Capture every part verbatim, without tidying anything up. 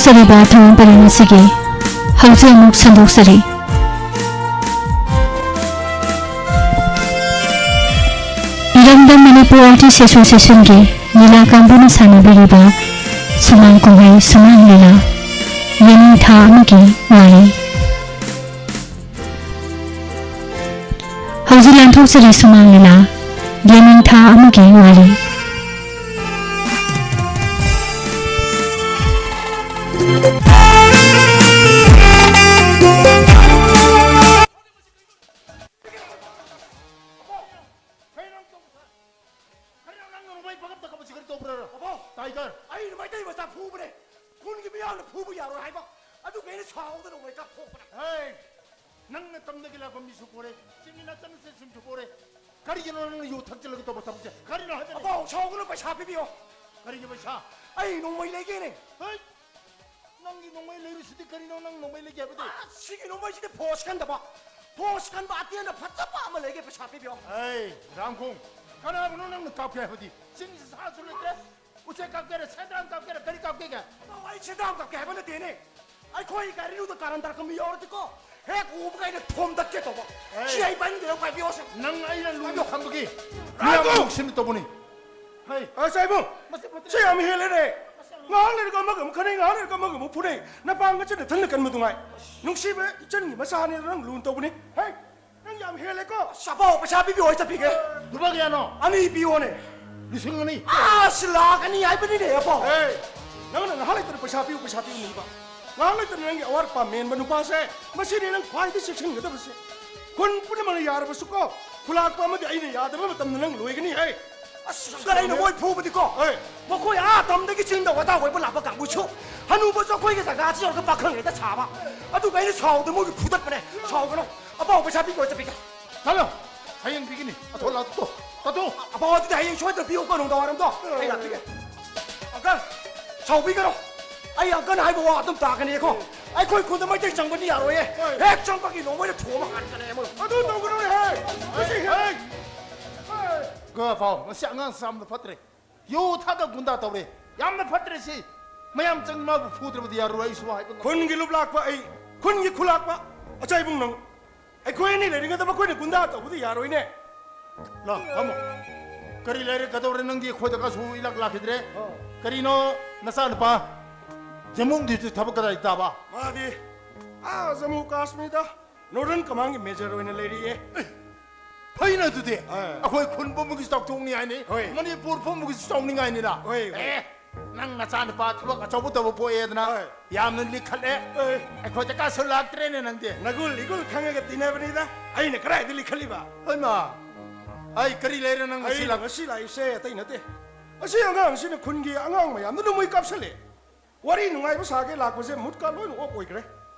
ꯂꯥꯟꯊꯣꯛꯆꯔꯤꯕ ꯊꯧꯔꯝ ꯄꯔꯦꯡ ꯑꯁꯤꯒꯤ ꯍꯧꯖꯤꯛ ꯑꯃꯨꯛ ꯁꯟꯗꯣꯛꯆꯔꯤ꯫ ꯏꯔꯝꯗꯝ ꯃꯅꯤꯄꯨꯔ ꯑꯥꯔꯇꯤꯁ ꯑꯦꯁꯣꯁꯤꯌꯦꯁꯟꯒꯤ ꯂꯤꯂꯥ ꯀꯥꯡꯕꯨꯅ ꯁꯥꯟꯅꯕꯤꯔꯤꯕ ꯁꯨꯃꯥꯡ ꯀꯨꯝꯍꯩ ꯁꯨꯃꯥꯡ ꯂꯤꯂꯥ, ꯌꯦꯅꯤꯡꯊꯥ ꯑꯃꯒꯤ ꯋꯥꯔꯤ꯫ ꯍꯧꯖꯤꯛ ꯂꯥꯟꯊꯣꯛꯆꯔꯤ ꯁꯨꯃꯥꯡ ꯂꯤꯂꯥ, ꯌꯦꯅꯤꯡꯊꯥ ꯑꯃꯒꯤ ꯋꯥꯔꯤ꯫ ꯀꯩꯅꯣ ꯅꯪꯅ ꯅꯣꯡꯃꯩ ꯄꯪꯀꯥꯞꯇ ꯀꯥꯞꯄꯁꯤ ꯀꯔꯤ ꯇꯧꯕ꯭ꯔꯥ? ꯑꯕꯣ! ꯇꯥꯏꯒꯔ! ꯑꯩꯅ ꯃꯩꯇꯩ ꯃꯆꯥ ꯐꯨꯕꯅꯦ꯫ ꯈꯨꯟꯒꯤ ꯃꯤꯌꯥꯝꯅ ꯐꯨꯕ ꯌꯥꯔꯣꯏ ꯍꯥꯏꯕ꯫ ꯑꯗꯨꯒꯤ ꯑꯩꯅ ꯁꯥꯎꯗꯅ ꯅꯣꯡꯃꯩ ꯀꯥꯞꯊꯣꯛꯄꯅꯦ꯫ ꯍꯦ! ꯅꯪꯅ ꯇꯝꯗꯒꯤ ꯂꯥꯛꯄ ꯃꯤꯁꯨ ꯄꯣꯔꯦ, ꯆꯤꯡꯒꯤ ꯅꯥꯆꯟ ꯅꯆꯟꯁꯤꯡꯁꯨ ꯄꯣꯔꯦ꯫ ꯀꯔꯤꯒꯤꯅꯣ ꯅꯪꯅ ꯌꯨ ꯊꯛꯆꯤꯜꯂꯒ ꯇꯧꯕ ꯊꯕꯛꯁꯦ? ꯀꯔꯤꯅꯣ ꯍꯥꯏꯕꯅꯤ? ꯑꯕꯣ, ꯁꯥꯎꯒꯅꯨ, ꯄꯩꯁꯥ ꯄꯤꯕꯤꯌꯣ꯫ ꯀꯔꯤꯒꯤ ꯄꯩꯁꯥ? ꯑꯩ ꯅꯣꯡꯃꯩ ꯂꯩꯒꯦꯅꯦ꯫ ꯍꯩ! ꯅꯪꯒꯤ ꯅꯣꯡꯃꯩ ꯂꯩꯔꯤꯁꯤꯗꯤ ꯀꯔꯤꯅꯣ? ꯅꯪ ꯅꯣꯡꯃꯩ ꯂꯩꯒꯦ ꯍꯥꯏꯕꯗꯤ? ꯑ, ꯁꯤꯒꯤ ꯅꯣꯡꯃꯩꯁꯤꯗꯤ ꯐꯣꯔꯁ ꯀꯟꯗꯕ, ꯐꯣꯔꯁ ꯀꯟꯕ ꯑꯇꯦꯟꯕ ꯐꯖꯕ ꯑꯃ ꯂꯩꯒꯦ, ꯄꯩꯁꯥ ꯄꯤꯕꯤꯌꯣ꯫ ꯑꯩ, ꯔꯥꯝꯈꯣꯡ, ꯀꯅꯥꯕꯨꯅꯣ ꯅꯪꯅ ꯀꯥꯞꯀꯦ ꯍꯥꯏꯕꯗꯤ? ꯆꯤꯡꯁꯤ ꯁꯥꯁꯨ ꯂꯩꯇ꯭ꯔꯦ, ꯎꯆꯦꯛ ꯀꯥꯞꯀꯦꯔꯥ, ꯁꯦꯟꯗ꯭ꯔꯥꯡ ꯀꯥꯞꯀꯦꯔꯥ, ꯀꯔꯤ ꯀꯥꯞꯀꯦꯒꯦ? ꯑꯣ, ꯑꯩ ꯁꯦꯟꯗ꯭ꯔꯥꯡ ꯀꯥꯞꯀꯦ ꯍꯥꯏꯕ ꯅꯠꯇꯦꯅꯦ꯫ ꯑꯩꯈꯣꯏ ꯒꯥꯔꯤꯗꯨꯗ ꯀꯥꯔꯟ ꯇꯥꯔꯛꯄ ꯃꯤ ꯌꯥꯎꯔꯗꯤꯀꯣ, ꯍꯦꯛ ꯎꯕꯒ ꯑꯩꯅ ꯊꯣꯝꯗꯠꯀꯦ ꯇꯧꯕ꯫ ꯑꯩ, ꯁꯤ ꯑꯩ ꯄꯥꯏꯅꯤꯡꯗꯦ, ꯅꯪ ꯄꯥꯏꯕꯤꯌꯣꯁꯦ꯫ ꯅꯪ ꯑꯩꯅ ꯂꯨꯅ ꯄꯥꯏꯕꯤꯌꯣ꯫ ꯊꯝꯕꯒꯤ ꯔꯥꯝꯈꯣꯡ! ꯃꯤꯌꯥꯝ ꯅꯨꯡꯁꯤꯅ ꯇꯧꯕꯅꯤ꯫ ꯍꯩ! ꯑꯁ, ꯏꯕꯨꯡ! ꯃꯁꯤ ꯐꯠꯇ꯭ꯔꯦ꯫ ꯁꯤ ꯌꯥꯝ ꯍꯦꯜꯂꯦꯅꯦ꯫ ꯉꯥꯏꯍꯥꯛ ꯂꯩꯔꯒ ꯑꯃꯒ ꯑꯃꯨꯛ ꯈꯠꯅꯩ, ꯉꯥꯏꯍꯥꯛ ꯂꯩꯔꯒ ꯑꯃꯒ ꯑꯃꯨꯛ ꯐꯨꯅꯩ꯫ ꯅꯄꯥꯡꯒꯜꯁꯦ ꯅꯊꯟꯅ ꯀꯟꯕꯗꯨ ꯉꯥꯏ꯫ ꯅꯨꯡꯁꯤꯕ ꯏꯆꯟꯒꯤ ꯃꯆꯥꯅꯦꯅ ꯅꯪ ꯂꯨꯅ ꯇꯧꯕꯅꯤ꯫ ꯍꯩ! ꯅꯪ ꯌꯥꯝ ꯍꯦꯜꯂꯦꯀꯣ꯫ ꯑꯁ, ꯑꯄꯥꯎ ꯄꯩꯁꯥ ꯄꯤꯕꯤꯌꯣ, ꯑꯩ ꯆꯠꯄꯤꯒꯦ꯫ ꯂꯨꯄꯥ ꯀꯌꯥꯅꯣ? ꯑꯅꯤ ꯄꯤꯌꯣꯅꯦ꯫ ꯂꯤꯁꯤꯡ ꯑꯅꯤ꯫ ꯑꯁ, ꯂꯥꯛ ꯑꯅꯤ ꯍꯥꯏꯕꯅꯤꯅꯦ, ꯑꯄꯥꯎ꯫ ꯑꯦ, ꯅꯪꯅ ꯉꯥꯏꯍꯥꯛ ꯂꯩꯇꯅ ꯄꯩꯁꯥ ꯄꯤꯌꯨ, ꯄꯩꯁꯥ ꯄꯤꯌꯨ ꯅꯤꯕ꯫ ꯉꯥꯏꯍꯥꯛ ꯂꯩꯇꯅ ꯅꯪꯒꯤ ꯑꯋꯥꯠ ꯑꯄꯥ ꯃꯦꯟꯕ ꯅꯨꯄꯥꯁꯦ, ꯃꯁꯤꯅꯤ ꯅꯪ ꯈ꯭ꯋꯥꯏꯗꯒꯤ ꯆꯦꯛꯁꯤꯟꯒꯗꯕꯁꯦ꯫ ꯈꯨꯟ ꯄꯨꯝꯅꯃꯛꯅ ꯌꯥꯔꯕꯁꯨꯀꯣ, ꯈꯨꯂꯥꯛꯄ ꯑꯃꯗꯤ ꯑꯩꯅ ꯌꯥꯗꯕ ꯃꯇꯝꯗ ꯅꯪ ꯂꯣꯏꯒꯅꯤ ꯍꯦ꯫ ꯑꯁ, ꯑꯪꯀꯜ, ꯑꯩꯅ ꯃꯣꯏ ꯐꯨꯕꯗꯤꯀꯣ, ꯍꯣꯏ꯫ ꯃꯈꯣꯏ ꯑꯥ ꯇꯝꯗꯒꯤ ꯆꯤꯡꯗ ꯋꯥꯇꯥ ꯑꯣꯏꯕ ꯂꯥꯛꯄ ꯀꯥꯡꯕꯨꯁꯨ, ꯍꯅꯨꯕꯁꯨ ꯑꯩꯈꯣꯏꯒꯤ ꯖꯒꯥꯁꯤ ꯌꯧꯔꯒ ꯄꯥꯈꯪ ꯍꯦꯛꯇ ꯁꯥꯕ꯫ ꯑꯗꯨꯒ ꯑꯩꯅ ꯁꯥꯎꯕꯗ ꯃꯣꯏꯒꯤ ꯐꯨꯗꯠꯄꯅꯦ꯫ ꯁꯥꯎꯒꯅꯨ꯫ ꯑꯄꯥꯎ ꯄꯩꯁꯥ ꯄꯤꯈꯣ, ꯆꯠꯄꯤꯒꯦ꯫ ꯆꯠꯂꯣ꯫ ꯍꯌꯦꯡ ꯄꯤꯒꯅꯤ꯫ ꯑꯊꯣ ꯂꯥꯛꯇꯣ꯫ ꯇꯥꯇꯣ꯫ ꯑꯄꯥꯎ ꯑꯗꯨꯗꯤ ꯍꯌꯦꯡ ꯁꯣꯏꯗꯅ ꯄꯤꯌꯨꯀꯣ, ꯅꯨꯡꯗꯥꯡ ꯋꯥꯏꯔꯝꯗꯣ꯫ ꯑꯩ ꯂꯥꯛꯄꯤꯒꯦ꯫ ꯑꯪꯀꯜ, ꯁꯥꯎꯕꯤꯒꯅꯨ꯫ ꯑꯩ ꯑꯪꯀꯜ ꯍꯥꯏꯕ ꯋꯥ ꯑꯗꯨꯝ ꯇꯥꯒꯅꯤꯀꯣ꯫ ꯑꯩꯈꯣꯏ ꯈꯨꯟꯗ ꯃꯩꯇꯩ ꯆꯪꯕꯗꯤ ꯌꯥꯔꯣꯏꯌꯦ꯫ ꯍꯣꯏ꯫ ꯍꯦꯛ ꯆꯪꯕꯒꯤ ꯅꯣꯡꯃꯩꯅ ꯊꯣꯝꯃ ꯍꯥꯠꯀꯅꯤ ꯃꯣꯏ꯫ ꯑꯗꯨ ꯇꯧꯒꯅꯨꯅꯦ, ꯍꯦ꯫ ꯃꯁꯤ ꯍꯦ꯫ ꯍꯦ꯫ ꯒꯣ ꯐꯥꯎ, ꯃꯁꯤ ꯑꯉꯥꯡ ꯌꯥꯝꯅ ꯐꯠꯇ꯭ꯔꯦ꯫ ꯌꯨ ꯊꯛꯑꯒ ꯒꯨꯟꯗꯥ ꯇꯧꯔꯦ꯫ ꯌꯥꯝꯅ ꯐꯠꯇ꯭ꯔꯦ ꯁꯤ꯫ ꯃꯌꯥꯝ ꯆꯪ ꯃꯥꯕꯨ ꯐꯨꯗ꯭ꯔꯕꯗꯤ ꯌꯥꯔꯣꯏ, ꯑꯩꯁꯨ ꯍꯥꯏꯕ ꯉꯝꯗꯦ꯫ ꯈꯨꯟꯒꯤ ꯂꯨꯞꯂꯥꯛꯄ ꯑꯩ, ꯈꯨꯟꯒꯤ ꯈꯨꯂꯥꯛꯄ ꯑꯆꯥꯏꯕꯨꯡ ꯅꯪ꯫ ꯑꯩꯈꯣꯏ ꯑꯅꯤ ꯂꯩꯔꯤꯉꯩꯗ ꯃꯈꯣꯏꯅ ꯒꯨꯟꯗꯥ ꯇꯧꯕꯗꯤ ꯌꯥꯔꯣꯏꯅꯦ꯫ ꯂꯥ, ꯐꯝꯃꯣ꯫ ꯀꯔꯤ ꯂꯩꯔꯦ, ꯀꯗꯧꯔꯦ? ꯅꯪꯗꯤ ꯑꯩꯈꯣꯏꯗ ꯀꯁꯨ ꯏꯂꯥꯛ ꯂꯥꯛꯈꯤꯗ꯭ꯔꯦ꯫ ꯑꯣ꯫ ꯀꯔꯤꯅꯣ ꯅꯆꯥꯅꯨꯄꯥ ꯖꯦꯃꯨꯡꯗꯨꯁꯨ ꯊꯕꯛ ꯀꯗꯥꯏ ꯇꯥꯕ? ꯃꯥꯗꯤ ꯑꯥ ꯖꯃꯨ ꯀꯥꯁꯃꯤꯔꯗ ꯅꯣꯔꯗꯔꯟ ꯀꯃꯥꯟꯒꯤ ꯃꯦꯖꯔ ꯑꯣꯏꯅ ꯂꯩꯔꯤꯌꯦ꯫ ꯐꯩꯅ ꯑꯗꯨꯗꯤ꯫ ꯑꯥ꯫ ꯑꯩꯈꯣꯏ ꯈꯨꯟ ꯄꯨꯝꯕꯒꯤꯁꯨ ꯆꯥꯎꯊꯣꯛꯅꯤꯡꯉꯥꯏꯅꯤ꯫ ꯍꯣꯏ꯫ ꯃꯅꯤꯄꯨꯔ ꯄꯨꯝꯕꯒꯤꯁꯨ ꯆꯥꯎꯅꯤꯡꯉꯥꯏꯅꯤꯅ꯫ ꯍꯣꯏ, ꯍꯣꯏ꯫ ꯑꯦ, ꯅꯪ ꯅꯆꯥꯅꯨꯄꯥ ꯊꯕꯛ ꯑꯆꯧꯕ ꯇꯧꯕ ꯄꯣꯛꯑꯦꯗꯅ ꯍꯣꯏ꯫ ꯌꯥꯝꯅ ꯂꯤꯈꯠꯂꯦ꯫ ꯍꯣꯏ꯫ ꯑꯩꯈꯣꯏꯗ ꯀꯥꯁꯨ ꯂꯥꯛꯇ꯭ꯔꯦꯅꯦ ꯅꯪꯗꯤ꯫ ꯅꯒꯨꯜ ꯏꯒꯨꯜ ꯈꯪꯉꯒ ꯇꯤꯟꯅꯕꯅꯤꯗ꯫ ꯑꯩꯅ ꯀꯗꯥꯏꯗ ꯂꯤꯈꯠꯂꯤꯕ? ꯍꯣꯏꯃ꯫ ꯑꯩ ꯀꯔꯤ ꯂꯩꯔꯦ ꯅꯪ ꯉꯁꯤ ꯑꯩꯅ ꯂꯥꯛ- ꯉꯁꯤ ꯂꯥꯛꯏꯁꯦ ꯑꯇꯩ ꯅꯠꯇꯦ꯫ ꯑꯁꯤ ꯑꯉꯥꯡꯁꯤꯅ ꯈꯨꯟꯒꯤ ꯑꯉꯥꯡ ꯃꯌꯥꯝꯗ ꯅꯣꯡꯃꯩ ꯀꯥꯞꯁꯜꯂꯦ꯫ ꯋꯥꯔꯤ ꯅꯨꯡꯉꯥꯏꯕ ꯁꯥꯒꯦ ꯂꯥꯛꯄꯁꯦ ꯃꯨꯠꯀ ꯂꯣꯏꯅ ꯑꯣꯐ ꯑꯣꯏꯈ꯭ꯔꯦ꯫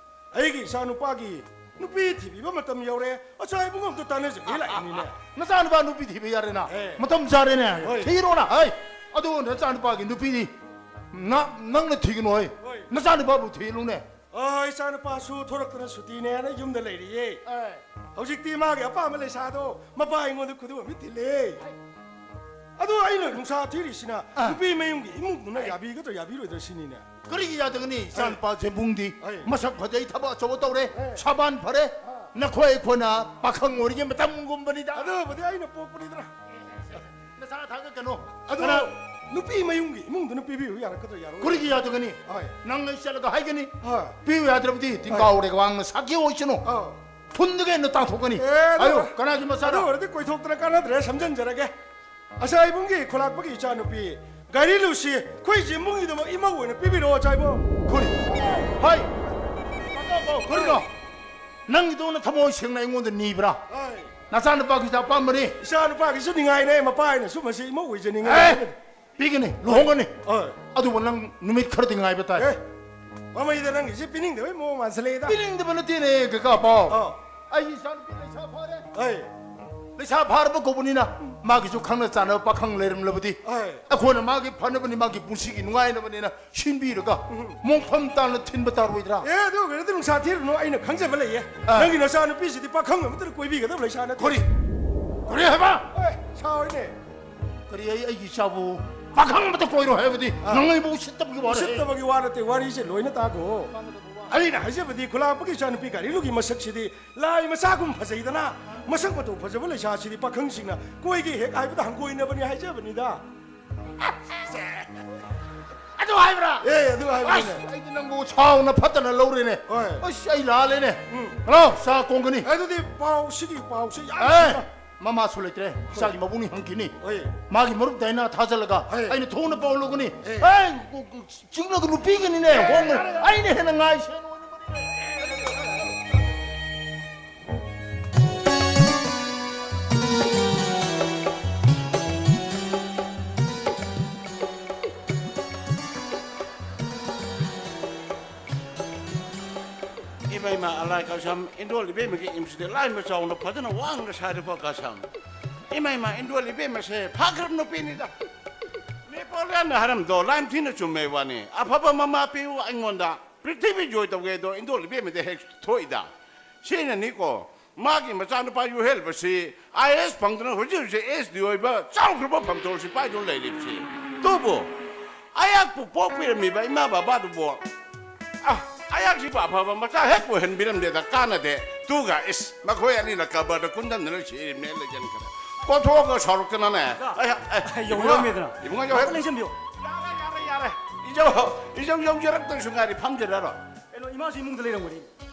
ꯑꯩꯒꯤ ꯏꯆꯥꯅꯨꯄꯥꯒꯤ ꯅꯨꯄꯤ ꯊꯤꯕꯤꯕ ꯃꯇꯝ ꯌꯧꯔꯦ꯫ ꯑꯆꯥ ꯏꯕꯨꯡ ꯑꯝꯇ ꯇꯥꯟꯅꯖꯒꯦ ꯂꯥꯛꯏꯅꯤꯅꯦ꯫ ꯅꯆꯥꯅꯨꯄꯥ ꯅꯨꯄꯤ ꯊꯤꯕ ꯌꯥꯔꯦꯅ꯫ ꯑꯦ꯫ ꯃꯇꯝ ꯆꯥꯔꯦꯅꯦ꯫ ꯍꯣꯏ꯫ ꯊꯤꯔꯣꯅ꯫ ꯍꯩ, ꯑꯗꯨ ꯅꯆꯥꯅꯨꯄꯥꯒꯤ ꯅꯨꯄꯤꯗꯤ ꯅ-, ꯅꯪꯅ ꯊꯤꯒꯅꯨ ꯍꯩ꯫ ꯍꯣꯏ꯫ ꯅꯆꯥꯅꯨꯄꯥꯕꯨ ꯊꯤꯔꯨꯅꯦ꯫ ꯑ, ꯏꯆꯥꯅꯨꯄꯥꯁꯨ ꯊꯣꯔꯛꯇꯅ ꯁꯨꯇꯤꯅꯦꯅ ꯌꯨꯝꯗ ꯂꯩꯔꯤꯌꯦ꯫ ꯑꯦ꯫ ꯍꯧꯖꯤꯛꯇꯤ ꯃꯥꯒꯤ ꯑꯄꯥꯝꯕ ꯂꯩꯁꯥꯗꯣ ꯃꯄꯥ ꯑꯩꯉꯣꯟꯗ ꯈꯨꯗꯣꯝ ꯑꯃ ꯊꯤꯜꯂꯦ꯫ ꯑꯗꯣ ꯑꯩꯅ ꯅꯨꯡꯁꯥ ꯊꯤꯔꯤꯁꯤꯅ ꯑ꯫ ꯅꯨꯄꯤ ꯃꯌꯨꯝꯒꯤ ꯏꯃꯨꯡꯗꯨꯅ ꯌꯥꯕꯤꯒꯗ꯭ꯔꯥ ꯌꯥꯕꯤꯔꯣꯏꯗ꯭ꯔꯥ ꯁꯤꯅꯤꯅꯦ꯫ ꯀꯔꯤꯒꯤ ꯌꯥꯗꯒꯅꯤ? ꯏꯆꯥꯅꯨꯄꯥ ꯖꯦꯕꯨꯡꯗꯤ ꯑꯩ꯫ ꯃꯁꯛ ꯐꯖꯩ, ꯊꯕꯛ ꯑꯆꯧꯕ ꯇꯧꯔꯦ, ꯑꯦ꯫ ꯁꯥꯕꯥꯟ ꯐꯔꯦ꯫ ꯑ꯫ ꯅꯈꯣꯏ ꯑꯩꯈꯣꯏꯅ ꯄꯥꯈꯪ ꯑꯣꯏꯔꯤꯉꯩ ꯃꯇꯝꯒꯨꯝꯕꯅꯤꯗ꯫ ꯑꯗꯨꯕꯨꯗꯤ ꯑꯩꯅ ꯄꯣꯛꯄꯅꯤꯗꯅ꯫ ꯅꯆꯥ ꯊꯥꯒꯠꯀꯅꯨ꯫ ꯑꯗꯣ ꯀꯅꯥ? ꯅꯨꯄꯤ ꯃꯌꯨꯝꯒꯤ ꯏꯃꯨꯡꯗꯨꯅ ꯄꯤꯕꯤꯌꯨ ꯌꯥꯔꯛꯀꯗ꯭ꯔꯥ ꯌꯥꯔꯣꯏ? ꯀꯔꯤꯒꯤ ꯌꯥꯗꯒꯅꯤ? ꯍꯣꯏ꯫ ꯅꯪ ꯑꯩ ꯆꯠꯂꯒ ꯍꯥꯏꯒꯅꯤ꯫ ꯍꯣꯏ꯫ ꯄꯤꯌꯨ ꯌꯥꯗ꯭ꯔꯕꯗꯤ ꯍꯣꯏ꯫ ꯇꯤꯡꯀꯥꯎꯔꯦꯒ ꯋꯥꯡꯅ ꯁꯥꯈꯤ ꯑꯣꯏꯁꯅꯨ꯫ ꯑꯧ꯫ ꯐꯨꯟꯗꯒꯤ ꯍꯦꯟꯅ ꯇꯥꯟꯊꯣꯛꯀꯅꯤ꯫ ꯑꯦ, ꯑꯗꯨ ꯍꯥꯏꯌꯨ, ꯀꯅꯥꯒꯤ ꯃꯆꯥꯅꯣ? ꯑꯗꯨ ꯑꯣꯏꯔꯗꯤ ꯀꯣꯏꯊꯣꯛꯇꯅ ꯀꯥꯟꯅꯗ꯭ꯔꯦ, ꯁꯝꯖꯟꯖꯔꯒꯦ꯫ ꯑꯁꯥ ꯏꯕꯨꯡꯒꯤ ꯈꯨꯂꯥꯛꯄꯒꯤ ꯏꯆꯥꯅꯨꯄꯤ ꯒꯥꯔꯤ ꯂꯨꯁꯤ ꯑꯩꯈꯣꯏ ꯏꯆꯦ ꯏꯕꯨꯡꯒꯤꯗꯃꯛ ꯏꯃꯧ ꯑꯣꯏꯅ ꯄꯤꯕꯤꯔꯛꯑꯣ, ꯑꯆꯥ ꯏꯕꯨꯡ꯫ ꯈꯨꯔꯤ꯫ ꯍꯣꯏ꯫ ꯀꯔꯤꯅꯣ? ꯅꯪꯒꯤꯗꯧꯅ ꯊꯃꯣꯏ ꯁꯦꯡꯅ ꯑꯩꯉꯣꯟꯗ ꯅꯤꯕ꯭ꯔꯥ? ꯍꯣꯏ꯫ ꯅꯆꯥꯅꯨꯄꯥꯒꯤꯁꯨ ꯑꯄꯥꯝꯕꯅꯤ꯫ ꯏꯆꯥꯅꯨꯄꯥꯒꯤꯁꯨ ꯅꯤꯡꯉꯥꯏꯅꯦ, ꯃꯄꯥ ꯍꯥꯏꯅꯁꯨ ꯃꯁꯤ ꯏꯃꯧ ꯑꯣꯏꯖꯅꯤꯡꯉꯦ꯫ ꯑꯦ! ꯄꯤꯒꯅꯤ, ꯂꯨꯍꯣꯡꯒꯅꯤ꯫ ꯍꯣꯏ꯫ ꯑꯗꯨꯕꯨ ꯅꯪ ꯅꯨꯃꯤꯠ ꯈꯔꯗꯤ ꯉꯥꯏꯕ ꯇꯥꯏ꯫ ꯑꯦ, ꯃꯃꯩꯗ ꯅꯪꯒꯤꯁꯤ ꯄꯤꯅꯤꯡꯗꯕꯩ ꯃꯑꯣꯡ ꯃꯥꯟꯁꯤꯜꯂꯛꯑꯦꯗ꯫ ꯄꯤꯅꯤꯡꯗꯕ ꯅꯠꯇꯦꯅꯦ, ꯀꯀꯥ ꯄꯥꯎ꯫ ꯑꯥ꯫ ꯑꯩꯒꯤ ꯏꯆꯥꯅꯨꯄꯤ ꯂꯩꯁꯥ ꯐꯥꯔꯦ꯫ ꯍꯣꯏ꯫ ꯂꯩꯁꯥ ꯐꯥꯔꯕ ꯀꯧꯕꯅꯤꯅ ꯃꯥꯒꯤꯁꯨ ꯈꯪꯅ ꯆꯥꯟꯅꯕ ꯄꯥꯈꯪ ꯂꯩꯔꯝꯂꯕꯗꯤ ꯍꯣꯏ꯫ ꯑꯩꯈꯣꯏꯅ ꯃꯥꯒꯤ ꯐꯅꯕꯅꯤ, ꯃꯥꯒꯤ ꯄꯨꯟꯁꯤꯒꯤ ꯅꯨꯡꯉꯥꯏꯅꯕꯅꯤꯅ ꯁꯤꯟꯕꯤꯔꯒ ꯎꯝ꯫ ꯃꯣꯡꯐꯝ ꯇꯥꯅ ꯊꯤꯟꯕ ꯇꯥꯔꯣꯏꯗ꯭ꯔꯥ? ꯑꯦ, ꯑꯗꯨ ꯑꯣꯏꯔꯗꯤ ꯅꯨꯡꯁꯥ ꯊꯤꯔꯨꯅꯨ, ꯑꯩꯅ ꯈꯪꯖꯕ ꯂꯩꯌꯦ꯫ ꯑꯥ꯫ ꯅꯪꯒꯤ ꯅꯆꯥꯅꯨꯄꯤꯁꯤꯗꯤ ꯄꯥꯈꯪ ꯑꯃꯠꯇꯅ ꯀꯣꯏꯕꯤꯒꯗꯕ ꯂꯩꯁꯥ ꯅꯠꯇꯦ꯫ ꯀꯔꯤ? ꯀꯔꯤ ꯍꯥꯏꯕ? ꯑꯦ, ꯁꯥꯎꯔꯤꯅꯦ꯫ ꯀꯔꯤ ꯑꯩ, ꯑꯩꯒꯤ ꯏꯆꯥꯕꯨ ꯄꯥꯈꯪ ꯑꯃꯇ ꯀꯣꯏꯔꯣ ꯍꯥꯏꯕꯗꯤ ꯑꯥ꯫ ꯅꯪ ꯑꯩꯕꯨ ꯎꯁꯤꯠꯇꯕꯒꯤ ꯋꯥꯔꯦ꯫ ꯎꯁꯤꯠꯇꯕꯒꯤ ꯋꯥ ꯅꯠꯇꯦ, ꯋꯥꯔꯤꯁꯦ ꯂꯣꯏꯅ ꯇꯥꯈꯣ꯫ ꯑꯩꯅ ꯍꯥꯏꯖꯕꯗꯤ ꯈꯨꯂꯥꯛꯄꯒꯤ ꯏꯆꯥꯅꯨꯄꯤ ꯀꯥꯔꯤꯂꯨꯒꯤ ꯃꯁꯛꯁꯤꯗꯤ ꯂꯥꯏ ꯃꯆꯥꯒꯨꯝ ꯐꯖꯩꯗꯅ, ꯃꯁꯛ ꯃꯇꯧ ꯐꯖꯕ ꯂꯩꯁꯥꯁꯤꯗꯤ ꯄꯥꯈꯪꯁꯤꯡꯅ ꯀꯣꯏꯒꯦ ꯍꯦꯛ ꯍꯥꯏꯕꯗ ꯍꯪꯒꯣꯏꯅꯕꯅꯤ ꯍꯥꯏꯖꯕꯅꯤꯗ꯫ ꯑꯗꯨ ꯍꯥꯏꯕ꯭ꯔꯥ? ꯑꯦ, ꯑꯗꯨ ꯍꯥꯏꯕꯅꯤꯅꯦ꯫ ꯑꯁ, ꯑꯩꯗꯤ ꯅꯪꯕꯨ ꯁꯥꯎꯅ ꯐꯠꯇꯅ ꯂꯧꯔꯦꯅꯦ꯫ ꯍꯣꯏ꯫ ꯑꯁ, ꯑꯩ ꯂꯥꯜꯂꯦꯅꯦ꯫ ꯎꯝ꯫ ꯍꯜꯂꯣ, ꯆꯥ ꯀꯣꯡꯒꯅꯤ꯫ ꯑꯗꯨꯗꯤ ꯄꯥꯎ, ꯁꯤꯒꯤ ꯄꯥꯎꯁꯤ ꯌꯥꯝ ꯑꯦ, ꯅꯨꯡꯁꯤꯕ꯫ ꯃꯃꯥꯁꯨ ꯂꯩꯇ꯭ꯔꯦ, ꯏꯆꯥꯒꯤ ꯃꯕꯨꯡꯅꯤ ꯍꯪꯈꯤꯅꯤ꯫ ꯍꯣꯏ꯫ ꯃꯥꯒꯤ ꯃꯔꯨꯞ ꯗꯥꯏꯅꯥ ꯊꯥꯖꯤꯜꯂꯒ ꯍꯣꯏ꯫ ꯑꯩꯅ ꯊꯣꯡꯅ ꯄꯥꯎ ꯂꯧꯒꯅꯤ꯫ ꯑꯦ꯫ ꯑꯦ, ꯆꯤꯡꯂꯒ ꯅꯨꯄꯤꯒꯅꯤꯅꯦ, ꯍꯣꯡꯅ꯫ ꯑꯩꯅ ꯍꯦꯟꯅ ꯉꯥꯏꯁꯦ꯫ ꯏꯃꯥ, ꯏꯃꯥ, ꯑꯂꯥꯏ ꯀꯁꯝ, ꯏꯟꯗꯣꯜ ꯏꯕꯦꯝꯃꯒꯤ ꯏꯝꯁꯤꯗ ꯂꯥꯏ ꯃꯆꯥꯎꯅ ꯐꯖꯅ ꯋꯥꯡꯅ ꯁꯥꯔꯤꯕ ꯀꯁꯝ꯫ ꯏꯃꯥ, ꯏꯃꯥ, ꯏꯟꯗꯣꯜ ꯏꯕꯦꯝꯃꯁꯦ ꯐꯈ꯭ꯔꯕ ꯅꯨꯄꯤꯅꯤꯗ꯫ ꯅꯦꯄꯣꯂꯤꯌꯟꯅ ꯍꯥꯏꯔꯝꯗꯣ ꯂꯥꯏꯝ ꯊꯤꯅ ꯆꯨꯝꯃꯦ ꯋꯥꯅꯤ꯫ ꯑꯐꯕ ꯃꯃꯥ ꯄꯤꯌꯨ ꯑꯩꯉꯣꯟꯗ, ꯄ꯭ꯔꯤꯊꯤꯕꯤ ꯖꯣꯏ ꯇꯧꯒꯦꯗꯣ ꯏꯟꯗꯣꯜ ꯏꯕꯦꯝꯃꯗ ꯍꯦꯛ ꯊꯣꯛꯏꯗ꯫ ꯁꯤꯅꯅꯤꯀꯣ, ꯃꯥꯒꯤ ꯃꯆꯥꯅꯨꯄꯥ ꯌꯨꯍꯦꯜꯕꯁꯤ ꯑꯥꯏ ꯑꯦꯁ ꯐꯪꯗꯨꯅ ꯍꯧꯖꯤꯛ ꯍꯧꯖꯤꯛ ꯑꯦꯁ ꯗꯤ ꯑꯣꯏꯕ ꯆꯥꯎꯈ꯭ꯔꯕ ꯐꯝꯊꯣꯜꯁꯤ ꯄꯥꯏꯗꯨꯅ ꯂꯩꯔꯤꯕꯁꯤ꯫ ꯑꯗꯨꯕꯨ ꯑꯩꯍꯥꯛꯄꯨ ꯄꯣꯛꯄꯤꯔꯝꯃꯤꯕ ꯏꯃꯥ ꯕꯕꯥꯗꯨꯕꯨ, ꯑ, ꯑꯩꯍꯥꯛꯁꯤꯕꯨ ꯑꯐꯕ ꯃꯆꯥ ꯍꯦꯛ ꯑꯣꯏꯍꯟꯕꯤꯔꯝꯗꯦꯗ, ꯀꯥꯟꯅꯗꯦ꯫ ꯇꯨꯒ ꯏꯁ, ꯃꯈꯣꯏ ꯑꯅꯤꯅ ꯀꯕꯔꯗ ꯀꯨꯟꯗꯝꯗꯅ ꯁꯤꯔꯤꯕꯅꯦ ꯂꯩꯖꯟꯈ꯭ꯔꯦ꯫ ꯀꯣꯊꯣꯛꯑꯒ ꯁꯥꯎꯔꯛꯇꯅꯅꯦ꯫ ꯑꯩ, ꯑꯩ, ꯌꯧꯔꯝꯃꯦꯗꯅ꯫ ꯏꯕꯨꯡꯉꯣ ꯌꯧꯍꯦ꯫ ꯉꯥꯛꯇ ꯂꯦꯡꯁꯟꯕꯤꯌꯨ꯫ ꯌꯥꯔꯦ, ꯌꯥꯔꯦ, ꯌꯥꯔꯦ꯫ ꯏꯖꯧ, ꯏꯖꯧ ꯌꯧꯖꯔꯛꯇꯁꯨ ꯉꯥꯏꯔꯤ, ꯐꯝꯖꯔꯔꯣ꯫ ꯀꯩꯅꯣ, ꯏꯃꯥꯁꯨ ꯏꯃꯨꯡꯗ ꯂꯩꯔꯝꯒꯅꯤ꯫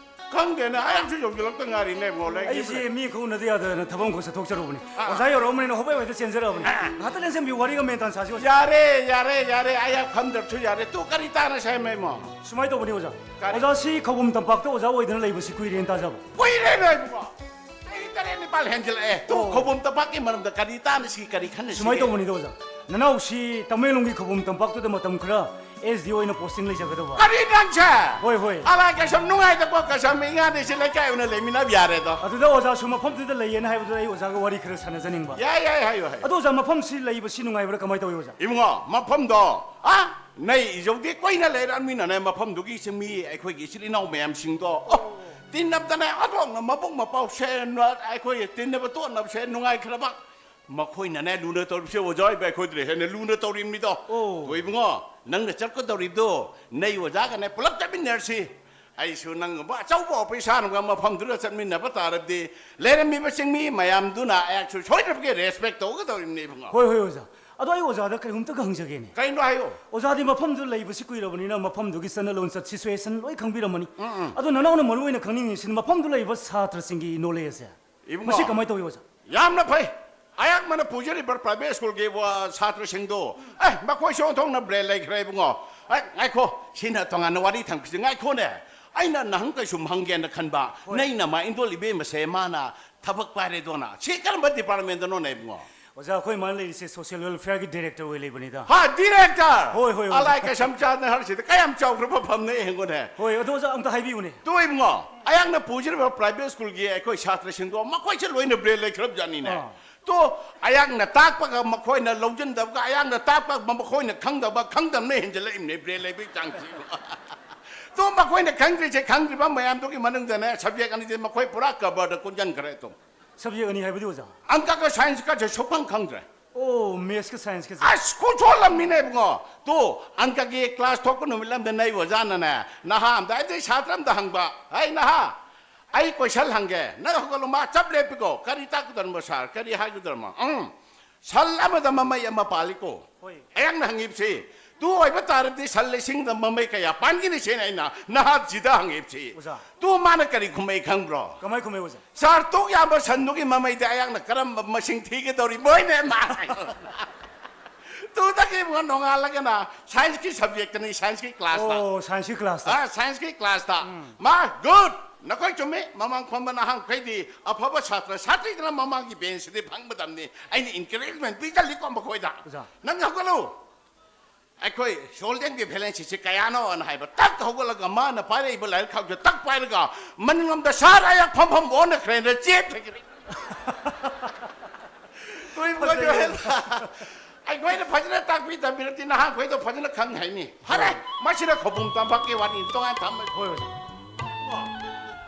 ꯈꯪꯗꯦꯅꯦ, ꯑꯩꯍꯥꯛꯁꯨ ꯌꯧꯁꯤꯜꯂꯛꯇ ꯉꯥꯏꯔꯤꯅꯦ, ꯃꯣ ꯂꯩ꯫ ꯑꯩꯁꯦ ꯃꯤ ꯈꯔ ꯎꯅꯗ ꯌꯥꯗꯗꯅ ꯊꯕꯛ ꯑꯃꯈꯛ ꯆꯠꯊꯣꯛꯆꯔꯨꯕꯅꯤ꯫ ꯑꯥ꯫ ꯑꯣꯖꯥ ꯌꯧꯔꯛꯑꯕꯅꯤꯅ ꯍꯣꯕꯦ ꯍꯣꯕꯦꯗ ꯆꯦꯟꯖꯔꯛꯑꯕꯅꯤ꯫ ꯑꯥ꯫ ꯉꯥꯏꯍꯥꯛꯇ ꯂꯦꯡꯁꯟꯕꯤꯌꯨ, ꯋꯥꯔꯤꯒ ꯃꯦꯟ ꯇꯥꯅ ꯁꯥꯁꯤ, ꯑꯣꯖꯥ꯫ ꯌꯥꯔꯦ, ꯌꯥꯔꯦ, ꯌꯥꯔꯦ, ꯑꯩꯍꯥꯛ ꯐꯝꯗ꯭ꯔꯁꯨ ꯌꯥꯔꯦ꯫ ꯇꯨ ꯀꯔꯤ ꯇꯥꯅ ꯁꯥꯏꯃꯦ, ꯃꯣ? ꯁꯨꯃꯥꯏꯅ ꯇꯧꯕꯅꯤ, ꯑꯣꯖꯥ꯫ ꯀꯔꯤ? ꯑꯣꯖꯥ, ꯁꯤ ꯈꯧꯕꯨꯝ ꯇꯝꯄꯥꯛꯇ ꯑꯣꯖꯥ ꯑꯣꯏꯗꯅ ꯂꯩꯕꯁꯤ ꯀꯨꯏꯔꯦꯅ ꯇꯥꯖꯕ꯫ ꯀꯨꯏꯔꯦ ꯅꯣꯏꯕꯨ꯫ ꯆꯍꯤ ꯇꯔꯦꯠ ꯅꯤꯄꯥꯜ ꯍꯦꯟꯖꯤꯜꯂꯛꯑꯦ꯫ ꯇꯨ ꯑꯣ꯫ ꯈꯧꯕꯨꯝ ꯇꯝꯄꯥꯛꯀꯤ ꯃꯔꯝꯗ ꯀꯔꯤ ꯇꯥꯅ ꯁꯤ ꯀꯔꯤ ꯈꯟꯅꯁꯤꯒꯦ? ꯁꯨꯃꯥꯏꯅ ꯇꯧꯕꯅꯤꯗ, ꯑꯣꯖꯥ꯫ ꯅꯅꯥꯎꯁꯤ ꯇꯃꯦꯡꯂꯣꯡꯒꯤ ꯈꯧꯕꯨꯝ ꯇꯝꯄꯥꯛꯇꯨꯗ ꯃꯇꯝ ꯈꯔ ꯑꯦꯁ ꯗꯤ ꯑꯣꯏꯅ ꯄꯣꯁꯇꯤꯡ ꯂꯩꯖꯒꯗꯧꯕ꯫ ꯀꯔꯤ ꯅꯪꯁꯦ? ꯍꯣꯏ, ꯍꯣꯏ꯫ ꯑꯂꯥꯏ ꯀꯩꯁꯨꯝ ꯅꯨꯡꯉꯥꯏꯇꯕ ꯀꯩꯁꯨꯝ ꯏꯉꯥꯗꯤ ꯁꯤ ꯂꯩꯀꯥꯏ ꯑꯣꯏꯅ ꯂꯩꯃꯤꯟꯅꯕ ꯌꯥꯔꯦꯗꯣ꯫ ꯑꯗꯨꯗ ꯑꯣꯖꯥꯁꯨ ꯃꯐꯝꯗꯨꯗ ꯂꯩꯌꯦꯅ ꯍꯥꯏꯕꯗꯨꯗ ꯑꯩ ꯑꯣꯖꯥꯒ ꯋꯥꯔꯤ ꯈꯔ ꯁꯥꯟꯅꯖꯅꯤꯡꯕ꯫ ꯌꯥꯏ, ꯌꯥꯏ, ꯍꯥꯏꯌꯨ, ꯍꯥꯏꯌꯨ꯫ ꯑꯗꯣ ꯑꯣꯖꯥ, ꯃꯐꯝꯁꯤ ꯂꯩꯕꯁꯤ ꯅꯨꯡꯉꯥꯏꯕ꯭ꯔꯥ, ꯀꯃꯥꯏꯅ ꯇꯧꯋꯤ ꯑꯣꯖꯥ? ꯏꯕꯨꯡꯉꯣ, ꯃꯐꯝꯗꯣ, ꯑ? ꯅꯩ ꯏꯖꯧꯗꯤ ꯀꯣꯏꯅ ꯂꯩꯔꯛꯑꯃꯤꯅꯅꯦ, ꯃꯐꯝꯗꯨꯒꯤ ꯆꯤꯡꯃꯤ ꯑꯩꯈꯣꯏꯒꯤ ꯏꯆꯤꯜ ꯏꯅꯥꯎ ꯃꯌꯥꯝꯁꯤꯡꯗꯣ, ꯑꯣ, ꯇꯤꯟꯅꯕꯗꯅꯦ ꯑꯣꯟꯊꯣꯛꯅ ꯃꯕꯨꯛ ꯃꯄꯥꯎ ꯁꯦꯡꯅ ꯑꯩꯈꯣꯏ ꯇꯤꯟꯅꯕ ꯇꯣꯠꯅꯕꯁꯦ ꯅꯨꯡꯉꯥꯏꯈ꯭ꯔꯕ꯫ ꯃꯈꯣꯏꯅꯅꯦ ꯂꯨꯅ ꯇꯧꯔꯤꯕꯁꯦ ꯑꯣꯖꯥ ꯑꯣꯏꯕ ꯑꯩꯈꯣꯏꯗ ꯍꯦꯟꯅ ꯂꯨꯅ ꯇꯧꯔꯤꯕꯅꯤꯗꯣ꯫ ꯑꯣ꯫ ꯇꯣ ꯏꯕꯨꯡꯉꯣ, ꯅꯪꯅ ꯆꯠꯀꯗꯧꯔꯤꯕꯗꯣ ꯅꯩ ꯑꯣꯖꯥꯒꯅꯦ ꯄꯨꯂꯞ ꯆꯠꯃꯤꯟꯅꯔꯁꯤ꯫ ꯑꯩꯁꯨ ꯅꯪꯒꯨꯝꯕ ꯑꯆꯧꯕ ꯑꯣꯐꯤꯁꯥꯔ ꯑꯃꯒ ꯃꯐꯝꯗꯨꯗ ꯆꯠꯃꯤꯟꯅꯕ ꯇꯥꯔꯕꯗꯤ ꯂꯩꯔꯝꯃꯤꯕ ꯆꯤꯡꯃꯤ ꯃꯌꯥꯝꯗꯨꯅ ꯑꯩꯍꯥꯛꯁꯨ ꯁꯣꯏꯗꯅꯃꯛꯀꯤ ꯔꯦꯁꯄꯦꯛ ꯇꯧꯒꯗꯧꯔꯤꯕꯅꯤ ꯏꯕꯨꯡꯉꯣ꯫ ꯍꯣꯏ, ꯍꯣꯏ, ꯑꯣꯖꯥ꯫ ꯑꯗꯣ ꯑꯩ ꯑꯣꯖꯥꯗ ꯀꯩꯅꯣꯝꯇꯒ ꯍꯪꯖꯒꯦꯅꯦ꯫ ꯀꯩꯅꯣ ꯍꯥꯏꯌꯣ꯫ ꯑꯣꯖꯥꯗꯤ ꯃꯐꯝꯗꯨ ꯂꯩꯕꯁꯤ ꯀꯨꯏꯔꯕꯅꯤꯅ ꯃꯐꯝꯗꯨꯒꯤ ꯆꯠꯅ ꯂꯣꯟꯆꯠ, ꯁꯤꯆꯨꯋꯦꯁꯟ ꯂꯣꯏ ꯈꯪꯕꯤꯔꯝꯃꯅꯤ꯫ ꯎꯝ, ꯎꯝ꯫ ꯑꯗꯣ ꯅꯅꯥꯎꯅ ꯃꯔꯨ ꯑꯣꯏꯅ ꯈꯪꯅꯤꯡꯉꯤꯁꯤꯅ ꯃꯐꯝꯗꯨ ꯂꯩꯔꯤꯕ ꯁꯥꯇ꯭ꯔꯁꯤꯡꯒꯤ ꯅꯣꯂꯦꯖꯁꯦ꯫ ꯏꯕꯨꯡꯉꯣ, ꯃꯁꯤ ꯀꯃꯥꯏꯅ ꯇꯧꯏ ꯑꯣꯖꯥ? ꯌꯥꯝꯅ ꯐꯩ꯫ ꯑꯩꯍꯥꯛꯃꯅ ꯄꯨꯖꯔꯤꯕ ꯄ꯭ꯔꯥꯏꯚꯦꯠ ꯁ꯭ꯀꯨꯜꯒꯤ ꯋꯥ-, ꯁꯥꯇ꯭ꯔꯁꯤꯡꯗꯣ, ꯑꯦ, ꯃꯈꯣꯏꯁꯨ ꯑꯣꯟꯊꯣꯛꯅ ꯕ꯭ꯔꯦꯟ ꯂꯩꯈ꯭ꯔꯦ ꯏꯕꯨꯡꯉꯣ꯫ ꯑꯦ, ꯉꯥꯏꯈꯣ, ꯁꯤꯅ ꯇꯣꯉꯥꯟꯅ ꯋꯥꯔꯤ ꯊꯝꯈꯤꯁꯤ꯫ ꯉꯥꯏꯈꯣꯅꯦ, ꯑꯩꯅ ꯅꯍꯪ ꯀꯩꯁꯨꯝ ꯍꯪꯒꯦꯅ ꯈꯟꯕ꯫ ꯍꯣꯏ꯫ ꯅꯩ ꯅꯃꯥ ꯏꯟꯗꯣꯜ ꯏꯕꯦꯝꯃꯁꯦ ꯃꯥꯅ ꯊꯕꯛ ꯄꯥꯏꯔꯦꯗꯣꯅ꯫ ꯁꯤ ꯀꯔꯝꯕ ꯗꯤꯄꯥꯔꯠꯃꯦꯟꯗꯅꯣꯅꯦ ꯏꯕꯨꯡꯉꯣ? ꯑꯣꯖꯥ, ꯑꯩꯈꯣꯏ ꯃꯥꯅ ꯂꯩꯔꯤꯁꯦ ꯁꯣꯁꯤꯌꯦꯜ ꯋꯦꯜꯐꯤꯌꯔꯒꯤ ꯗꯤꯔꯦꯛꯇꯔ ꯑꯣꯏ ꯂꯩꯕꯅꯤꯗ꯫ ꯍꯥ, ꯗꯤꯔꯦꯛꯇꯔ? ꯍꯣꯏ, ꯍꯣꯏ, ꯑꯣꯖꯥ꯫ ꯑꯂꯥꯏ ꯀꯁꯝ ꯆꯥꯗꯅ ꯍꯥꯏꯔꯤꯁꯤꯗ ꯀꯌꯥꯝ ꯆꯥꯎꯈ꯭ꯔꯕ ꯐꯝꯅꯦ ꯌꯦꯡꯉꯨꯅꯦ꯫ ꯍꯣꯏ, ꯑꯗꯣ ꯑꯣꯖꯥ, ꯑꯝꯇ ꯍꯥꯏꯕꯤꯌꯨꯅꯦ꯫ ꯇꯨ ꯏꯕꯨꯡꯉꯣ, ꯑꯩꯍꯥꯛꯅ ꯄꯨꯖꯔꯤꯕ ꯄ꯭ꯔꯥꯏꯚꯦꯠ ꯁ꯭ꯀꯨꯜꯒꯤ ꯑꯩꯈꯣꯏ ꯁꯥꯇ꯭ꯔꯁꯤꯡꯗꯣ ꯃꯈꯣꯏꯁꯦ ꯂꯣꯏꯅ ꯕ꯭ꯔꯦꯟ ꯂꯩꯈ꯭ꯔꯕ ꯖꯥꯠꯅꯤꯅꯦ꯫ ꯑꯥ꯫ ꯇꯣ, ꯑꯩꯍꯥꯛꯅ ꯇꯥꯛꯄꯒ ꯃꯈꯣꯏꯅ ꯂꯧꯁꯤꯟꯗꯕꯒ, ꯑꯩꯍꯥꯛꯅ ꯇꯥꯛꯄ ꯃꯈꯣꯏꯅ ꯈꯪꯗꯕ, ꯈꯪꯗꯕꯅ ꯍꯦꯟꯖꯜꯂꯛꯏꯕꯅꯦ ꯕ꯭ꯔꯦꯟ ꯂꯩꯕꯒꯤ ꯆꯥꯡꯁꯤ꯫ ꯇꯣ, ꯃꯈꯣꯏꯅ ꯈꯪꯗ꯭ꯔꯤꯁꯦ, ꯈꯪꯗ꯭ꯔꯤꯕ ꯃꯌꯥꯝꯗꯨꯒꯤ ꯃꯅꯨꯡꯗꯅꯦ ꯁꯕꯖꯦꯛ ꯑꯅꯤꯁꯦ ꯃꯈꯣꯏ ꯄꯨꯔꯥ ꯀꯕꯔꯗ ꯀꯨꯟꯁꯤꯟꯈ꯭ꯔꯦ ꯑꯗꯨꯝ꯫ ꯁꯕꯖꯦꯛ ꯑꯅꯤ ꯍꯥꯏꯕꯗꯤ ꯑꯣꯖꯥ? ꯑꯪꯀꯒ ꯁꯥꯏꯟꯁꯀꯁꯦ ꯁꯨꯛꯈꯪ ꯈꯪꯗ꯭ꯔꯦ꯫ ꯑꯣ, ꯃꯦꯠꯁꯀ ꯁꯥꯏꯟꯁꯀꯁꯦ? ꯑꯁ, ꯈꯨꯠꯁꯣꯜꯂꯝꯃꯤꯅꯦ ꯏꯕꯨꯡꯉꯣ꯫ ꯇꯣ, ꯑꯪꯀꯒꯤ ꯀ꯭ꯂꯥꯁ ꯊꯣꯛꯄ ꯅꯨꯃꯤꯠ ꯑꯃꯗ ꯅꯩ ꯑꯣꯖꯥꯅꯅꯦ ꯅꯍꯥ ꯑꯝꯗ, ꯑꯩꯗꯤ ꯁꯥꯇ꯭ꯔ ꯑꯝꯗ ꯍꯪꯕ, "ꯍꯩ ꯅꯍꯥ, ꯑꯩ ꯀꯣꯏꯁꯟ ꯍꯪꯒꯦ, ꯅꯪ ꯍꯧꯒꯠꯂꯣ, ꯃꯥ ꯆꯞ ꯂꯦꯞꯄꯤꯀꯣ, ꯀꯔꯤ ꯇꯥꯛꯀꯗꯧꯔꯤꯅꯣ ꯁꯥꯔ, ꯀꯔꯤ ꯍꯥꯏꯒꯗꯧꯔꯤꯅꯣ?" ꯎꯝ, ꯁꯟ ꯑꯃꯗ ꯃꯃꯩ ꯑꯃ ꯄꯥꯜꯂꯤꯀꯣ꯫ ꯍꯣꯏ꯫ ꯑꯩꯍꯥꯛꯅ ꯍꯪꯉꯤꯕꯁꯤ, ꯇꯨ ꯑꯣꯏꯕ ꯇꯥꯔꯗꯤ ꯁꯟ ꯂꯤꯁꯤꯡꯗ ꯃꯃꯩ ꯀꯌꯥ ꯄꯥꯟꯒꯅꯤ ꯁꯤꯅꯤ ꯑꯩꯅ ꯅꯍꯥꯁꯤꯗ ꯍꯪꯉꯤꯕꯁꯤ꯫ ꯑꯣꯖꯥ꯫ ꯇꯨ ꯃꯥꯅ ꯀꯔꯤ ꯈꯨꯝꯃꯛꯏ ꯈꯪꯕ꯭ꯔꯣ? ꯀꯃꯥꯏ ꯈꯨꯝꯃꯛꯏ ꯑꯣꯖꯥ? ꯁꯥꯔ, ꯇꯣꯛ ꯌꯥꯝꯕ ꯁꯟꯗꯨꯒꯤ ꯃꯃꯩꯗ ꯑꯩꯍꯥꯛꯅ ꯀꯔꯝꯕ ꯃꯁꯤꯡ ꯊꯤꯒꯗꯧꯔꯤꯕꯅꯣꯅꯦ ꯃꯥ ꯍꯥꯏ꯫ ꯇꯨꯗꯒꯤ ꯑꯃꯨꯛ ꯅꯣꯡꯉꯥꯜꯂꯒꯅ ꯁꯥꯏꯟꯁꯀꯤ ꯁꯕꯖꯦꯛꯇꯅꯤ, ꯁꯥꯏꯟꯁꯀꯤ ꯀ꯭ꯂꯥꯁꯇ꯫ ꯑꯣ, ꯁꯥꯏꯟꯁꯀꯤ ꯀ꯭ꯂꯥꯁꯇ꯫ ꯑꯥ, ꯁꯥꯏꯟꯁꯀꯤ ꯀ꯭ꯂꯥꯁꯇ꯫ ꯎꯝ꯫ ꯃꯥ, ꯒꯨꯗ! ꯅꯈꯣꯏ ꯆꯨꯝꯃꯤ, ꯃꯃꯥꯡ ꯐꯝꯕ ꯅꯍꯥꯟꯈꯩꯗꯤ ꯑꯐꯕ ꯁꯥꯇ꯭ꯔ, ꯁꯥꯇ꯭ꯔꯤꯗꯅ ꯃꯃꯥꯡꯒꯤ ꯕꯦꯟꯁꯁꯤꯗꯤ ꯐꯪꯒꯗꯕꯅꯤ꯫ ꯑꯩꯅ ꯏꯟꯀꯔꯦꯖꯃꯦꯟ ꯄꯤꯁꯜꯂꯤꯀꯣ ꯃꯈꯣꯏꯗ꯫ ꯑꯣꯖꯥ꯫ ꯅꯪ ꯍꯧꯒꯠꯂꯨ! ꯑꯩꯈꯣꯏ ꯁꯣꯜꯗꯤꯌꯝꯒꯤ ꯚꯦꯂꯦꯟꯁꯤꯁꯤ ꯀꯌꯥꯅꯣꯅ ꯍꯥꯏꯕ, ꯇꯛ ꯍꯧꯒꯠꯂꯒ ꯃꯥꯅ ꯄꯥꯏꯔꯛꯏꯕ ꯂꯥꯏꯔꯤꯛ ꯈꯥꯎꯁꯦ ꯇꯛ ꯄꯥꯏꯔꯒ ꯃꯅꯤꯡꯂꯣꯝꯗ ꯁꯥꯔ ꯑꯌꯥꯛ ꯐꯝꯐꯝ ꯑꯣꯟꯅꯈ꯭ꯔꯦꯅ ꯆꯦꯞꯊꯈ꯭ꯔꯦ꯫ ꯇꯨꯏꯕ ꯐꯖꯩ꯫ ꯑꯩꯈꯣꯏꯅ ꯐꯖꯅ ꯇꯥꯛꯄꯤ ꯇꯝꯕꯤꯔꯗꯤ ꯅꯍꯥꯈꯣꯏꯗꯣ ꯐꯖꯅ ꯈꯪ ꯍꯩꯅꯤ꯫ ꯐꯔꯦ, ꯍꯣꯏ꯫ ꯃꯁꯤꯅ ꯈꯧꯄꯨꯝ ꯇꯝꯄꯥꯛꯀꯤ ꯋꯥꯔꯤ ꯇꯣꯉꯥꯟ ꯊꯝꯃꯁꯤ꯫ ꯍꯣꯏ, ꯍꯣꯏ꯫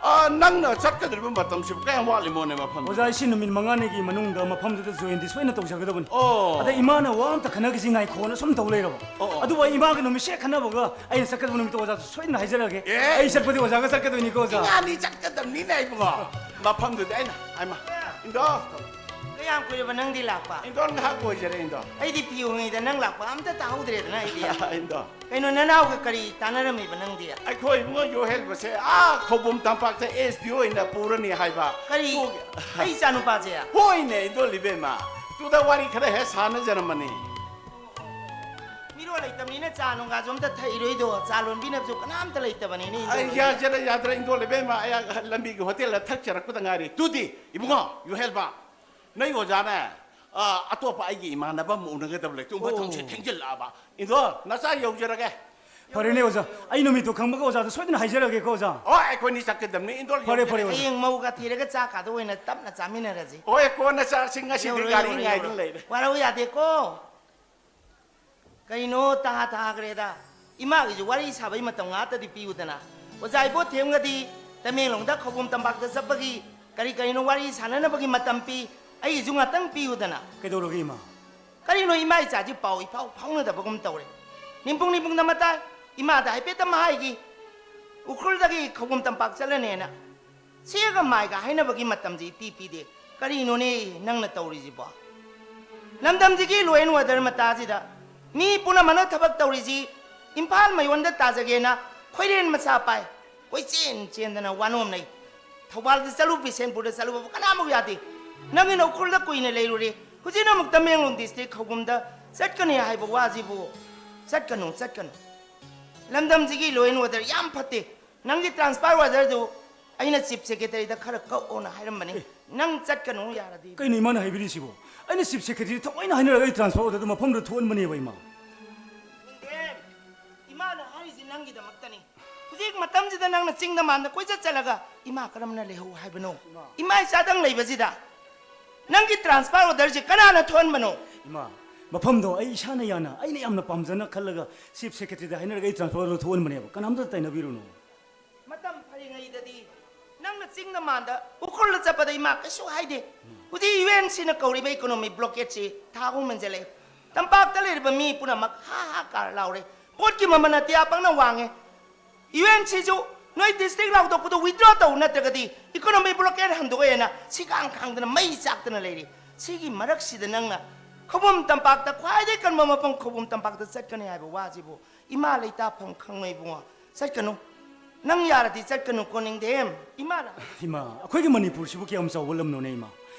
ꯑꯥ, ꯅꯪꯅ ꯆꯠꯀꯗꯧꯔꯤꯕ ꯃꯇꯝꯁꯤꯕꯨ ꯀꯌꯥꯝ ꯋꯥꯠꯂꯤꯃꯣꯅꯦ ꯃꯐꯝꯗ? ꯑꯣꯖꯥ, ꯑꯩꯁꯤ ꯅꯨꯃꯤꯠ ꯃꯉꯥꯅꯤꯒꯤ ꯃꯅꯨꯡꯗ ꯃꯐꯝꯗꯨꯗ joinꯗꯤ ꯁꯣꯏꯅ ꯇꯧꯖꯒꯗꯕꯅꯤ꯫ ꯑꯣ꯫ ꯑꯗ ꯏꯃꯥꯅ ꯋꯥ ꯑꯝꯇ ꯈꯟꯅꯈꯤꯁꯤ ꯉꯥꯏꯈꯣꯅ ꯁꯨꯝ ꯇꯧ ꯂꯩꯔꯕ꯫ ꯑꯣ, ꯑꯣ꯫ ꯑꯗꯨꯕꯨ ꯑꯩ ꯏꯃꯥꯒ ꯅꯨꯃꯤꯠꯁꯦ ꯈꯟꯅꯕꯒ ꯑꯩꯅ ꯆꯠꯀꯗꯕ ꯅꯨꯃꯤꯠꯇꯣ ꯑꯣꯖꯥ ꯁꯣꯏꯗꯅ ꯍꯥꯏꯖꯔꯛꯑꯒꯦ꯫ ꯑꯦ꯫ ꯑꯩ ꯆꯠꯄꯗꯤ ꯑꯣꯖꯥꯒ ꯆꯠꯀꯗꯣꯏꯅꯤꯀꯣ, ꯑꯣꯖꯥ꯫ ꯏꯃꯥꯅꯤ ꯆꯠꯀꯗꯕꯅꯤꯅꯦ ꯏꯕꯨꯡꯉꯣ꯫ ꯃꯐꯝꯗꯨꯗꯤ ꯑꯩꯅ, ꯍꯥꯏꯃ, ꯏꯟꯗꯣ꯫ ꯀꯌꯥꯝ ꯀꯨꯏꯔꯕ ꯅꯪꯗꯤ ꯂꯥꯛꯄ? ꯏꯟꯗꯣ, ꯉꯥꯏꯍꯥꯛ ꯑꯣꯏꯖꯔꯦ, ꯏꯟꯗꯣ꯫ ꯑꯩꯗꯤ ꯐꯤ ꯍꯣꯡꯉꯤꯗ ꯅꯪ ꯂꯥꯛꯄ ꯑꯝꯇ ꯇꯥꯍꯧꯗ꯭ꯔꯦꯗꯅ ꯑꯩꯗꯤ꯫ ꯏꯟꯗꯣ꯫ ꯀꯩꯅꯣ, ꯅꯅꯥꯎꯒ ꯀꯔꯤ ꯇꯥꯟꯅꯔꯝꯃꯤꯕ ꯅꯪꯗꯤ? ꯑꯩꯈꯣꯏ ꯏꯕꯨꯡꯉꯣ ꯌꯣꯍꯦꯜꯕꯁꯦ ꯑꯥ ꯈꯧꯕꯨꯝ ꯇꯝꯄꯥꯛꯇ S D O ꯑꯣꯏꯅ ꯄꯨꯔꯅꯤ ꯍꯥꯏꯕ꯫ ꯀꯔꯤ? ꯇꯨꯒꯤ ꯑꯩ ꯏꯆꯥ ꯅꯨꯄꯥꯁꯦ? ꯍꯣꯏꯅꯦ, ꯏꯟꯗꯣꯜ ꯏꯕꯦꯝꯃ꯫ ꯇꯨꯗ ꯋꯥꯔꯤ ꯈꯔ ꯍꯦꯛ ꯁꯥꯟꯅꯖꯔꯝꯕꯅꯤ꯫ ꯃꯤꯔꯣꯜ ꯂꯩꯇꯕꯅꯤꯅ ꯆꯥ ꯅꯨꯡꯒꯥꯁꯨ ꯑꯝꯇ ꯊꯛꯏꯔꯣꯏꯗꯣ, ꯆꯥ ꯂꯣꯟꯕꯤꯅꯕꯁꯨ ꯀꯅꯥꯝꯇ ꯂꯩꯇꯕꯅꯤꯅꯦ, ꯏꯟꯗꯣꯜ ꯑꯩ ꯏꯕꯦꯝꯃ꯫ ꯌꯥꯖꯔꯦ, ꯌꯥꯗ꯭ꯔꯦ, ꯏꯟꯗꯣꯜ ꯏꯕꯦꯝꯃ, ꯑꯩ ꯂꯝꯕꯤꯒꯤ ꯍꯣꯇꯦꯜꯗ ꯊꯛꯆꯔꯛꯄꯗ ꯉꯥꯏꯔꯤ꯫ ꯇꯨꯗꯤ, ꯏꯕꯨꯡꯉꯣ, ꯌꯣꯍꯦꯜꯕ, ꯅꯣꯏ ꯑꯣꯖꯥꯅꯦ, ꯑ, ꯑꯇꯣꯞꯄ ꯑꯩꯒꯤ ꯏꯃꯥꯟꯅꯕ ꯑꯃ ꯎꯅꯒꯗꯕ ꯂꯩ꯫ ꯇꯨꯝꯕ ꯑꯣ꯫ ꯊꯣꯡꯁꯦ ꯊꯦꯡꯖꯤꯜꯂꯛꯑꯕ꯫ ꯏꯟꯗꯣ, ꯅꯆꯥ ꯌꯧꯖꯔꯒꯦ꯫ ꯐꯔꯦꯅꯦ ꯑꯣꯖꯥ, ꯑꯩ ꯅꯨꯃꯤꯠꯇꯣ ꯈꯪꯕꯒ ꯑꯣꯖꯥꯗ ꯁꯣꯏꯗꯅ ꯍꯥꯏꯖꯔꯒꯦꯀꯣ, ꯑꯣꯖꯥ꯫ ꯑꯣ, ꯑꯩꯈꯣꯏꯅꯤ ꯆꯠꯀꯗꯕꯅꯤ, ꯏꯟꯗꯣꯜ ꯐꯔꯦ, ꯌꯧꯖꯔꯒꯦ꯫ ꯐꯔꯦ, ꯑꯣꯖꯥ꯫ ꯍꯌꯦꯡ ꯃꯧꯒ ꯊꯤꯔꯒ ꯆꯥꯛ ꯀꯥꯗ ꯑꯣꯏꯅ ꯇꯞꯅ ꯆꯥꯃꯤꯟꯅꯔꯁꯤ꯫ ꯍꯣꯏ, ꯀꯣꯟꯅ ꯆꯥꯁꯤ, ꯉꯁꯤꯗꯤ ꯌꯧꯔꯣ, ꯒꯥꯔꯤ ꯌꯧꯔꯣ, ꯉꯥꯏꯗꯨꯅ ꯌꯧꯔꯣ꯫ ꯂꯩꯔꯦ꯫ ꯋꯥꯔꯧ ꯌꯥꯗꯦꯀꯣ꯫ ꯀꯩꯅꯣ ꯇꯍꯥ ꯇꯍꯥꯈ꯭ꯔꯦꯗ? ꯏꯃꯥꯒꯤꯁꯨ ꯋꯥꯔꯤ ꯁꯥꯕꯩ ꯃꯇꯝ ꯉꯥꯛꯇꯗꯤ ꯄꯤꯌꯨꯗꯅ꯫ ꯑꯣꯖꯥ ꯏꯕꯣꯊꯦꯝꯒꯗꯤ ꯇꯃꯦꯡꯂꯣꯡꯗ ꯈꯧꯕꯨꯝ ꯇꯝꯄꯥꯛꯇ ꯆꯠꯄꯒꯤ ꯀꯔꯤ ꯀꯔꯤꯅꯣ ꯋꯥꯔꯤ ꯁꯥꯟꯅꯅꯕꯒꯤ ꯃꯇꯝ ꯄꯤ, ꯑꯩꯒꯤꯁꯨ ꯉꯥꯛꯇꯪ ꯄꯤꯌꯨꯗꯅ꯫ ꯀꯩꯗꯧꯔꯒꯦ ꯏꯃꯥ? ꯀꯔꯤꯅꯣ ꯏꯃꯥ ꯏꯆꯥꯁꯤ ꯄꯥꯎ ꯏꯐꯥꯎ ꯐꯥꯎꯅꯗꯕꯒꯨꯝ ꯇꯧꯔꯦ꯫ ꯅꯤꯡꯄꯨꯡ ꯅꯤꯡꯄꯨꯡꯗ ꯃꯇꯥꯏ ꯏꯃꯥꯗ ꯍꯥꯏꯐꯦꯠ ꯑꯃ ꯍꯥꯏꯈꯤ, ꯎꯈ꯭ꯔꯨꯜꯗꯒꯤ ꯈꯧꯕꯨꯝ ꯇꯝꯄꯥꯛ ꯆꯠꯂꯅꯦꯅ꯫ ꯁꯦꯒ ꯃꯥꯏꯒ ꯍꯥꯏꯅꯕꯒꯤ ꯃꯇꯝꯁꯤ ꯏꯄꯤ ꯄꯤꯗꯦ꯫ ꯀꯔꯤꯅꯣꯅꯦ ꯅꯪꯅ ꯇꯧꯔꯤꯁꯤꯕꯣ? ꯂꯝꯗꯝꯁꯤꯒꯤ law and order ꯃꯇꯥꯁꯤꯗ ꯃꯤ ꯄꯨꯝꯅꯃꯛꯅ ꯊꯕꯛ ꯇꯧꯔꯤꯁꯤ ꯏꯝꯐꯥꯜ ꯃꯌꯣꯟꯗ ꯇꯥꯖꯒꯦꯅ ꯈꯣꯏꯔꯦꯟ ꯃꯆꯥ ꯄꯥꯏ ꯀꯣꯏꯆꯦꯟ ꯆꯦꯟꯗꯅ ꯋꯥꯅꯣꯝꯅꯩ꯫ ꯊꯧꯕꯥꯜꯗ ꯆꯠꯂꯨ, ꯕꯤꯁꯦꯟꯄꯨꯔꯗ ꯆꯠꯂꯨꯕꯕꯨ ꯀꯅꯥꯃꯨꯛ ꯌꯥꯗꯦ꯫ ꯅꯪꯒꯤꯅ ꯎꯈ꯭ꯔꯨꯜꯗ ꯀꯨꯏꯅ ꯂꯩꯔꯨꯔꯦ, ꯍꯧꯖꯤꯛꯅ ꯑꯃꯨꯛ ꯇꯃꯦꯡꯂꯣꯡ district ꯈꯧꯕꯨꯝꯗ ꯆꯠꯀꯅꯤ ꯍꯥꯏꯕ ꯋꯥꯁꯤꯕꯨ? ꯆꯠꯀꯅꯨ, ꯆꯠꯀꯅꯨ꯫ ꯂꯝꯗꯝꯁꯤꯒꯤ law and order ꯌꯥꯝ ꯐꯠꯇꯦ꯫ ꯅꯪꯒꯤ transfer orderꯗꯨ ꯑꯩꯅ chief secretaryꯗ ꯈꯔ ꯀꯛꯑꯣꯅ ꯍꯥꯏꯔꯝꯕꯅꯤ꯫ ꯑꯦ꯫ ꯅꯪ ꯆꯠꯀꯅꯨ ꯌꯥꯔꯗꯤ꯫ ꯀꯩꯅꯣ ꯏꯃꯥꯅ ꯍꯥꯏꯕꯤꯔꯤꯁꯤꯕꯣ? ꯑꯩꯅ chief secretary ꯊꯑꯣꯏꯅ ꯍꯥꯏꯅꯔꯒ ꯑꯩ transfer orderꯗꯨ ꯃꯐꯝꯗꯨꯗ ꯊꯣꯛꯍꯟꯕꯅꯦꯕ, ꯏꯃꯥ꯫ ꯏꯃꯥꯅ ꯍꯥꯏꯔꯤꯁꯤ ꯅꯪꯒꯤꯗꯃꯛꯇꯅꯤ꯫ ꯍꯧꯖꯤꯛ ꯃꯇꯝꯁꯤꯗ ꯅꯪꯅ ꯆꯤꯡꯗ ꯃꯥꯟꯗ ꯀꯣꯏꯆꯠ ꯆꯠꯂꯒ ꯏꯃꯥ ꯀꯔꯝꯅ ꯂꯩꯍꯧ ꯍꯥꯏꯕꯅꯣ? ꯏꯃꯥ ꯏꯆꯥꯗꯪ ꯂꯩꯕꯁꯤꯗ ꯅꯪꯒꯤ transfer orderꯁꯤ ꯀꯅꯥꯅ ꯊꯣꯛꯍꯟꯕꯅꯣ? ꯏꯃꯥ, ꯃꯐꯝꯗꯣ ꯑꯩ ꯏꯁꯥꯅ ꯌꯥꯅ, ꯑꯩꯅ ꯌꯥꯝꯅ ꯄꯥꯝꯖꯅ ꯈꯜꯂꯒ chief secretaryꯗ ꯍꯥꯏꯅꯔꯒ ꯑꯩ transfer order ꯊꯣꯛꯍꯟꯕꯅꯦꯕ꯫ ꯀꯅꯥꯝꯇ ꯇꯥꯏꯅꯕꯤꯔꯨꯅꯨ꯫ ꯃꯇꯝ ꯐꯔꯤꯉꯩꯗꯗꯤ ꯆꯤꯡꯗ ꯃꯥꯟꯗ ꯎꯈ꯭ꯔꯨꯜꯗ ꯆꯠꯄꯗ ꯏꯃꯥ ꯀꯩꯁꯨ ꯍꯥꯏꯗꯦ꯫ ꯍꯧꯖꯤꯛ ꯌꯨ ꯑꯦꯟ ꯁꯤꯅ ꯀꯧꯔꯤꯕ ꯏꯀꯣꯅꯣꯃꯤꯛ ꯕ꯭ꯂꯣꯀꯦꯠꯁꯤ ꯊꯥ ꯑꯍꯨꯝ ꯍꯦꯟꯖꯜꯂꯛꯑꯦ꯫ ꯇꯝꯄꯥꯛꯇ ꯂꯩꯔꯤꯕ ꯃꯤ ꯄꯨꯝꯅꯃꯛ ꯍꯥ ꯍꯥ ꯀꯥꯔ ꯂꯥꯎꯔꯦ꯫ ꯄꯣꯠꯀꯤ ꯃꯃꯜ ꯑꯇꯤꯌꯥ ꯄꯪꯅ ꯋꯥꯡꯉꯦ꯫ ꯌꯨ ꯑꯦꯟ ꯁꯤꯁꯨ ꯅꯣꯏ ꯗꯤꯁꯇ꯭ꯔꯤꯛ ꯂꯥꯎꯊꯣꯛꯄꯗꯣ ꯋꯤꯗ꯭ꯔꯣ ꯇꯧ, ꯅꯠꯇ꯭ꯔꯒꯗꯤ ꯏꯀꯣꯅꯣꯃꯤꯛ ꯕ꯭ꯂꯣꯀꯦꯠ ꯍꯟꯗꯣꯛꯑꯦꯅ ꯁꯤꯀꯥꯡ ꯈꯥꯡꯗꯅ ꯃꯩ ꯆꯥꯛꯇꯅ ꯂꯩꯔꯤ꯫ ꯁꯤꯒꯤ ꯃꯔꯛꯁꯤꯗ ꯅꯪꯅ ꯈꯧꯄꯨꯝ ꯇꯝꯄꯥꯛꯇ ꯈ꯭ꯋꯥꯏꯗꯒꯤ ꯀꯟꯕ ꯃꯐꯝ ꯈꯧꯄꯨꯝ ꯇꯝꯄꯥꯛꯇ ꯆꯠꯀꯅꯤ ꯍꯥꯏꯕ ꯋꯥꯁꯤꯕꯨ ꯏꯃꯥ ꯂꯩꯇꯥꯐꯝ ꯈꯪꯉꯣꯏ ꯏꯕꯨꯡꯉꯣ꯫ ꯆꯠꯀꯅꯨ꯫ ꯅꯪ ꯌꯥꯔꯗꯤ ꯆꯠꯀꯅꯨ ꯀꯣꯅꯤꯡꯗꯦꯝ꯫ ꯏꯃꯥꯅ ꯏꯃꯥ, ꯑꯩꯈꯣꯏꯒꯤ ꯃꯅꯤꯄꯨꯔꯁꯤꯕꯨ ꯀꯌꯥꯝ ꯆꯥꯎꯕ ꯂꯝꯅꯣꯅꯦ ꯏꯃꯥ?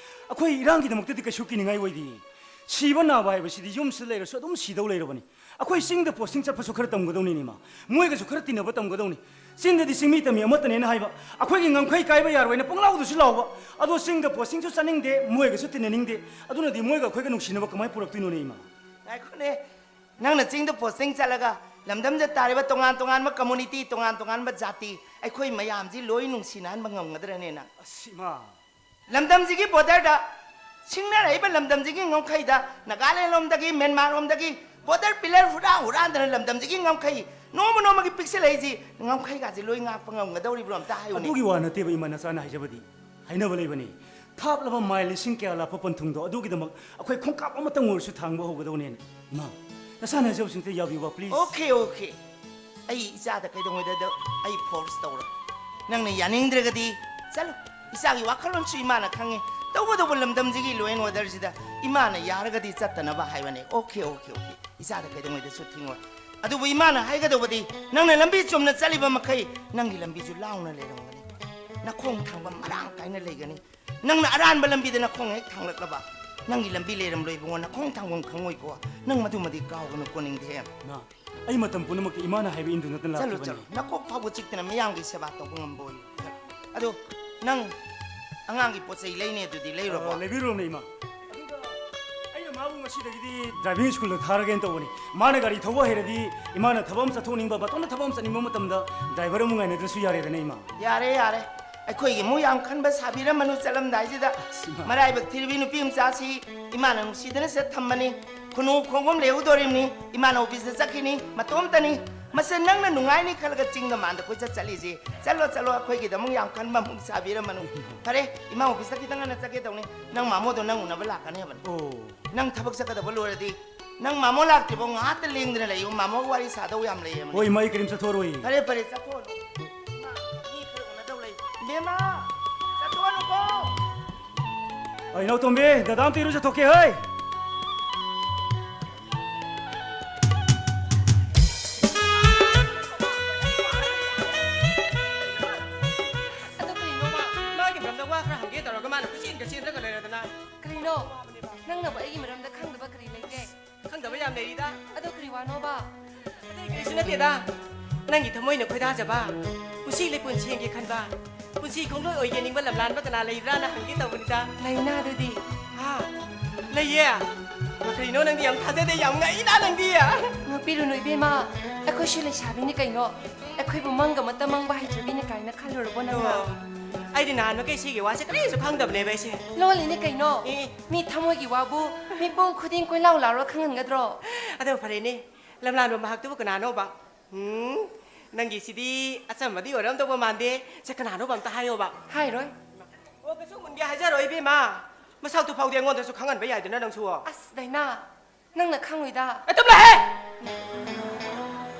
ꯑꯩꯈꯣꯏ ꯏꯔꯥꯡꯒꯤꯗꯃꯛꯇꯗꯤ ꯀꯩꯁꯨ ꯀꯤꯅꯤꯡꯉꯥꯏ ꯑꯣꯏꯗꯦ꯫ ꯁꯤꯕ ꯅꯥꯕ ꯍꯥꯏꯕꯁꯤꯗꯤ ꯌꯨꯝꯁꯤꯗ ꯂꯩꯔꯁꯨ ꯑꯗꯨꯝ ꯁꯤꯗꯧ ꯂꯩꯔꯕꯅꯤ꯫ ꯑꯩꯈꯣꯏ ꯆꯤꯡꯗ ꯄꯣꯁꯇꯤꯡ ꯆꯠꯄꯁꯨ ꯈꯔ ꯇꯝꯒꯗꯧꯅꯤꯅꯦ ꯏꯃꯥ꯫ ꯃꯣꯏꯒꯁꯨ ꯈꯔ ꯇꯤꯟꯅꯕ ꯇꯝꯒꯗꯧꯅꯤ꯫ ꯆꯤꯡꯗꯗꯤ ꯆꯤꯡꯃꯤ ꯇꯝꯃꯤ ꯑꯃꯠꯇꯅꯦꯅ ꯍꯥꯏꯕ꯫ ꯑꯩꯈꯣꯏꯒꯤ ꯉꯝꯈꯩ ꯀꯥꯏꯕ ꯌꯥꯔꯣꯏꯅ ꯄꯪꯂꯥꯎꯗꯁꯨ ꯂꯥꯎꯕ꯫ ꯑꯗꯣ ꯆꯤꯡꯗ ꯄꯣꯁꯇꯤꯡꯁꯨ ꯆꯠꯅꯤꯡꯗꯦ, ꯃꯣꯏꯒꯁꯨ ꯇꯤꯟꯅꯅꯤꯡꯗꯦ꯫ ꯑꯗꯨꯅꯗꯤ ꯃꯣꯏꯒ ꯑꯩꯈꯣꯏꯒ ꯅꯨꯡꯁꯤꯅꯕ ꯀꯃꯥꯏꯅ ꯄꯨꯔꯛꯇꯣꯏꯅꯣꯅꯦ ꯏꯃꯥ? ꯉꯥꯏꯈꯣꯅꯦ, ꯅꯪꯅ ꯆꯤꯡꯗ ꯄꯣꯁꯇꯤꯡ ꯆꯠꯂꯒ ꯂꯝꯗꯝꯗ ꯇꯥꯔꯤꯕ ꯇꯣꯉꯥꯟ ꯇꯣꯉꯥꯟꯕ ꯀꯝꯃꯨꯅꯤꯇꯤ, ꯇꯣꯉꯥꯟ ꯇꯣꯉꯥꯟꯕ ꯖꯥꯇꯤ, ꯑꯩꯈꯣꯏ ꯃꯌꯥꯝꯁꯤ ꯂꯣꯏ ꯅꯨꯡꯁꯤꯅꯍꯟꯕ ꯉꯝꯒꯗ꯭ꯔꯅꯦ ꯅꯪ? ꯑꯁ, ꯏꯃꯥ꯫ ꯂꯝꯗꯝꯁꯤꯒꯤ ꯕꯣꯔꯗꯔꯗ, ꯁꯤꯡꯅꯔꯛꯏꯕ ꯂꯝꯗꯝꯁꯤꯒꯤ ꯉꯝꯈꯩꯗ, ꯅꯥꯒꯥꯂꯦꯟ ꯂꯣꯝꯗꯒꯤ, ꯃ꯭ꯌꯥꯟꯃꯥꯔ ꯂꯣꯝꯗꯒꯤ ꯕꯣꯔꯗꯔ ꯄꯤꯂꯔ ꯍꯨꯔꯥꯟ ꯍꯨꯔꯥꯟꯗꯅ ꯂꯝꯗꯝꯁꯤꯒꯤ ꯉꯝꯈꯩ ꯅꯣꯡꯃ ꯅꯣꯡꯃꯒꯤ ꯄꯤꯛꯁꯤꯜꯂꯛꯏꯁꯤ, ꯉꯝꯈꯩꯒꯥꯁꯤ ꯂꯣꯏ ꯉꯥꯛꯄ ꯉꯝꯒꯗꯧꯔꯤꯕ꯭ꯔꯣ? ꯑꯝꯇ ꯍꯥꯏꯌꯨꯅꯦ꯫ ꯑꯗꯨꯒꯤ ꯋꯥ ꯅꯠꯇꯦꯕ, ꯏꯃꯥ, ꯅꯆꯥꯅ ꯍꯥꯏꯖꯕꯗꯤ꯫ ꯍꯥꯏꯅꯕ ꯂꯩꯕꯅꯤ, ꯊꯥꯞꯂꯕ ꯃꯥꯏꯜ ꯂꯤꯁꯤꯡ ꯀꯌꯥ ꯂꯥꯞꯄ ꯄꯟꯊꯨꯡꯗꯣ, ꯑꯗꯨꯒꯤꯗꯃꯛ ꯑꯩꯈꯣꯏ ꯈꯣꯡꯀꯥꯞ ꯑꯃꯇꯪ ꯑꯣꯏꯔꯁꯨ ꯊꯥꯡꯕ ꯍꯧꯒꯗꯧꯅꯦꯅ꯫ ꯏꯃꯥ, ꯅꯁꯥꯅ ꯍꯥꯏꯖꯕꯁꯤꯡꯁꯦ ꯌꯥꯕꯤꯌꯨꯕ, ꯄ꯭ꯂꯤꯖ꯫ Okay, okay. ꯑꯩ ꯏꯆꯥꯗ ꯀꯩꯗꯧꯉꯩꯗ ꯑꯩ ꯐꯣꯔꯁ ꯇꯧꯔꯣꯏ꯫ ꯅꯪꯅ ꯌꯥꯅꯤꯡꯗ꯭ꯔꯒꯗꯤ ꯆꯠꯂꯨ꯫ ꯏꯆꯥꯒꯤ ꯋꯥꯈꯜꯂꯣꯟꯁꯨ ꯏꯃꯥꯅ ꯈꯪꯉꯤ꯫ ꯇꯧꯕꯇꯕꯨ ꯂꯝꯗꯝꯁꯤꯒꯤ ꯂꯣ ꯑꯦꯟ ꯑꯣꯔꯗꯔꯁꯤꯗ ꯏꯃꯥꯅ ꯌꯥꯔꯒꯗꯤ ꯆꯠꯇꯅꯕ ꯍꯥꯏꯕꯅꯦ꯫ Okay, okay, okay. ꯏꯆꯥꯗ ꯀꯩꯗꯧꯉꯩꯗꯁꯨ ꯊꯤꯡꯉꯣꯏ꯫ ꯑꯗꯨꯕꯨ ꯏꯃꯥꯅ ꯍꯥꯏꯒꯗꯧꯕꯗꯤ, ꯅꯪꯅ ꯂꯝꯕꯤ ꯆꯨꯝꯅ ꯆꯠꯂꯤꯕ ꯃꯈꯩ ꯅꯪꯒꯤ ꯂꯝꯕꯤꯁꯨ ꯂꯥꯎꯅ ꯂꯩꯔꯝꯒꯅꯤ꯫ ꯅꯈꯣꯡ ꯊꯥꯡꯕ ꯃꯔꯥꯡ ꯀꯥꯏꯅ ꯂꯩꯒꯅꯤ꯫ ꯅꯪꯅ ꯑꯔꯥꯟꯕ ꯂꯝꯕꯤꯗ ꯅꯈꯣꯡ ꯍꯦꯛ ꯊꯥꯡꯂꯛꯂꯕ, ꯅꯪꯒꯤ ꯂꯝꯕꯤ ꯂꯩꯔꯝꯂꯣꯏ ꯏꯕꯨꯡꯉꯣ, ꯅꯈꯣꯡ ꯊꯥꯡꯐꯝ ꯈꯪꯉꯣꯏꯀꯣ꯫ ꯅꯪ ꯃꯗꯨꯃꯗꯤ ꯀꯥꯎꯒꯅꯨ ꯀꯣꯅꯤꯡꯗꯦ꯫ ꯏꯃꯥ, ꯑꯩ ꯃꯇꯝ ꯄꯨꯝꯅꯃꯛꯇ ꯏꯃꯥꯅ ꯍꯥꯏꯕ ꯏꯟꯗꯨ ꯅꯠꯇꯅ ꯆꯠꯂꯨ, ꯂꯥꯛꯈꯤꯕꯅꯤ꯫ ꯆꯠꯂꯨ꯫ ꯅꯀꯣꯛ ꯐꯥꯎꯕ ꯆꯤꯛꯇꯅ ꯃꯤꯌꯥꯝꯒꯤ ꯁꯦꯕꯥ ꯇꯧꯕ ꯉꯝꯕ ꯑꯣꯏꯌꯨ꯫ ꯆꯠꯂꯨ꯫ ꯑꯗꯣ ꯅꯪ ꯑꯉꯥꯡꯒꯤ ꯄꯣꯠ ꯆꯩ ꯂꯩꯅꯦ ꯑꯗꯨꯗꯤ ꯂꯩꯔꯨꯔꯕꯣ? ꯑ, ꯂꯩꯕꯤꯔꯨꯔꯕꯅꯦ, ꯏꯃꯥ꯫ ꯑꯗꯨꯒ ꯑꯩꯅ ꯃꯥꯕꯨ ꯉꯁꯤꯗꯒꯤꯗꯤ ꯗ꯭ꯔꯥꯏꯚꯤꯡ ꯁ꯭ꯀꯨꯜꯗ ꯊꯥꯔꯒꯦꯅ ꯇꯧꯕꯅꯤ꯫ ꯃꯥꯅ ꯒꯥꯔꯤ ꯊꯧꯕ ꯍꯩꯔꯗꯤ ꯏꯃꯥꯅ ꯊꯕꯛ ꯑꯃ ꯆꯠꯊꯣꯛꯅꯤꯡꯕ, ꯃꯇꯣꯝꯇ ꯊꯕꯛ ꯑꯃ ꯆꯠꯅꯤꯡꯕ ꯃꯇꯝꯗ ꯗ꯭ꯔꯥꯏꯚꯔ ꯑꯃꯨꯛ ꯉꯥꯏꯅꯗ꯭ꯔꯁꯨ ꯌꯥꯔꯦꯗꯅ, ꯏꯃꯥ꯫ ꯌꯥꯔꯦ, ꯌꯥꯔꯦ꯫ ꯑꯩꯈꯣꯏꯒꯤ ꯑꯃꯨꯛ ꯌꯥꯝ ꯈꯟꯕ ꯁꯥꯕꯤꯔꯝꯃꯅꯨ ꯆꯠꯂꯝꯗꯥꯏꯁꯤꯗ꯫ ꯑꯁ, ꯏꯃꯥ꯫ ꯃꯔꯥꯏꯕꯛ ꯊꯤꯔꯕꯤ ꯅꯨꯄꯤ ꯃꯆꯥꯁꯤ ꯏꯃꯥꯅ ꯅꯨꯡꯁꯤꯗꯅ ꯁꯤꯗ ꯊꯝꯕꯅꯤ꯫ ꯈꯨꯅꯨ ꯈꯣꯡꯕꯝ ꯂꯩꯍꯧꯗꯣꯔꯤꯕꯅꯤ꯫ ꯏꯃꯥꯅ ꯑꯣꯐꯤꯁꯇ ꯆꯠꯈꯤꯅꯤ, ꯃꯇꯣꯝꯇꯅꯤ꯫ ꯃꯁꯦ ꯅꯪꯅ ꯅꯨꯡꯉꯥꯏꯅꯤ ꯈꯜꯂꯒ ꯆꯤꯡꯗ ꯃꯥꯟꯗ ꯀꯣꯏꯆꯠ ꯆꯠꯂꯤꯁꯦ꯫ ꯆꯠꯂꯣ, ꯆꯠꯂꯣ, ꯑꯩꯈꯣꯏꯒꯤꯗꯃꯛ ꯌꯥꯝ ꯀꯟꯕ ꯑꯃꯨꯛ ꯁꯥꯕꯤꯔꯝꯃꯅꯨ꯫ ꯐꯔꯦ, ꯏꯃꯥ ꯑꯣꯐꯤꯁꯇ ꯈꯤꯇꯪ ꯉꯟꯅ ꯆꯠꯀꯦ ꯇꯧꯅꯤ꯫ ꯅꯪ ꯃꯥꯃꯣꯗꯣ ꯅꯪ ꯎꯅꯕ ꯂꯥꯛꯀꯅꯤ ꯍꯥꯏꯕꯅꯤ꯫ ꯑꯣ꯫ ꯅꯪ ꯊꯕꯛ ꯆꯠꯀꯗꯕ ꯂꯣꯏꯔꯗꯤ ꯅꯪ ꯃꯥꯃꯣ ꯂꯥꯛꯇ꯭ꯔꯤꯐꯥꯎ ꯉꯥꯏꯍꯥꯛꯇ ꯂꯦꯡꯗꯅ ꯂꯩꯌꯨ꯫ ꯃꯥꯃꯣꯒ ꯋꯥꯔꯤ ꯁꯥꯗꯧ ꯌꯥꯝ ꯂꯩꯌꯦꯕꯅꯤ꯫ ꯍꯣꯏ, ꯏꯃꯥ, ꯑꯩ ꯀꯔꯤꯝ ꯆꯠꯊꯣꯛꯑꯔꯣꯏ꯫ ꯐꯔꯦ, ꯐꯔꯦ, ꯆꯠꯊꯣꯛꯑꯅꯨ꯫ ꯏꯃꯥ, ꯃꯤ ꯈꯔ ꯎꯅꯗꯧ ꯂꯩ꯫ ꯏꯕꯦꯝꯃ, ꯆꯠꯊꯣꯛꯑꯅꯨꯀꯣ꯫ ꯑꯩ ꯏꯅꯥꯎꯇꯣꯝꯕꯤ, ꯗꯗꯥ ꯑꯝꯇ ꯏꯔꯨꯖꯊꯣꯛꯀꯦ ꯍꯩ꯫ ꯑꯗꯣ ꯀꯩꯅꯣꯕ? ꯃꯥꯒꯤ ꯃꯔꯝꯗ ꯋꯥ ꯈꯔ ꯍꯪꯒꯦ ꯇꯧꯔꯒ ꯃꯥꯅ ꯀꯣꯏꯆꯦꯟꯒ ꯆꯦꯟꯗ꯭ꯔꯒ ꯂꯩꯔꯗꯅ꯫ ꯀꯔꯤꯅꯣ? ꯅꯪꯅꯕꯨ ꯑꯩꯒꯤ ꯃꯔꯝꯗ ꯈꯪꯗꯕ ꯀꯔꯤ ꯂꯩꯒꯦ? ꯈꯪꯗꯕ ꯌꯥꯝ ꯂꯩꯔꯤꯗ꯫ ꯑꯗꯣ ꯀꯔꯤ ꯋꯥꯅꯣꯕ? ꯑꯇꯩ ꯀꯔꯤꯁꯨ ꯅꯠꯇꯦꯗ꯫ ꯅꯪꯒꯤ ꯊꯃꯣꯏꯅ ꯈꯣꯏꯗꯥꯖꯕ, ꯄꯨꯟꯁꯤ ꯂꯩꯄꯨꯟ ꯁꯦꯝꯒꯦ ꯈꯟꯕ, ꯄꯨꯟꯁꯤ ꯈꯣꯡꯂꯣꯏ ꯑꯣꯏꯒꯦ ꯅꯤꯡꯕ ꯂꯝꯂꯥꯟꯕ ꯀꯅꯥ ꯂꯩꯕ꯭ꯔꯥꯅ ꯍꯪꯒꯦ ꯇꯧꯕꯅꯤꯗ꯫ ꯂꯩꯅꯥꯗꯨꯗꯤ꯫ ꯍꯥ? ꯂꯩꯌꯦ? ꯀꯔꯤꯅꯣ ꯅꯪꯗꯤ ꯌꯥꯝ ꯊꯥꯖꯗꯦ, ꯌꯥꯝ ꯉꯛꯏꯅ ꯅꯪꯗꯤ꯫ ꯉꯛꯄꯤꯔꯨꯅꯨ ꯏꯕꯦꯝꯃ, ꯑꯩꯈꯣꯏꯁꯨ ꯂꯩꯁꯥꯕꯤꯅꯤ ꯀꯩꯅꯣ꯫ ꯑꯩꯈꯣꯏꯕꯨ ꯃꯪꯒ ꯑꯃꯇ ꯃꯪꯕ ꯍꯩꯇ꯭ꯔꯕꯤꯅꯤ ꯀꯥꯏꯅ ꯈꯜꯂꯨꯔꯕꯣ ꯅꯪꯅ? ꯑꯣ, ꯑꯩꯗꯤ ꯅꯍꯥꯟꯃꯈꯩ ꯁꯤꯒꯤ ꯋꯥꯁꯦ ꯀꯔꯤꯁꯨ ꯈꯪꯗꯕꯅꯦꯕ ꯑꯩꯁꯦ꯫ ꯂꯣꯜꯂꯤꯅꯤ ꯀꯩꯅꯣ꯫ ꯑꯦ꯫ ꯃꯤ ꯊꯃꯣꯏꯒꯤ ꯋꯥꯕꯨ ꯃꯤꯄꯨꯝ ꯈꯨꯗꯤꯡ ꯀꯣꯏꯂꯥꯎ ꯂꯥꯎꯔ ꯈꯪꯍꯟꯒꯗ꯭ꯔꯣ? ꯑꯗꯣ ꯐꯔꯦꯅꯦ, ꯂꯝꯂꯥꯟꯕ ꯃꯍꯥꯛꯇꯨꯕꯨ ꯀꯅꯥꯅꯣꯕ? ꯎꯝ, ꯅꯪꯒꯤꯁꯤꯗꯤ ꯑꯆꯝꯕꯗꯤ ꯑꯣꯏꯔꯝꯗꯧꯕ ꯃꯥꯟꯗꯦ꯫ ꯁꯦ, ꯀꯅꯥꯅꯣꯕ ꯑꯝꯇ ꯍꯥꯏꯌꯣꯕ꯫ ꯍꯥꯏꯔꯣꯏ꯫ ꯑꯣ, ꯀꯩꯁꯨ ꯃꯨꯟꯒꯦ ꯍꯥꯏꯖꯔꯣꯏ, ꯏꯕꯦꯝꯃ꯫ ꯃꯁꯛꯇꯨ ꯐꯥꯎꯗꯤ ꯑꯩꯉꯣꯟꯗꯁꯨ ꯈꯪꯍꯟꯕ ꯌꯥꯏꯗꯅ ꯅꯪꯁꯨ꯫ ꯑꯁ, ꯗꯥꯏꯅꯥ, ꯅꯪꯅ ꯈꯪꯉꯣꯏꯗ꯫ ꯑꯦ, ꯇꯨꯝꯂꯍꯦ!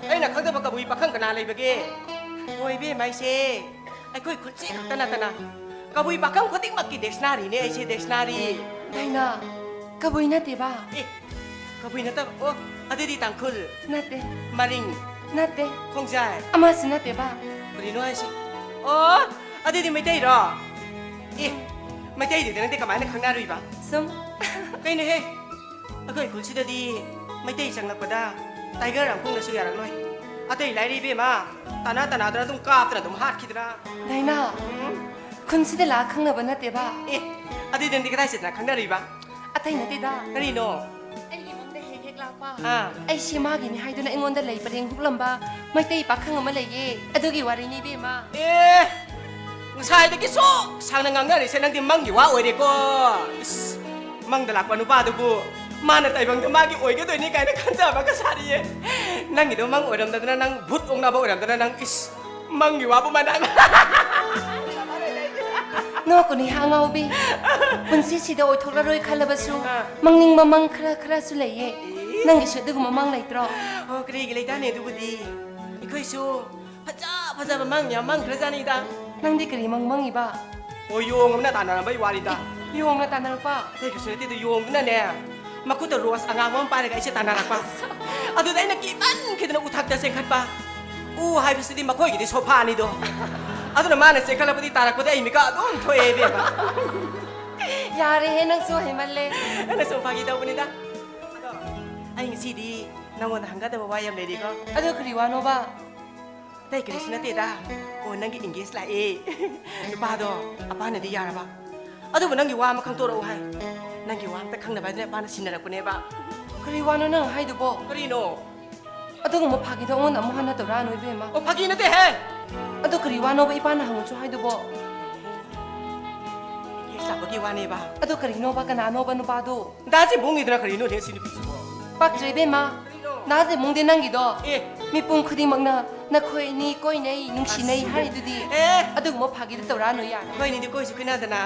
ꯑꯩꯅ ꯈꯪꯗꯕ ꯀꯕꯨꯏ ꯄꯥꯈꯪ ꯀꯅꯥ ꯂꯩꯕꯒꯦ? ꯍꯣꯏ, ꯏꯕꯦꯝꯃ, ꯑꯩꯁꯦ ꯑꯩꯈꯣꯏ ꯈꯨꯜꯁꯦ ꯈꯛꯇ ꯅꯠꯇꯅ ꯀꯕꯨꯏ ꯄꯥꯈꯪ ꯈꯨꯗꯤꯡꯃꯛꯀꯤ dictionaryꯅꯦ ꯑꯩꯁꯦ, dictionary꯫ ꯗꯥꯏꯅꯥ, ꯀꯕꯨꯏ ꯅꯠꯇꯦꯕ꯫ ꯑꯦ, ꯀꯕꯨꯏ ꯅꯠꯇꯕ? ꯑꯣ, ꯑꯗꯨꯗꯤ ꯇꯥꯡꯈꯨꯜ? ꯅꯠꯇꯦ꯫ ꯃꯔꯤꯡ? ꯅꯠꯇꯦ꯫ ꯈꯣꯡꯖꯥꯏ? ꯑꯃꯁꯨ ꯅꯠꯇꯦꯕ꯫ ꯀꯔꯤꯅꯣ ꯍꯥꯏꯁꯤ? ꯑꯣ, ꯑꯗꯨꯗꯤ ꯃꯩꯇꯩꯔꯣ? ꯑꯦ, ꯃꯩꯇꯩꯗꯨꯗꯤ ꯅꯪꯗꯤ ꯀꯃꯥꯏꯅ ꯈꯪꯅꯔꯨꯏꯕ? ꯁꯨꯝ꯫ ꯀꯩꯅꯣꯍꯦ? ꯑꯩꯈꯣꯏ ꯈꯨꯜꯁꯤꯗꯗꯤ ꯃꯩꯇꯩ ꯆꯪꯂꯛꯄꯗ tiger ꯑꯃ ꯈꯣꯡꯅꯁꯨ ꯌꯥꯔꯛꯂꯣꯏ꯫ ꯑꯇꯩ ꯂꯥꯏꯔꯤ ꯏꯕꯦꯝꯃ, ꯇꯥꯅ ꯇꯥꯅꯗꯅ ꯑꯗꯨꯝ ꯀꯥꯞꯇꯅ ꯑꯗꯨꯝ ꯍꯥꯠꯈꯤꯗꯅ꯫ ꯗꯥꯏꯅꯥ, ꯎꯝ? ꯈꯨꯟꯁꯤꯗ ꯂꯥꯛꯑ ꯈꯪꯅꯕ ꯅꯠꯇꯦꯕ꯫ ꯑꯦ, ꯑꯗꯨꯗꯤ ꯅꯪꯗꯤ ꯀꯗꯥꯏ ꯆꯠꯇꯅ ꯈꯪꯅꯔꯨꯏꯕ? ꯑꯇꯩ ꯅꯠꯇꯦꯗ꯫ ꯀꯔꯤꯅꯣ? ꯑꯩꯒꯤ ꯃꯪꯗ ꯍꯦꯛ ꯍꯦꯛ ꯂꯥꯛꯄ꯫ ꯑꯥ꯫ ꯑꯩꯁꯦ ꯃꯥꯒꯤꯅꯤ ꯍꯥꯏꯗꯨꯅ ꯑꯩꯉꯣꯟꯗ ꯂꯩ ꯄꯔꯦꯡ ꯍꯨꯛꯂꯝꯕ ꯃꯩꯇꯩ ꯄꯥꯈꯪ ꯑꯃ ꯂꯩꯌꯦ꯫ ꯑꯗꯨꯒꯤ ꯋꯥꯔꯤꯅꯤ ꯏꯕꯦꯝꯃ꯫ ꯑꯦ, ꯉꯁꯥꯏꯗꯒꯤ ꯁꯨꯛ ꯁꯥꯡꯅ ꯉꯥꯡꯅꯔꯤꯁꯦ ꯅꯪꯗꯤ ꯃꯪꯒꯤ ꯋꯥ ꯑꯣꯏꯔꯦꯀꯣ꯫ ꯏꯁ, ꯃꯪꯗ ꯂꯥꯛꯄ ꯅꯨꯄꯥꯗꯨꯕꯨ ꯃꯥꯅ ꯇꯥꯏꯕꯪꯗ ꯃꯥꯒꯤ ꯑꯣꯏꯒꯗꯣꯏꯅꯤ ꯀꯥꯏꯅ ꯈꯟꯖꯕꯒ ꯁꯥꯔꯤꯌꯦ꯫ ꯅꯪꯒꯤꯗꯣ ꯃꯪ ꯑꯣꯏꯔꯝꯗꯗꯅ ꯅꯪ ꯚꯨꯠ ꯑꯣꯛꯅꯕ ꯑꯣꯏꯔꯝꯗꯅ ꯅꯪ ꯏꯁ ꯃꯪꯒꯤ ꯋꯥꯕꯨ ꯃꯥꯟꯅ ꯅꯣꯛꯀꯅꯨ ꯏꯍꯥ ꯑꯉꯥꯎꯕꯤ꯫ ꯄꯨꯟꯁꯤꯁꯤꯗ ꯑꯣꯏꯊꯣꯛꯂꯔꯣꯏ ꯈꯜꯂꯕꯁꯨ ꯑꯥ꯫ ꯃꯪꯅꯤꯡꯕ ꯃꯪ ꯈꯔ ꯈꯔꯁꯨ ꯂꯩꯌꯦ꯫ ꯅꯪꯒꯤꯁꯨ ꯑꯗꯨꯒꯨꯝꯕ ꯃꯪ ꯂꯩꯇ꯭ꯔꯣ? ꯑꯣ, ꯀꯔꯤꯒꯤ ꯂꯩꯇꯥꯅꯦ ꯑꯗꯨꯕꯨꯗꯤ꯫ ꯑꯩꯈꯣꯏꯁꯨ ꯐꯖ ꯐꯖꯕ ꯃꯪ ꯌꯥꯝ ꯃꯪꯈ꯭ꯔꯖꯥꯠꯅꯤꯗ꯫ ꯅꯪꯗꯤ ꯀꯔꯤ ꯃꯪ ꯃꯪꯉꯤꯕ? ꯑꯣ, ꯌꯣꯡ ꯑꯃꯅ ꯇꯥꯟꯅꯔꯝꯕꯩ ꯋꯥꯔꯤꯗ꯫ ꯌꯣꯡꯅ ꯇꯥꯟꯅꯔꯛꯄ? ꯑꯇꯩ ꯀꯩꯁꯨ ꯅꯠꯇꯦꯗ, ꯌꯣꯡꯗꯨꯅꯅꯦ ꯃꯈꯨꯠꯇ ꯔꯣꯁ ꯑꯉꯥꯡꯕ ꯑꯃ ꯄꯥꯏꯔꯒ ꯑꯩꯁꯦ ꯇꯥꯟꯅꯔꯛꯄ꯫ ꯑꯗꯨꯗ ꯑꯩꯅ ꯀꯤꯃꯟꯈꯤꯗꯅ ꯎꯊꯛꯇ ꯆꯦꯟꯈꯠꯄ꯫ ꯎ ꯍꯥꯏꯕꯁꯤꯗꯤ ꯃꯈꯣꯏꯒꯤꯗꯤ ꯁꯣꯐꯥꯅꯤꯗꯣ꯫ ꯑꯗꯨꯅ ꯃꯥꯅ ꯆꯦꯟꯈꯠꯂꯛꯄꯗꯤ ꯇꯥꯔꯛꯄꯗꯤ ꯑꯩ ꯃꯤꯀꯞ ꯑꯗꯨꯝ ꯊꯣꯛꯑꯦ ꯏꯕꯦꯝꯃ꯫ ꯌꯥꯔꯦꯍꯦ, ꯅꯪꯁꯨ ꯍꯩꯃꯜꯂꯦ꯫ ꯑꯩꯅ ꯁꯨꯝ ꯐꯥꯒꯤ ꯇꯧꯕꯅꯤꯗ꯫ ꯑꯗꯣ ꯑꯩ ꯉꯁꯤꯗꯤ ꯅꯪꯉꯣꯟꯗ ꯍꯪꯒꯗꯕ ꯋꯥ ꯌꯥꯝ ꯂꯩꯔꯤꯀꯣ꯫ ꯑꯗꯨ ꯀꯔꯤ ꯋꯥꯅꯣꯕ? ꯑꯇꯩ ꯀꯔꯤꯁꯨ ꯅꯠꯇꯦꯗ꯫ ꯑꯣ, ꯅꯪꯒꯤ engage ꯂꯥꯛꯑꯦ꯫ ꯅꯨꯄꯥꯗꯣ ꯑꯄꯥꯅꯗꯤ ꯌꯥꯔꯕ꯫ ꯑꯗꯨꯕꯨ ꯅꯪꯒꯤ ꯋꯥ ꯑꯃ ꯈꯪꯗꯣꯔꯛꯎ ꯍꯥꯏ꯫ ꯅꯪꯒꯤ ꯋꯥ ꯑꯝꯇ ꯈꯪꯗꯕ ꯍꯥꯏꯗꯨꯅ ꯑꯄꯥꯅ ꯁꯤꯟꯅꯔꯛꯄꯅꯦꯕ꯫ ꯀꯔꯤ ꯋꯥꯅꯣ ꯅꯪ ꯍꯥꯏꯗꯨꯕꯣ? ꯀꯔꯤꯅꯣ? ꯑꯗꯨꯒꯨꯝꯕ ꯐꯥꯒꯤꯗꯣ ꯑꯩꯉꯣꯟꯗ ꯑꯃꯨꯛ ꯍꯟꯅ ꯇꯧꯔꯛꯑꯅꯨ ꯏꯕꯦꯝꯃ꯫ ꯑꯣ, ꯐꯥꯒꯤ ꯅꯠꯇꯦꯍꯦ꯫ ꯑꯗꯨ ꯀꯔꯤ ꯋꯥꯅꯣꯕ ꯏꯄꯥꯅ ꯍꯪꯉꯨꯁꯨ ꯍꯥꯏꯗꯨꯕꯣ? Engage ꯂꯥꯛꯄꯒꯤ ꯋꯥꯅꯦꯕ꯫ ꯑꯗꯨ ꯀꯔꯤꯅꯣꯕ, ꯀꯅꯥꯅꯣꯕ ꯅꯨꯄꯥꯗꯨ? ꯗꯥ ꯖꯤꯕꯨꯡꯒꯤꯗꯨꯅ ꯀꯔꯤꯅꯣꯅꯦ ꯁꯤ ꯅꯨꯄꯤꯁꯤꯕꯣ? ꯄꯛꯇ꯭ꯔꯦ ꯏꯕꯦꯝꯃ꯫ ꯗꯥ ꯖꯤꯕꯨꯡꯗꯤ ꯅꯪꯒꯤꯗꯣ ꯑꯦ꯫ ꯃꯤꯄꯨꯝ ꯈꯨꯗꯤꯡꯃꯛꯅ ꯅꯈꯣꯏ ꯑꯅꯤ ꯀꯣꯏꯅꯩ, ꯅꯨꯡꯁꯤꯅꯩ ꯑꯁ꯫ ꯍꯥꯏꯔꯤꯗꯨꯗꯤ꯫ ꯑꯦ꯫ ꯑꯗꯨꯒꯨꯝꯕ ꯐꯥꯒꯤꯗ ꯇꯧꯔꯛꯑꯅꯨ ꯌꯥꯔꯦ꯫ ꯑꯩꯈꯣꯏꯅꯤꯗꯤ ꯀꯣꯏꯁꯨ ꯀꯣꯏꯅꯗꯅ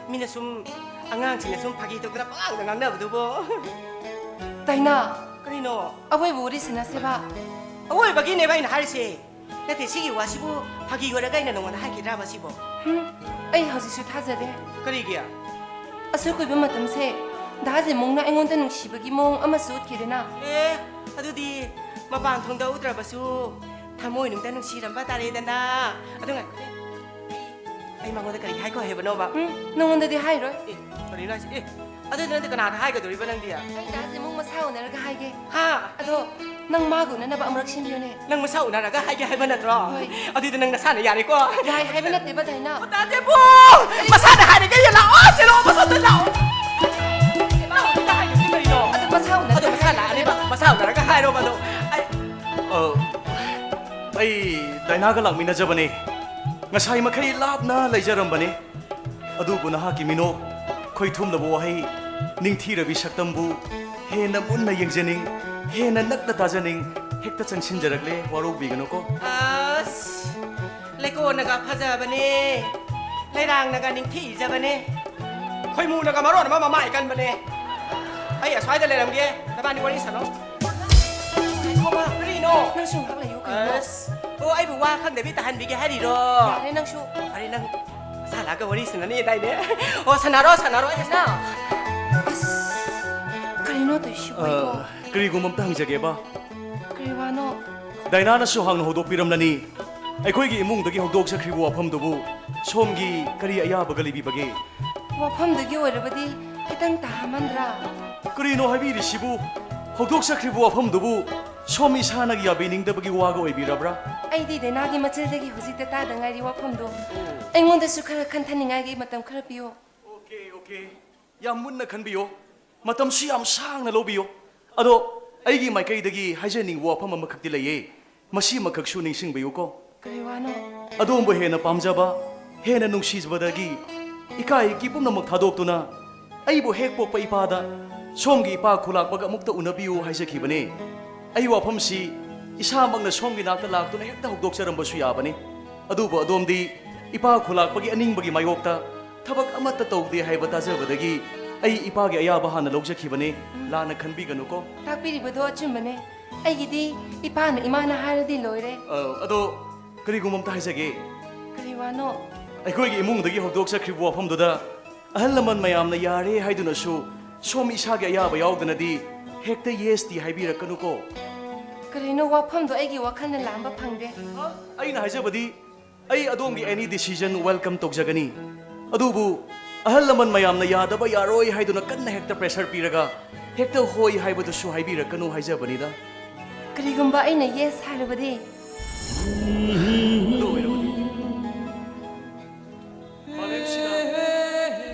ꯃꯤꯅ ꯁꯨꯝ, ꯑꯉꯥꯡꯁꯤꯡꯅ ꯁꯨꯝ ꯐꯥꯒꯤ ꯇꯧꯗꯅ ꯄꯉꯥꯡꯗ ꯉꯥꯡꯅꯕꯗꯨꯕꯣ꯫ ꯗꯥꯏꯅꯥ, ꯀꯔꯤꯅꯣ? ꯑꯋꯣꯏꯕ ꯋꯥꯔꯤ ꯁꯥꯟꯅꯁꯦꯕ꯫ ꯑꯋꯣꯏꯕꯒꯤꯅꯦꯕ ꯑꯩꯅ ꯍꯥꯏꯔꯤꯁꯦ꯫ ꯅꯠꯇꯦ, ꯁꯤꯒꯤ ꯋꯥꯁꯤꯕꯨ ꯐꯥꯒꯤ ꯑꯣꯏꯔꯒ ꯑꯩꯅ ꯅꯉꯣꯟꯗ ꯍꯥꯏꯈꯤꯗ꯭ꯔꯕ ꯁꯤꯕꯣ? ꯍꯨꯝ, ꯑꯩ ꯍꯧꯖꯤꯛꯁꯨ ꯊꯥꯖꯗꯦ꯫ ꯀꯔꯤꯒꯤ? ꯑꯁꯨꯛ ꯀꯨꯏꯕ ꯃꯇꯝꯁꯦ ꯗꯥ ꯖꯤꯃꯨꯡꯅ ꯑꯩꯉꯣꯟꯗ ꯅꯨꯡꯁꯤꯕꯒꯤ ꯃꯑꯣꯡ ꯑꯃꯁꯨ ꯎꯠꯈꯤꯗꯅ꯫ ꯑꯦ, ꯑꯗꯨꯗꯤ ꯃꯄꯥꯟ ꯊꯣꯡꯗ ꯎꯠꯇ꯭ꯔꯕꯁꯨ ꯊꯃꯣꯏꯅꯨꯡꯗ ꯅꯨꯡꯁꯤꯔꯝꯕ ꯇꯥꯔꯦꯗꯅ꯫ ꯑꯗꯨ ꯉꯥꯏꯈꯣ, ꯑꯩ, ꯑꯩ ꯃꯉꯣꯟꯗ ꯀꯔꯤ ꯍꯥꯏꯈꯣ ꯍꯥꯏꯕꯅꯣꯕ? ꯎꯝ, ꯅꯉꯣꯟꯗꯗꯤ ꯍꯥꯏꯔꯣꯏ꯫ ꯑꯦ, ꯀꯔꯤꯅꯣ ꯍꯥꯏꯁꯦ? ꯑꯦ, ꯑꯗꯨꯗꯤ ꯅꯪꯗꯤ ꯀꯅꯥꯗ ꯍꯥꯏꯒꯗꯧꯔꯤꯕ ꯅꯪꯗꯤ? ꯑꯩ ꯗꯥ ꯖꯤꯃꯨꯡ ꯃꯁꯥ ꯎꯅꯔꯒ ꯍꯥꯏꯒꯦ꯫ ꯍꯥ? ꯑꯗꯣ ꯅꯪ ꯃꯥꯒ ꯎꯅꯅꯕ ꯑꯃꯨꯔꯛ ꯁꯤꯟꯕꯤꯌꯨꯅꯦ꯫ ꯅꯪ ꯃꯁꯥ ꯎꯅꯔꯒ ꯍꯥꯏꯒꯦ ꯍꯥꯏꯕ ꯅꯠꯇ꯭ꯔꯣ? ꯍꯣꯏ꯫ ꯑꯗꯨꯗꯤ ꯅꯪ ꯅꯁꯥꯅ ꯌꯥꯔꯦꯀꯣ? ꯌꯥꯏ ꯍꯥꯏꯕ ꯅꯠꯇꯦꯕ, ꯗꯥꯏꯅꯥ꯫ ꯇꯥꯖꯦꯕꯨ! ꯃꯁꯥꯅ ꯍꯥꯏꯔꯒꯦ, ꯂꯥꯛꯑꯣ, ꯁꯤ ꯂꯥꯛꯑꯣ, ꯃꯁꯥꯗ ꯂꯥꯛꯑꯣ꯫ ꯂꯥꯛꯑꯣ, ꯁꯤꯗ ꯍꯥꯏꯗꯣꯏꯁꯦ ꯀꯔꯤꯅꯣ? ꯑꯗꯨ ꯃꯁꯥ ꯎꯅꯔꯒ ꯑꯗꯣ ꯃꯁꯥ ꯂꯥꯛꯑꯅꯦꯕ, ꯃꯁꯥ ꯎꯅꯔꯒ ꯍꯥꯏꯔꯣꯕ ꯑꯗꯣ꯫ ꯑꯩ ꯑ, ꯑꯩ ꯗꯥꯏꯅꯥꯒ ꯂꯥꯛꯃꯤꯟꯅꯖꯕꯅꯦ꯫ ꯉꯁꯥꯏ ꯃꯈꯩ ꯂꯥꯞꯅ ꯂꯩꯖꯔꯝꯕꯅꯦ꯫ ꯑꯗꯨꯕꯨ ꯅꯍꯥꯛꯀꯤ ꯃꯤꯅꯣꯛ ꯈꯣꯏꯊꯨꯝꯂꯕ ꯋꯥꯍꯩ ꯅꯤꯡꯊꯤꯔꯕꯤ ꯁꯛꯇꯝꯕꯨ ꯍꯦꯟꯅ ꯃꯨꯟꯅ ꯌꯦꯡꯖꯅꯤꯡ, ꯍꯦꯟꯅ ꯅꯛꯅ ꯇꯥꯖꯅꯤꯡ, ꯍꯦꯛꯇ ꯆꯪꯁꯤꯟꯖꯔꯛꯂꯦ, ꯋꯥꯔꯧꯕꯤꯒꯅꯨꯀꯣ꯫ ꯑꯁ, ꯂꯩꯀꯣꯟꯅꯒ ꯐꯖꯕꯅꯦ, ꯂꯩꯔꯥꯡꯅꯒ ꯅꯤꯡꯊꯤꯖꯕꯅꯦ, ꯈꯣꯏꯃꯨꯅꯒ ꯃꯔꯣꯟ ꯑꯃ ꯃꯃꯥꯏ ꯀꯟꯕꯅꯦ꯫ ꯑꯩ ꯑꯁ꯭ꯋꯥꯏꯗ ꯂꯩꯔꯝꯒꯦ, ꯅꯕꯥꯅꯤ ꯋꯥꯔꯤ ꯁꯥꯟꯅꯧ꯫ ꯉꯥꯏꯈꯣꯕ, ꯀꯔꯤꯅꯣ? ꯅꯪꯁꯨ ꯉꯥꯏꯍꯥꯛ ꯂꯩꯌꯨ, ꯀꯩꯅꯣ? ꯑꯁ, ꯑꯣ, ꯑꯩꯕꯨ ꯋꯥ ꯈꯪꯗꯕꯤ ꯇꯥꯍꯟꯕꯤꯒꯦ ꯍꯥꯏꯔꯤꯔꯣ? ꯌꯥꯔꯦ, ꯅꯪꯁꯨ꯫ ꯑꯔꯦ, ꯅꯪ ꯃꯁꯥ ꯂꯥꯛꯀ ꯋꯥꯔꯤ ꯁꯥꯟꯅꯅꯤ ꯍꯥꯏꯗꯥꯏꯅꯦ? ꯑꯣ, ꯁꯥꯟꯅꯔꯣ, ꯁꯥꯟꯅꯔꯣ, ꯑꯩ ꯅ-, ꯑꯁ, ꯀꯔꯤꯅꯣ ꯇꯧꯏꯁꯤꯕꯣ? ꯑ, ꯀꯔꯤꯒꯨꯝꯕ ꯑꯝꯇ ꯍꯪꯖꯒꯦꯕ? ꯀꯔꯤ ꯋꯥꯅꯣ? ꯗꯥꯏꯅꯥꯅꯁꯨ ꯍꯥꯟꯅ ꯍꯧꯗꯣꯛꯄꯤꯔꯝꯂꯅꯤ꯫ ꯑꯩꯈꯣꯏꯒꯤ ꯏꯃꯨꯡꯗꯒꯤ ꯍꯧꯗꯣꯛꯆꯈ꯭ꯔꯤꯕ ꯋꯥꯐꯝꯗꯨꯕꯨ ꯁꯣꯝꯒꯤ ꯀꯔꯤ ꯑꯌꯥꯕꯒ ꯂꯩꯕꯤꯕꯒꯦ? ꯋꯥꯐꯝꯗꯨꯒꯤ ꯑꯣꯏꯔꯕꯗꯤ ꯈꯤꯇꯪ ꯇꯥꯍꯟꯃꯟꯗ꯭ꯔꯥ? ꯀꯔꯤꯅꯣ ꯍꯥꯏꯕꯤꯔꯤꯁꯤꯕꯨ? ꯍꯧꯗꯣꯛꯆꯈ꯭ꯔꯤꯕ ꯋꯥꯐꯝꯗꯨꯕꯨ ꯁꯣꯝ ꯏꯁꯥꯅ ꯌꯥꯕꯤꯅꯤꯡꯗꯕꯒꯤ ꯋꯥꯒ ꯑꯣꯏꯕꯤꯔꯕ꯭ꯔꯥ? ꯑꯩꯗꯤ ꯗꯥꯏꯅꯥꯒꯤ ꯃꯆꯤꯟꯗꯒꯤ ꯍꯧꯖꯤꯛꯇ ꯇꯥꯗ ꯉꯥꯏꯔꯤ ꯋꯥꯐꯝꯗꯣ꯫ ꯑꯩꯉꯣꯟꯗꯁꯨ ꯈꯔ ꯈꯟꯊꯅꯤꯡꯉꯥꯏꯒꯤ ꯃꯇꯝ ꯈꯔ ꯄꯤꯌꯨ꯫ Okay, okay. ꯌꯥꯝ ꯃꯨꯟꯅ ꯈꯟꯕꯤꯌꯨ꯫ ꯃꯇꯝꯁꯨ ꯌꯥꯝ ꯁꯥꯡꯅ ꯂꯧꯕꯤꯌꯨ꯫ ꯑꯗꯣ ꯑꯩꯒꯤ ꯃꯥꯏꯀꯩꯗꯒꯤ ꯍꯥꯏꯖꯅꯤꯡꯕ ꯋꯥꯐꯝ ꯑꯃꯈꯛꯇꯤ ꯂꯩꯌꯦ꯫ ꯃꯁꯤꯃꯈꯛꯁꯨ ꯅꯤꯡꯁꯤꯡꯕꯤꯌꯨꯀꯣ꯫ ꯀꯔꯤ ꯋꯥꯅꯣ? ꯑꯗꯣꯝꯕꯨ ꯍꯦꯟꯅ ꯄꯥꯝꯖꯕ, ꯍꯦꯟꯅ ꯅꯨꯡꯁꯤꯖꯕꯗꯒꯤ ꯏꯀꯥꯏ ꯏꯀꯤ ꯄꯨꯝꯅꯃꯛ ꯊꯥꯗꯣꯛꯇꯨꯅ ꯑꯩꯕꯨ ꯍꯦꯛ ꯄꯣꯛꯄ ꯏꯄꯥꯗ ꯁꯣꯝꯒꯤ ꯏꯄꯥ ꯈꯨꯂꯥꯛꯄꯒ ꯑꯃꯨꯛꯇ ꯎꯅꯕꯤꯌꯨ ꯍꯥꯏꯖꯈꯤꯕꯅꯦ꯫ ꯑꯩ ꯋꯥꯐꯝꯁꯤ ꯏꯁꯥꯃꯛꯅ ꯁꯣꯝꯒꯤ ꯅꯥꯛꯇ ꯂꯥꯛꯇꯨꯅ ꯍꯦꯛꯇ ꯍꯧꯗꯣꯛꯆꯔꯝꯕꯁꯨ ꯌꯥꯕꯅꯤ꯫ ꯑꯗꯨꯕꯨ ꯑꯗꯣꯝꯗꯤ ꯏꯄꯥ ꯈꯨꯂꯥꯛꯄꯒꯤ ꯑꯅꯤꯡꯕꯒꯤ ꯃꯥꯌꯣꯛꯇ ꯊꯕꯛ ꯑꯃꯠꯇ ꯇꯧꯗꯦ ꯍꯥꯏꯕ ꯇꯥꯖꯕꯗꯒꯤ ꯑꯩ ꯏꯄꯥꯒꯤ ꯑꯌꯥꯕ ꯍꯥꯟꯅ ꯂꯧꯖꯈꯤꯕꯅꯤ꯫ ꯂꯥꯟꯅ ꯈꯟꯕꯤꯒꯅꯨꯀꯣ꯫ ꯇꯥꯛꯄꯤꯔꯤꯕꯗꯣ ꯑꯆꯨꯝꯕꯅꯦ꯫ ꯑꯩꯒꯤꯗꯤ ꯏꯄꯥꯅ ꯏꯃꯥꯅ ꯍꯥꯏꯔꯗꯤ ꯂꯣꯏꯔꯦ꯫ ꯑ, ꯑꯗꯣ ꯀꯔꯤꯒꯨꯝꯕ ꯑꯝꯇ ꯍꯥꯏꯖꯒꯦ꯫ ꯀꯔꯤ ꯋꯥꯅꯣ? ꯑꯩꯈꯣꯏꯒꯤ ꯏꯃꯨꯡꯗꯒꯤ ꯍꯧꯗꯣꯛꯆꯈ꯭ꯔꯤꯕ ꯋꯥꯐꯝꯗꯨꯗ ꯑꯍꯜ ꯂꯃꯟ ꯃꯌꯥꯝꯅ ꯌꯥꯔꯦ ꯍꯥꯏꯗꯨꯅꯁꯨ ꯁꯣꯝ ꯏꯁꯥꯒꯤ ꯑꯌꯥꯕ ꯌꯥꯎꯗꯅꯗꯤ ꯍꯦꯛꯇ ꯌꯦꯁꯇꯤ ꯍꯥꯏꯕꯤꯔꯛꯀꯅꯨꯀꯣ꯫ ꯀꯔꯤꯅꯣ, ꯋꯥꯐꯝꯗꯣ ꯑꯩꯒꯤ ꯋꯥꯈꯜꯅ ꯂꯥꯝꯕ ꯐꯪꯗꯦ꯫ ꯑꯩꯅ ꯍꯥꯏꯖꯕꯗꯤ ꯑꯩ ꯑꯗꯣꯝꯒꯤ any decision welcome ꯇꯧꯖꯒꯅꯤ꯫ ꯑꯗꯨꯕꯨ ꯑꯍꯜ ꯂꯃꯟ ꯃꯌꯥꯝꯅ ꯌꯥꯗꯕ ꯌꯥꯔꯣꯏ ꯍꯥꯏꯗꯨꯅ ꯀꯟꯅ ꯍꯦꯛꯇ pressure ꯄꯤꯔꯒ ꯍꯦꯛꯇ ꯍꯣꯏ ꯍꯥꯏꯕꯗꯨꯁꯨ ꯍꯥꯏꯕꯤꯔꯛꯀꯅꯨ ꯍꯥꯏꯖꯕꯅꯤꯗ꯫ ꯀꯔꯤꯒꯨꯝꯕ ꯑꯩꯅ yes ꯍꯥꯏꯔꯕꯗꯤ? ꯑꯗꯨ ꯑꯣꯏꯔꯕꯗꯤ ꯃꯥꯂꯦꯝꯁꯤꯗ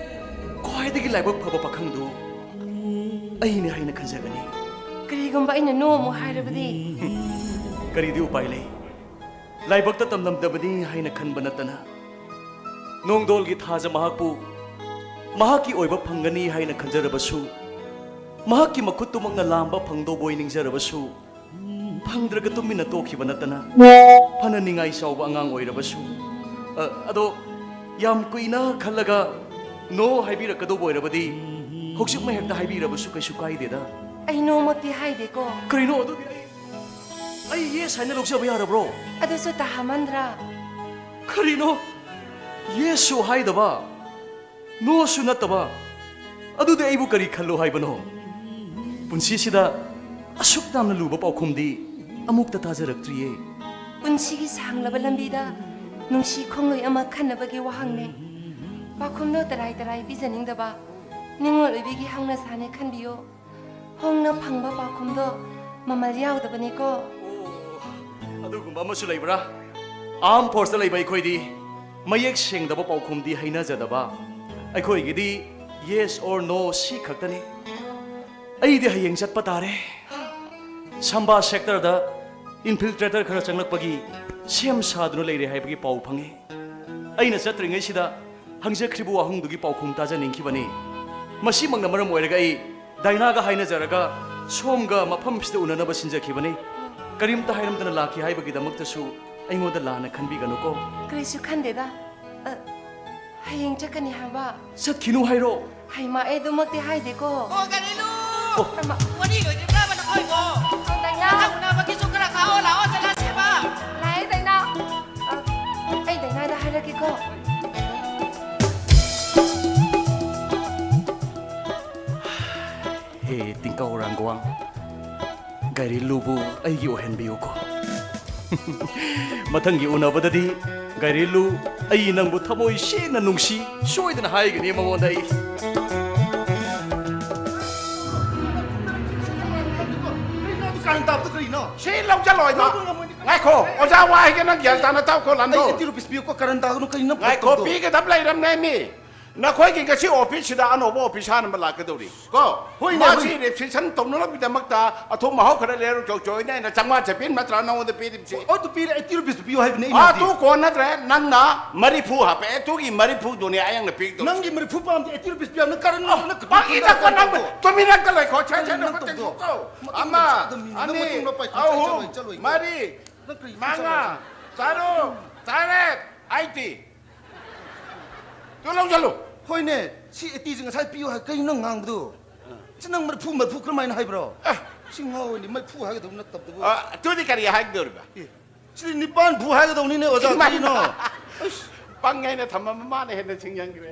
ꯈ꯭ꯋꯥꯏꯗꯒꯤ ꯂꯥꯏꯕꯛ ꯐꯕ ꯄꯥꯈꯪꯗꯨ ꯑꯩꯅꯤ ꯍꯥꯏꯅ ꯈꯟꯖꯒꯅꯤ꯫ ꯀꯔꯤꯒꯨꯝꯕ ꯑꯩꯅ no ꯑꯃꯨꯛ ꯍꯥꯏꯔꯕꯗꯤ? ꯀꯔꯤꯗꯤ ꯎꯄꯥꯏ ꯂꯩ? ꯂꯥꯏꯕꯛꯇ ꯇꯝꯂꯝꯗꯕꯅꯤ ꯍꯥꯏꯅ ꯈꯟꯕ ꯅꯠꯇꯅ ꯅꯣꯡꯗꯣꯜꯒꯤ ꯊꯥꯖ ꯃꯍꯥꯛꯄꯨ ꯃꯍꯥꯛꯀꯤ ꯑꯣꯏꯕ ꯐꯪꯒꯅꯤ ꯍꯥꯏꯅ ꯈꯟꯖꯔꯕꯁꯨ, ꯃꯍꯥꯛꯀꯤ ꯃꯈꯨꯠꯇꯨꯃꯛꯅ ꯂꯥꯝꯕ ꯐꯪꯗꯧꯕꯣꯏ ꯅꯤꯡꯖꯔꯕꯁꯨ, ꯐꯪꯗ꯭ꯔꯒ ꯇꯨꯃꯤꯟꯅ ꯇꯣꯛꯈꯤꯕ ꯅꯠꯇꯅ ꯐꯅ ꯅꯤꯡꯉꯥꯏ ꯆꯥꯎꯕ ꯑꯉꯥꯡ ꯑꯣꯏꯔꯕꯁꯨ꯫ ꯑ, ꯑꯗꯣ ꯌꯥꯝ ꯀꯨꯏꯅ ꯈꯜꯂꯒ no ꯍꯥꯏꯕꯤꯔꯛꯀꯗꯧꯕ ꯑꯣꯏꯔꯕꯗꯤ ꯍꯧꯖꯤꯛꯃꯛ ꯍꯦꯛꯇ ꯍꯥꯏꯕꯤꯔꯕꯁꯨ ꯀꯩꯁꯨ ꯀꯥꯏꯗꯦꯗ꯫ ꯑꯩ no ꯃꯛꯇꯤ ꯍꯥꯏꯗꯦꯀꯣ꯫ ꯀꯔꯤꯅꯣ ꯑꯗꯨꯗꯤ? ꯑꯩ, ꯑꯩ yes ꯍꯥꯏꯅ ꯂꯧꯖꯕ ꯌꯥꯔꯕ꯭ꯔꯣ? ꯑꯗꯨꯁꯨ ꯇꯥꯍꯃꯟꯗ꯭ꯔꯥ? ꯀꯔꯤꯅꯣ? Yes ꯁꯨ ꯍꯥꯏꯗꯕ, no ꯁꯨ ꯅꯠꯇꯕ, ꯑꯗꯨꯗꯤ ꯑꯩꯕꯨ ꯀꯔꯤ ꯈꯜꯂꯣ ꯍꯥꯏꯕꯅꯣ? ꯄꯨꯟꯁꯤꯁꯤꯗ ꯑꯁꯨꯛ ꯌꯥꯝꯅ ꯂꯨꯕ ꯄꯥꯎꯈꯨꯝꯗꯤ ꯑꯃꯨꯛꯇ ꯇꯥꯖꯔꯛꯇ꯭ꯔꯤꯌꯦ꯫ ꯄꯨꯟꯁꯤꯒꯤ ꯁꯥꯡꯂꯕ ꯂꯝꯕꯤꯗ ꯅꯨꯡꯁꯤ ꯈꯣꯡꯂꯣꯏ ꯑꯃ ꯈꯟꯅꯕꯒꯤ ꯋꯥꯍꯪꯅꯦ꯫ ꯄꯥꯎꯈꯨꯝꯗꯣ ꯇꯔꯥꯏ ꯇꯔꯥꯏ ꯄꯤꯖꯅꯤꯡꯗꯕ ꯅꯤꯡꯉꯣꯜ ꯑꯣꯏꯕꯤꯒꯤ ꯍꯧꯅ ꯁꯥꯅꯦ ꯈꯟꯕꯤꯌꯣ꯫ ꯍꯣꯡꯅ ꯐꯪꯕ ꯄꯥꯎꯈꯨꯝꯗꯣ ꯃꯃꯜ ꯌꯥꯎꯗꯕꯅꯤꯀꯣ꯫ ꯑꯣ, ꯑꯗꯨꯒꯨꯝꯕ ꯑꯃꯁꯨ ꯂꯩꯕ꯭ꯔꯥ? Armed Force ꯇ ꯂꯩꯕ ꯑꯩꯈꯣꯏꯗꯤ ꯃꯌꯦꯛ ꯁꯦꯡꯗꯕ ꯄꯥꯎꯈꯨꯝꯗꯤ ꯍꯩꯅꯖꯗꯕ꯫ ꯑꯩꯈꯣꯏꯒꯤꯗꯤ yes or no ꯁꯤ ꯈꯛꯇꯅꯤ꯫ ꯑꯩꯗꯤ ꯍꯌꯦꯡ ꯆꯠꯄ ꯇꯥꯔꯦ꯫ ꯁꯝꯕꯥ sector ꯗ infiltrator ꯈꯔ ꯆꯪꯂꯛꯄꯒꯤ ꯁꯦꯝ ꯁꯥꯗꯨꯅ ꯂꯩꯔꯦ ꯍꯥꯏꯕꯒꯤ ꯄꯥꯎ ꯐꯪꯉꯤ꯫ ꯑꯩꯅ ꯆꯠꯇ꯭ꯔꯤꯉꯩꯁꯤꯗ ꯍꯪꯖꯈ꯭ꯔꯤꯕ ꯋꯥꯍꯪꯗꯨꯒꯤ ꯄꯥꯎꯈꯨꯝ ꯇꯥꯖꯅꯤꯡꯈꯤꯕꯅꯤ꯫ ꯃꯁꯤꯃꯛꯅ ꯃꯔꯝ ꯑꯣꯏꯔꯒ ꯑꯩ ꯗꯥꯏꯅꯥꯒ ꯍꯥꯏꯅꯖꯔꯒ ꯁꯣꯝꯒ ꯃꯐꯝꯁꯤꯗ ꯎꯅꯅꯕ ꯁꯤꯟꯖꯈꯤꯕꯅꯤ꯫ ꯀꯔꯤꯝꯇ ꯍꯥꯏꯔꯝꯗꯅ ꯂꯥꯛꯈꯤ ꯍꯥꯏꯕꯒꯤꯗꯃꯛꯇꯁꯨ ꯑꯩꯉꯣꯟꯗ ꯂꯥꯟꯅ ꯈꯟꯕꯤꯒꯅꯨꯀꯣ꯫ ꯀꯔꯤꯁꯨ ꯈꯟꯗꯦꯗ꯫ ꯑ, ꯍꯌꯦꯡ ꯆꯠꯀꯅꯤ ꯍꯥꯏꯕ꯫ ꯆꯠꯈꯤꯅꯨ ꯍꯥꯏꯔꯣ? ꯍꯩꯃꯥ, ꯑꯩ ꯑꯗꯨꯃꯛꯇꯤ ꯍꯥꯏꯗꯦꯀꯣ꯫ ꯑꯣ, ꯒꯥꯔꯤꯂꯨ! ꯑꯣ꯫ ꯍꯩꯃꯥ꯫ ꯋꯥꯔꯤ ꯂꯣꯏꯗ꯭ꯔꯤꯕ꯭ꯔꯥ ꯅꯈꯣꯏꯕꯣ? ꯑꯣ, ꯗꯥꯏꯅꯥ꯫ ꯃꯊꯪ ꯎꯅꯕꯒꯤꯁꯨ ꯈꯔ ꯈꯥꯛꯑꯣ ꯂꯥꯛꯑꯣ, ꯆꯠꯂꯁꯦꯕ꯫ ꯂꯥꯛꯑꯦ, ꯗꯥꯏꯅꯥ꯫ ꯑ, ꯑꯩ ꯗꯥꯏꯅꯥꯗ ꯍꯥꯏꯔꯛꯀꯦꯀꯣ꯫ ꯍꯦ ꯇꯤꯡꯀꯧ ꯔꯥꯡꯒꯣꯡ, ꯒꯥꯏꯔꯤꯂꯨꯕꯨ ꯑꯩꯒꯤ ꯑꯣꯏꯍꯟꯕꯤꯌꯨꯀꯣ꯫ ꯃꯊꯪꯒꯤ ꯎꯅꯕꯗꯗꯤ ꯒꯥꯏꯔꯤꯂꯨ, ꯑꯩ ꯅꯪꯕꯨ ꯊꯃꯣꯏ ꯁꯦꯡꯅ ꯅꯨꯡꯁꯤ ꯁꯣꯏꯗꯅ ꯍꯥꯏꯒꯅꯤ ꯃꯉꯣꯟꯗ ꯑꯩ꯫ ꯀꯔꯤꯅꯣ ꯑꯗꯨ ꯀꯥꯔꯟ ꯇꯥꯕꯗꯣ ꯀꯔꯤꯅꯣ? ꯁꯤ ꯂꯧꯁꯜꯂꯣ ꯏꯃꯥ꯫ ꯂꯧꯕ ꯉꯝꯃꯣꯏꯅꯦ꯫ ꯉꯥꯏꯈꯣ, ꯑꯣꯖꯥ ꯋꯥ ꯍꯥꯏꯒꯦ, ꯅꯪ ꯒ꯭ꯌꯥꯟ ꯇꯥꯅ ꯇꯥꯎꯀꯣ, ꯂꯥꯟꯗꯣ꯫ ꯑꯩ eighty rupees ꯄꯤꯌꯨꯀꯣ, ꯀꯥꯔꯟ ꯇꯥꯒꯅꯨ, ꯀꯔꯤꯅꯣ ꯉꯥꯏꯈꯣ, ꯇꯧꯕꯗꯣ? ꯄꯤꯒꯗꯕ ꯂꯩꯔꯝꯅꯦ ꯃꯤ꯫ ꯅꯈꯣꯏꯒꯤ ꯉꯁꯤ ꯑꯣꯐꯤꯁꯁꯤꯗ ꯑꯅꯧꯕ ꯑꯣꯐꯤꯁꯥꯔ ꯑꯃ ꯂꯥꯛꯀꯗꯧꯔꯤ ꯀꯣ꯫ ꯍꯣꯏꯅꯦ, ꯃꯥꯁꯤ ꯍꯣꯏ꯫ ꯔꯤꯁꯦꯞꯁꯟ ꯇꯧꯅꯅꯕꯒꯤꯗꯃꯛꯇ ꯑꯊꯨꯝ ꯑꯍꯥꯎ ꯈꯔ ꯂꯩꯔꯨ ꯆꯧꯆꯧ ꯑꯩꯅ ꯆꯥꯝꯃꯉꯥ ꯆꯄꯤꯅ ꯅꯠꯇ꯭ꯔꯥ ꯅꯉꯣꯟꯗ ꯄꯤꯔꯤꯕꯁꯤ? ꯑꯣ, ꯑꯗꯨ ꯄꯤꯔꯦ, ꯑꯩꯠꯇꯤ ꯔꯨꯄꯤꯁꯇꯨ ꯄꯤꯌꯨ ꯍꯥꯏꯕꯅꯦ ꯑꯩꯅ ꯑꯥ ꯍꯥꯏꯗꯤ꯫ ꯇꯨ ꯀꯣꯟꯅꯗ꯭ꯔꯦ, ꯅꯪꯅ ꯃꯔꯤꯐꯨ ꯍꯥꯞꯄꯦ, ꯑꯗꯨꯒꯤ ꯃꯔꯤꯐꯨꯗꯨꯅꯦ ꯑꯩꯅ ꯄꯤꯒꯗꯧꯔꯤ꯫ ꯅꯪꯒꯤ ꯃꯔꯤꯐꯨ ꯄꯥꯝꯗꯦ, ꯑꯩꯠꯇꯤ ꯔꯨꯄꯤꯁ ꯄꯤꯌꯨ ꯍꯥꯏꯕꯅꯦ꯫ ꯀꯔꯟ ꯅꯪ ꯄꯥꯛꯏꯗꯀꯣ ꯅꯪ ꯇꯨꯃꯤꯟꯅ ꯂꯩꯈꯣ꯫ ꯁꯦ, ꯁꯦ, ꯀꯔꯟ ꯅꯪ ꯁꯦ, ꯇꯧꯗꯣ꯫ ꯁꯦ, ꯃꯇꯨꯡ ꯑꯃ, ꯃꯆꯥꯗꯣ ꯃꯤꯅꯤ, ꯅꯪ ꯑꯅꯤ, ꯃꯇꯨꯡ ꯂꯣꯄꯥꯏ ꯈꯨꯠ ꯑꯍꯨꯝ, ꯆꯠꯂꯣꯏ, ꯆꯠꯂꯣꯏꯀꯣ꯫ ꯃꯔꯤ, ꯅꯪ ꯀꯔꯤ ꯈꯨꯠ ꯃꯉꯥ, ꯆꯠꯂꯣꯏ? ꯇꯔꯨꯛ, ꯇꯔꯦꯠ, ꯑꯩꯠꯇꯤ꯫ ꯇꯨ ꯂꯧꯁꯜꯂꯨ꯫ ꯍꯣꯏꯅꯦ, ꯁꯤ ꯑꯩꯠꯇꯤꯁꯦ ꯉꯁꯥꯏ ꯄꯤꯌꯨ ꯍꯥꯏ, ꯀꯩꯅꯣ ꯅꯪ ꯉꯥꯡꯕꯗꯨ? ꯁꯤ ꯅꯪ ꯃꯔꯤꯐꯨ, ꯃꯔꯤꯐꯨ ꯀꯔꯝꯍꯥꯏꯅ ꯍꯥꯏꯕ꯭ꯔꯣ? ꯑꯦ꯫ ꯁꯤ ꯉꯥꯎꯋꯤꯅꯦ, ꯃꯔꯤꯐꯨ ꯍꯥꯏꯒꯗꯧꯕ ꯅꯠꯇꯕꯗꯨꯕꯨ꯫ ꯑ, ꯑꯗꯨꯗꯤ ꯀꯔꯤ ꯍꯥꯏꯒꯗꯧꯔꯤꯕ? ꯑꯦ, ꯁꯤꯗꯤ ꯅꯤꯄꯥꯟ ꯐꯨ ꯍꯥꯏꯒꯗꯧꯅꯤꯅꯦ, ꯑꯣꯖꯥ, ꯏꯃꯥ, ꯀꯔꯤꯅꯣ? ꯏꯃꯥ꯫ ꯑꯁ, ꯄꯪꯉꯦꯅ ꯊꯝꯃꯝꯕ ꯃꯥꯅ ꯍꯦꯟꯅ ꯁꯤꯡꯖꯟꯈ꯭ꯔꯦ꯫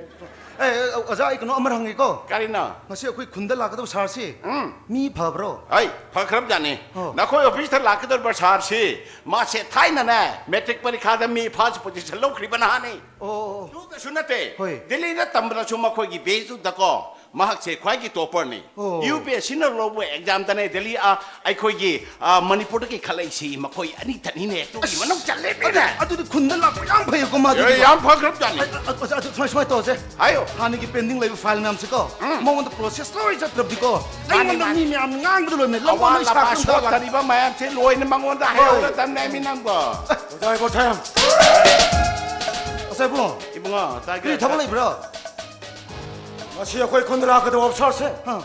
ꯑꯦ, ꯑꯦ, ꯑꯣꯖꯥ, ꯑꯩ ꯀꯩꯅꯣ ꯑꯃ ꯍꯪꯒꯦꯀꯣ꯫ ꯀꯔꯤꯅꯣ? ꯉꯁꯤ ꯑꯩꯈꯣꯏ ꯈꯨꯟꯗ ꯂꯥꯛꯀꯗꯕ ꯁꯥꯔꯁꯤ ꯎꯝ꯫ ꯃꯤ ꯐꯕ꯭ꯔꯣ? ꯑꯩ ꯐꯈ꯭ꯔꯕꯖꯥꯠꯅꯤ꯫ ꯑꯣ꯫ ꯅꯈꯣꯏ ꯑꯣꯐꯤꯁꯇ ꯂꯥꯛꯀꯗꯧꯔꯤꯕ ꯁꯥꯔꯁꯤ, ꯃꯥꯁꯦ ꯊꯥꯏꯅꯅꯦ ꯃꯦꯇ꯭ꯔꯤꯛ ꯄꯔꯤꯈꯥꯗ ꯃꯤ ꯐꯥꯔꯁ ꯄꯣꯖꯤꯁꯟ ꯂꯧꯈ꯭ꯔꯤꯕ ꯅꯍꯥꯅꯤ꯫ ꯑꯣ, ꯑꯣ, ꯑꯣ꯫ ꯑꯗꯨꯗꯁꯨ ꯅꯠꯇꯦ, ꯍꯣꯏ꯫ ꯗꯤꯜꯂꯤꯗ ꯇꯝꯕꯗꯁꯨ ꯃꯈꯣꯏꯒꯤ ꯕꯦꯁꯇꯨꯗꯀꯣ ꯃꯍꯥꯛꯁꯦ ꯈ꯭ꯋꯥꯏꯒꯤ ꯇꯣꯄꯔꯅꯤ꯫ ꯑꯣ꯫ ꯌꯨ ꯄꯤ ꯑꯦꯁ ꯁꯤꯅ ꯂꯧꯕ ꯑꯦꯛꯖꯥꯝꯗꯅꯦ ꯗꯤꯜꯂꯤ, ꯑ, ꯑꯩꯈꯣꯏꯒꯤ, ꯑ, ꯃꯅꯤꯄꯨꯔꯗꯒꯤ ꯈꯜꯂꯛꯏꯁꯤ ꯃꯈꯣꯏ ꯑꯅꯤꯇꯅꯤꯅꯦ꯫ ꯑꯗꯨꯒꯤ ꯃꯅꯨꯡ ꯆꯜꯂꯤꯃꯤꯅꯦ꯫ ꯑꯗꯨꯗꯤ ꯈꯨꯟꯗ ꯂꯥꯛꯄ ꯌꯥꯝ ꯐꯩꯀꯣ ꯃꯥꯗꯤ꯫ ꯑꯦ, ꯌꯥꯝ ꯐꯈ꯭ꯔꯕꯖꯥꯠꯅꯤ꯫ ꯑ, ꯑ, ꯑꯣꯖꯥ, ꯑꯗꯨ ꯁꯨꯃꯥꯏ, ꯁꯨꯃꯥꯏꯅ ꯇꯧꯁꯦ꯫ ꯍꯥꯏꯌꯣ꯫ ꯍꯥꯟꯅꯒꯤ ꯄꯦꯟꯗꯤꯡ ꯂꯩꯕ ꯐꯥꯏꯜ ꯃꯌꯥꯝꯁꯦꯀꯣ, ꯎꯝ꯫ ꯃꯉꯣꯟꯗ ꯄ꯭ꯔꯣꯁꯦꯁ ꯂꯣꯏ ꯆꯠꯇ꯭ꯔꯕꯗꯤꯀꯣ, ꯃꯥꯅꯤ, ꯑꯩꯉꯣꯟꯗ ꯃꯥꯅꯤ꯫ ꯃꯤ ꯃꯌꯥꯝ ꯉꯥꯡꯕꯗ ꯂꯣꯏꯅ ꯂꯝ ꯑꯋꯥ ꯂꯣꯏ ꯂꯄꯥ ꯁꯥꯈ꯭ꯔꯕ ꯖꯥꯠꯂꯥ? ꯁꯣꯛꯇꯔꯤꯕ ꯃꯌꯥꯝꯁꯦ ꯂꯣꯏꯅ ꯃꯉꯣꯟꯗ ꯍꯣꯏ꯫ ꯍꯥꯏꯍꯧꯒꯗꯕꯅꯦ ꯃꯤ ꯅꯪꯕꯣ꯫ ꯑꯣꯖꯥ ꯏꯕꯣꯊꯦꯝ꯫ ꯑꯁ ꯏꯕꯨꯡꯉꯣ, ꯏꯕꯨꯡꯉꯣ, ꯇꯥꯏꯒꯔ꯫ ꯀꯔꯤ ꯊꯕꯛ ꯂꯩꯕ꯭ꯔꯣ? ꯉꯁꯤ ꯑꯩꯈꯣꯏ ꯈꯨꯟꯗ ꯂꯥꯛꯀꯗꯕ ꯑꯣꯐꯤꯁꯥꯔꯁꯦ ꯍꯥ꯫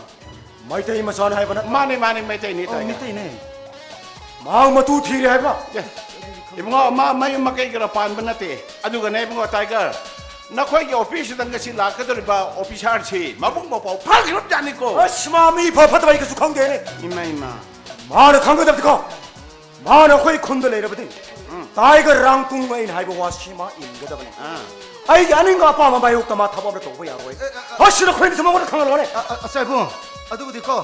ꯃꯩꯇꯩ ꯃꯆꯥꯅꯤ ꯍꯥꯏꯕ ꯅꯠꯇ꯭ꯔꯣ? ꯃꯥꯅꯦ, ꯃꯥꯅꯦ, ꯃꯩꯇꯩꯅꯤ, ꯑꯣ, ꯇꯥꯏꯒꯔ꯫ ꯃꯤꯇꯩꯅꯦ꯫ ꯃꯍꯥꯛ ꯃꯇꯨ ꯊꯤꯔꯦ ꯍꯥꯏꯕ? ꯑꯦ, ꯏꯕꯨꯡꯉꯣ, ꯃꯥ ꯃꯌꯨꯝ ꯃꯀꯩ ꯈꯔ ꯄꯥꯟꯕ ꯅꯠꯇꯦ꯫ ꯑꯗꯨꯒꯅꯦ ꯏꯕꯨꯡꯉꯣ ꯇꯥꯏꯒꯔ, ꯅꯈꯣꯏꯒꯤ ꯑꯣꯐꯤꯁꯁꯤꯗ ꯉꯁꯤ ꯂꯥꯛꯀꯗꯧꯔꯤꯕ ꯑꯣꯐꯤꯁꯥꯔꯁꯤ ꯃꯕꯨꯡ ꯃꯧꯄ꯭ꯋꯥ ꯐꯈ꯭ꯔꯕꯖꯥꯠꯅꯤꯀꯣ꯫ ꯑꯁ, ꯃꯥ ꯃꯤ ꯐ ꯐꯠꯇꯕ ꯑꯩ ꯀꯩꯁꯨ ꯈꯪꯗꯦꯅꯦ꯫ ꯏꯃꯥ, ꯏꯃꯥ꯫ ꯃꯥꯅ ꯈꯪꯒꯗꯕꯗꯤꯀꯣ, ꯃꯥꯅ ꯑꯩꯈꯣꯏ ꯈꯨꯟꯗ ꯂꯩꯔꯕꯗꯤ ꯇꯥꯏꯒꯔ ꯔꯥꯡꯇꯨꯡ ꯑꯩꯅ ꯍꯥꯏꯕ ꯋꯥꯁꯤ ꯃꯥ ꯏꯟꯒꯗꯕꯅꯤ꯫ ꯑꯥ꯫ ꯑꯩꯒꯤ ꯑꯅꯤꯡꯕ ꯑꯄꯥꯝꯕ ꯃꯥꯌꯣꯛꯇ ꯃꯥ ꯊꯕꯛ ꯑꯃ ꯇꯧꯕ ꯌꯥꯔꯣꯏ꯫ ꯑꯁꯤꯅ ꯑꯩꯈꯣꯏꯅꯁꯨ ꯃꯉꯣꯟꯗ ꯈꯪꯍꯜꯂꯣꯅꯦ꯫ ꯑ, ꯑ, ꯑꯁ ꯏꯕꯨꯡꯉꯣ, ꯑꯗꯨꯕꯨꯗꯤꯀꯣ,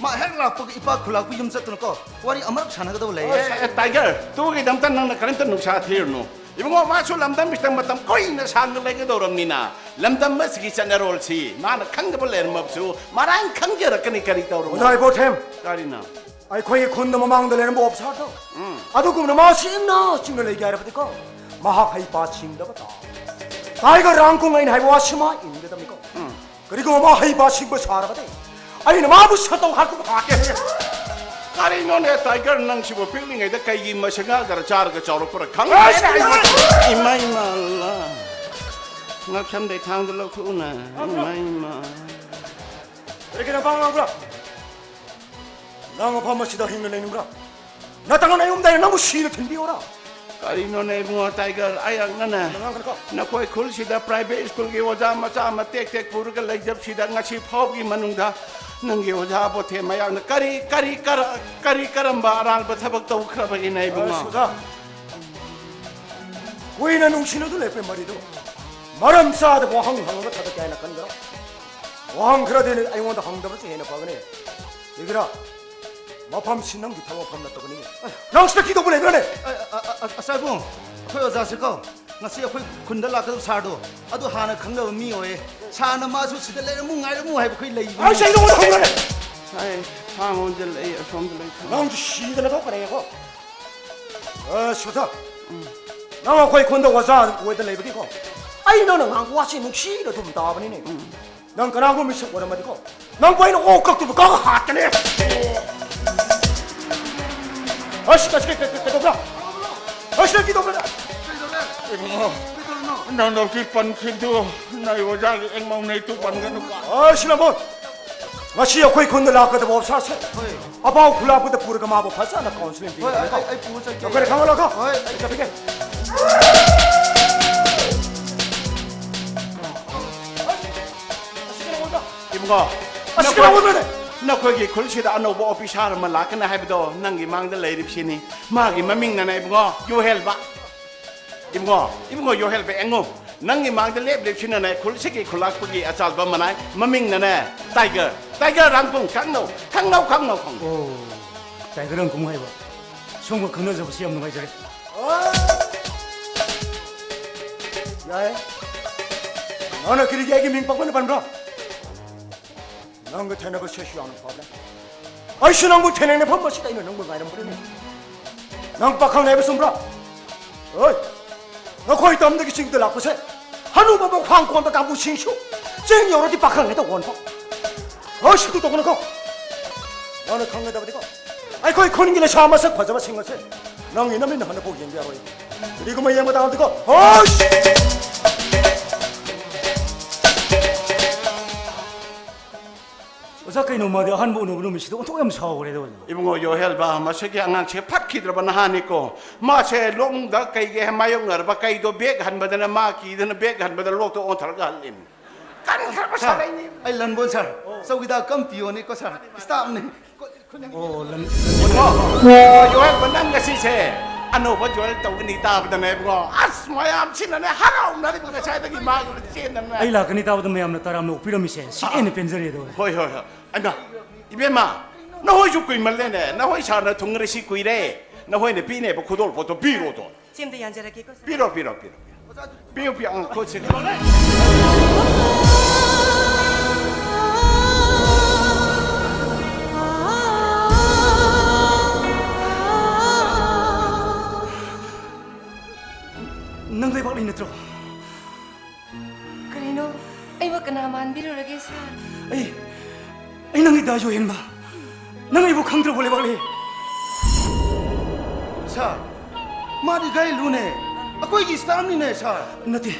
ꯃꯥ ꯍꯦꯛ ꯂꯥꯛꯄꯒ ꯏꯄꯥ ꯈꯨꯂꯥꯛꯄ ꯌꯨꯝ ꯆꯠꯇꯅꯀꯣ, ꯋꯥꯔꯤ ꯑꯃꯔꯛ ꯁꯥꯟꯅꯒꯗꯕ ꯂꯩꯌꯦ꯫ ꯑꯦ, ꯑꯦ, ꯇꯥꯏꯒꯔ, ꯇꯨꯒꯤꯗꯃꯛꯇ ꯅꯪꯅ ꯀꯔꯤꯝꯇ ꯅꯨꯡꯁꯥ ꯊꯤꯔꯨꯅꯨ꯫ ꯏꯕꯨꯡꯉꯣ, ꯃꯥꯁꯨ ꯂꯝꯗꯝꯁꯤꯗ ꯃꯇꯝ ꯀꯨꯏꯅ ꯁꯥꯡꯅ ꯂꯩꯒꯗꯧꯔꯕꯅꯤꯅ, ꯂꯝꯗꯝ ꯑꯁꯤꯒꯤ ꯆꯠꯅꯔꯣꯜꯁꯤ ꯃꯥꯅ ꯈꯪꯗꯕ ꯂꯩꯔꯝꯃꯕꯁꯨ ꯃꯔꯥꯡ ꯈꯪꯖꯔꯛꯀꯅꯤ꯫ ꯀꯔꯤ ꯇꯧꯔꯨꯅꯣ? ꯑꯣꯖꯥ ꯏꯕꯣꯊꯦꯝ꯫ ꯀꯔꯤꯅꯣ? ꯑꯩꯈꯣꯏꯒꯤ ꯈꯨꯟꯗ ꯃꯃꯥꯡꯗ ꯂꯩꯔꯝꯕ ꯑꯣꯐꯤꯁꯥꯔꯗꯣ, ꯎꯝ꯫ ꯑꯗꯨꯒꯨꯝꯅ ꯃꯥꯁꯤ ꯏꯪꯅ ꯆꯤꯡꯅ ꯂꯩꯒꯦ ꯍꯥꯏꯔꯕꯗꯤꯀꯣ, ꯃꯍꯥꯛ ꯍꯩꯄꯥ ꯁꯤꯡꯗꯕ ꯇꯥ꯫ ꯇꯥꯏꯒꯔ ꯔꯥꯡꯀꯨꯡ ꯑꯩꯅ ꯍꯥꯏꯕ ꯋꯥꯁꯤ ꯃꯥ ꯏꯟꯒꯗꯕ꯫ ꯀꯔꯤꯒꯨꯝꯕ ꯃꯥ ꯍꯩꯕ ꯁꯤꯡꯕ ꯁꯥꯔꯕꯗꯤ ꯑꯩꯅ ꯃꯥꯕꯨ ꯁꯇꯧ ꯍꯥꯠꯄ ꯍꯥꯠꯀꯦ꯫ ꯀꯔꯤꯅꯣꯅꯦ ꯇꯥꯏꯒꯔ, ꯅꯪꯁꯤꯕꯨ ꯄꯤꯛꯂꯤꯉꯩꯗ ꯀꯩꯒꯤ ꯃꯁꯦꯒꯥ ꯈꯔ ꯆꯥꯔꯒ ꯆꯥꯎꯔꯛꯄ꯭ꯔꯥ ꯈꯪꯗꯦ꯫ ꯑꯁ! ꯏꯃꯥ, ꯏꯃꯥ, ꯑꯜꯂꯥ꯫ ꯉꯛꯁꯝꯗꯩ ꯊꯥꯡꯗꯨ ꯂꯧꯊꯣꯛꯎꯅ꯫ ꯏꯃꯥ, ꯏꯃꯥ꯫ ꯀꯔꯤꯒꯤꯅꯣ ꯄꯥꯡ ꯉꯥꯡꯕ꯭ꯔꯣ? ꯅꯪ ꯃꯐꯝ ꯑꯁꯤꯗ ꯍꯤꯡꯅ ꯂꯩꯅꯤꯡꯕ꯭ꯔꯥ? ꯅꯠꯇ꯭ꯔꯒꯅ ꯑꯩ ꯌꯨꯝꯗ ꯑꯩꯅ ꯅꯪꯕꯨ ꯁꯤꯅ ꯊꯤꯟꯕꯤꯌꯣꯔꯥ? ꯀꯔꯤꯅꯣꯅꯦ ꯏꯕꯨꯡꯉꯣ ꯇꯥꯏꯒꯔ, ꯑꯩꯍꯥꯛꯅꯅꯦ ꯅꯪ ꯉꯥꯡꯒꯅꯨꯀꯣ꯫ ꯅꯈꯣꯏ ꯈꯨꯜꯁꯤꯗ ꯄ꯭ꯔꯥꯏꯚꯦꯠ ꯁ꯭ꯀꯨꯜꯒꯤ ꯑꯣꯖꯥ ꯃꯆꯥ ꯑꯃ ꯇꯦꯛ ꯇꯦꯛ ꯄꯨꯔꯒ ꯂꯩꯖꯕꯁꯤꯗ ꯉꯁꯤ ꯐꯥꯎꯕꯒꯤ ꯃꯅꯨꯡꯗ ꯅꯪꯒꯤ ꯑꯣꯖꯥ ꯕꯣꯊꯦ ꯃꯌꯥꯝꯅ ꯀꯔꯤ, ꯀꯔꯤ, ꯀꯔ-, ꯀꯔꯤ ꯀꯔꯝꯕ ꯑꯔꯥꯟꯕ ꯊꯕꯛ ꯇꯧꯈ꯭ꯔꯕꯒꯤꯅꯦ ꯏꯕꯨꯡꯉꯣ? ꯑꯁ, ꯑꯣꯖꯥ, ꯀꯨꯏꯅ ꯅꯨꯡꯁꯤꯅꯗꯨ ꯂꯩꯔꯛꯄ ꯃꯔꯤꯗꯨ ꯃꯔꯝ ꯆꯥꯗꯕ ꯋꯥꯍꯪ ꯍꯪꯉꯒ ꯊꯥꯗꯣꯛꯀꯦ ꯍꯥꯏꯅ ꯈꯟꯕ꯭ꯔꯣ? ꯋꯥꯍꯪ ꯈꯔꯗꯤ ꯑꯩꯉꯣꯟꯗ ꯍꯪꯗꯕꯁꯨ ꯍꯦꯟꯅ ꯐꯒꯅꯤ꯫ ꯏꯒꯤꯔꯥ, ꯃꯐꯝꯁꯤ ꯅꯪꯒꯤ ꯊꯕꯛ ꯃꯐꯝ ꯅꯠꯇꯕꯅꯤ꯫ ꯅꯪ ꯁꯤꯗ ꯀꯤꯗꯧꯕ ꯂꯩꯕ꯭ꯔꯥꯅꯦ? ꯑ, ꯑ, ꯑ, ꯑ, ꯑꯆꯥꯏꯕꯨꯡ, ꯑꯩꯈꯣꯏ ꯑꯣꯖꯥꯁꯤꯀꯣ, ꯉꯁꯤ ꯑꯩꯈꯣꯏ ꯈꯨꯟꯗ ꯂꯥꯛꯀꯗꯕ ꯁꯥꯔꯗꯣ, ꯑꯗꯨ ꯍꯥꯟꯅ ꯈꯪꯅꯕ ꯃꯤ ꯑꯣꯏꯌꯦ꯫ ꯁꯥꯔꯅ ꯃꯥꯁꯨ ꯁꯤꯗ ꯂꯩꯔꯝꯃꯨ, ꯉꯥꯏꯔꯝꯃꯨ ꯍꯥꯏꯕ ꯑꯩꯈꯣꯏ ꯂꯩꯕꯅꯤ꯫ ꯑꯩ ꯁꯤ ꯅꯉꯣꯟꯗ ꯍꯪꯕ꯭ꯔꯥꯅꯦ? ꯑꯩ ꯊꯥꯡ ꯑꯣꯟꯁꯤꯜꯂꯛꯏ, ꯑꯁꯣꯝꯗ ꯂꯩ꯫ ꯅꯪꯁꯨ ꯁꯤꯗꯅ ꯊꯣꯛꯈ꯭ꯔꯦꯀꯣ꯫ ꯑ, ꯁꯨꯊ, ꯅꯪ ꯑꯩꯈꯣꯏ ꯈꯨꯟꯗ ꯑꯣꯖꯥ ꯑꯣꯏꯗ ꯂꯩꯕꯒꯤꯀꯣ, ꯑꯩ ꯅꯪꯅ ꯉꯥꯡꯕ ꯋꯥꯁꯤ ꯅꯨꯡꯁꯤꯅ ꯑꯗꯨꯝ ꯇꯥꯕꯅꯤꯅꯦ꯫ ꯅꯪ ꯀꯅꯥꯒꯨꯝꯕ ꯃꯤꯁꯛ ꯑꯣꯏꯔꯝꯃꯗꯤꯀꯣ, ꯅꯪꯕꯨ ꯑꯩꯅ ꯑꯣꯛ ꯀꯛꯇꯨꯕ ꯀꯛꯑ ꯍꯥꯠꯀꯅꯤ꯫ ꯑꯁ, ꯑꯁ, ꯀꯩ-, ꯀꯩ-, ꯀꯩ-, ꯀꯩꯗꯧꯕ꯭ꯔꯥ? ꯑꯁ, ꯅꯪ ꯀꯩꯗꯧꯕ꯭ꯔꯥ? ꯏꯕꯨꯡꯉꯣ, ꯅꯪ ꯍꯧꯖꯤꯛ ꯄꯟꯈꯤꯕꯗꯨ ꯅꯣꯏ ꯑꯣꯖꯥꯒꯤ ꯑꯦꯡꯃꯧ ꯅꯩꯇꯨ ꯄꯟꯒꯅꯨꯀꯣ꯫ ꯑꯁ, ꯅꯪꯕꯨ ꯉꯁꯤ ꯑꯩꯈꯣꯏ ꯈꯨꯟꯗ ꯂꯥꯛꯀꯗꯕ ꯑꯣꯐꯤꯁꯥꯔꯁꯦ, ꯍꯣꯏ꯫ ꯑꯄꯥꯎ ꯈꯨꯂꯥꯛꯄꯗ ꯄꯨꯔꯒ ꯃꯥꯕꯨ ꯐꯖꯅ ꯀꯥꯎꯟꯁꯤꯂꯤꯡ ꯍꯣꯏ, ꯄꯤꯒꯗꯕꯅꯤꯀꯣ꯫ ꯑꯩ, ꯑꯩ ꯄꯨꯔ ꯆꯠꯀꯦ꯫ ꯅꯈꯣꯏꯅ ꯈꯪꯍꯜꯂꯣꯀꯣ꯫ ꯍꯣꯏ, ꯑꯩ ꯆꯠꯄꯤꯒꯦ꯫ ꯏꯕꯨꯡꯉꯣ, ꯑꯁ, ꯅꯈꯣꯏ, ꯀꯩꯗꯧꯕꯅꯣꯅꯦ? ꯅꯈꯣꯏꯒꯤ ꯈꯨꯜꯁꯤꯗ ꯑꯅꯧꯕ ꯑꯣꯐꯤꯁꯥꯔ ꯑꯃ ꯂꯥꯛꯀꯅꯤ ꯍꯥꯏꯕꯗꯣ ꯅꯪꯒꯤ ꯃꯥꯡꯗ ꯂꯩꯔꯤꯕꯁꯤꯅꯤ꯫ ꯃꯥꯒꯤ ꯃꯃꯤꯡꯅꯅꯦ ꯏꯕꯨꯡꯉꯣ, ꯌꯨꯍꯦꯜꯕ꯫ ꯏꯕꯨꯡꯉꯣ, ꯏꯕꯨꯡꯉꯣ ꯌꯣꯍꯦꯜꯕ ꯑꯦꯡꯉꯨ, ꯅꯪꯒꯤ ꯃꯥꯡꯗ ꯂꯦꯞꯂꯤꯕꯁꯤꯅꯅꯦ, ꯈꯨꯜꯁꯤꯒꯤ ꯈꯨꯜꯂꯥꯛꯄꯒꯤ ꯑꯆꯥꯜꯕ ꯃꯅꯥꯏ, ꯃꯃꯤꯡꯅꯅꯦ ꯇꯥꯏꯒꯔ, ꯇꯥꯏꯒꯔ ꯔꯥꯡꯀꯨꯡ, ꯈꯪꯅꯧ, ꯈꯪꯅꯧ, ꯈꯪꯅꯧ, ꯈꯪꯅꯧ꯫ ꯑꯣ, ꯇꯥꯏꯒꯔ ꯔꯥꯡꯀꯨꯡ ꯍꯥꯏꯕ, ꯁꯣꯝꯒ ꯈꯪꯅꯖꯕꯁꯤ ꯌꯥꯝ ꯅꯨꯡꯉꯥꯏꯖꯔꯦ꯫ ꯌꯥꯏ, ꯅꯪꯅ ꯀꯔꯤꯒꯤ ꯑꯩꯒꯤ ꯃꯤꯡ ꯄꯪꯄꯟꯗ ꯄꯟꯕ꯭ꯔꯣ? ꯅꯪꯒ ꯊꯦꯡꯅꯕꯁꯦ ꯌꯥꯝꯅ ꯐꯕꯅꯦ꯫ ꯑꯩꯁꯨ ꯅꯪꯕꯨ ꯊꯦꯡꯅꯅ ꯐꯝꯕꯁꯤꯗ ꯑꯩꯅ ꯅꯪꯕꯨ ꯉꯥꯏꯔꯝꯕꯅꯤꯅꯦ꯫ ꯅꯪ ꯄꯥꯈꯪꯅꯦ ꯍꯥꯏꯕ ꯆꯨꯝꯕ꯭ꯔꯥ? ꯍꯣꯏ, ꯅꯈꯣꯏ ꯇꯝꯗꯒꯤ ꯆꯤꯡꯗ ꯂꯥꯛꯄꯁꯦ ꯍꯅꯨꯕ ꯃꯈ꯭ꯋꯥꯡ ꯀꯣꯟꯕ ꯀꯥꯡꯕꯨꯁꯤꯡꯁꯨ ꯆꯤꯡ ꯌꯧꯔꯗꯤ ꯄꯥꯈꯪ ꯍꯦꯛꯇ ꯑꯣꯟꯕ꯫ ꯍꯣꯏ, ꯁꯤꯗꯨ ꯇꯧꯒꯅꯨꯀꯣ꯫ ꯅꯪꯅ ꯈꯪꯒꯗꯕꯗꯤꯀꯣ, ꯑꯩꯈꯣꯏ ꯈꯨꯟꯒꯤ ꯂꯩꯁꯥ ꯃꯁꯛ ꯐꯖꯕꯁꯤꯡ ꯑꯁꯦ ꯅꯪꯒꯤ ꯅꯃꯤꯠꯅ ꯍꯟꯅꯐꯥꯎ ꯌꯦꯡꯕ ꯌꯥꯔꯣꯏ꯫ ꯀꯔꯤꯒꯨꯝꯕ ꯌꯦꯡꯕ ꯇꯥꯔꯗꯤꯀꯣ, ꯍꯣꯏ! ꯑꯣꯖꯥ, ꯀꯩꯅꯣ ꯃꯥꯗꯤ ꯑꯍꯥꯟꯕ ꯎꯅꯕ ꯅꯨꯃꯤꯠꯁꯤꯗ ꯑꯣꯟꯊꯣꯛ ꯌꯥꯝ ꯁꯥꯎꯈ꯭ꯔꯦꯗ, ꯑꯣꯖꯥ꯫ ꯏꯕꯨꯡꯉꯣ ꯌꯣꯍꯦꯜꯕ, ꯃꯁꯤꯒꯤ ꯑꯉꯥꯡꯁꯦ ꯐꯠꯈꯤꯗ꯭ꯔꯕ ꯅꯍꯥꯅꯤꯀꯣ꯫ ꯃꯥꯁꯦ ꯂꯣꯛꯅꯨꯡꯗ ꯀꯩꯒꯤ ꯃꯥꯌꯣꯛꯅꯔꯕ ꯀꯩꯗꯣ ꯕꯦꯛ ꯍꯟꯕꯗꯅ ꯃꯥ ꯀꯤꯗꯅ ꯕꯦꯛ ꯍꯟꯕꯗ ꯂꯣꯛꯇ ꯑꯣꯟꯊꯔꯒ ꯍꯜꯂꯤꯝꯅꯤ꯫ ꯀꯟꯈ꯭ꯔꯕ ꯁꯥꯔꯩꯅꯤ꯫ ꯑꯩ ꯂꯟꯕꯣꯟ ꯁꯥꯔ, ꯆꯧꯀꯤꯗꯥꯔ ꯀꯝ ꯄꯤꯌꯣꯅꯤꯀꯣ ꯁꯥꯔ, ꯁ꯭ꯇꯥꯐꯅꯤ꯫ ꯑꯣ, ꯂꯟ-, ꯏꯕꯨꯡꯉꯣ, ꯌꯣꯍꯦꯜꯕ, ꯅꯪ ꯉꯁꯤꯁꯦ ꯑꯅꯧꯕ ꯖꯣꯏꯟ ꯇꯧꯒꯅꯤ ꯇꯥꯕꯗꯅꯦ ꯏꯕꯨꯡꯉꯣ, ꯑꯁ, ꯃꯌꯥꯝꯁꯤꯅꯅꯦ ꯍꯔꯥꯎꯅꯔꯤꯕ ꯉꯁꯥꯏꯗꯒꯤ ꯃꯥꯒꯤ ꯆꯦꯟꯗꯅ꯫ ꯑꯩ ꯂꯥꯛꯀꯅꯤ ꯇꯥꯕꯗ ꯃꯌꯥꯝꯅ ꯇꯔꯥꯝꯅ ꯑꯣꯛꯄꯤꯔꯝꯃꯤꯁꯦ ꯁꯤ ꯍꯦꯟꯅ ꯄꯦꯟꯖꯔꯦꯗꯣ꯫ ꯍꯣꯏ, ꯍꯣꯏ, ꯍꯣꯏ꯫ ꯑꯩꯅ, ꯏꯕꯦꯝꯃ, ꯅꯈꯣꯏꯁꯨ ꯀꯨꯏꯃꯜꯂꯦꯅꯦ꯫ ꯅꯈꯣꯏ ꯁꯥꯔꯅ ꯊꯨꯡꯅꯔꯤꯁꯤ ꯀꯨꯏꯔꯦ꯫ ꯅꯈꯣꯏꯅ ꯄꯤꯅꯦꯕ ꯈꯨꯗꯣꯜꯄꯣꯠꯇꯣ ꯄꯤꯔꯣꯗꯣ꯫ ꯁꯤ ꯑꯝꯇ ꯌꯥꯟꯖꯔꯛꯀꯦꯀꯣ, ꯁꯥꯔ꯫ ꯄꯤꯔꯣ, ꯄꯤꯔꯣ, ꯄꯤꯔꯣ, ꯄꯤꯔꯣ꯫ ꯄꯤꯌꯨ, ꯄꯤꯌꯨ꯫ ꯑꯪ, ꯈꯨꯠꯁꯤ꯫ ꯅꯪ ꯂꯩꯕꯥꯛ ꯂꯩ ꯅꯠꯇ꯭ꯔꯣ? ꯀꯔꯤꯅꯣ? ꯑꯩꯕꯨ ꯀꯅꯥ ꯃꯥꯟꯕꯤꯔꯨꯔꯒꯦ, ꯁꯥꯔ? ꯑꯩ, ꯑꯩ ꯅꯪꯒꯤ ꯗꯥ ꯌꯣꯍꯦꯟꯕ꯫ ꯅꯪ ꯑꯩꯕꯨ ꯈꯪꯗ꯭ꯔꯕꯣ, ꯂꯩꯕꯥꯛꯂꯤ? ꯁꯥꯔ, ꯃꯥꯗꯤ ꯒꯥꯏꯂꯨꯅꯦ꯫ ꯑꯩꯈꯣꯏꯒꯤ ꯁ꯭ꯇꯥꯐꯅꯤꯅꯦ, ꯁꯥꯔ꯫ ꯅꯠꯇꯦ꯫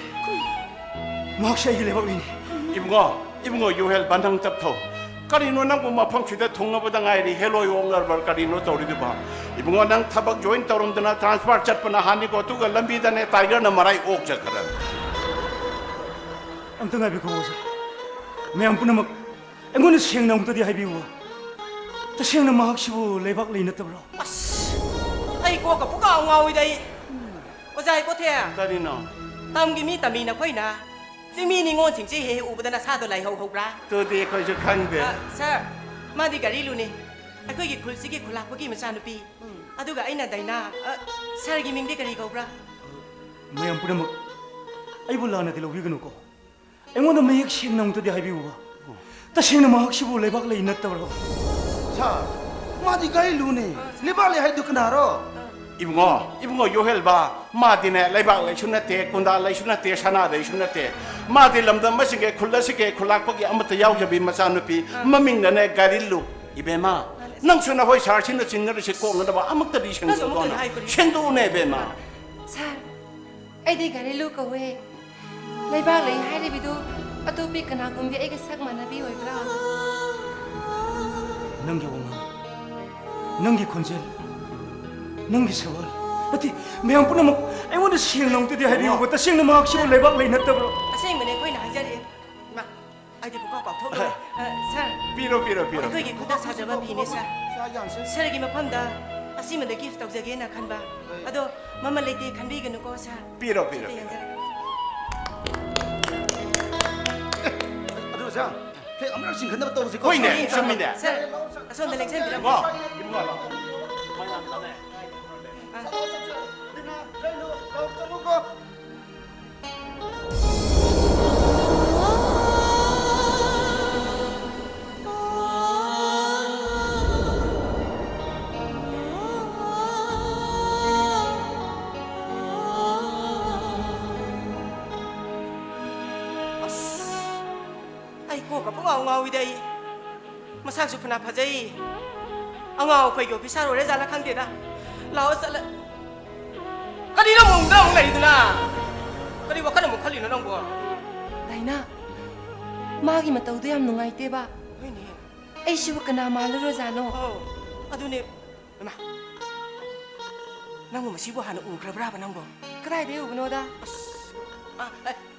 ꯃꯍꯥꯛꯁꯦ ꯑꯩꯒꯤ ꯂꯩꯕꯥꯛꯂꯤꯅꯤ꯫ ꯏꯕꯨꯡꯉꯣ, ꯏꯕꯨꯡꯉꯣ, ꯌꯣꯍꯦꯜꯕ, ꯅꯪ ꯇꯞꯊꯧ꯫ ꯀꯔꯤꯅꯣ ꯅꯪꯕꯨ ꯃꯐꯝꯁꯤꯗ ꯊꯨꯡꯉꯕꯗ ꯉꯥꯏꯔꯤ, ꯍꯦꯂꯣꯏ ꯑꯣꯛꯅꯔꯕ꯭ꯔꯥ ꯀꯔꯤꯅꯣ ꯇꯧꯔꯤꯗꯨꯕꯣ? ꯏꯕꯨꯡꯉꯣ, ꯅꯪ ꯊꯕꯛ ꯖꯣꯏꯟ ꯇꯧꯔꯝꯗꯅ ꯇ꯭ꯔꯥꯟꯁꯐꯔ ꯆꯠꯄ ꯅꯍꯥꯟꯅꯤꯀꯣ, ꯑꯗꯨꯒ ꯂꯝꯕꯤꯗꯅꯦ ꯇꯥꯏꯒꯔꯅ ꯃꯔꯥꯏ ꯑꯣꯛꯆꯈ꯭ꯔꯕꯅꯤ꯫ ꯑꯝꯇ ꯉꯥꯏꯕꯤꯈꯣ, ꯑꯣꯖꯥ꯫ ꯃꯌꯥꯝ ꯄꯨꯝꯅꯃꯛ ꯑꯩꯉꯣꯟꯗ ꯁꯦꯡꯅ ꯑꯃꯨꯛꯇꯗꯤ ꯍꯥꯏꯕꯤꯌꯨ꯫ ꯇꯁꯦꯡꯅ ꯃꯍꯥꯛꯁꯤꯕꯨ ꯂꯩꯕꯥꯛ ꯂꯩ ꯅꯠꯇꯕ꯭ꯔꯣ? ꯑꯁ, ꯑꯩ ꯀꯣꯛꯀ ꯄꯨꯡꯉꯥꯎ ꯉꯥꯎꯏꯗ ꯑꯩ꯫ ꯑꯣꯖꯥ ꯏꯕꯣꯊꯦꯝ꯫ ꯀꯔꯤꯅꯣ? ꯇꯝꯒꯤ ꯃꯤ ꯇꯝꯃꯤ ꯅꯈꯣꯏꯅ ꯆꯤꯡꯃꯤ ꯅꯤꯉꯣꯜꯁꯤꯡꯁꯦ ꯍꯦꯛ ꯍꯦꯛ ꯎꯕꯗ ꯅꯁꯥꯗꯣ ꯂꯥꯏꯍꯧ ꯍꯧꯕ꯭ꯔꯥ? ꯑꯗꯨꯗꯤ ꯑꯩꯈꯣꯏꯁꯨ ꯈꯪꯗꯦ꯫ ꯑ, ꯁꯥꯔ, ꯃꯥꯗꯤ ꯒꯥꯔꯤꯂꯨꯅꯤ꯫ ꯑꯩꯈꯣꯏꯒꯤ ꯈꯨꯜꯁꯤꯒꯤ ꯈꯨꯂꯥꯛꯄꯒꯤ ꯃꯆꯥꯅꯨꯄꯤ꯫ ꯑꯗꯨꯒ ꯑꯩꯅ ꯗꯥꯏꯅꯥ꯫ ꯑ, ꯁꯥꯔꯒꯤ ꯃꯤꯡꯗꯤ ꯀꯔꯤ ꯀꯧꯕ꯭ꯔꯥ? ꯃꯌꯥꯝ ꯄꯨꯝꯅꯃꯛ ꯑꯩꯕꯨ ꯂꯥꯟꯅꯗꯤ ꯂꯧꯕꯤꯒꯅꯨꯀꯣ꯫ ꯑꯩꯉꯣꯟꯗ ꯃꯌꯦꯛ ꯁꯦꯡꯅ ꯑꯃꯨꯛꯇꯗꯤ ꯍꯥꯏꯕꯤꯌꯨꯕ꯫ ꯇꯁꯦꯡꯅ ꯃꯍꯥꯛꯁꯤꯕꯨ ꯂꯩꯕꯥꯛ ꯂꯩ ꯅꯠꯇꯕ꯭ꯔꯣ? ꯁꯥꯔ, ꯃꯥꯗꯤ ꯒꯥꯔꯤꯂꯨꯅꯦ꯫ ꯂꯩꯕꯥꯛ ꯂꯩ ꯍꯥꯏꯗꯨ ꯀꯅꯥꯔꯣ? ꯏꯕꯨꯡꯉꯣ, ꯏꯕꯨꯡꯉꯣ ꯌꯣꯍꯦꯜꯕ, ꯃꯥꯗꯤꯅꯦ ꯂꯩꯕꯥꯛ ꯂꯩꯁꯨ ꯅꯠꯇꯦ, ꯀꯨꯟꯗꯥ ꯂꯩꯁꯨ ꯅꯠꯇꯦ, ꯁꯅꯥ ꯂꯩꯁꯨ ꯅꯠꯇꯦ꯫ ꯃꯥꯗꯤ ꯂꯝꯗꯝ ꯑꯁꯤꯒꯤ, ꯈꯨꯜ ꯑꯁꯤꯒꯤ ꯈꯨꯜꯂꯥꯛꯄꯒꯤ ꯑꯃꯠꯇ ꯌꯥꯎꯖꯕꯤ ꯃꯆꯥꯅꯨꯄꯤ, ꯃꯃꯤꯡꯅꯅꯦ ꯒꯥꯔꯤꯜꯂꯨ꯫ ꯏꯕꯦꯝꯃ, ꯅꯪꯁꯨ ꯅꯈꯣꯏ ꯁꯥꯔꯁꯤꯡꯅ ꯆꯤꯡꯅꯔꯤꯁꯦ ꯀꯣꯛꯅꯅꯕ ꯑꯃꯨꯛꯇꯗꯤ ꯁꯦꯡꯗꯣꯛꯑꯣꯅ꯫ ꯁꯦꯡꯗꯣꯛꯎꯅꯦ ꯏꯕꯦꯝꯃ꯫ ꯁꯥꯔ, ꯑꯩꯗꯤ ꯒꯥꯔꯤꯜꯂꯨ ꯀꯧꯋꯦ꯫ ꯂꯩꯕꯥꯛ ꯂꯩ ꯍꯥꯏꯔꯤꯕꯗꯨ ꯑꯇꯣꯞꯄꯤ ꯀꯅꯥꯒꯨꯝꯕꯤ ꯑꯩꯒ ꯁꯛ ꯃꯥꯟꯅꯕꯤ ꯑꯣꯏꯕ꯭ꯔꯥ? ꯅꯪꯒꯤ ꯋꯥꯉꯥꯡ, ꯅꯪꯒꯤ ꯈꯣꯟꯖꯦꯜ, ꯅꯪꯒꯤ ꯁꯋꯥꯜ, ꯅꯠꯇꯦ, ꯃꯌꯥꯝ ꯄꯨꯝꯅꯃꯛ ꯑꯩꯉꯣꯟꯗ ꯁꯦꯡꯅ ꯑꯃꯨꯛꯇꯗꯤ ꯍꯥꯏꯕꯤꯌꯨꯕ, ꯇꯁꯦꯡꯅ ꯃꯍꯥꯛꯁꯤꯕꯨ ꯂꯩꯕꯥꯛ ꯂꯩ ꯅꯠꯇꯕ꯭ꯔꯣ? ꯑꯁꯦꯡꯕꯅꯦ ꯑꯩꯈꯣꯏꯅ ꯍꯥꯏꯖꯔꯤ꯫ ꯃꯥ, ꯑꯩꯗꯤ ꯄꯨꯡꯀꯥꯎ ꯀꯥꯎꯊꯣꯛꯂꯨꯔꯦ꯫ ꯑ, ꯁꯥꯔ꯫ ꯄꯤꯔꯣ, ꯄꯤꯔꯣ, ꯄꯤꯔꯣ꯫ ꯑꯩꯈꯣꯏꯒꯤ ꯈꯨꯠꯅ ꯁꯥꯖꯕ ꯐꯤꯅꯦ ꯁꯥꯔ꯫ ꯁꯥꯔꯒꯤ ꯃꯐꯝꯗ ꯑꯁꯤꯃꯗ ꯒꯤꯐ ꯇꯧꯖꯒꯦꯅ ꯈꯟꯕ꯫ ꯑꯗꯣ ꯃꯃꯜ ꯂꯩꯇꯦ ꯈꯟꯕꯤꯒꯅꯨꯀꯣ ꯁꯥꯔ꯫ ꯄꯤꯔꯣ, ꯄꯤꯔꯣ, ꯁꯤꯗ ꯄꯤꯔꯣ꯫ ꯌꯦꯡꯖꯔꯒꯦ꯫ ꯑꯗꯨ ꯑꯣꯖꯥ, ꯍꯦꯛ ꯑꯃꯨꯔꯛ ꯆꯤꯡꯈꯠꯅꯕ ꯇꯧꯁꯤꯀꯣ꯫ ꯍꯣꯏꯅꯦ, ꯁꯣꯝ ꯆꯨꯝꯃꯤꯅꯦ꯫ ꯁꯥꯔ, ꯑꯁꯣꯝꯗ ꯂꯦꯡꯁꯤꯟꯕꯤꯔꯝꯃꯣ꯫ ꯋꯥ, ꯏꯕꯨꯡꯉꯣ꯫ ꯑꯁ, ꯑꯩ ꯀꯣꯛꯀ ꯄꯨꯡꯉꯥꯎ ꯉꯥꯎꯏꯗ ꯑꯩ꯫ ꯃꯁꯥꯛꯁꯨ ꯐꯅ ꯐꯖꯩ꯫ ꯑꯉꯥꯎ ꯑꯐꯩꯒꯤ ꯑꯣꯐꯤꯁꯥꯔ ꯑꯣꯏꯔ ꯖꯥꯠꯂ ꯈꯪꯗꯦꯗ꯫ ꯂꯥꯛꯑꯣ ꯆꯠꯂ꯫ ꯀꯔꯤꯅꯣ ꯑꯃꯨꯛ ꯅꯪ ꯑꯃꯨꯛ ꯂꯩꯔꯤꯗꯨꯅ? ꯀꯔꯤ ꯋꯥꯈꯜ ꯑꯃꯨꯛ ꯈꯜꯂꯤꯅꯣ ꯅꯪꯕꯣ? ꯗꯥꯏꯅꯥ, ꯃꯥꯒꯤ ꯃꯇꯧꯗꯣ ꯌꯥꯝ ꯅꯨꯡꯉꯥꯏꯇꯦꯕ꯫ ꯍꯣꯏꯅꯦ꯫ ꯑꯩꯁꯤꯕꯨ ꯀꯅꯥ ꯃꯥꯜꯂꯨꯔꯣꯖꯥꯠꯅꯣ? ꯑꯣ, ꯑꯗꯨꯅꯦ꯫ ꯏꯃꯥ, ꯅꯪꯕꯨ ꯃꯁꯤꯕꯨ ꯍꯥꯟꯅ ꯎꯈ꯭ꯔꯕ꯭ꯔꯥꯕ ꯅꯪꯕꯣ? ꯀꯗꯥꯏꯗꯒꯤ ꯎꯕꯅꯣꯗ? ꯑꯁ, ꯑ, ꯑ,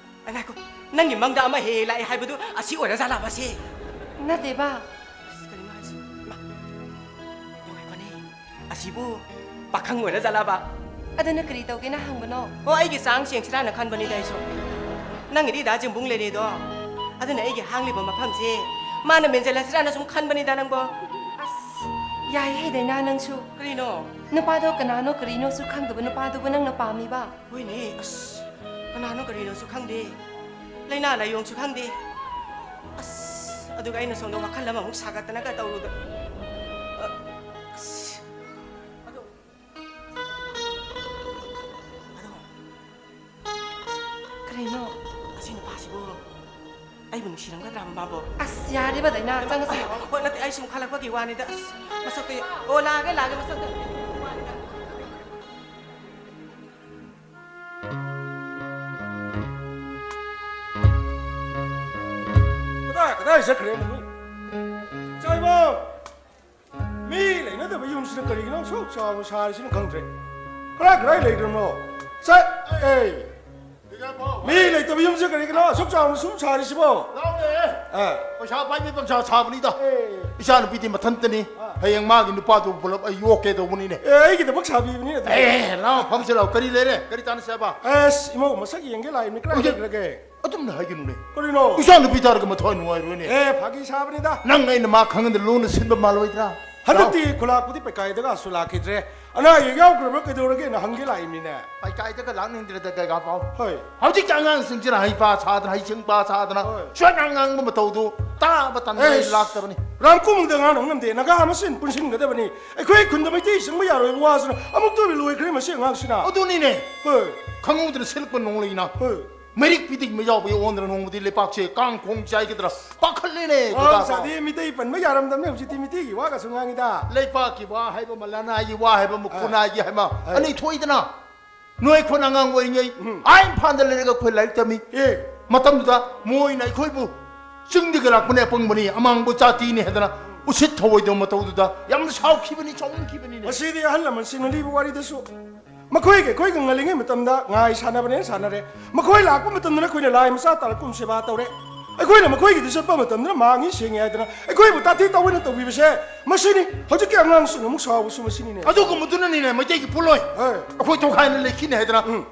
ꯑ, ꯉꯥꯏꯈꯣ꯫ ꯅꯪꯒꯤ ꯃꯪꯗ ꯑꯃ ꯍꯦꯛ ꯍꯦꯛ ꯂꯥꯛꯑꯦ ꯍꯥꯏꯕꯗꯨ ꯑꯁꯤ ꯑꯣꯏꯔ ꯖꯥꯠꯂꯕ ꯁꯤ? ꯅꯠꯇꯦꯕ꯫ ꯑꯁ, ꯀꯔꯤꯅꯣ ꯍꯥꯏꯁꯤ? ꯏꯃꯥ, ꯉꯥꯏꯈꯣꯅꯦ꯫ ꯑꯁꯤꯕꯨ ꯄꯥꯈꯪ ꯑꯣꯏꯔ ꯖꯥꯠꯂꯕ? ꯑꯗꯨꯅ ꯀꯔꯤ ꯇꯧꯒꯦꯅ ꯍꯪꯕꯅꯣ? ꯑꯣ, ꯑꯩꯒꯤ ꯆꯥꯡ ꯁꯦꯡꯁꯤꯔꯥꯅ ꯈꯟꯕꯅꯤꯗ ꯑꯩꯁꯨ꯫ ꯅꯪꯒꯤꯗꯤ ꯗꯥ ꯖꯤꯝꯕꯨꯡ ꯂꯩꯔꯦꯗꯣ꯫ ꯑꯗꯨꯅ ꯑꯩꯒꯤ ꯍꯥꯡꯂꯤꯕ ꯃꯐꯝꯁꯦ ꯃꯥꯅ ꯃꯦꯟꯁꯤꯜꯂꯁꯤꯔꯥꯅ ꯁꯨꯝ ꯈꯟꯕꯅꯤꯗ ꯅꯪꯕꯣ꯫ ꯑꯁ, ꯌꯥꯏꯍꯦ ꯗꯥꯏꯅꯥ ꯅꯪꯁꯨ꯫ ꯀꯔꯤꯅꯣ? ꯅꯨꯄꯥꯗꯣ ꯀꯅꯥꯅꯣ ꯀꯔꯤꯅꯣꯁꯨ ꯈꯪꯗꯕ ꯅꯨꯄꯥꯗꯨꯕꯨ ꯅꯪꯅ ꯄꯥꯝꯃꯤꯕ? ꯍꯣꯏꯅꯦ, ꯑꯁ, ꯀꯅꯥꯅꯣ ꯀꯔꯤꯅꯣꯁꯨ ꯈꯪꯗꯦ꯫ ꯂꯥꯏꯅꯥ ꯂꯥꯏꯌꯣꯡꯁꯨ ꯈꯪꯗꯦ꯫ ꯑꯁ, ꯑꯗꯨꯒ ꯑꯩꯅ ꯁꯣꯝꯗ ꯋꯥꯈꯜ ꯑꯃꯃꯨꯛ ꯁꯥꯒꯠꯇꯅꯒ ꯇꯧꯔꯨꯗ-, ꯑ, ꯑꯁ, ꯑꯗꯣ ꯀꯩꯅꯣ? ꯑꯁꯤ ꯅꯨꯄꯥꯁꯤꯕꯨ ꯑꯩꯕꯨ ꯅꯨꯡꯁꯤꯔꯝꯒꯗ꯭ꯔꯥ ꯃꯥꯕꯣ? ꯑꯁ, ꯌꯥꯔꯦꯕ ꯗꯥꯏꯅꯥ, ꯆꯪꯉꯁꯤ꯫ ꯍꯣꯏ, ꯅꯠꯇꯦ, ꯑꯩ ꯁꯨꯝ ꯈꯜꯂꯛꯄꯒꯤ ꯋꯥꯅꯤꯗ꯫ ꯑꯁ, ꯃꯁꯛꯇꯣ ꯌꯦꯡ-, ꯑꯣ, ꯂꯥꯛꯑꯒꯦ, ꯂꯥꯛꯑꯒꯦ, ꯃꯁꯛꯇꯣ꯫ ꯀꯗꯥꯏ, ꯀꯗꯥꯏ ꯆꯠꯈ꯭ꯔꯦ ꯃꯗꯨ? ꯆꯥꯏꯕꯧ! ꯃꯤ ꯂꯩꯅꯗꯕ ꯌꯨꯝꯁꯤꯗ ꯀꯔꯤꯒꯤꯅꯣ ꯑꯁꯨꯛ ꯆꯥꯎꯅ ꯁꯥꯔꯤꯁꯤꯅ ꯈꯪꯗ꯭ꯔꯦ꯫ ꯀꯗꯥꯏ, ꯀꯗꯥꯏ ꯂꯩꯈ꯭ꯔꯕꯅꯣ? ꯆꯠ-, ꯑꯦ! ꯃꯤ ꯂꯩꯇꯕ ꯌꯨꯝꯁꯦ ꯀꯔꯤꯒꯤꯅꯣ ꯑꯁꯨꯛ ꯆꯥꯎꯅ ꯁꯨꯝ ꯁꯥꯔꯤꯁꯤꯕꯣ? ꯂꯥꯎꯅꯦ꯫ ꯑꯥ꯫ ꯄꯩꯁꯥ ꯄꯥꯏꯕꯤ ꯄꯪꯁꯥ ꯁꯥꯕꯅꯤꯗ꯫ ꯑꯦ꯫ ꯏꯆꯥ ꯅꯨꯄꯤꯗꯤ ꯃꯊꯟꯇꯅꯤ꯫ ꯑꯥ꯫ ꯍꯌꯦꯡ ꯃꯥꯒꯤ ꯅꯨꯄꯥꯗꯨ ꯄꯨꯂꯞ ꯑꯩ ꯌꯣꯛꯀꯦ ꯇꯧꯕꯅꯤꯅꯦ꯫ ꯑꯦ, ꯑꯩꯒꯤꯗꯃꯛ ꯁꯥꯕꯤꯕꯅꯤ ꯑꯗꯨꯗꯤ꯫ ꯑꯦ, ꯂꯥꯎ, ꯐꯝꯁꯦ ꯂꯥꯎ꯫ ꯀꯔꯤ ꯂꯩꯔꯦ? ꯀꯔꯤ ꯇꯥꯟꯅꯁꯦ ꯍꯥꯏꯕ? ꯑꯁ, ꯏꯃꯧ ꯃꯁꯛ ꯌꯦꯡꯒꯦ ꯂꯥꯛꯏꯕꯅꯤ꯫ ꯀꯗꯥꯏ ꯍꯧꯖꯤꯛ ꯂꯩꯈ꯭ꯔꯒꯦ? ꯑꯗꯨꯝꯅ ꯍꯥꯏꯒꯅꯨꯅꯦ꯫ ꯀꯔꯤꯅꯣ? ꯏꯆꯥ ꯅꯨꯄꯤ ꯇꯥꯔꯒ ꯃꯊ꯭ꯋꯥꯏ ꯅꯨꯡꯉꯥꯏꯔꯣꯏꯅꯦ꯫ ꯑꯦ, ꯐꯥꯒꯤ ꯁꯥꯕꯅꯤꯗ꯫ ꯅꯪ ꯑꯩꯅ ꯃꯥ ꯈꯪꯍꯟꯗ ꯂꯨꯅ ꯁꯤꯟꯕ ꯃꯥꯜꯂꯣꯏꯗ꯭ꯔꯥ? ꯍꯟꯗꯛꯇꯤ ꯂꯥꯎ꯫ ꯈꯨꯂꯥꯛꯄꯨꯗꯤ ꯄꯩꯀꯥꯏꯗꯒꯁꯨ ꯂꯥꯛꯈꯤꯗ꯭ꯔꯦ꯫ ꯑꯅꯥ ꯑꯌꯦꯛ ꯌꯥꯎꯈ꯭ꯔꯕ꯭ꯔꯥ ꯀꯩꯗꯧꯔꯒꯦꯅ ꯍꯪꯒꯦ ꯂꯥꯛꯏꯃꯤꯅꯦ꯫ ꯄꯩꯀꯥꯏꯗꯒ ꯂꯥꯛꯅꯤꯡꯗ꯭ꯔꯦꯗ, ꯀꯩꯀꯥ ꯄꯥꯎ꯫ ꯍꯣꯏ꯫ ꯍꯧꯖꯤꯛꯀꯤ ꯑꯉꯥꯡꯁꯤꯡꯁꯤꯅ ꯍꯩꯄꯥ ꯁꯥꯗꯅ, ꯍꯩꯁꯤꯡꯄꯥ ꯁꯥꯗꯅ, ꯍꯣꯏ꯫ ꯁꯨꯃꯥꯏꯅ ꯉꯥꯡꯕ ꯃꯇꯧꯗꯨ ꯇꯥꯕ ꯇꯟꯗꯅ ꯑꯩ ꯑꯩꯁ, ꯂꯥꯛꯇꯕꯅꯤ꯫ ꯔꯥꯝ ꯀꯨꯃꯨꯡꯗ ꯉꯥꯡꯅ ꯉꯝꯗꯦ꯫ ꯅꯥꯒꯥ ꯃꯁꯦꯟ ꯄꯨꯟꯁꯤꯟꯒꯗꯕꯅꯤ꯫ ꯑꯩꯈꯣꯏ ꯈꯨꯟꯗ ꯃꯩꯇꯩ ꯆꯪꯕ ꯌꯥꯔꯣꯏꯕ ꯋꯥꯁꯤꯅ ꯑꯃꯨꯛꯇ ꯑꯣꯏꯅ ꯂꯣꯏꯈ꯭ꯔꯦ ꯃꯁꯤ ꯑꯉꯥꯡꯁꯤꯅ꯫ ꯑꯗꯨꯅꯤꯅꯦ꯫ ꯍꯣꯏ꯫ ꯈꯪꯍꯧꯗꯅ ꯁꯤꯜꯂꯛꯄ ꯅꯣꯡꯂꯩꯅ꯫ ꯍꯣꯏ꯫ ꯃꯩꯔꯤꯛ ꯄꯤꯗꯤꯛ ꯃꯩꯖꯥꯎꯕ ꯑꯣꯟꯗꯅ ꯅꯣꯡꯃꯗꯤ ꯂꯩꯄꯥꯛꯁꯦ ꯀꯥꯡ ꯈꯣꯡ ꯆꯥꯏꯒꯗ꯭ꯔꯥ ꯄꯥꯈꯠꯂꯦꯅꯦ, ꯋꯥ ꯗꯗꯥ ꯄꯥꯎ꯫ ꯁꯥꯗꯤ ꯃꯤꯇꯩ ꯄꯟꯕ ꯌꯥꯔꯝꯗꯕꯅꯦ, ꯍꯧꯖꯤꯛꯇꯤ ꯃꯤꯇꯩꯒꯤ ꯋꯥꯒꯁꯨ ꯉꯥꯡꯉꯤꯗ꯫ ꯂꯩꯄꯥꯛꯀꯤ ꯋꯥ ꯍꯥꯏꯕ ꯑꯃ, ꯂꯅꯥꯏꯒꯤ ꯋꯥ ꯍꯥꯏꯕ ꯑꯃ, ꯑ꯫ ꯈꯨꯟꯅꯥꯏꯒꯤ ꯍꯥꯏꯕ ꯑ꯫ ꯑꯅꯤ ꯊꯣꯛꯏꯗꯅ꯫ ꯅꯣꯏ ꯑꯩꯈꯣꯏꯅ ꯑꯉꯥꯡ ꯑꯣꯏꯔꯤꯉꯩ, ꯎꯝ꯫ ꯑꯥ ꯏꯝꯐꯥꯜꯗ ꯂꯩꯔꯒ ꯑꯩꯈꯣꯏ ꯂꯥꯏꯔꯤꯛ ꯇꯝꯃꯤ꯫ ꯑꯦ꯫ ꯃꯇꯝꯗꯨꯗ ꯃꯣꯏꯅ ꯑꯩꯈꯣꯏꯕꯨ ꯆꯤꯡꯗꯒꯤ ꯂꯥꯛꯄꯅꯦ, ꯑꯄꯪꯕꯅꯤ, ꯑꯃꯥꯡꯕ ꯖꯥꯇꯤꯅꯤ ꯍꯥꯏꯗꯅ ꯎꯁꯤꯠ ꯊꯑꯣꯏꯗꯕ ꯃꯇꯧꯗꯨꯗ ꯌꯥꯝꯅ ꯁꯥꯎꯈꯤꯕꯅꯤ, ꯁꯥꯎꯅꯤꯡꯈꯤꯕꯅꯤꯅꯦ꯫ ꯃꯁꯤꯗꯤ ꯑꯍꯜ ꯂꯃꯟꯁꯤꯡꯅ ꯂꯤꯕ ꯋꯥꯔꯤꯗꯁꯨ ꯃꯈꯣꯏꯒ ꯑꯩꯈꯣꯏꯒ ꯉꯜꯂꯤꯉꯩ ꯃꯇꯝꯗ ꯉꯥꯏ ꯁꯥꯟꯅꯕꯅꯦꯅ ꯁꯥꯟꯅꯔꯦ꯫ ꯃꯈꯣꯏ ꯂꯥꯛꯄ ꯃꯇꯝꯗꯅ ꯑꯩꯈꯣꯏꯅ ꯂꯥꯏ ꯃꯆꯥ ꯇꯥꯔꯛꯀꯨꯝ ꯁꯦꯕꯥ ꯇꯧꯔꯦ꯫ ꯑꯩꯈꯣꯏꯅ ꯃꯈꯣꯏꯒꯤꯗ ꯆꯠꯄ ꯃꯇꯝꯗꯅ ꯃꯥꯡꯉꯤ ꯁꯦꯡꯉꯤ ꯍꯥꯏꯗꯅ ꯑꯩꯈꯣꯏꯕꯨ ꯇꯥꯊꯤ ꯇꯥꯑꯣꯏꯅ ꯇꯧꯕꯤꯕꯁꯦ ꯃꯁꯤꯅꯤ꯫ ꯍꯧꯖꯤꯛꯀꯤ ꯑꯉꯥꯡꯁꯤꯡꯅ ꯑꯃꯨꯛ ꯁꯥꯎꯕꯁꯨ ꯃꯁꯤꯅꯤꯅꯦ꯫ ꯑꯗꯨꯒꯨꯝꯕꯗꯨꯅꯅꯤꯅꯦ ꯃꯩꯇꯩꯒꯤ ꯄꯣꯠꯂꯣꯏ꯫ ꯍꯣꯏ꯫ ꯑꯩꯈꯣꯏ ꯇꯣꯈꯥꯏꯅ ꯂꯩꯈꯤꯅꯤ ꯍꯥꯏꯗꯅ꯫ ꯎꯝ꯫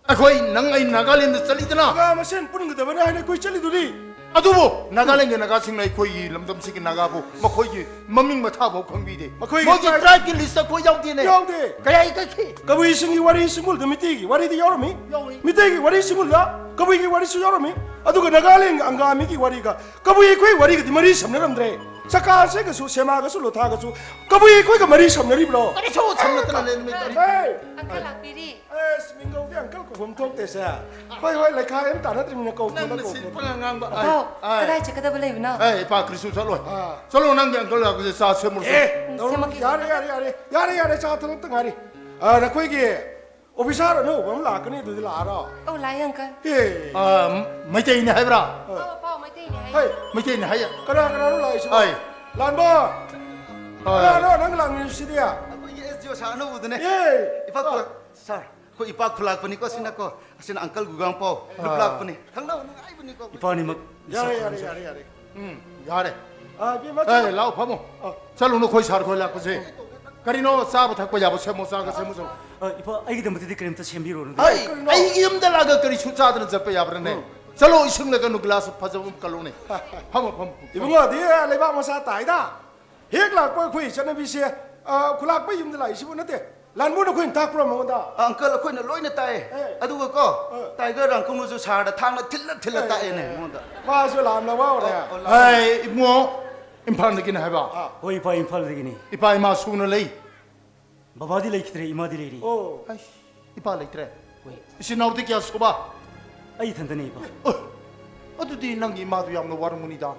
ꯑꯩꯈꯣꯏ ꯅꯪ ꯑꯩ ꯅꯥꯒꯥꯂꯦꯟꯗ ꯆꯠꯂꯤꯗꯅ꯫ ꯅꯥꯒꯥ ꯃꯁꯦꯟ ꯄꯨꯟꯒꯗꯕꯅꯤ ꯍꯥꯏꯅ ꯑꯩꯈꯣꯏ ꯆꯠꯂꯤꯗꯨꯗꯤ꯫ ꯑꯗꯨꯕꯨ ꯅꯥꯒꯥꯂꯦꯟꯒꯤ ꯅꯥꯒꯥꯁꯤꯡꯅ ꯑꯩꯈꯣꯏꯒꯤ ꯂꯝꯗꯝꯁꯤꯒꯤ ꯅꯥꯒꯥꯕꯨ ꯃꯈꯣꯏꯒꯤ ꯃꯃꯤꯡ ꯃꯊꯥꯐꯥꯎ ꯈꯪꯕꯤꯗꯦ꯫ ꯃꯈꯣꯏꯒꯤ ꯃꯣꯏꯒꯤ tribe tribeꯀꯤ listꯇ ꯑꯩꯈꯣꯏ ꯌꯥꯎꯗꯦꯅꯦ꯫ ꯌꯥꯎꯗꯦ꯫ ꯀꯌꯥ ꯏꯀꯛꯈꯤ? ꯀꯕꯨꯏꯁꯤꯡꯒꯤ ꯋꯥꯔꯤ ꯁꯤꯡꯒꯨꯜꯗ ꯃꯤꯇꯩꯒꯤ ꯋꯥꯔꯤꯗꯤ ꯌꯥꯎꯔꯝꯃꯤ꯫ ꯌꯥꯎꯏ꯫ ꯃꯤꯇꯩꯒꯤ ꯋꯥꯔꯤ ꯁꯤꯡꯒꯨꯜꯗ ꯀꯕꯨꯏꯒꯤ ꯋꯥꯔꯤꯁꯨ ꯌꯥꯎꯔꯝꯃꯤ꯫ ꯑꯗꯨꯒ ꯅꯥꯒꯥꯂꯦꯟꯒꯤ ꯑꯪꯒꯥꯃꯤꯒꯤ ꯋꯥꯔꯤꯒ ꯀꯕꯨꯏ ꯑꯩꯈꯣꯏ ꯋꯥꯔꯤꯒꯗꯤ ꯃꯔꯤ ꯁꯝꯅꯔꯝꯗ꯭ꯔꯦ꯫ ꯆꯀꯥꯟꯁꯦꯒꯁꯨ, ꯁꯦꯃꯥꯒꯁꯨ, ꯂꯣꯊꯥꯒꯁꯨ ꯀꯕꯨꯏ ꯑꯩꯈꯣꯏꯒ ꯃꯔꯤ ꯁꯝꯅꯔꯤꯕ꯭ꯔꯣ? ꯀꯔꯤꯁꯨ ꯁꯝꯅꯗꯅ ꯂꯩ ꯅꯨꯃꯤꯠ ꯀꯔꯤ? ꯍꯦ! ꯑꯪꯀꯜ ꯂꯥꯛꯄꯤꯔꯤ꯫ ꯑꯦꯁ, ꯃꯤꯡꯒꯧꯗꯤ ꯑꯪꯀꯜ ꯀꯧꯐꯝ ꯊꯣꯛꯇꯦꯁꯦ꯫ ꯍꯣꯏ, ꯍꯣꯏ, ꯂꯩꯈꯥ ꯑꯃ ꯇꯥꯟꯅꯗ꯭ꯔꯤꯕꯅꯤꯅ ꯀꯧ, ꯅꯪꯅ ꯀꯧ, ꯁꯤ ꯀꯧ꯫ ꯄꯉꯥꯡ ꯉꯥꯡꯕ꯫ ꯑꯥꯏ, ꯄꯥꯎ, ꯑꯥꯏ꯫ ꯀꯗꯥꯏ ꯆꯠꯀꯗꯕ ꯂꯩꯕꯅꯣ? ꯑꯦ, ꯏꯄꯥ ꯀꯔꯤꯁꯨ ꯆꯠꯂꯣꯏ꯫ ꯑꯥ꯫ ꯆꯠꯂꯣ, ꯅꯪꯒꯤ ꯑꯪꯀꯜ ꯂꯥꯛꯄꯁꯦ ꯆꯥ ꯁꯦꯝꯃꯨꯔꯣ꯫ ꯑꯦ, ꯎꯝ, ꯇꯧꯔꯣ꯫ ꯁꯦꯝꯃꯛꯀꯦ꯫ ꯌꯥꯔꯦ, ꯌꯥꯔꯦ, ꯌꯥꯔꯦ꯫ ꯌꯥꯔꯦ, ꯌꯥꯔꯦ, ꯆꯥ ꯊꯛꯂꯛꯇ ꯉꯥꯏꯔꯤ꯫ ꯑꯥ, ꯅꯈꯣꯏꯒꯤ ꯑꯣꯐꯤꯁꯥꯔ ꯑꯅꯧꯕ ꯑꯃ ꯂꯥꯛꯀꯅꯤ, ꯑꯗꯨꯗꯤ ꯂꯥꯛꯑꯔꯣ? ꯑꯧ, ꯂꯥꯛꯑꯦ, ꯑꯪꯀꯜ꯫ ꯑꯦ꯫ ꯑꯥ, ꯃꯩꯇꯩꯅꯤ ꯍꯥꯏꯕ꯭ꯔꯥ? ꯑꯥ꯫ ꯑꯧ, ꯄꯥꯎ ꯃꯩꯇꯩꯅꯤ ꯍꯥꯏꯌꯦ꯫ ꯍꯩ꯫ ꯃꯩꯇꯩꯅꯤ ꯍꯥꯏꯌꯦ꯫ ꯀꯅꯥ ꯀꯅꯥꯅꯣ ꯂꯥꯛꯏꯁꯤꯕꯣ? ꯍꯩ꯫ ꯂꯥꯟꯕ! ꯍꯣꯏ꯫ ꯀꯅꯥꯅꯣ ꯅꯪ ꯂꯥꯛꯃꯤꯟꯅꯔꯤꯁꯤꯗꯤ? ꯑꯩꯈꯣꯏꯒꯤ ꯑꯦꯁ ꯗꯤ ꯑꯣ ꯁꯥꯔ ꯑꯅꯧꯕꯗꯨꯅꯦ꯫ ꯑꯦ! ꯏꯄꯥ ꯑꯥ꯫ ꯀꯣ-, ꯁꯥꯔ, ꯑꯩꯈꯣꯏ ꯏꯄꯥ ꯈꯨꯂꯥꯛꯄꯅꯤꯀꯣ, ꯁꯤꯅꯀꯣ꯫ ꯑꯁꯤꯅ ꯑꯪꯀꯜ ꯒꯨꯒꯥꯡꯄꯥꯎ, ꯒ꯭ꯔꯨꯞ ꯑꯥ꯫ ꯂꯥꯛꯄꯅꯦ꯫ ꯈꯪꯅꯕ ꯅꯨꯡꯉꯥꯏꯕꯅꯤꯀꯣ ꯑꯩꯈꯣꯏ꯫ ꯏꯄꯥꯅꯤꯃꯛ ꯌꯥꯔꯦ, ꯌꯥꯔꯦ, ꯌꯥꯔꯦ, ꯌꯥꯔꯦ꯫ ꯎꯝ, ꯌꯥꯔꯦ꯫ ꯑꯥ, ꯏꯕꯦꯝꯃ, ꯑꯦ, ꯆꯠꯂꯣ꯫ ꯂꯥꯛꯑꯣ, ꯐꯝꯃꯣ꯫ ꯑꯥ꯫ ꯆꯠꯂꯨꯅꯨ, ꯑꯩꯈꯣꯏ ꯁꯥꯔ ꯈꯣꯏ ꯂꯥꯛꯄꯁꯦ꯫ ꯀꯔꯤꯅꯣ ꯆꯥꯕ ꯊꯛꯄ ꯌꯥꯕ ꯁꯦꯝꯃꯣ, ꯆꯥꯒ ꯁꯦꯝꯃꯣ, ꯆꯠꯂꯣ꯫ ꯑ, ꯏꯄꯥ, ꯑꯩꯒꯤꯗꯃꯛꯇꯗꯤ ꯀꯔꯤꯝꯇ ꯁꯦꯝꯕꯤꯔꯨꯔꯅꯨ꯫ ꯑꯩ, ꯀꯔꯤꯅꯣ? ꯑꯩꯒꯤ ꯌꯨꯝꯗ ꯂꯥꯛꯑꯒ ꯀꯔꯤꯁꯨ ꯆꯥꯗꯅ ꯆꯠꯄ ꯌꯥꯕ꯭ꯔꯅꯦ? ꯎꯝ꯫ ꯆꯠꯂꯣ, ꯏꯁꯤꯡꯂ ꯀꯩꯅꯣ ꯒꯤꯂꯥꯁ ꯐꯖꯕ ꯑꯃ ꯀꯜꯂꯨꯅꯦ꯫ ꯐꯝꯃꯣ, ꯐꯝꯃꯣ, ꯐꯝꯃꯣ꯫ ꯏꯕꯨꯡꯉꯣꯗꯤ ꯂꯩꯕꯥꯛ ꯃꯆꯥ ꯇꯥꯏꯗ꯫ ꯍꯦꯛ ꯂꯥꯛꯄ ꯑꯩꯈꯣꯏ ꯆꯠꯅꯕꯤꯁꯦ, ꯑ, ꯈꯨꯂꯥꯛꯄ ꯌꯨꯝꯗ ꯂꯥꯛꯏꯁꯤꯕꯨ ꯅꯠꯇꯦ꯫ ꯂꯥꯟꯕꯨ ꯅꯈꯣꯏꯅ ꯇꯥꯛꯄ꯭ꯔꯣ ꯃꯉꯣꯟꯗ? ꯑꯪꯀꯜ, ꯑꯩꯈꯣꯏꯅ ꯂꯣꯏꯅ ꯇꯥꯛꯑꯦ꯫ ꯑꯦ꯫ ꯑꯗꯨꯒ ꯀꯣ, ꯑ꯫ ꯇꯥꯏꯒꯔ ꯔꯥꯡꯈꯣꯡꯅꯁꯨ ꯁꯥꯔꯗ ꯊꯥꯡꯅ ꯊꯤꯜꯂ ꯊꯤꯜꯂ ꯑꯦ, ꯇꯥꯛꯑꯦꯅꯦ ꯑꯦ, ꯑꯦ꯫ ꯃꯉꯣꯟꯗ꯫ ꯃꯥꯁꯨ ꯂꯥꯝꯅ ꯋꯥ ꯎꯔꯦ꯫ ꯑꯣ, ꯑꯣ, ꯂꯥꯝꯅ꯫ ꯍꯥꯏ, ꯏꯕꯨꯡꯉꯣ, ꯏꯝꯐꯥꯜꯗꯒꯤꯅꯦ ꯍꯥꯏꯕ? ꯑꯥ꯫ ꯍꯣꯏ, ꯏꯄꯥ, ꯏꯝꯐꯥꯜꯗꯒꯤꯅꯤ꯫ ꯏꯄꯥ ꯏꯃꯥ ꯁꯨꯅ ꯂꯩ? ꯕꯕꯥꯗꯤ ꯂꯩꯈꯤꯗ꯭ꯔꯦ, ꯏꯃꯥꯗꯤ ꯂꯩꯔꯤ꯫ ꯑꯣ꯫ ꯑꯩꯁ, ꯏꯄꯥ ꯂꯩꯇ꯭ꯔꯦ? ꯍꯣꯏ꯫ ꯏꯆꯤꯟ ꯏꯅꯥꯎꯗꯤ ꯀꯌꯥ ꯁꯨꯕ? ꯑꯩ ꯏꯊꯟꯇꯅꯦ, ꯏꯄꯥ꯫ ꯑꯣ, ꯑꯗꯨꯗꯤ ꯅꯪꯒꯤ ꯏꯃꯥꯗꯨ ꯌꯥꯝꯅ ꯋꯥꯔꯝꯒꯅꯤꯗ꯫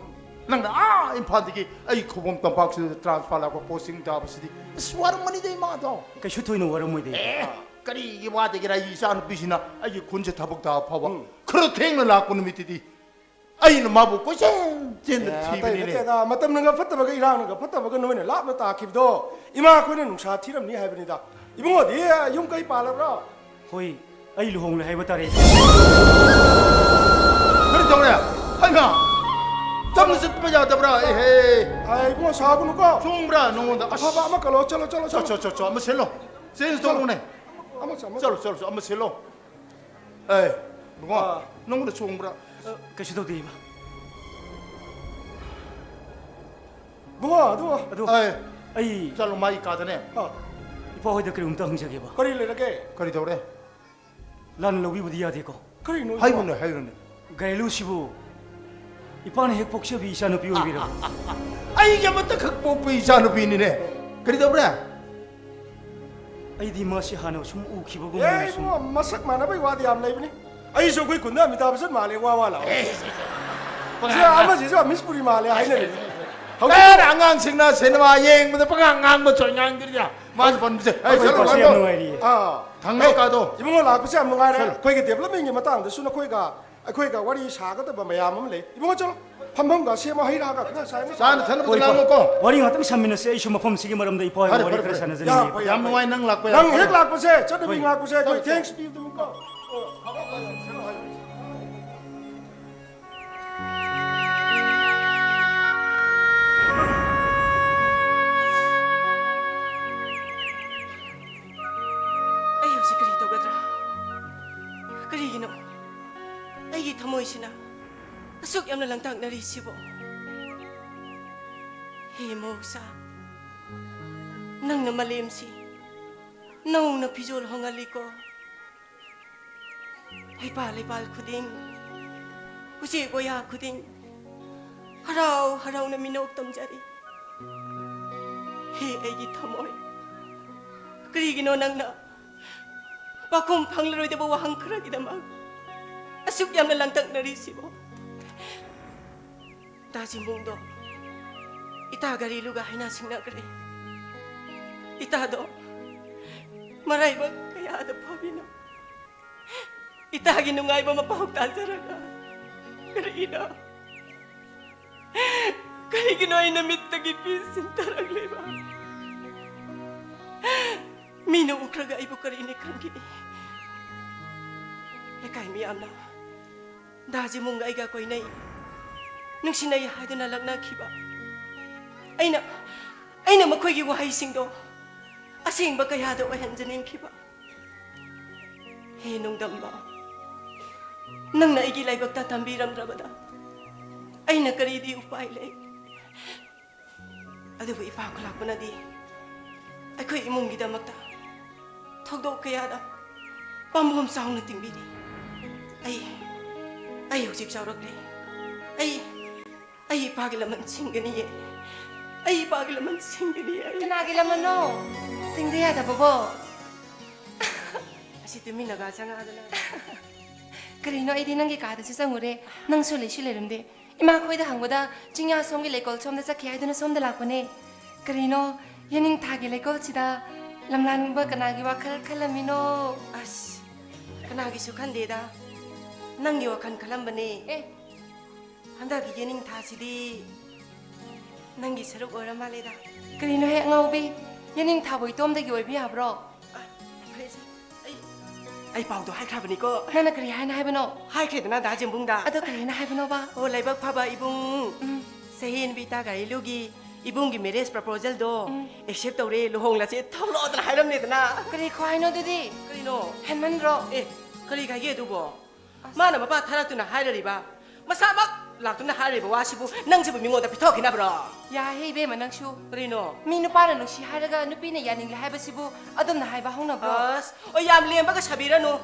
ꯅꯪꯅ ꯑꯥ ꯏꯝꯐꯥꯜꯗꯒꯤ ꯑꯩ ꯈꯨꯕꯣꯝ ꯇꯝꯄꯥꯛꯁꯤꯗ ꯇ꯭ꯔꯥꯟꯁꯐꯔ ꯂꯥꯛꯄ, ꯄꯣꯁꯇꯤꯡ ꯇꯥꯕꯁꯤꯗꯤ ꯑꯁ ꯋꯥꯔꯝꯒꯅꯤꯗ ꯏꯃꯥꯗꯣ꯫ ꯀꯩꯁꯨ ꯊꯣꯏꯅ ꯋꯥꯔꯝꯃꯣꯏꯗ, ꯏꯄꯥ꯫ ꯑꯦ, ꯀꯔꯤꯒꯤ ꯋꯥꯗꯒꯦꯔ? ꯑꯩꯒꯤ ꯏꯆꯥꯅꯨꯄꯤꯁꯤꯅ ꯑꯩꯒꯤ ꯈꯨꯟꯁꯦ ꯊꯕꯛ ꯇꯥꯕ ꯐꯥꯎꯕ ꯎꯝ꯫ ꯈꯔ ꯊꯦꯡꯅ ꯂꯥꯛꯄ ꯅꯨꯃꯤꯠꯇꯨꯗꯤ ꯑꯩꯅ ꯃꯥꯕꯨ ꯀꯣꯏꯆꯦꯟ ꯆꯦꯟꯗꯅ ꯑꯦ, ꯑꯇꯩ ꯊꯤꯕꯅꯤꯅꯦ꯫ ꯅꯠꯇꯦꯗ, ꯃꯇꯝꯅꯒ ꯐꯠꯇꯕꯒ ꯏꯔꯥꯡꯅꯒ ꯐꯠꯇꯕꯒ ꯅꯣꯏꯅ ꯂꯥꯞꯅ ꯇꯥꯈꯤꯕꯗꯣ ꯏꯃꯥ ꯑꯩꯈꯣꯏꯅ ꯅꯨꯡꯁꯥ ꯊꯤꯔꯝꯅꯤ ꯍꯥꯏꯕꯅꯤꯗ꯫ ꯏꯕꯨꯡꯉꯣꯗꯤ ꯌꯨꯝ ꯀꯩ ꯄꯥꯜꯂꯕ꯭ꯔꯣ? ꯍꯣꯏ, ꯑꯩ ꯂꯨꯍꯣꯡꯂꯦ ꯍꯥꯏꯕ ꯇꯥꯔꯦ꯫ ꯀꯔꯤ ꯇꯧꯔꯦ? ꯍꯩꯃꯥ! ꯆꯝꯅ ꯆꯠꯄ ꯌꯥꯗꯕ꯭ꯔꯥ? ꯑꯦꯍꯦ! ꯑ, ꯏꯕꯨꯡꯉꯣ, ꯁꯥꯎꯒꯅꯨꯀꯣ꯫ ꯆꯣꯡꯕ꯭ꯔꯥ ꯅꯉꯣꯟꯗ? ꯑꯁ! ꯑꯐꯕ ꯑꯃ ꯀꯜꯂꯣ, ꯆꯠꯂꯣ, ꯆꯠꯂꯣ, ꯆꯣ, ꯆꯠꯂꯣ꯫ ꯆꯣ, ꯆꯣ, ꯆꯣ, ꯑꯃ ꯁꯤꯜꯂꯣ꯫ ꯆꯦꯟꯖ ꯇꯧꯔꯣꯅꯦ꯫ ꯑꯃ ꯆꯠꯂꯣ, ꯆꯠꯂꯣ, ꯆꯠꯂꯣ, ꯑꯃ ꯁꯤꯜꯂꯣ꯫ ꯑꯦ, ꯏꯕꯨꯡꯉꯣ, ꯑꯥ꯫ ꯅꯉꯣꯟꯗ ꯆꯣꯡꯕ꯭ꯔꯥ? ꯑ, ꯀꯩꯁꯨ ꯇꯧꯗꯦ, ꯏꯃꯥ꯫ ꯏꯕꯨꯡꯉꯣ, ꯑꯗꯨ ꯑꯗꯨ ꯑꯦ, ꯑꯩ ꯆꯠꯂꯣ, ꯃꯥꯒꯤ ꯀꯥꯗꯅꯦ꯫ ꯑꯥ꯫ ꯏꯄꯥ ꯍꯣꯏꯗ ꯀꯔꯤꯒꯨꯝꯇ ꯍꯪꯖꯒꯦꯕ꯫ ꯀꯔꯤ ꯂꯩꯔꯒꯦ? ꯀꯔꯤ ꯇꯧꯔꯦ? ꯂꯥꯟꯅ ꯂꯧꯕꯤꯕꯗꯤ ꯌꯥꯗꯦꯀꯣ? ꯀꯔꯤꯅꯣ ꯏꯕꯨꯡꯉꯣ? ꯍꯥꯏꯌꯨꯅꯦ, ꯍꯥꯏꯌꯨꯅꯦ꯫ ꯒꯥꯏꯂꯨꯁꯤꯕꯨ ꯏꯄꯥꯅ ꯍꯦꯛ ꯄꯣꯛꯆꯕꯤ ꯏꯆꯥꯅꯨꯄꯤ ꯑꯣꯏꯕꯤꯔꯕ? ꯑꯩꯒꯤ ꯑꯃꯠꯇ ꯈꯛ ꯄꯣꯛꯄ ꯏꯆꯥꯅꯨꯄꯤꯅꯤꯅꯦ꯫ ꯀꯔꯤ ꯇꯧꯔꯦ? ꯑꯩꯗꯤ ꯃꯥꯁꯤ ꯍꯥꯟꯅ ꯁꯨꯝ ꯎꯈꯤꯕꯒꯨꯝ ꯑꯦ, ꯁꯨꯝ ꯏꯕꯨꯡꯉꯣ, ꯃꯁꯛ ꯃꯥꯟꯅꯕꯩ ꯋꯥꯗꯤ ꯌꯥꯝ ꯂꯩꯕꯅꯤ꯫ ꯑꯩꯁꯨ ꯑꯩꯈꯣꯏ ꯈꯨꯟꯗ ꯑꯃꯤꯇꯥꯕ ꯕꯆꯟ ꯃꯥꯜꯂꯦ, ꯋꯥ ꯋꯥ ꯂꯥꯎ꯫ ꯑꯦ, ꯁꯤ ꯑꯃꯁꯤꯁꯨ ꯑꯃꯤꯁ ꯄꯨꯔꯤ ꯃꯥꯜꯂꯦ ꯍꯥꯏꯅꯔꯤ꯫ ꯍꯧꯖꯤꯛ ꯀꯅꯥꯅ ꯑꯉꯥꯡꯁꯤꯡꯅ ꯁꯤꯅꯦꯃꯥ ꯌꯦꯡꯕꯗ ꯄꯉꯥꯡ ꯉꯥꯡꯕ ꯆꯣꯏ ꯉꯥꯡꯗ꯭ꯔꯤꯗ? ꯃꯥꯁꯨ ꯄꯟꯕꯁꯦ꯫ ꯑꯩ ꯑꯩꯈꯣꯏ ꯆꯠꯂꯨ, ꯄꯥꯁꯤ ꯌꯥꯝ ꯋꯥꯟꯗꯣ꯫ ꯅꯨꯡꯉꯥꯏꯔꯤꯌꯦ꯫ ꯑꯥ꯫ ꯊꯪꯅꯧ ꯀꯥꯗꯣ꯫ ꯏꯕꯨꯡꯉꯣ ꯂꯥꯛꯄꯁꯦ ꯌꯥꯝ ꯅꯨꯡꯉꯥꯏꯔꯦ꯫ ꯆꯠꯂꯨ꯫ ꯑꯩꯈꯣꯏꯒꯤ developmentꯀꯤ ꯃꯇꯥꯡꯗꯁꯨ ꯅꯈꯣꯏꯒ ꯑꯩꯈꯣꯏꯒ ꯋꯥꯔꯤ ꯁꯥꯒꯗꯕ ꯃꯌꯥꯝ ꯑꯃ ꯂꯩ꯫ ꯏꯕꯨꯡꯉꯣ, ꯆꯠꯂꯣ꯫ ꯐꯝꯐꯝꯒ ꯁꯦꯝꯃꯣ, ꯍꯩ ꯔꯥꯒ ꯈꯔ ꯁꯥꯏꯅ ꯆꯥꯅ ꯊꯛꯅꯕ ꯍꯣꯏ, ꯏꯄꯥ꯫ ꯂꯥꯡꯉꯣꯀꯣ꯫ ꯋꯥꯔꯤ ꯉꯥꯛꯇꯪ ꯁꯥꯃꯤꯟꯅꯁꯦ, ꯑꯩꯁꯨ ꯃꯐꯝꯁꯤꯒꯤ ꯃꯔꯝꯗ ꯏꯄꯥ ꯍꯣꯏ, ꯐꯔꯦ, ꯋꯥꯔꯤ ꯐꯔꯦ, ꯈꯔ ꯐꯔꯦ꯫ ꯁꯥꯟꯅꯖꯅꯤꯡꯉꯤ꯫ ꯌꯥꯝ ꯐꯩ, ꯌꯥꯝ ꯌꯥꯝ ꯐꯩ꯫ ꯅꯨꯡꯉꯥꯏ ꯅꯪ ꯂꯥꯛꯄ ꯅꯪ ꯌꯥꯕꯁꯦ꯫ ꯍꯦꯛ ꯂꯥꯛꯄꯁꯦ, ꯆꯠꯅꯕꯤ ꯍꯣꯏ꯫ ꯉꯥꯛꯄꯁꯦ ꯑꯩꯈꯣꯏ ꯆꯠꯂꯨ, ꯆꯠꯂꯨ꯫ Thanks ꯄꯤꯕꯅꯤꯀꯣ꯫ ꯑꯩ ꯍꯧꯖꯤꯛ ꯀꯔꯤ ꯇꯧꯒꯗ꯭ꯔꯥ? ꯀꯔꯤꯒꯤꯅꯣ ꯑꯩꯒꯤ ꯊꯃꯣꯏꯁꯤꯅ ꯑꯁꯨꯛ ꯌꯥꯝꯅ ꯂꯥꯡꯇꯛꯅꯔꯤꯁꯤꯕꯣ? ꯍꯦ ꯃꯍꯧꯁꯥ, ꯅꯪꯅ ꯃꯥꯂꯦꯝꯁꯤ ꯅꯧꯅ ꯐꯤꯖꯣꯜ ꯍꯣꯡꯍꯜꯂꯤꯀꯣ꯫ ꯍꯩꯄꯥꯜ ꯂꯩꯄꯥꯜ ꯈꯨꯗꯤꯡ, ꯎꯆꯦꯛ ꯋꯥꯌꯥ ꯈꯨꯗꯤꯡ ꯍꯔꯥꯎ ꯍꯔꯥꯎꯅ ꯃꯤꯅꯣꯛ ꯇꯝꯖꯔꯤ꯫ ꯍꯦ ꯑꯩꯒꯤ ꯊꯃꯣꯏ, ꯀꯔꯤꯒꯤꯅꯣ ꯅꯪꯅ ꯄꯥꯎꯈꯨꯝ ꯐꯪꯂꯔꯣꯏꯗꯕ ꯋꯥꯍꯪ ꯈꯔꯒꯤꯗꯃꯛ ꯑꯁꯨꯛ ꯌꯥꯝꯅ ꯂꯥꯡꯇꯛꯅꯔꯤꯁꯤꯕꯣ? ꯗꯥ ꯖꯤꯝꯕꯨꯡꯗꯣ ꯏꯇꯥ ꯒꯥꯔꯤꯂꯨꯒ ꯍꯥꯏꯅ ꯁꯤꯡꯅꯈ꯭ꯔꯦ꯫ ꯏꯇꯥꯗꯣ ꯃꯔꯥꯏꯕꯛ ꯀꯌꯥꯗ ꯐꯕꯤꯅꯣ꯫ ꯏꯇꯥꯒꯤ ꯅꯨꯡꯉꯥꯏꯕ ꯃꯄꯥꯎ ꯇꯥꯖꯔꯒ ꯀꯔꯤꯒꯤꯅꯣ? ꯀꯔꯤꯒꯤꯅꯣ ꯑꯩꯅ ꯃꯤꯠꯇꯒꯤ ꯄꯤ ꯁꯤꯟꯊꯔꯛꯂꯤꯕ? ꯃꯤꯅ ꯎꯈ꯭ꯔꯒ ꯑꯩꯕꯨ ꯀꯔꯤꯅꯤ ꯈꯟꯒꯅꯤ? ꯂꯩꯀꯥꯏ ꯃꯤꯌꯥꯝꯅ ꯗꯥ ꯖꯤꯃꯨꯡꯒ ꯑꯩꯒ ꯀꯣꯏꯅꯩ, ꯅꯨꯡꯁꯤꯅꯩ ꯍꯥꯏꯗꯨꯅ ꯂꯛꯅꯈꯤꯕ, ꯑꯩꯅ, ꯑꯩꯅ ꯃꯈꯣꯏꯒꯤ ꯋꯥꯍꯩꯁꯤꯡꯗꯣ ꯑꯁꯦꯡꯕ ꯀꯌꯥꯗ ꯑꯣꯏꯍꯟꯖꯅꯤꯡꯈꯤꯕ꯫ ꯍꯦ ꯅꯣꯡꯗꯝꯕ, ꯅꯪꯅ ꯑꯩꯒꯤ ꯂꯥꯏꯕꯛꯇ ꯇꯝꯕꯤꯔꯝꯗ꯭ꯔꯕꯗ ꯑꯩꯅ ꯀꯔꯤꯗꯤ ꯎꯄꯥꯏ ꯂꯩ? ꯑꯗꯨꯕꯨ ꯏꯄꯥ ꯈꯨꯂꯥꯛꯄꯅꯗꯤ ꯑꯩꯈꯣꯏ ꯏꯃꯨꯡꯒꯤꯗꯃꯛꯇ ꯊꯧꯗꯣꯛ ꯀꯌꯥꯗ ꯄꯥꯝꯕꯣꯝ ꯆꯥꯎꯅ ꯇꯤꯡꯕꯤꯔꯤ꯫ ꯑꯩ, ꯑꯩ ꯍꯧꯖꯤꯛ ꯆꯥꯎꯔꯛꯂꯦ꯫ ꯑꯩ ꯑꯩ ꯏꯄꯥꯒꯤ ꯂꯃꯟ ꯁꯤꯡꯒꯅꯤꯌꯦ꯫ ꯑꯩ ꯏꯄꯥꯒꯤ ꯂꯃꯟ ꯁꯤꯡꯒꯅꯤꯌꯦ꯫ ꯑꯩ ꯀꯅꯥꯒꯤ ꯂꯃꯟꯅꯣ? ꯁꯤꯡꯗ ꯌꯥꯗꯕꯕꯣ? ꯑꯁꯤ ꯇꯨꯃꯤꯟꯅꯒ ꯆꯪꯉꯛꯑꯗꯅ꯫ ꯀꯔꯤꯅꯣ, ꯑꯩꯗꯤ ꯅꯪꯒꯤ ꯀꯥꯗꯁꯨ ꯆꯪꯉꯨꯔꯦ, ꯅꯪꯁꯨ ꯂꯩꯁꯨ ꯂꯩꯔꯝꯗꯦ꯫ ꯏꯃꯥꯈꯣꯏꯗ ꯍꯪꯕꯗ ꯆꯤꯡꯌꯥ ꯁꯣꯝꯒꯤ ꯂꯩꯀꯣꯜ ꯁꯣꯝꯗ ꯆꯠꯈꯤ ꯍꯥꯏꯗꯨꯅ ꯁꯣꯝꯗ ꯂꯥꯛꯄꯅꯦ꯫ ꯀꯔꯤꯅꯣ, ꯌꯦꯅꯤꯡꯊꯥꯒꯤ ꯂꯩꯀꯣꯜꯁꯤꯗ ꯂꯝꯂꯥꯟꯕ ꯀꯅꯥꯒꯤ ꯋꯥꯈꯜ ꯈꯜꯂꯝꯃꯤꯅꯣ? ꯑꯁ, ꯀꯅꯥꯒꯤꯁꯨ ꯈꯟꯗꯦꯗ, ꯅꯪꯒꯤ ꯋꯥꯈꯜ ꯈꯜꯂꯝꯕꯅꯦ꯫ ꯑꯦ, ꯍꯟꯗꯛꯀꯤ ꯌꯦꯅꯤꯡꯊꯥꯁꯤꯗꯤ ꯅꯪꯒꯤ ꯁꯔꯨꯛ ꯑꯣꯏꯔ ꯃꯥꯜꯂꯦꯗ꯫ ꯀꯔꯤꯅꯣꯍꯦ ꯑꯉꯥꯎꯕꯤ? ꯌꯦꯅꯤꯡꯊꯥꯕꯨ ꯏꯇꯣꯝꯗꯒꯤ ꯑꯣꯏꯕ ꯌꯥꯕ꯭ꯔꯣ? ꯑ, ꯐꯔꯦꯁꯦ꯫ ꯑꯩ, ꯑꯩ ꯄꯥꯎꯗꯣ ꯍꯥꯏꯈ꯭ꯔꯕꯅꯤꯀꯣ꯫ ꯅꯪꯅ ꯀꯔꯤ ꯍꯥꯏꯅ ꯍꯥꯏꯕꯅꯣ? ꯍꯥꯏꯈ꯭ꯔꯦꯗꯅ ꯗꯥ ꯖꯦꯝꯕꯨꯡꯗ꯫ ꯑꯗꯣ ꯀꯔꯤ ꯍꯥꯏꯅ ꯍꯥꯏꯕꯅꯣꯕ? ꯑꯣ, ꯂꯥꯏꯕꯛ ꯐꯕ ꯏꯕꯨꯡ꯫ ꯎꯝ꯫ ꯁꯍꯦꯟꯕꯤ ꯇꯥꯒꯥꯏꯂꯨꯒꯤ ꯏꯕꯨꯡꯒꯤ marriage proposalꯗꯣ ꯎꯝ꯫ Accept ꯇꯧꯔꯦ, ꯂꯨꯍꯣꯡꯂꯁꯦ ꯊꯣꯛꯂꯛꯑꯣꯗꯅ ꯍꯥꯏꯔꯝꯃꯦꯗꯅ꯫ ꯀꯔꯤ ꯈꯨꯍꯥꯏꯅꯣ ꯑꯗꯨꯗꯤ? ꯀꯔꯤꯅꯣ? ꯍꯦꯟꯃꯟꯗ꯭ꯔꯣ? ꯑꯦ, ꯀꯔꯤ ꯀꯥꯏꯒꯦ ꯑꯗꯨꯕꯣ? ꯑꯁ꯫ ꯃꯥꯅ ꯃꯄꯥ ꯊꯥꯔꯛꯇꯨꯅ ꯍꯥꯏꯔꯔꯤꯕ, ꯃꯁꯥꯃꯛ ꯂꯥꯛꯇꯨꯅ ꯍꯥꯏꯔꯤꯕ ꯋꯥꯁꯤꯕꯨ ꯅꯪꯁꯤꯕꯨ ꯃꯤꯉꯣꯟꯗ ꯄꯤꯊꯣꯛꯈꯤꯅꯕ꯭ꯔꯣ? ꯌꯥꯍꯦ ꯏꯕꯦꯝꯃ ꯅꯪꯁꯨ꯫ ꯀꯔꯤꯅꯣ? ꯃꯤ ꯅꯨꯄꯥꯅ ꯅꯨꯡꯁꯤ ꯍꯥꯏꯔꯒ ꯅꯨꯄꯤꯅ ꯌꯥꯅꯤꯡꯂꯦ ꯍꯥꯏꯕꯁꯤꯕꯨ ꯑꯗꯨꯝꯅ ꯍꯥꯏꯕ ꯍꯧꯅꯕ꯭ꯔꯣ? ꯑꯁ, ꯑꯣ, ꯌꯥꯝ ꯂꯦꯝꯕꯒ ꯁꯥꯕꯤꯔꯅꯨ꯫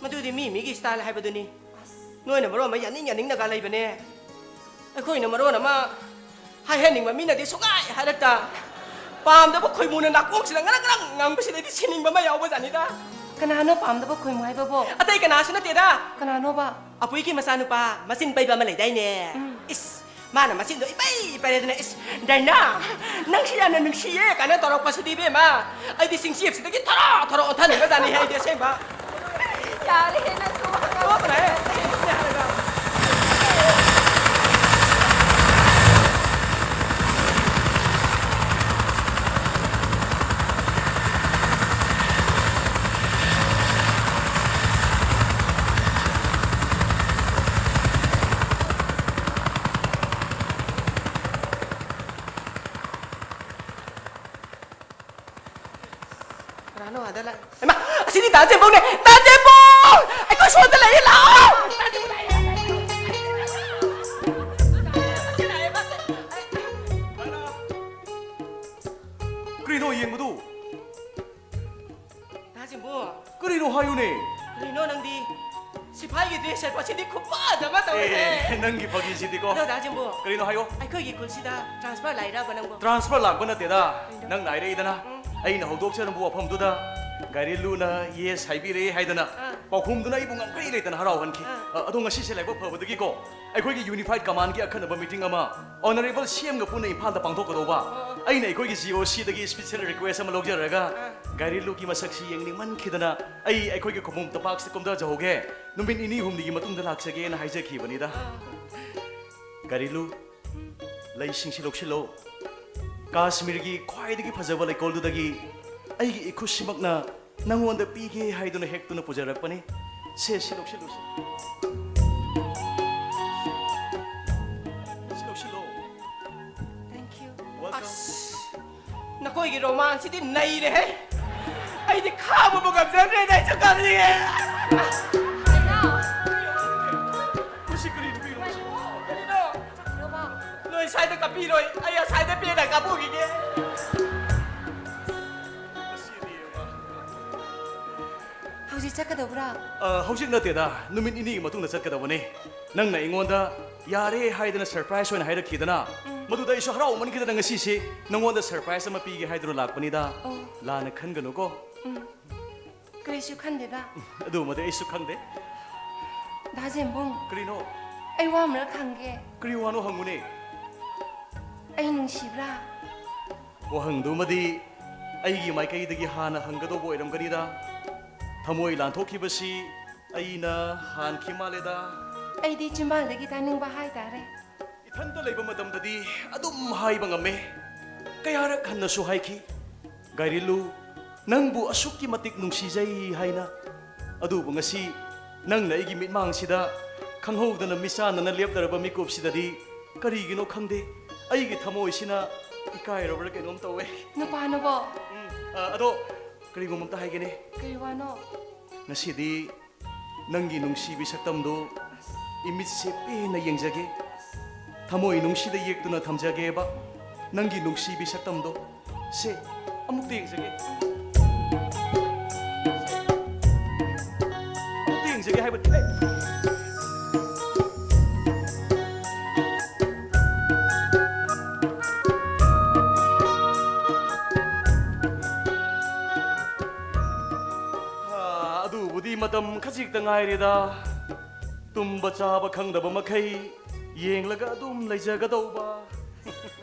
ꯃꯗꯨꯗꯤ ꯃꯤ ꯃꯤꯒꯤ style ꯍꯥꯏꯕꯗꯨꯅꯤ꯫ ꯑꯁ꯫ ꯅꯣꯏꯅ ꯃꯔꯣꯟ ꯑꯃ ꯌꯥꯅꯤꯡ ꯌꯥꯅꯤꯡꯅꯒ ꯂꯩꯕꯅꯦ꯫ ꯑꯩꯈꯣꯏꯅ ꯃꯔꯣꯟ ꯑꯃ ꯍꯥꯏꯍꯟꯅꯤꯡꯕ ꯃꯤꯅꯗꯤ ꯁꯨꯡꯍꯥꯏ ꯍꯥꯏꯔꯛꯇ꯫ ꯄꯥꯝꯗꯕ ꯈꯣꯏꯃꯨꯅ ꯅꯥꯀꯣꯡꯁꯤꯗ ꯉꯔꯪ ꯉꯔꯪ ꯉꯪꯕꯁꯤꯗꯗꯤ ꯁꯤꯅꯤꯡꯕ ꯑꯃ ꯌꯥꯎꯕꯖꯥꯠꯅꯤꯗ꯫ ꯀꯅꯥꯅꯣ ꯄꯥꯝꯗꯕ ꯈꯣꯏꯃꯨ ꯍꯥꯏꯕꯕꯣ? ꯑꯇꯩ ꯀꯅꯥꯁꯨ ꯅꯠꯇꯦꯗ꯫ ꯀꯅꯥꯅꯣꯕ? ꯑꯄꯨꯏꯒꯤ ꯃꯆꯥꯅꯨꯄꯥ ꯃꯆꯤꯟ ꯄꯩꯕ ꯑꯃ ꯂꯩꯗꯥꯏꯅꯦ? ꯎꯝ꯫ ꯏꯁ, ꯃꯥꯅ ꯃꯆꯤꯟꯗꯣ ꯏꯄꯩ ꯄꯩꯔꯦꯗꯅ, "ꯏꯁ, ꯗꯥꯏꯅꯥ, ꯅꯪꯁꯤ ꯌꯥꯝꯅ ꯅꯨꯡꯁꯤꯌꯦ" ꯀꯥꯏꯅ ꯇꯧꯔꯛꯄꯁꯤꯗꯤ ꯏꯕꯦꯝꯃ, ꯑꯩꯗꯤ ꯆꯤꯡꯆꯦꯞꯁꯤꯗꯒꯤ ꯊꯔꯣ ꯊꯔꯣ ꯑꯣꯟꯊꯅꯤꯡꯕꯖꯥꯠꯅꯤ ꯑꯩꯗꯤ ꯑꯁꯦꯡꯕ꯫ ꯌꯥꯔꯦꯍꯦ ꯅꯪꯁꯨ꯫ ꯇꯣꯛꯈ꯭ꯔꯦ꯫ ꯀꯅꯥꯅꯣ ꯑꯥꯗ ꯂꯥꯛ-, ꯍꯩꯃꯥ! ꯑꯁꯤꯗꯤ ꯗꯥ ꯖꯦꯝꯕꯧꯅꯦ! ꯗꯥ ꯖꯦꯝꯕꯧ! ꯑꯩꯈꯣꯏ ꯁꯣꯝꯗ ꯂꯩꯌꯦ, ꯂꯥꯛꯑꯣ! ꯀꯔꯤꯅꯣ ꯌꯦꯡꯕꯗꯨ? ꯗꯥ ꯖꯦꯝꯕꯨ! ꯀꯔꯤꯅꯣ ꯍꯥꯏꯌꯨꯅꯦ? ꯀꯔꯤꯅꯣ ꯅꯪꯗꯤ? ꯁꯤꯐꯥꯏꯒꯤ ꯗ꯭ꯔꯦꯁ ꯁꯦꯠꯄꯁꯤꯗꯤ ꯈꯨꯐꯖ ꯑꯃ ꯇꯧꯔꯦ꯫ ꯑꯦ, ꯅꯪꯒꯤ ꯐꯥꯒꯤꯁꯤꯗꯤꯀꯣ꯫ ꯑꯗꯣ ꯗꯥ ꯖꯦꯝꯕꯨ, ꯀꯔꯤꯅꯣ ꯍꯥꯏꯌꯣ꯫ ꯑꯩꯈꯣꯏꯒꯤ ꯈꯨꯜꯁꯤꯗ ꯇ꯭ꯔꯥꯟꯁꯐꯔ ꯂꯥꯛꯏꯔꯕ ꯅꯪꯕꯨ? ꯇ꯭ꯔꯥꯟꯁꯐꯔ ꯂꯥꯛꯄ ꯅꯠꯇꯦꯗ꯫ ꯀꯩꯅꯣ? ꯅꯪ ꯉꯥꯏꯔꯛꯏꯗꯅ꯫ ꯎꯝ꯫ ꯑꯩꯅ ꯍꯧꯗꯣꯛꯆꯔꯝꯕ ꯋꯥꯐꯝꯗꯨꯗ ꯒꯥꯏꯔꯦꯜꯂꯨꯅ ꯌꯦꯁ ꯍꯥꯏꯕꯤꯔꯦ ꯍꯥꯏꯗꯅ ꯑꯥ꯫ ꯄꯥꯎꯈꯨꯝꯗꯨꯅ ꯑꯩꯕꯨ ꯉꯝꯈꯩ ꯂꯩꯇꯅ ꯍꯔꯥꯎꯍꯟꯈꯤ꯫ ꯑꯥ꯫ ꯑ, ꯑꯗꯣ ꯉꯁꯤꯁꯦ ꯂꯥꯏꯕꯛ ꯐꯕꯗꯒꯤꯀꯣ, ꯑꯩꯈꯣꯏꯒꯤ ꯌꯨꯅꯤꯐꯥꯏꯗ ꯀꯃꯥꯟꯒꯤ ꯑꯈꯟꯅꯕ ꯃꯤꯇꯤꯡ ꯑꯃ ꯑꯣꯅꯔꯦꯕꯜ ꯁꯤ ꯑꯦꯝꯒ ꯄꯨꯟꯅ ꯏꯝꯐꯥꯜꯗ ꯄꯥꯡꯊꯣꯛꯀꯗꯧꯕ꯫ ꯑꯣ꯫ ꯑꯩꯅ ꯑꯩꯈꯣꯏꯒꯤ ꯖꯤ ꯑꯣ ꯁꯤꯗꯒꯤ ꯁ꯭ꯄꯤꯁꯦꯜ ꯔꯤꯀ꯭ꯋꯦꯁ ꯑꯃ ꯂꯧꯖꯔꯒ ꯑꯥ꯫ ꯒꯥꯏꯔꯦꯜꯂꯨꯒꯤ ꯃꯁꯛꯁꯤ ꯌꯦꯡꯅꯤꯡꯃꯟꯈꯤꯗꯅ ꯑꯩ ꯑꯩꯈꯣꯏꯒꯤ ꯈꯨꯃꯨꯝ ꯇꯝꯄꯥꯛꯁꯤꯗ ꯀꯨꯝꯊꯖꯍꯧꯒꯦ꯫ ꯅꯨꯃꯤꯠ ꯅꯤꯅꯤ ꯍꯨꯝꯅꯤꯒꯤ ꯃꯇꯨꯡꯗ ꯂꯥꯛꯆꯒꯦꯅ ꯍꯥꯏꯖꯈꯤꯕꯅꯤꯗ꯫ ꯑꯥ꯫ ꯒꯥꯏꯔꯦꯜꯂꯨ, ꯂꯩꯁꯤꯡꯁꯤ ꯂꯧꯁꯤꯜꯂꯣ꯫ ꯀꯥꯁꯃꯤꯔꯒꯤ ꯈ꯭ꯋꯥꯏꯗꯒꯤ ꯐꯖꯕ ꯂꯩꯀꯣꯜꯗꯨꯗꯒꯤ ꯑꯩꯒꯤ ꯏꯈꯨꯠꯁꯤꯃꯛꯅ ꯅꯪꯉꯣꯟꯗ ꯄꯤꯒꯦ ꯍꯥꯏꯗꯨꯅ ꯍꯦꯛꯇꯨꯅ ꯄꯨꯖꯔꯛꯄꯅꯤ꯫ ꯁꯦ, ꯁꯤ ꯂꯧꯁꯤꯜꯂꯨ, ꯁꯤ꯫ ꯁꯤ ꯂꯧꯁꯤꯜꯂꯣ꯫ Thank you. Welcome. ꯑꯁ, ꯅꯈꯣꯏꯒꯤ ꯔꯣꯃꯥꯟꯁꯤꯗꯤ ꯅꯩꯔꯦꯍꯦ꯫ ꯑꯩꯗꯤ ꯈꯥꯡꯕꯕꯨ ꯉꯝꯖꯗ꯭ꯔꯦꯗ, ꯑꯩꯁꯨ ꯀꯞꯅꯤꯡꯉꯦ꯫ ꯀꯩꯅꯣ? ꯃꯁꯤ ꯀꯔꯤ ꯅꯨꯄꯤꯅꯣ ꯃꯁꯤ? ꯀꯔꯤꯅꯣ? ꯅꯣꯏ ꯁ꯭ꯋꯥꯏꯗ ꯀꯥꯞꯄꯤꯔꯣꯏ, ꯑꯩ ꯑꯁ꯭ꯋꯥꯏꯗ ꯄꯦꯟꯅ ꯀꯥꯞꯄꯨꯈꯤꯒꯦ꯫ ꯍꯧꯖꯤꯛ ꯆꯠꯀꯗꯧꯕ꯭ꯔꯥ? ꯑ, ꯍꯧꯖꯤꯛ ꯅꯠꯇꯦꯗ, ꯅꯨꯃꯤꯠ ꯅꯤꯅꯤꯒꯤ ꯃꯇꯨꯡꯗ ꯆꯠꯀꯗꯧꯕꯅꯤ꯫ ꯅꯪꯅ ꯑꯩꯉꯣꯟꯗ ꯌꯥꯔꯦ ꯍꯥꯏꯗꯅ ꯁꯔꯄ꯭ꯔꯥꯏꯖ ꯑꯣꯏꯅ ꯍꯥꯏꯔꯛꯈꯤꯗꯅ, ꯎꯝ꯫ ꯃꯗꯨꯗ ꯑꯩꯁꯨ ꯍꯔꯥꯎꯃꯟꯈꯤꯗꯅ ꯉꯁꯤꯁꯦ ꯅꯪꯉꯣꯟꯗ ꯁꯔꯄ꯭ꯔꯥꯏꯖ ꯑꯃ ꯄꯤꯒꯦ ꯍꯥꯏꯗꯨꯅ ꯂꯥꯛꯄꯅꯤꯗ꯫ ꯑꯣ꯫ ꯂꯥꯟꯅ ꯈꯟꯒꯅꯨꯀꯣ꯫ ꯎꯝ꯫ ꯀꯔꯤꯁꯨ ꯈꯟꯗꯦꯗ꯫ ꯑꯗꯨꯃꯗꯤ ꯑꯩꯁꯨ ꯈꯪꯗꯦ꯫ ꯗꯥ ꯖꯦꯝꯕꯨꯡ꯫ ꯀꯔꯤꯅꯣ? ꯑꯩ ꯋꯥ ꯑꯃꯔꯛ ꯍꯪꯒꯦ꯫ ꯀꯔꯤ ꯋꯥꯅꯣ ꯍꯪꯉꯨꯅꯦ? ꯑꯩ ꯅꯨꯡꯁꯤꯕ꯭ꯔꯥ? ꯋꯥꯍꯪꯗꯨꯃꯗꯤ ꯑꯩꯒꯤ ꯃꯥꯏꯀꯩꯗꯒꯤ ꯍꯥꯟꯅ ꯍꯪꯒꯗꯧꯕ ꯑꯣꯏꯔꯝꯒꯅꯤꯗ꯫ ꯊꯃꯣꯏ ꯂꯥꯟꯊꯣꯛꯈꯤꯕꯁꯤ ꯑꯩꯅ ꯍꯥꯟꯈꯤ ꯃꯥꯜꯂꯦꯗ꯫ ꯑꯩꯗꯤ ꯆꯤꯝꯕꯥꯜꯗꯒꯤ ꯇꯥꯅꯤꯡꯕ ꯍꯥꯏꯇꯥꯔꯦ꯫ ꯏꯊꯟꯇ ꯂꯩꯕ ꯃꯇꯝꯗꯗꯤ ꯑꯗꯨꯝ ꯍꯥꯏꯕ ꯉꯝꯃꯦ꯫ ꯀꯌꯥꯔꯛ ꯍꯟꯅꯁꯨ ꯍꯥꯏꯈꯤ, "ꯒꯥꯏꯔꯤꯜꯂꯨ, ꯅꯪꯕꯨ ꯑꯁꯨꯛꯀꯤ ꯃꯇꯤꯛ ꯅꯨꯡꯁꯤꯖꯩ" ꯍꯥꯏꯅ꯫ ꯑꯗꯨꯕꯨ ꯉꯁꯤ ꯅꯪꯅ ꯑꯩꯒꯤ ꯃꯤꯠꯃꯥꯡꯁꯤꯗ ꯈꯪꯍꯧꯗꯅ ꯃꯤꯆꯥꯟꯅꯅ ꯂꯦꯞꯂꯔꯕ ꯃꯤꯀꯨꯞꯁꯤꯗꯗꯤ ꯀꯔꯤꯒꯤꯅꯣ ꯈꯪꯗꯦ, ꯑꯩꯒꯤ ꯊꯃꯣꯏꯁꯤꯅ ꯏꯀꯥꯏꯔꯕ꯭ꯔꯥ ꯀꯩꯅꯣꯝ ꯇꯧꯋꯦ꯫ ꯅꯨꯄꯥꯅꯕꯣ꯫ ꯎꯝ, ꯑ, ꯑꯗꯣ ꯀꯔꯤꯒꯨꯝꯕ ꯑꯝꯇ ꯍꯥꯏꯒꯦꯅꯦ꯫ ꯀꯔꯤ ꯋꯥꯅꯣ? ꯉꯁꯤꯗꯤ ꯅꯪꯒꯤ ꯅꯨꯡꯁꯤꯕꯤ ꯁꯛꯇꯝꯗꯨ ꯏꯃꯤꯠꯁꯦ ꯄꯦꯟꯅ ꯌꯦꯡꯖꯒꯦ꯫ ꯊꯃꯣꯏ ꯅꯨꯡꯁꯤꯗ ꯌꯦꯛꯇꯨꯅ ꯊꯝꯖꯒꯦꯕ ꯅꯪꯒꯤ ꯅꯨꯡꯁꯤꯕꯤ ꯁꯛꯇꯝꯗꯣ꯫ ꯁꯦ, ꯑꯃꯨꯛꯇ ꯌꯦꯡꯖꯒꯦ꯫ ꯑꯃꯨꯛꯇ ꯌꯦꯡꯖꯒꯦ꯫ ꯍꯥꯏꯕ, ꯑꯦ꯫ ꯑꯥ, ꯑꯗꯨꯕꯨꯗꯤ ꯃꯇꯝ ꯈꯖꯤꯛꯇ ꯉꯥꯏꯔꯦꯗ꯫ ꯇꯨꯝꯕ ꯆꯥꯕ ꯈꯪꯗꯕ ꯃꯈꯩ ꯌꯦꯡꯂꯒ ꯑꯗꯨꯝ ꯂꯩꯖꯒꯗꯧꯕ꯫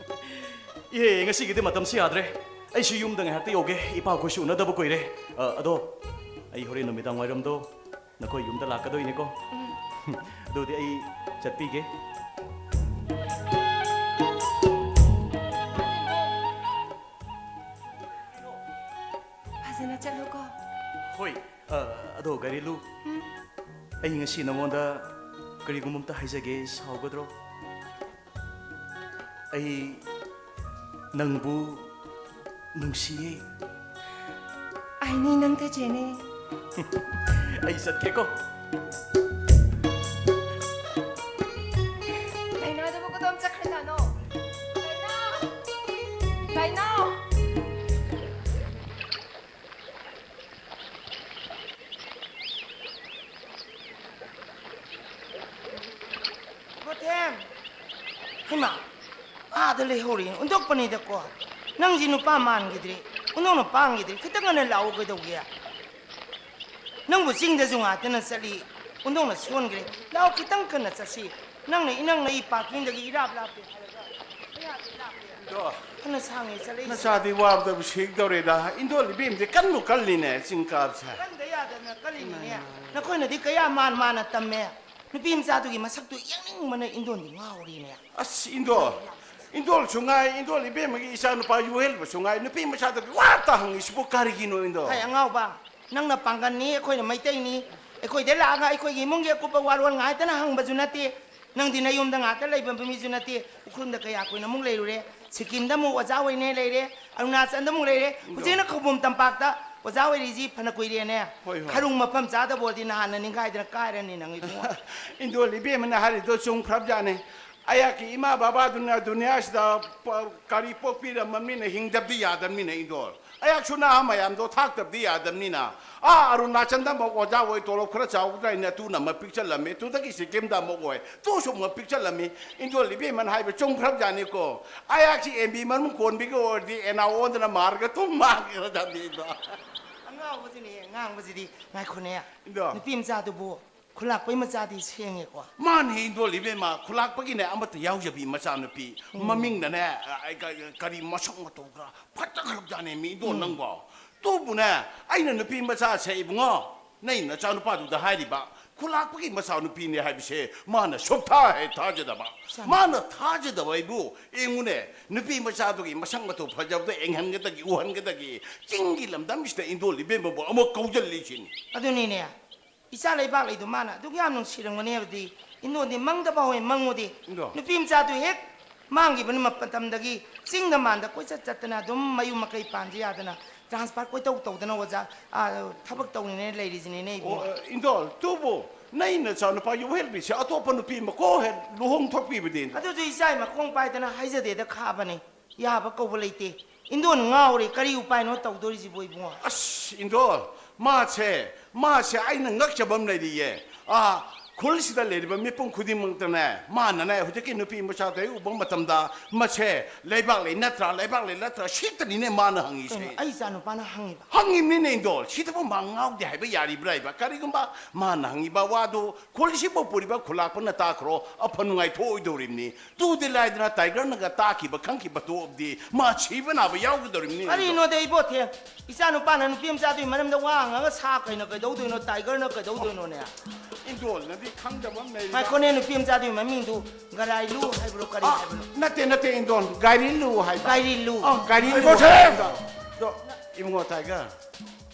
ꯏꯍꯦ, ꯉꯁꯤꯒꯤꯗꯤ ꯃꯇꯝꯁꯤ ꯌꯥꯗ꯭ꯔꯦ꯫ ꯑꯩꯁꯨ ꯌꯨꯝꯗ ꯉꯥꯏꯍꯥꯛꯇ ꯌꯧꯒꯦ꯫ ꯏꯄꯥꯈꯣꯏꯁꯨ ꯎꯅꯗꯕ ꯀꯨꯏꯔꯦ꯫ ꯑ, ꯑꯗꯣ ꯑꯩ ꯍꯣꯔꯦꯟ ꯅꯨꯃꯤꯗꯥꯡ ꯋꯥꯏꯔꯝꯗꯣ ꯅꯈꯣꯏ ꯌꯨꯝꯗ ꯂꯥꯛꯀꯗꯣꯏꯅꯦꯀꯣ꯫ ꯎꯝ꯫ ꯑꯗꯨꯗꯤ ꯑꯩ ꯆꯠꯄꯤꯒꯦ꯫ ꯐꯖꯅ ꯆꯠꯂꯨꯀꯣ꯫ ꯍꯣꯏ, ꯑ, ꯑꯗꯣ ꯒꯥꯔꯤꯂꯨ, ꯎꯝ? ꯑꯩ ꯉꯁꯤ ꯅꯉꯣꯟꯗ ꯀꯔꯤꯒꯨꯝꯕ ꯑꯝꯇ ꯍꯥꯏꯖꯒꯦ, ꯁꯥꯎꯒꯗ꯭ꯔꯣ? ꯑꯩ ꯅꯪꯕꯨ ꯅꯨꯡꯁꯤꯌꯦ꯫ ꯑꯩꯅꯤ ꯅꯪ ꯇꯦꯆꯦꯅꯦ꯫ ꯑꯩ ꯆꯠꯀꯦꯀꯣ꯫ ꯂꯥꯏꯅꯥꯗꯨꯕꯨ ꯀꯗꯣꯝ ꯆꯠꯈ꯭ꯔꯖꯥꯠꯅꯣ? ꯂꯥꯏꯅꯥ! ꯂꯥꯏꯅꯥ! ꯒꯣꯊꯦꯝ! ꯍꯩꯃꯥ! ꯑꯥꯗ ꯂꯩꯍꯧꯔꯤ, ꯎꯟꯗꯣꯛꯄꯅꯤꯗꯀꯣ꯫ ꯅꯪꯁꯤ ꯅꯨꯄꯥ ꯃꯥꯟꯈꯤꯗ꯭ꯔꯦ, ꯎꯟꯗꯣꯛꯅ ꯄꯥꯡꯈꯤꯗ꯭ꯔꯦ꯫ ꯈꯤꯇꯪ ꯉꯟꯅ ꯂꯥꯛꯎ ꯀꯩꯗꯧꯒꯦ? ꯅꯪꯕꯨ ꯆꯤꯡꯗꯁꯨ ꯉꯥꯛꯇꯅ ꯆꯠꯂꯤ, ꯎꯟꯗꯣꯛꯅ ꯁꯣꯟꯈ꯭ꯔꯦ꯫ ꯂꯥꯛꯑꯣ, ꯈꯤꯇꯪ ꯉꯟꯅ ꯆꯠꯁꯤ꯫ ꯅꯪꯅ ꯏꯅꯛ ꯅꯛꯏ parking ꯗꯒꯤ ꯏꯔꯥꯞ ꯂꯥꯞꯄꯦ ꯍꯥꯏꯔꯒ꯫ ꯀꯌꯥꯗꯤ ꯂꯥꯞꯄꯦ? ꯑꯗꯣ ꯐꯅ ꯁꯥꯡꯉꯦ ꯆꯠꯂꯛꯏꯁꯦ꯫ ꯅꯆꯥꯗꯤ ꯋꯥꯕꯗꯕꯨ ꯁꯤꯒꯗꯧꯔꯦꯗ꯫ ꯏꯟꯗꯣꯜ ꯏꯕꯦꯝꯗꯤ ꯀꯟꯕꯨ ꯀꯜꯂꯤꯅꯦ ꯆꯤꯡ ꯀꯥꯕꯁꯦ꯫ ꯀꯟꯗ ꯌꯥꯗꯅ ꯀꯜꯂꯤꯅꯤꯅꯦ꯫ ꯏꯃꯥꯏ, ꯏꯃꯥꯏ꯫ ꯅꯈꯣꯏꯅꯗꯤ ꯀꯌꯥ ꯃꯥꯟ ꯃꯥꯟꯅ ꯇꯝꯃꯦ꯫ ꯅꯨꯄꯤ ꯃꯆꯥꯗꯨꯒꯤ ꯃꯁꯛꯇꯨ ꯌꯦꯡꯅꯤꯡꯕꯅ ꯏꯟꯗꯣꯟꯗꯤ ꯉꯥꯎꯔꯤꯅꯦ꯫ ꯑꯁ, ꯏꯟꯗꯣꯜ, ꯏꯟꯗꯣꯜꯁꯨ ꯉꯥꯏ, ꯏꯟꯗꯣꯜ ꯏꯕꯦꯝꯃꯒꯤ ꯏꯆꯥ ꯅꯨꯄꯥ ꯌꯣꯍꯦꯜꯕꯁꯨ ꯉꯥꯏ, ꯅꯨꯄꯤ ꯃꯆꯥꯗꯨꯒꯤ ꯋꯥ ꯇ ꯍꯪꯉꯤꯁꯤꯕꯨ ꯀꯔꯤꯒꯤꯅꯣ, ꯏꯟꯗꯣꯜ? ꯍꯥꯏ ꯑꯉꯥꯎꯕ, ꯅꯪꯅ ꯄꯥꯡꯒꯜꯅꯤ, ꯑꯩꯈꯣꯏꯅ ꯃꯩꯇꯩꯅꯤ, ꯑꯩꯈꯣꯏꯗ ꯂꯥꯛꯑꯒ ꯑꯩꯈꯣꯏꯒꯤ ꯏꯃꯨꯡꯒꯤ ꯑꯀꯨꯞꯄ ꯋꯥꯔꯣꯜ ꯉꯥꯏꯇꯅ ꯍꯪꯕꯁꯨ ꯅꯠꯇꯦ꯫ ꯅꯪꯗꯤ ꯅꯌꯨꯝꯗ ꯉꯥꯛꯇ ꯂꯩꯕ ꯃꯤꯁꯨ ꯅꯠꯇꯦ, ꯎꯈ꯭ꯔꯨꯜꯗ ꯀꯌꯥ ꯀꯨꯏꯅ ꯑꯃꯨꯛ ꯂꯩꯔꯨꯔꯦ? ꯁꯤꯛꯀꯤꯝꯗ ꯑꯃꯨꯛ ꯑꯣꯖꯥ ꯑꯣꯏꯅ ꯂꯩꯔꯦ, ꯑꯔꯨꯅꯥꯆꯜꯗ ꯑꯃꯨꯛ ꯂꯩꯔꯦ, ꯏꯟꯗꯣ꯫ ꯍꯧꯖꯤꯛꯅ ꯈꯧꯄꯨꯝ ꯇꯝꯄꯥꯛꯇ ꯑꯣꯖꯥ ꯑꯣꯏꯔꯤꯁꯤ ꯐꯅ ꯀꯨꯏꯔꯦꯅꯦ꯫ ꯍꯣꯏ, ꯍꯣꯏ꯫ ꯈꯔꯨꯡ ꯃꯐꯝ ꯆꯥꯗꯕ ꯑꯣꯏꯔꯗꯤ ꯅꯍꯥꯟꯅ ꯅꯤꯡꯈꯥꯏꯗꯅ ꯀꯥꯏꯔꯅꯤ ꯅꯪ ꯏꯕꯨꯡꯉꯣ꯫ ꯏꯟꯗꯣꯜ ꯏꯕꯦꯝꯃꯅ ꯍꯥꯏꯔꯤꯗꯣ ꯆꯨꯝꯈ꯭ꯔꯕꯖꯥꯠꯅꯦ꯫ ꯑꯩꯍꯥꯛꯀꯤ ꯏꯃꯥ ꯕꯕꯥꯗꯨꯅ ꯗꯨꯅꯤꯌꯥꯁꯤꯗ ꯄ-, ꯀꯔꯤ ꯄꯣꯛꯄꯤꯔꯝꯃꯕꯅꯤꯅ ꯍꯤꯡꯗꯕꯗꯤ ꯌꯥꯗꯕꯅꯤꯅ, ꯏꯟꯗꯣꯜ꯫ ꯑꯩꯍꯥꯛꯁꯨ ꯅꯍꯥ ꯃꯌꯥꯝꯗꯣ ꯊꯥꯛꯇꯕꯗꯤ ꯌꯥꯗꯕꯅꯤꯅ, ꯑꯥ ꯑꯔꯨꯅꯥꯆꯜꯗ ꯑꯃꯨꯛ ꯑꯣꯖꯥ ꯑꯣꯏ, ꯇꯣꯂꯣꯞ ꯈꯔ ꯆꯥꯎꯒꯗ꯭ꯔꯥ ꯍꯥꯏꯅ ꯑꯇꯨꯅ ꯑꯃ ꯄꯤꯛꯆꯜꯂꯝꯃꯤ, ꯑꯗꯨꯗꯒꯤ ꯁꯤꯛꯀꯤꯝꯗ ꯑꯃꯨꯛ ꯑꯣꯏ, ꯇꯨꯁꯨ ꯑꯃꯨꯛ ꯄꯤꯛꯆꯜꯂꯝꯃꯤ꯫ ꯏꯟꯗꯣꯜ ꯏꯕꯦꯝꯃꯅ ꯍꯥꯏꯕ ꯆꯨꯝꯈ꯭ꯔꯕꯖꯥꯠꯅꯤꯀꯣ꯫ ꯑꯩꯍꯥꯛꯁꯤ ꯑꯦꯝ ꯕꯤ ꯃꯅꯨꯡ ꯀꯣꯟꯕꯤꯒ ꯑꯣꯏꯔꯗꯤ ꯑꯦꯅꯥ ꯑꯣꯟꯗꯅ ꯃꯥꯔꯒ ꯇꯨꯝ ꯃꯥꯡꯈ꯭ꯔꯖꯥꯠꯅꯤ, ꯏꯟꯗꯣꯜ꯫ ꯑꯉꯥꯎꯕꯁꯤꯅꯦ, ꯉꯥꯡꯕꯁꯤꯗꯤ꯫ ꯉꯥꯏꯈꯣꯅꯦ꯫ ꯏꯟꯗꯣ꯫ ꯅꯨꯄꯤ ꯃꯆꯥꯗꯨꯕꯨ ꯈꯨꯂꯥꯛꯄꯩ ꯃꯆꯥꯗꯤ ꯁꯦꯡꯉꯦꯀꯣ꯫ ꯃꯥꯅꯦ, ꯏꯟꯗꯣꯜ ꯏꯕꯦꯝꯃ, ꯈꯨꯂꯥꯛꯄꯒꯤꯅꯦ ꯑꯃꯠꯇ ꯌꯥꯎꯖꯕꯤ ꯃꯆꯥꯅꯨꯄꯤ꯫ ꯎꯝ꯫ ꯃꯃꯤꯡꯅꯅꯦ, ꯑ, ꯑ, ꯀ-, ꯀꯔꯤ ꯃꯁꯛ ꯃꯇꯧ ꯈꯔ ꯐꯖꯈ꯭ꯔꯕꯖꯥꯠꯅꯦ ꯃꯤ, ꯏꯟꯗꯣꯜ, ꯎꯝ꯫ ꯅꯪꯕꯣ꯫ ꯑꯗꯨꯕꯨꯅꯦ, ꯑꯩꯅ ꯅꯨꯄꯤ ꯃꯆꯥꯁꯦ, ꯏꯕꯨꯡꯉꯣ, ꯅꯩ ꯅꯆꯥꯅꯨꯄꯥꯗꯨꯗ ꯍꯥꯏꯔꯤꯕ, ꯈꯨꯂꯥꯛꯄꯒꯤ ꯃꯆꯥꯅꯨꯄꯤꯅꯦ ꯍꯥꯏꯕꯁꯦ ꯃꯥꯅ ꯁꯨꯛꯊꯥ ꯍꯦꯛ ꯊꯥꯖꯗꯕ꯫ ꯏꯆꯥꯅꯨꯄꯥ꯫ ꯃꯥꯅ ꯊꯥꯖꯗꯕ ꯑꯩꯕꯨ, ꯌꯦꯡꯉꯨꯅꯦ, ꯅꯨꯄꯤ ꯃꯆꯥꯗꯨꯒꯤ ꯃꯁꯛ ꯃꯇꯧ ꯐꯖꯕꯗꯣ ꯌꯦꯡꯍꯟꯒꯗꯒꯤ, ꯎꯍꯟꯒꯗꯒꯤ, ꯆꯤꯡꯒꯤ ꯂꯝꯗꯝꯁꯤꯗ ꯏꯟꯗꯣꯜ ꯏꯕꯦꯝꯃꯕꯨ ꯑꯃꯨꯛ ꯀꯧꯖꯜꯂꯤꯁꯤꯅꯤ꯫ ꯑꯗꯨꯅꯤꯅꯦ, ꯏꯆꯥ ꯂꯩꯕꯥꯛ ꯂꯩꯗꯣ ꯃꯥꯅ ꯑꯗꯨꯛ ꯌꯥꯝ ꯅꯨꯡꯁꯤꯔꯝꯒꯅꯤ ꯍꯥꯏꯕꯗꯤ, ꯏꯟꯗꯣꯟꯗꯤ ꯃꯪꯗ ꯐꯥꯎ ꯍꯦꯛ ꯃꯪꯉꯨꯗꯦ꯫ ꯏꯟꯗꯣ꯫ ꯅꯨꯄꯤ ꯃꯆꯥꯗꯨ ꯍꯦꯛ ꯃꯥꯡꯈꯤꯕ ꯃꯇꯝꯗꯒꯤ ꯆꯤꯡꯗ ꯃꯥꯟꯗ ꯀꯣꯏꯆꯠ ꯆꯠꯇꯅ ꯑꯗꯨꯝ ꯃꯌꯨꯝ ꯃꯀꯩ ꯄꯥꯟꯖ ꯌꯥꯗꯅ transfer ꯀꯣꯏꯇꯧ ꯇꯧꯗꯅ ꯑꯣꯖꯥ, ꯑꯥ, ꯊꯕꯛ ꯇꯧꯅꯤꯡꯉꯦ ꯂꯩꯔꯤꯁꯤꯅꯤꯅꯦ ꯏꯕꯨꯡꯉꯣ꯫ ꯑꯣ, ꯏꯟꯗꯣꯜ, ꯇꯨꯕꯨ ꯅꯩ ꯅꯆꯥꯅꯨꯄꯥ ꯌꯨꯍꯦꯜꯕꯤꯁꯦ ꯑꯇꯣꯞꯄ ꯅꯨꯄꯤ ꯑꯃ ꯀꯣꯛ ꯍꯦꯛ ꯂꯨꯍꯣꯡ ꯊꯣꯛꯄꯤꯕꯗꯤ, ꯏꯟꯗꯣꯜ? ꯑꯗꯨꯁꯨ ꯏꯆꯥ ꯃꯈꯣꯡ ꯄꯥꯏꯗꯅ ꯍꯥꯏꯖꯗꯦꯗ ꯈꯥꯕꯅꯤ꯫ ꯌꯥꯕ ꯀꯧꯕ ꯂꯩꯇꯦ꯫ ꯏꯟꯗꯣꯟ ꯉꯥꯎꯔꯦ, ꯀꯔꯤ ꯎꯄꯥꯏꯅꯣ ꯇꯧꯗꯣꯔꯤꯁꯤꯕꯣ ꯏꯕꯨꯡꯉꯣ? ꯑꯁ, ꯏꯟꯗꯣꯜ, ꯃꯥꯁꯦ, ꯃꯥꯁꯦ ꯑꯩꯅ ꯉꯛꯆꯕ ꯑꯃ ꯂꯩꯔꯤꯌꯦ꯫ ꯑꯥ, ꯈꯨꯜꯁꯤꯗ ꯂꯩꯔꯤꯕ ꯃꯤꯄꯨꯝ ꯈꯨꯗꯤꯡꯃꯛꯇꯅꯦ, ꯃꯥꯅꯅꯦ ꯍꯧꯖꯤꯛꯀꯤ ꯅꯨꯄꯤ ꯃꯆꯥꯗꯣ ꯍꯦꯛ ꯎꯕ ꯃꯇꯝꯗ, "ꯃꯁꯦ ꯂꯩꯕꯥꯛ ꯂꯩ ꯅꯠꯇ꯭ꯔꯥ, ꯂꯩꯕꯥꯛ ꯂꯩ ꯅꯠꯇ꯭ꯔꯥ?" ꯁꯤꯇꯅꯤꯅꯦ ꯃꯥꯅ ꯍꯪꯉꯤꯁꯦ꯫ ꯀꯩꯅꯣ, ꯑꯩ ꯏꯆꯥ ꯅꯨꯄꯥꯅ ꯍꯪꯉꯤꯕ? ꯍꯪꯉꯤꯕꯅꯤꯅꯦ, ꯏꯟꯗꯣꯜ꯫ ꯁꯤꯗꯕꯨ ꯃꯥ ꯉꯥꯎꯗꯦ ꯍꯥꯏꯕ ꯌꯥꯔꯤꯕ꯭ꯔꯥ ꯍꯥꯏꯕ? ꯀꯔꯤꯒꯨꯝꯕ ꯃꯥꯅ ꯍꯪꯉꯤꯕ ꯋꯥꯗꯨ ꯈꯨꯜꯁꯤꯕꯨ ꯄꯨꯔꯤꯕ ꯈꯨꯂꯥꯛꯄꯅ ꯇꯥꯈ꯭ꯔꯣ, ꯑꯐ ꯅꯨꯡꯉꯥꯏ ꯊꯣꯛꯑꯣꯏꯗꯧꯔꯤꯕꯅꯤ꯫ ꯇꯨꯗꯤ ꯂꯥꯏꯗꯅ ꯇꯥꯏꯒꯔꯅꯒ ꯇꯥꯈꯤꯕ ꯈꯪꯈꯤꯕ ꯊꯣꯛꯑꯕꯗꯤ ꯃꯥ ꯁꯤꯕ ꯅꯥꯕ ꯌꯥꯎꯒꯗꯧꯔꯤꯕꯅꯤ꯫ ꯀꯔꯤꯅꯣꯗ ꯏꯕꯣ ꯊꯦꯝ? ꯏꯆꯥ ꯅꯨꯄꯥꯅ ꯅꯨꯄꯤ ꯃꯆꯥꯗꯨꯒꯤ ꯃꯔꯝꯗ ꯋꯥ ꯉꯥꯡꯉꯒ ꯁꯥ ꯀꯩꯅ ꯀꯩꯗꯧꯗꯣꯏꯅꯣ? ꯇꯥꯏꯒꯔꯅ ꯀꯩꯗꯧꯗꯣꯏꯅꯣꯅꯦ? ꯏꯟꯗꯣꯜꯅꯗꯤ ꯈꯪꯗꯕ ꯑꯃ ꯂꯩꯔꯤꯕ꯫ ꯉꯥꯏꯈꯣꯅꯦ, ꯅꯨꯄꯤ ꯃꯆꯥꯗꯨꯒꯤ ꯃꯃꯤꯡꯗꯨ ꯒꯔꯥꯏꯂꯨ ꯍꯥꯏꯕ꯭ꯔꯣ, ꯀꯔꯤ ꯑ, ꯍꯥꯏꯕꯅꯣ? ꯅꯠꯇꯦ, ꯅꯠꯇꯦ, ꯏꯟꯗꯣꯜ, ꯒꯥꯏꯔꯤꯜꯂꯨ ꯍꯥꯏꯕ꯫ ꯒꯥꯏꯔꯤꯜꯂꯨ꯫ ꯑ, ꯒꯥꯏꯔꯤꯜꯂꯨ ꯏꯕꯣ ꯊꯦꯝ! ꯍꯥꯏꯕ꯫ ꯑꯗꯣ, ꯏꯕꯨꯡꯉꯣ ꯇꯥꯏꯒꯔ꯫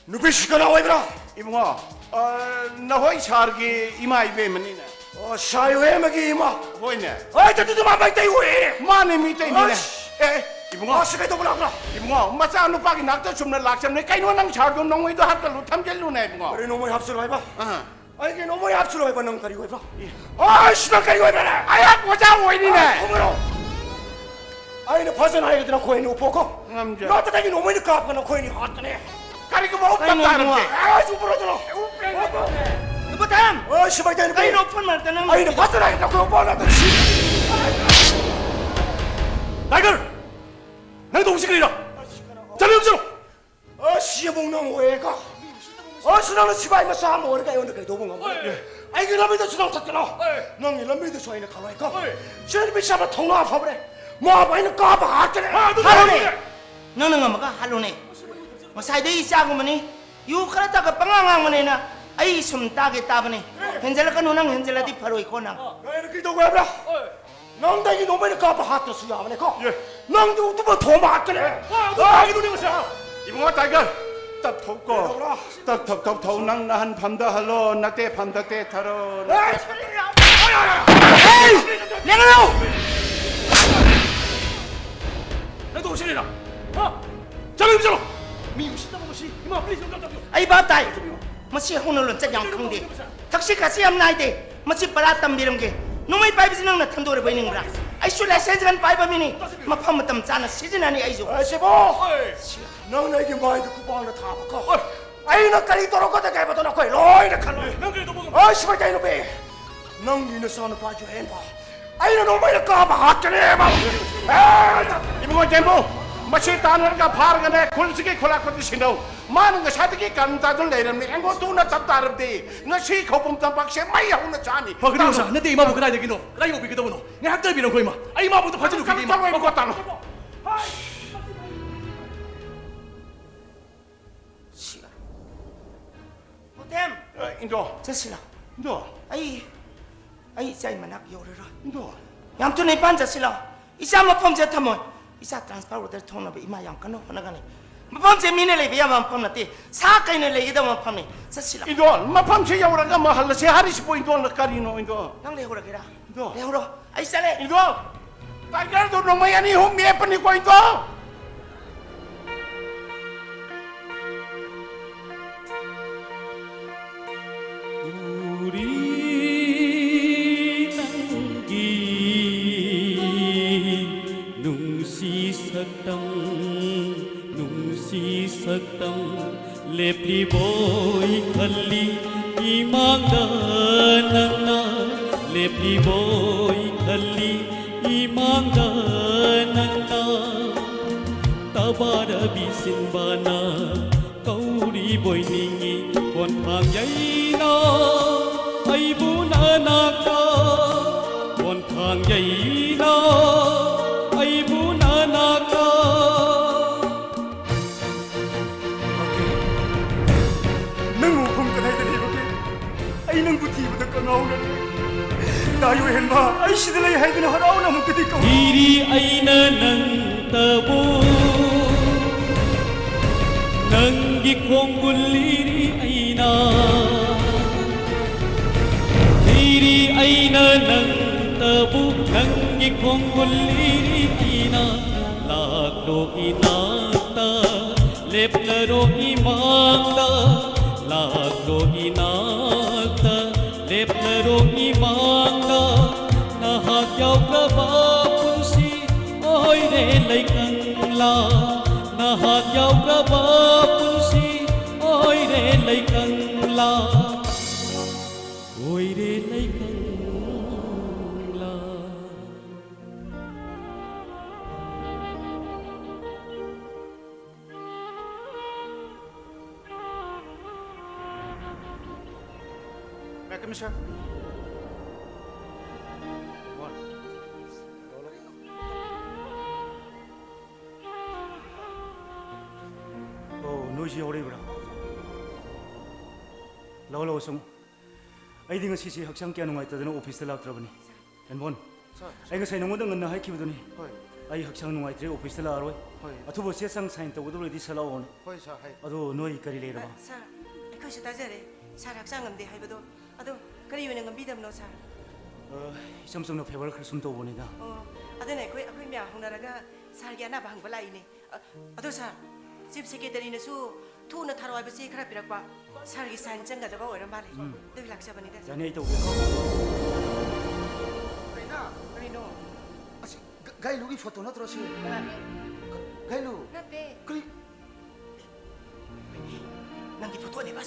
ꯅꯨꯄꯤꯁꯤ ꯀꯅꯥ ꯑꯣꯏꯕ꯭ꯔꯥ? ꯏꯕꯨꯡꯉꯣ, ꯑ, ꯅꯍꯣꯏ ꯁꯥꯔꯒꯤ ꯏꯃꯥ ꯏꯕꯦꯝꯃꯅꯤꯅꯦ꯫ ꯑꯣ, ꯁꯥꯔ ꯏꯕꯦꯝꯃꯒꯤ ꯏꯃꯥ? ꯍꯣꯏꯅꯦ꯫ ꯍꯣꯏ, ꯑꯗꯨꯗꯤ ꯃꯥ ꯃꯩꯇꯩ ꯑꯣꯏꯔꯦ꯫ ꯃꯥꯅꯦ, ꯃꯩꯇꯩꯅꯤꯅꯦ꯫ ꯑꯁ! ꯑꯦ, ꯑꯦ, ꯏꯕꯨꯡꯉꯣ꯫ ꯃꯥꯁꯤ ꯀꯩꯗꯧꯕ ꯂꯥꯛꯄ꯭ꯔꯥ? ꯏꯕꯨꯡꯉꯣ, ꯃꯆꯥꯅꯨꯄꯥꯒꯤ ꯅꯥꯛꯇ ꯆꯨꯝꯅ ꯂꯥꯛꯆꯕꯅꯦ꯫ ꯀꯩꯅꯣ ꯅꯪ ꯁꯥꯔꯗꯣ ꯅꯣꯡꯃꯩꯗꯣ ꯍꯥꯞꯆꯜꯂꯨ, ꯊꯝꯖꯜꯂꯨꯅꯦ, ꯏꯕꯨꯡꯉꯣ꯫ ꯀꯔꯤ ꯅꯣꯡꯃꯩ ꯍꯥꯞꯆꯜꯂꯨ ꯍꯥꯏꯕ? ꯑꯥ꯫ ꯑꯩꯒꯤ ꯅꯣꯡꯃꯩ ꯍꯥꯞꯆꯤꯜꯂꯣ ꯍꯥꯏꯕ ꯅꯪ ꯀꯔꯤ ꯑꯣꯏꯕ꯭ꯔꯥ? ꯑꯩꯁ, ꯅꯪ ꯀꯔꯤ ꯑꯣꯏꯕ꯭ꯔꯥ? ꯑꯩꯍꯥꯛ ꯑꯣꯖꯥ ꯑꯣꯏꯔꯤꯅꯦ꯫ ꯈꯨꯝꯃꯨꯔꯣ꯫ ꯑꯩꯅ ꯐꯖꯅ ꯍꯥꯏꯒꯗꯅ ꯈꯣꯏꯅꯤ ꯎꯞꯄꯣꯀꯣ꯫ ꯉꯝꯖ- ꯅꯠꯇ꯭ꯔꯒ ꯑꯩꯒꯤ ꯅꯣꯡꯃꯩꯅ ꯀꯥꯞꯄꯒ ꯅꯈꯣꯏꯅꯤ ꯍꯥꯠꯀꯅꯤ꯫ ꯀꯔꯤꯒꯨꯝꯕ ꯎꯞꯄ ꯀꯩꯅꯣ ꯇꯥꯔꯝꯗꯦ꯫ ꯏꯕꯨꯡꯉꯣ? ꯑꯩꯁ, ꯎꯞꯄꯨꯔꯣ ꯆꯠꯂꯣ꯫ ꯎꯞꯄꯦ꯫ ꯅꯨꯄꯥ ꯊꯥꯝ! ꯑꯩ ꯁꯤꯐꯥꯏ ꯇꯥꯏꯅ ꯀꯩꯅꯣ ꯐꯨꯟ ꯃꯔꯛꯇ ꯅꯪ ꯑꯩꯅ ꯐꯖꯅ ꯍꯥꯏꯒꯗꯅ ꯈꯣꯏ ꯎꯞꯄꯣ ꯅꯠꯇ꯭ꯔ ꯁꯤ꯫ ꯇꯥꯏꯒꯔ! ꯅꯪ ꯇꯧꯕꯁꯤ ꯀꯔꯤꯅꯣ? ꯆꯠꯂꯨ, ꯆꯠꯂꯨ! ꯑꯁ, ꯁꯤ ꯑꯃꯨꯛ ꯅꯪ ꯑꯣꯏꯔꯦꯀꯣ? ꯑꯁ, ꯅꯪꯅ ꯁꯤꯐꯥꯏ ꯃꯆꯥ ꯑꯃ ꯑꯣꯏꯔꯒ ꯑꯩꯉꯣꯟꯗ ꯀꯩꯗꯧꯕ ꯉꯝꯃꯣꯏ? ꯍꯣꯏ꯫ ꯑꯩꯒꯤ ꯂꯝꯕꯤꯗꯁꯨ ꯅꯪ ꯆꯠꯀꯅꯣ꯫ ꯍꯣꯏ꯫ ꯅꯪꯒꯤ ꯂꯝꯕꯤꯗꯁꯨ ꯑꯩꯅ ꯈꯜꯂꯣꯏꯀꯣ꯫ ꯍꯣꯏ꯫ ꯁꯤ ꯅꯨꯄꯤ ꯁꯥꯕ ꯊꯧꯅꯥ ꯐꯕꯅꯦ꯫ ꯃꯥꯕꯨ ꯑꯩꯅ ꯀꯥꯞꯄ ꯍꯥꯠꯀꯅꯤ꯫ ꯍꯣꯏ, ꯑꯗꯨ ꯍꯥꯠꯂꯨꯅꯦ꯫ ꯇꯧꯔꯒꯦ꯫ ꯅꯪꯅ ꯉꯝꯃꯒ ꯍꯥꯠꯂꯨꯅꯦ꯫ ꯉꯁꯥꯏꯗꯩ ꯏꯆꯥꯒꯨꯝꯕꯅꯤ꯫ ꯌꯨ ꯈꯔ ꯊꯛꯑ ꯄꯉꯥꯡ ꯉꯥꯡꯕꯅꯦꯅ ꯑꯩ ꯁꯨꯝ ꯇꯥꯒꯦ ꯇꯥꯕꯅꯤ꯫ ꯍꯦꯟꯖꯜꯂꯛꯀꯅꯨ, ꯅꯪ ꯍꯦꯟꯖꯜꯂꯗꯤ ꯐꯔꯣꯏꯀꯣ ꯅꯪ꯫ ꯅꯪ ꯑꯩꯅ ꯀꯩꯗꯧꯒꯦ ꯍꯥꯏꯕ꯭ꯔꯥ? ꯍꯣꯏ꯫ ꯅꯪꯗꯤ ꯑꯩꯒꯤ ꯅꯣꯡꯃꯩꯅ ꯀꯥꯞꯄ ꯍꯥꯠꯇ꯭ꯔꯁꯨ ꯌꯥꯕꯅꯦꯀꯣ꯫ ꯌꯦ꯫ ꯅꯪꯗꯤ ꯎꯇꯨꯞ ꯊꯣꯝꯕ ꯍꯥꯠꯀꯅꯤ꯫ ꯋꯥ, ꯑꯗꯨ ꯍꯥꯏꯒꯅꯨꯅꯦ ꯃꯁꯤ꯫ ꯏꯕꯨꯡꯉꯣ ꯇꯥꯏꯒꯔ, ꯇꯞꯊꯧꯀꯣ꯫ ꯀꯩꯗꯧꯕ꯭ꯔꯥ? ꯇꯞ, ꯇꯞ, ꯇꯞꯊꯧ꯫ ꯅꯪ ꯅꯍꯟ ꯐꯝꯗꯍꯜꯂꯣ, ꯅꯠꯇꯦ ꯐꯝꯗ ꯇꯦꯊꯔꯣ, ꯅꯠꯇꯦ꯫ ꯑꯦ! ꯂꯦꯡꯒꯅꯨ! ꯅꯪ ꯇꯧꯁꯤꯔꯤꯔꯣ? ꯍꯥ? ꯆꯠꯂꯨ, ꯆꯠꯂꯨ! ꯃꯤ ꯎꯁꯤꯠꯇꯕ ꯃꯁꯤ꯫ ꯏꯃꯥ, please, don't touch me꯫ ꯑꯩ ꯚꯥꯞ ꯇꯥꯏ꯫ ꯃꯁꯤ ꯍꯧꯅ ꯂꯣꯟꯆꯠ ꯌꯥꯝ ꯈꯪꯗꯦ꯫ ꯊꯛꯁꯤ ꯈꯥꯁꯤ ꯌꯥꯝ ꯅꯥꯏꯗꯦ꯫ ꯃꯁꯤ ꯄꯔꯥ ꯇꯝꯕꯤꯔꯝꯒꯦ꯫ ꯅꯣꯡꯃꯩ ꯄꯥꯏꯕꯁꯤ ꯅꯪꯅ ꯊꯟꯗꯣꯔꯕꯣꯏ ꯅꯤꯡꯕ꯭ꯔꯥ? ꯑꯩꯁꯨ license gun ꯄꯥꯏꯕ ꯃꯤꯅꯤ꯫ ꯃꯐꯝ ꯃꯇꯝ ꯆꯥꯅ ꯁꯤꯖꯤꯟꯅꯅꯤ ꯑꯩꯁꯨ꯫ ꯑꯦ, ꯁꯤꯕꯣ! ꯍꯣꯏ꯫ ꯅꯪꯅ ꯑꯩꯒꯤ ꯃꯥꯏꯗ ꯈꯨꯄꯥꯛꯅ ꯊꯥꯕꯀꯣ꯫ ꯍꯣꯏ꯫ ꯑꯩꯅ ꯀꯔꯤ ꯇꯧꯔꯛꯀꯗꯒꯦ ꯍꯥꯏꯕꯗꯣ ꯅꯈꯣꯏ ꯂꯣꯏꯅ ꯈꯪꯂꯦ꯫ ꯅꯪ ꯀꯔꯤ ꯇꯧꯕ ꯉꯝ- ꯑꯩ ꯁꯤꯐꯥꯏ ꯇꯥꯏ ꯅꯨꯄꯤ, ꯅꯪꯒꯤ ꯅꯆꯥꯅꯨꯄꯥ ꯖꯨꯍꯦꯟꯕ ꯑꯩꯅ ꯅꯣꯡꯃꯩꯅ ꯀꯥꯞꯄ ꯍꯥꯠꯀꯅꯦꯕ꯫ ꯑꯦ! ꯏꯕꯨꯡꯉꯣ ꯖꯦꯝꯕꯨ, ꯃꯁꯤ ꯇꯥꯟꯅꯔꯒ ꯐꯥꯔꯒꯅꯦ ꯈꯨꯜꯁꯤꯒꯤ ꯈꯨꯂꯥꯛꯄꯗꯨ ꯁꯤꯟꯅꯧ꯫ ꯃꯥꯅ ꯉꯁꯥꯏꯗꯒꯤ ꯀꯔꯟ ꯇꯥꯗꯨꯅ ꯂꯩꯔꯝꯃꯤ꯫ ꯑꯩꯉꯣꯟ ꯇꯨꯅ ꯇꯞ ꯇꯥꯔꯕꯗꯤ ꯉꯁꯤ ꯈꯧꯄꯨꯝ ꯇꯝꯄꯥꯛꯁꯦ ꯃꯩ ꯍꯧꯅ ꯆꯥꯅꯤ꯫ ꯐꯒꯅꯤ ꯑꯣꯖꯥ, ꯅꯠꯇꯦ, ꯏꯃꯥꯕꯨ ꯀꯗꯥꯏꯗꯒꯤꯅꯣ? ꯀꯗꯥꯏ ꯌꯧꯕꯤꯒꯗꯕꯅꯣ? ꯉꯥꯏꯍꯥꯛꯇ ꯉꯥꯏꯕꯤꯔꯝꯈꯣ, ꯏꯃꯥ꯫ ꯑꯩ ꯏꯃꯥꯕꯨ ꯑꯝꯇ ꯐꯥꯖꯤꯜꯂꯨꯈꯤꯒꯦ, ꯏꯃꯥ꯫ ꯆꯠꯂꯣ, ꯏꯕꯨꯡꯉꯣ, ꯇꯥꯅꯣ꯫ ꯁꯤ-, ꯃꯣꯇꯦꯝ! ꯑ, ꯏꯟꯗꯣ꯫ ꯆꯠꯁꯤꯂꯥ꯫ ꯏꯟꯗꯣ꯫ ꯑꯩ, ꯑꯩ ꯏꯆꯥ ꯃꯅꯥꯛ ꯌꯧꯔꯔꯣꯏ꯫ ꯏꯟꯗꯣ꯫ ꯌꯥꯝ ꯊꯨꯅ ꯏꯝꯐꯥꯜ ꯆꯠꯁꯤꯂꯥ꯫ ꯏꯆꯥ ꯃꯐꯝꯁꯦ ꯊꯝꯃꯣꯏ꯫ ꯏꯆꯥ transfer order ꯊꯣꯛꯅꯕ ꯏꯃꯥ ꯌꯥꯝ ꯀꯟꯅ ꯍꯣꯠꯅꯒꯅꯤ꯫ ꯃꯐꯝꯁꯦ ꯃꯤꯅ ꯂꯩꯕ ꯌꯥꯕ ꯃꯐꯝ ꯅꯠꯇꯦ꯫ ꯁꯥ ꯀꯩꯅ ꯂꯩꯒꯗꯕ ꯃꯐꯝꯅꯤ꯫ ꯆꯠꯁꯤꯂꯥ꯫ ꯏꯟꯗꯣ, ꯃꯐꯝꯁꯤ ꯌꯧꯔꯒ ꯑꯃ ꯍꯜꯂꯁꯦ ꯍꯥꯏꯔꯤꯁꯤꯕꯨ ꯏꯟꯗꯣꯅ ꯀꯔꯤꯅꯣ, ꯏꯟꯗꯣ? ꯅꯪ ꯂꯩꯍꯧꯔꯒꯦꯔꯥ? ꯏꯟꯗꯣ꯫ ꯂꯩꯍꯧꯔꯣ꯫ ꯑꯩ ꯆꯠꯂꯦ꯫ ꯏꯟꯗꯣ! ꯇꯥꯏꯒꯔꯗꯨ ꯅꯣꯡꯃꯩ ꯑꯅꯤ ꯑꯍꯨꯝ ꯃꯦꯠꯄꯅꯤꯀꯣ, ꯏꯟꯗꯣ! ꯁꯛꯇꯝ ꯂꯦꯞꯂꯤꯕꯣꯏ ꯈꯜꯂꯤ ꯏꯃꯥꯡꯗ ꯅꯪꯅ, ꯂꯦꯞꯂꯤꯕꯣꯏ ꯈꯜꯂꯤ ꯏꯃꯥꯡꯗ ꯅꯪꯅ꯫ ꯇꯕꯥꯔꯕꯤ ꯁꯤꯟꯕꯅ ꯀꯧꯔꯤꯕꯣꯏ ꯅꯤꯡꯏ ꯈꯣꯟꯊꯥꯡ ꯌꯩꯅ ꯑꯩꯕꯨ ꯅꯅꯥꯛꯇ, ꯈꯣꯟꯊꯥꯡ ꯌꯩꯅ ꯑꯩꯕꯨ ꯅꯅꯥꯛꯇ꯫ ꯅꯪ ꯃꯐꯝ ꯀꯗꯥꯏꯗ ꯂꯩꯕꯒꯦ? ꯑꯩ ꯅꯪꯕꯨ ꯊꯤꯕꯗ ꯀꯉꯥꯎꯅꯔꯦ꯫ ꯇꯥꯏ ꯑꯣꯏꯍꯟꯕ, ꯑꯩ ꯁꯤꯗ ꯂꯩ ꯍꯥꯏꯗꯨꯅ ꯍꯔꯥꯎꯅ ꯑꯃꯨꯛꯇꯗꯤ ꯀꯧ꯫ ꯊꯤꯔꯤ ꯑꯩꯅ ꯅꯪꯇꯕꯨ, ꯅꯪꯒꯤ ꯈꯣꯡꯒꯨꯜ ꯂꯤꯔꯤ ꯑꯩꯅ꯫ ꯊꯤꯔꯤ ꯑꯩꯅ ꯅꯪꯇꯕꯨ, ꯅꯪꯒꯤ ꯈꯣꯡꯒꯨꯜ ꯂꯤꯔꯤ ꯑꯩꯅ꯫ ꯂꯥꯛꯂꯣ ꯏꯅꯥꯛꯇ, ꯂꯦꯞꯂꯔꯣ ꯏꯃꯥꯡꯗ꯫ ꯂꯥꯛꯂꯣ ꯏꯅꯥꯛꯇ, ꯂꯦꯞꯂꯔꯣ ꯏꯃꯥꯡꯗ꯫ ꯅꯍꯥꯛ ꯌꯥꯎꯗ꯭ꯔꯕ ꯄꯨꯟꯁꯤ ꯑꯣꯏꯔꯦ ꯂꯩꯀꯪꯂꯥ꯫ ꯅꯍꯥꯛ ꯌꯥꯎꯗ꯭ꯔꯕ ꯄꯨꯟꯁꯤ ꯑꯣꯏꯔꯦ ꯂꯩꯀꯪꯂꯥ꯫ ꯑꯣꯏꯔꯦ ꯂꯩꯀꯪꯂꯥ꯫ May I come in, sir? One. Oh, ꯅꯣꯏꯁꯨ ꯌꯥꯎꯔꯛꯏꯕ꯭ꯔꯥ? ꯂꯥꯛꯑꯣ, ꯂꯥꯛꯑꯣ, ꯆꯪꯉꯣ꯫ ꯑꯩꯗꯤ ꯉꯁꯤꯁꯦ ꯍꯛꯆꯥꯡ ꯀꯌꯥ ꯅꯨꯡꯉꯥꯏꯇꯗꯅ ꯑꯣꯐꯤꯁꯇ ꯂꯥꯛꯇ꯭ꯔꯕꯅꯤ꯫ ꯍꯦꯟꯕꯣꯟ, ꯁꯥꯔ, ꯑꯩ ꯉꯁꯥꯏ ꯅꯉꯣꯟꯗ ꯉꯟꯅ ꯍꯥꯏꯈꯤꯕꯗꯨꯅꯤ꯫ ꯍꯣꯏ꯫ ꯑꯩ ꯍꯛꯆꯥꯡ ꯅꯨꯡꯉꯥꯏꯇ꯭ꯔꯦ, ꯑꯣꯐꯤꯁꯇ ꯂꯥꯛꯑꯔꯣꯏ꯫ ꯍꯣꯏ꯫ ꯑꯊꯨꯕ ꯆꯦ ꯆꯥꯡ ꯁꯥꯏꯟ ꯇꯧꯒꯗꯕ ꯂꯩꯔꯗꯤ ꯁꯠ ꯂꯥꯛꯑꯣꯅꯦ꯫ ꯍꯣꯏ, ꯁꯥꯔ, ꯍꯥꯏ꯫ ꯑꯗꯣ ꯅꯣꯏ ꯀꯔꯤ ꯂꯩꯔꯕ? ꯑ, ꯁꯥꯔ, ꯑꯩꯈꯣꯏꯁꯨ ꯇꯥꯖꯔꯦ꯫ ꯁꯥꯔ ꯍꯛꯆꯥꯡ ꯉꯝꯗꯦ ꯍꯥꯏꯕꯗꯣ꯫ ꯑꯗꯣ ꯀꯔꯤ ꯑꯣꯏꯅ ꯉꯝꯕꯤꯗꯕꯅꯣ, ꯁꯥꯔ? ꯑ, ꯏꯆꯝ ꯆꯝꯅ ꯐꯦꯚꯔ ꯈꯔ ꯁꯨꯝ ꯇꯧꯕꯅꯤꯗ꯫ ꯑꯣ, ꯑꯗꯨꯅ ꯑꯩꯈꯣꯏ, ꯑꯩꯈꯣꯏ ꯃꯌꯥꯝ ꯍꯧꯅꯔꯒ ꯁꯥꯔꯒꯤ ꯑꯅꯥꯕ ꯍꯪꯕ ꯂꯥꯛꯏꯅꯦ꯫ ꯑ, ꯑꯗꯣ ꯁꯥꯔ, ꯆꯤꯐ ꯁꯦꯀ꯭ꯔꯦꯇꯔꯤꯅꯁꯨ ꯊꯨꯅ ꯊꯥꯔꯛꯑꯣ ꯍꯥꯏꯕ ꯆꯦ ꯈꯔ ꯄꯤꯔꯛꯄ꯫ ꯁꯥꯔꯒꯤ ꯁꯥꯏꯟ ꯆꯪꯒꯗꯕ ꯑꯣꯏꯔ ꯃꯥꯜꯂꯦ꯫ ꯎꯝ꯫ ꯑꯗꯨꯒꯤ ꯂꯥꯛꯆꯕꯅꯤꯗ, ꯁꯥꯔ꯫ ꯌꯥꯅꯤ, ꯑꯩ ꯇꯧꯒꯦ꯫ ꯀꯩꯅꯣ? ꯀꯔꯤꯅꯣ? ꯑꯁꯤ ꯒ-, ꯒꯥꯏꯂꯨꯒꯤ ꯐꯣꯇꯣ ꯅꯠꯇ꯭ꯔꯣ ꯁꯤ? ꯀꯅꯥꯅꯣ? ꯒ-, ꯒꯥꯏꯂꯨ꯫ ꯅꯠꯇꯦ꯫ ꯀꯔꯤ?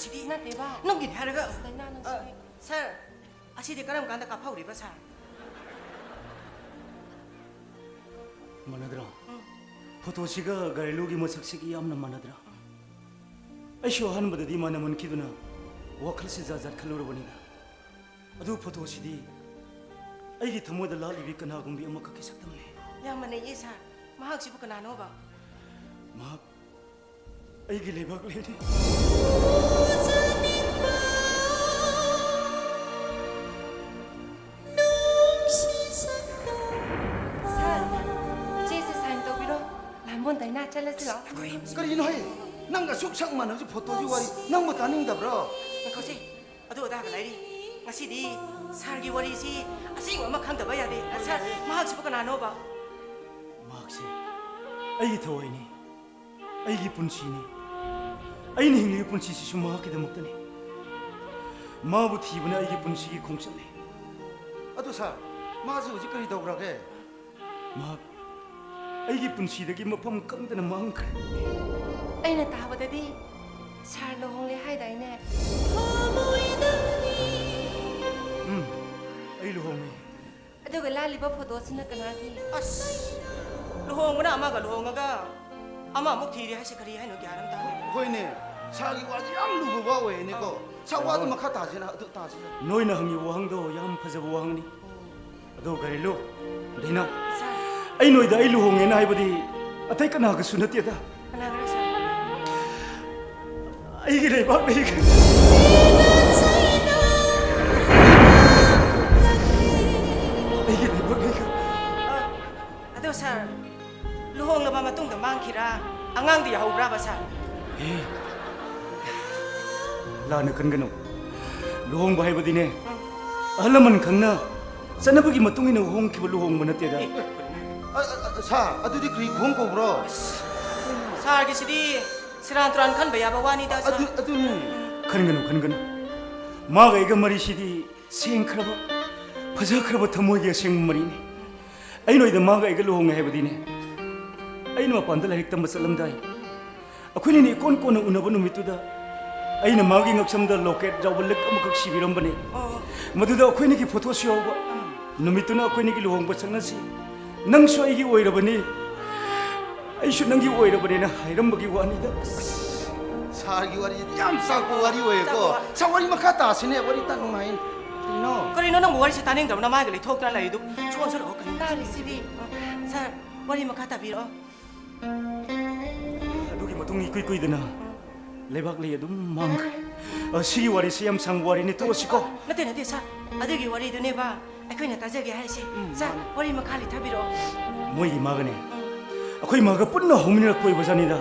ꯁꯤꯗꯤ ꯅꯠꯇꯦꯕ꯫ ꯅꯪꯒꯤꯅꯦ ꯍꯥꯏꯔꯒ꯫ ꯑꯁ, ꯗꯥꯏꯅꯥ, ꯅꯪ ꯑ, ꯁꯤꯗꯤ꯫ ꯁꯥꯔ, ꯑꯁꯤꯗꯤ ꯀꯔꯝ ꯀꯥꯟꯗ ꯀꯥꯞꯍꯧꯔꯤꯕ, ꯁꯥꯔ? ꯃꯥꯟꯅꯗ꯭ꯔꯣ? ꯎꯝ꯫ ꯐꯣꯇꯣꯁꯤꯒ ꯒꯥꯔꯤꯂꯨꯒꯤ ꯃꯁꯛꯁꯤꯒ ꯌꯥꯝꯅ ꯃꯥꯟꯅꯗ꯭ꯔꯥ? ꯑꯩꯁꯨ ꯑꯍꯥꯟꯕꯗꯗꯤ ꯃꯥꯟꯅꯃꯟꯈꯤꯗꯨꯅ ꯋꯥꯈꯜꯁꯤ ꯖꯥꯠ ꯖꯥꯠ ꯈꯜꯂꯨꯔꯕꯅꯤꯗ꯫ ꯑꯗꯨ ꯐꯣꯇꯣꯁꯤꯗꯤ ꯑꯩꯒꯤ ꯊꯃꯣꯏꯗ ꯂꯥꯠꯂꯤꯕꯤ ꯀꯅꯥꯒꯨꯝꯕꯤ ꯑꯃꯈꯛꯀꯤ ꯁꯛꯇꯝꯅꯤ꯫ ꯌꯥꯝ ꯃꯥꯟꯅꯩꯌꯦ, ꯁꯥꯔ꯫ ꯃꯍꯥꯛꯁꯤꯕꯨ ꯀꯅꯥꯅꯣꯕ? ꯃꯍꯥꯛ ꯑꯩꯒꯤ ꯂꯩꯕꯥꯛ ꯂꯩꯅꯤ꯫ ꯁꯥꯔ, ꯆꯦꯁꯦ ꯁꯥꯏꯟ ꯇꯧꯕꯤꯔꯣ꯫ ꯂꯥꯝꯕꯣꯟ ꯗꯥꯏꯅꯥ, ꯆꯠꯂꯁꯤ ꯂꯥꯛꯑꯣ꯫ ꯀꯔꯤꯅꯣ ꯍꯦ? ꯅꯪꯒ ꯑꯁꯨꯛ ꯁꯛ ꯃꯥꯟꯅꯕꯁꯤ ꯐꯣꯇꯣꯒꯤ ꯋꯥꯔꯤ ꯅꯪꯕꯨ ꯇꯥꯅꯤꯡꯗꯕ꯭ꯔꯣ? ꯉꯥꯏꯈꯣꯁꯦ, ꯑꯗꯨ ꯑꯗꯥꯒ ꯂꯩꯔꯤ꯫ ꯉꯁꯤꯗꯤ ꯁꯥꯔꯒꯤ ꯋꯥꯔꯤꯁꯤ ꯑꯁꯦꯡꯕ ꯑꯃ ꯈꯪꯗꯕ ꯌꯥꯗꯦ꯫ ꯁꯥꯔ, ꯃꯍꯥꯛꯁꯤꯕꯨ ꯀꯅꯥꯅꯣꯕ? ꯃꯍꯥꯛꯁꯦ ꯑꯩꯒꯤ ꯊꯋꯥꯏꯅꯤ, ꯑꯩꯒꯤ ꯄꯨꯟꯁꯤꯅꯤ꯫ ꯑꯩꯅ ꯍꯤꯡꯂꯤꯕ ꯄꯨꯟꯁꯤꯁꯤꯁꯨ ꯃꯍꯥꯛꯀꯤꯗꯃꯛꯇꯅꯤ꯫ ꯃꯥꯕꯨ ꯊꯤꯕꯅ ꯑꯩꯒꯤ ꯄꯨꯟꯁꯤꯒꯤ ꯈꯣꯡꯆꯠꯅꯤ꯫ ꯑꯗꯨ ꯁꯥꯔ, ꯃꯥꯁꯤ ꯍꯧꯖꯤꯛ ꯀꯔꯤ ꯇꯧꯈ꯭ꯔꯒꯦ? ꯃꯍꯥꯛ ꯑꯩꯒꯤ ꯄꯨꯟꯁꯤꯗꯒꯤ ꯃꯐꯝ ꯈꯪꯗꯅ ꯃꯥꯡꯈ꯭ꯔꯦ꯫ ꯑꯩꯅ ꯇꯥꯕꯗꯗꯤ ꯁꯥꯔ ꯂꯨꯍꯣꯡꯂꯦ ꯍꯥꯏꯗꯥꯏꯅꯦ? ꯎꯝ, ꯑꯩ ꯂꯨꯍꯣꯡꯉꯦ꯫ ꯑꯗꯨꯒ ꯂꯥꯜꯂꯤꯕ ꯐꯣꯇꯣꯁꯤꯅ ꯀꯅꯥꯒꯤ? ꯑꯁ, ꯂꯨꯍꯣꯡꯕꯅ ꯑꯃꯒ ꯂꯨꯍꯣꯡꯉꯒ ꯑꯃꯃꯨꯛ ꯊꯤꯔꯦ ꯍꯥꯏꯁꯦ ꯀꯔꯤ ꯍꯥꯏꯅꯣ? ꯒ꯭ꯌꯥꯟ ꯑꯃ ꯇꯥꯗꯦ꯫ ꯍꯣꯏꯅꯦ, ꯁꯥꯔꯒꯤ ꯋꯥꯁꯤ ꯌꯥꯝ ꯂꯨꯕ ꯋꯥ ꯑꯣꯏꯔꯦꯅꯦꯀꯣ꯫ ꯑꯧ꯫ ꯁꯥꯔ, ꯋꯥꯗꯨ ꯃꯈꯥ ꯇꯥꯁꯤꯅ ꯑꯗꯨ ꯇꯥꯁꯤꯅ꯫ ꯅꯣꯏꯅ ꯍꯪꯉꯤꯕ ꯋꯥꯍꯪꯗꯣ ꯌꯥꯝ ꯐꯖꯕ ꯋꯥꯍꯪꯅꯤ꯫ ꯑꯗꯣ ꯒꯥꯔꯤꯂꯨ, ꯗꯥꯏꯅꯥ, ꯁꯥꯔ꯫ ꯑꯩ ꯅꯣꯏꯗ ꯑꯩ ꯂꯨꯍꯣꯡꯉꯦꯅ ꯍꯥꯏꯕꯗꯤ ꯑꯇꯩ ꯀꯅꯥꯒꯁꯨ ꯅꯠꯇꯦꯗ꯫ ꯀꯅꯥꯒꯅꯣ, ꯁꯥꯔ? ꯑꯩꯒꯤ ꯂꯩꯕꯥꯛ ꯂꯩꯈ꯭ꯔꯦ꯫ ꯑꯩꯒꯤ ꯂꯩꯕꯥꯛ ꯂꯩꯈ꯭ꯔꯦ꯫ ꯑ, ꯑꯗꯣ, ꯁꯥꯔ, ꯂꯨꯍꯣꯡꯂꯕ ꯃꯇꯨꯡꯗ ꯃꯥꯡꯈꯤꯔꯥ? ꯑꯉꯥꯡꯗꯤ ꯌꯥꯎꯍꯧꯕ꯭ꯔꯥꯕ, ꯁꯥꯔ? ꯑꯦ, ꯂꯥꯟꯅ ꯈꯟꯒꯅꯨ꯫ ꯂꯨꯍꯣꯡꯕ ꯍꯥꯏꯕꯗꯤꯅꯦ, ꯎꯝ꯫ ꯑꯍꯜ ꯂꯃꯟ ꯈꯪꯅ ꯆꯠꯅꯕꯒꯤ ꯃꯇꯨꯡ ꯏꯟꯅ ꯍꯣꯡꯈꯤꯕ ꯂꯨꯍꯣꯡꯕ ꯅꯠꯇꯦꯗ꯫ ꯑꯦ, ꯑ, ꯑ, ꯑ, ꯁꯥꯔ, ꯑꯗꯨꯗꯤ ꯀꯔꯤ ꯈꯨꯍꯣꯡ ꯀꯧꯕ꯭ꯔꯣ? ꯁꯥꯔꯒꯤꯁꯤꯗꯤ ꯁꯦꯔꯥꯟ ꯇꯨꯔꯥꯟ ꯈꯟꯕ ꯌꯥꯕ ꯋꯥꯅꯤꯗ, ꯁꯥꯔ꯫ ꯑꯗꯨ, ꯑꯗꯨꯅꯤ꯫ ꯈꯟꯒꯅꯨ, ꯈꯟꯒꯅꯨ꯫ ꯃꯥꯒ ꯑꯩꯒ ꯃꯔꯤꯁꯤꯗꯤ ꯁꯦꯡꯈ꯭ꯔꯕ, ꯐꯖꯈ꯭ꯔꯕ ꯊꯃꯣꯏꯒꯤ ꯑꯁꯦꯡꯕ ꯃꯔꯤꯅꯤ꯫ ꯑꯩ ꯅꯣꯏꯗ ꯃꯥꯒ ꯑꯩꯒ ꯂꯨꯍꯣꯡꯉꯦ ꯍꯥꯏꯕꯗꯤꯅꯦ, ꯑꯩꯅ ꯃꯄꯥꯟꯗ ꯂꯥꯏꯔꯤꯛ ꯇꯝꯕ ꯆꯠꯂꯝꯗꯥꯏ, ꯑꯩꯈꯣꯏꯅꯤꯅ ꯏꯀꯣꯟ ꯀꯣꯟꯅ ꯎꯅꯕ ꯅꯨꯃꯤꯠꯇꯨꯗ ꯑꯩꯅ ꯃꯥꯒꯤ ꯉꯛꯁꯝꯗ ꯂꯣꯀꯦꯠ ꯌꯥꯎꯕ ꯂꯤꯛ ꯑꯃꯈꯛ ꯁꯤꯕꯤꯔꯝꯕꯅꯦ꯫ ꯑꯣ꯫ ꯃꯗꯨꯗ ꯑꯩꯈꯣꯏꯅꯤꯒꯤ ꯐꯣꯇꯣꯁꯨ ꯌꯥꯎꯕ꯫ ꯎꯝ꯫ ꯅꯨꯃꯤꯠꯇꯨꯅ ꯑꯩꯈꯣꯏꯅꯤꯒꯤ ꯂꯨꯍꯣꯡꯕ ꯆꯠꯅꯁꯤ, ꯅꯪꯁꯨ ꯑꯩꯒꯤ ꯑꯣꯏꯔꯕꯅꯤ, ꯑꯩꯁꯨ ꯅꯪꯒꯤ ꯑꯣꯏꯔꯕꯅꯦꯅ ꯍꯥꯏꯔꯝꯕꯒꯤ ꯋꯥꯅꯤꯗ꯫ ꯁꯥꯔꯒꯤ ꯋꯥꯔꯤꯁꯤꯗꯤ ꯌꯥꯝ ꯆꯥꯛꯄ ꯋꯥꯔꯤ ꯑꯣꯏꯌꯦꯀꯣ꯫ ꯆꯥꯛꯄ ꯋꯥ- ꯁꯥꯔ, ꯋꯥꯔꯤ ꯃꯈꯥ ꯇꯥꯁꯤꯅꯦ, ꯋꯥꯔꯤ ꯇꯥ ꯅꯨꯡꯉꯥꯏ꯫ ꯀꯩꯅꯣ? ꯀꯔꯤꯅꯣ ꯅꯪꯕꯨ ꯋꯥꯔꯤꯁꯦ ꯇꯥꯅꯤꯡꯗ꯭ꯔꯕ? ꯅꯃꯥꯏꯒ ꯂꯩꯊꯣꯛꯇꯅ ꯂꯩꯗꯨ? ꯁꯣꯟ ꯁꯣꯟ ꯀꯔꯤꯅꯣ? ꯇꯥꯔꯤꯁꯤꯗꯤ꯫ ꯁꯥꯔ, ꯋꯥꯔꯤ ꯃꯈꯥ ꯇꯥꯕꯤꯔꯛꯑꯣ꯫ ꯑꯗꯨꯒꯤ ꯃꯇꯨꯡ ꯏꯀꯨꯏ ꯀꯨꯏꯗꯅ ꯂꯩꯕꯥꯛ ꯂꯩ ꯑꯗꯨꯝ ꯃꯥꯡꯈ꯭ꯔꯦ꯫ ꯑ, ꯁꯤꯒꯤ ꯋꯥꯔꯤꯁꯤ ꯌꯥꯝ ꯁꯥꯡꯕ ꯋꯥꯔꯤꯅꯤ, ꯇꯣꯛꯑꯁꯤꯀꯣ꯫ ꯅꯠꯇꯦ, ꯅꯠꯇꯦ, ꯁꯥꯔ꯫ ꯑꯗꯨꯒꯤ ꯋꯥꯔꯤꯗꯨꯅꯦꯕ ꯑꯩꯈꯣꯏꯅ ꯇꯥꯖꯒꯦ ꯍꯥꯏꯁꯦ꯫ ꯁꯥꯔ, ꯋꯥꯔꯤ ꯃꯈꯥ ꯂꯤꯊꯕꯤꯔꯛꯑꯣ꯫ ꯃꯣꯏꯒꯤ ꯏꯃꯥꯒꯅꯦ, ꯑꯩꯈꯣꯏ ꯏꯃꯥꯒ ꯄꯨꯟꯅ ꯍꯧꯃꯤꯟꯅꯔꯛꯄ ꯑꯣꯏꯕꯖꯥꯠꯅꯤꯗ꯫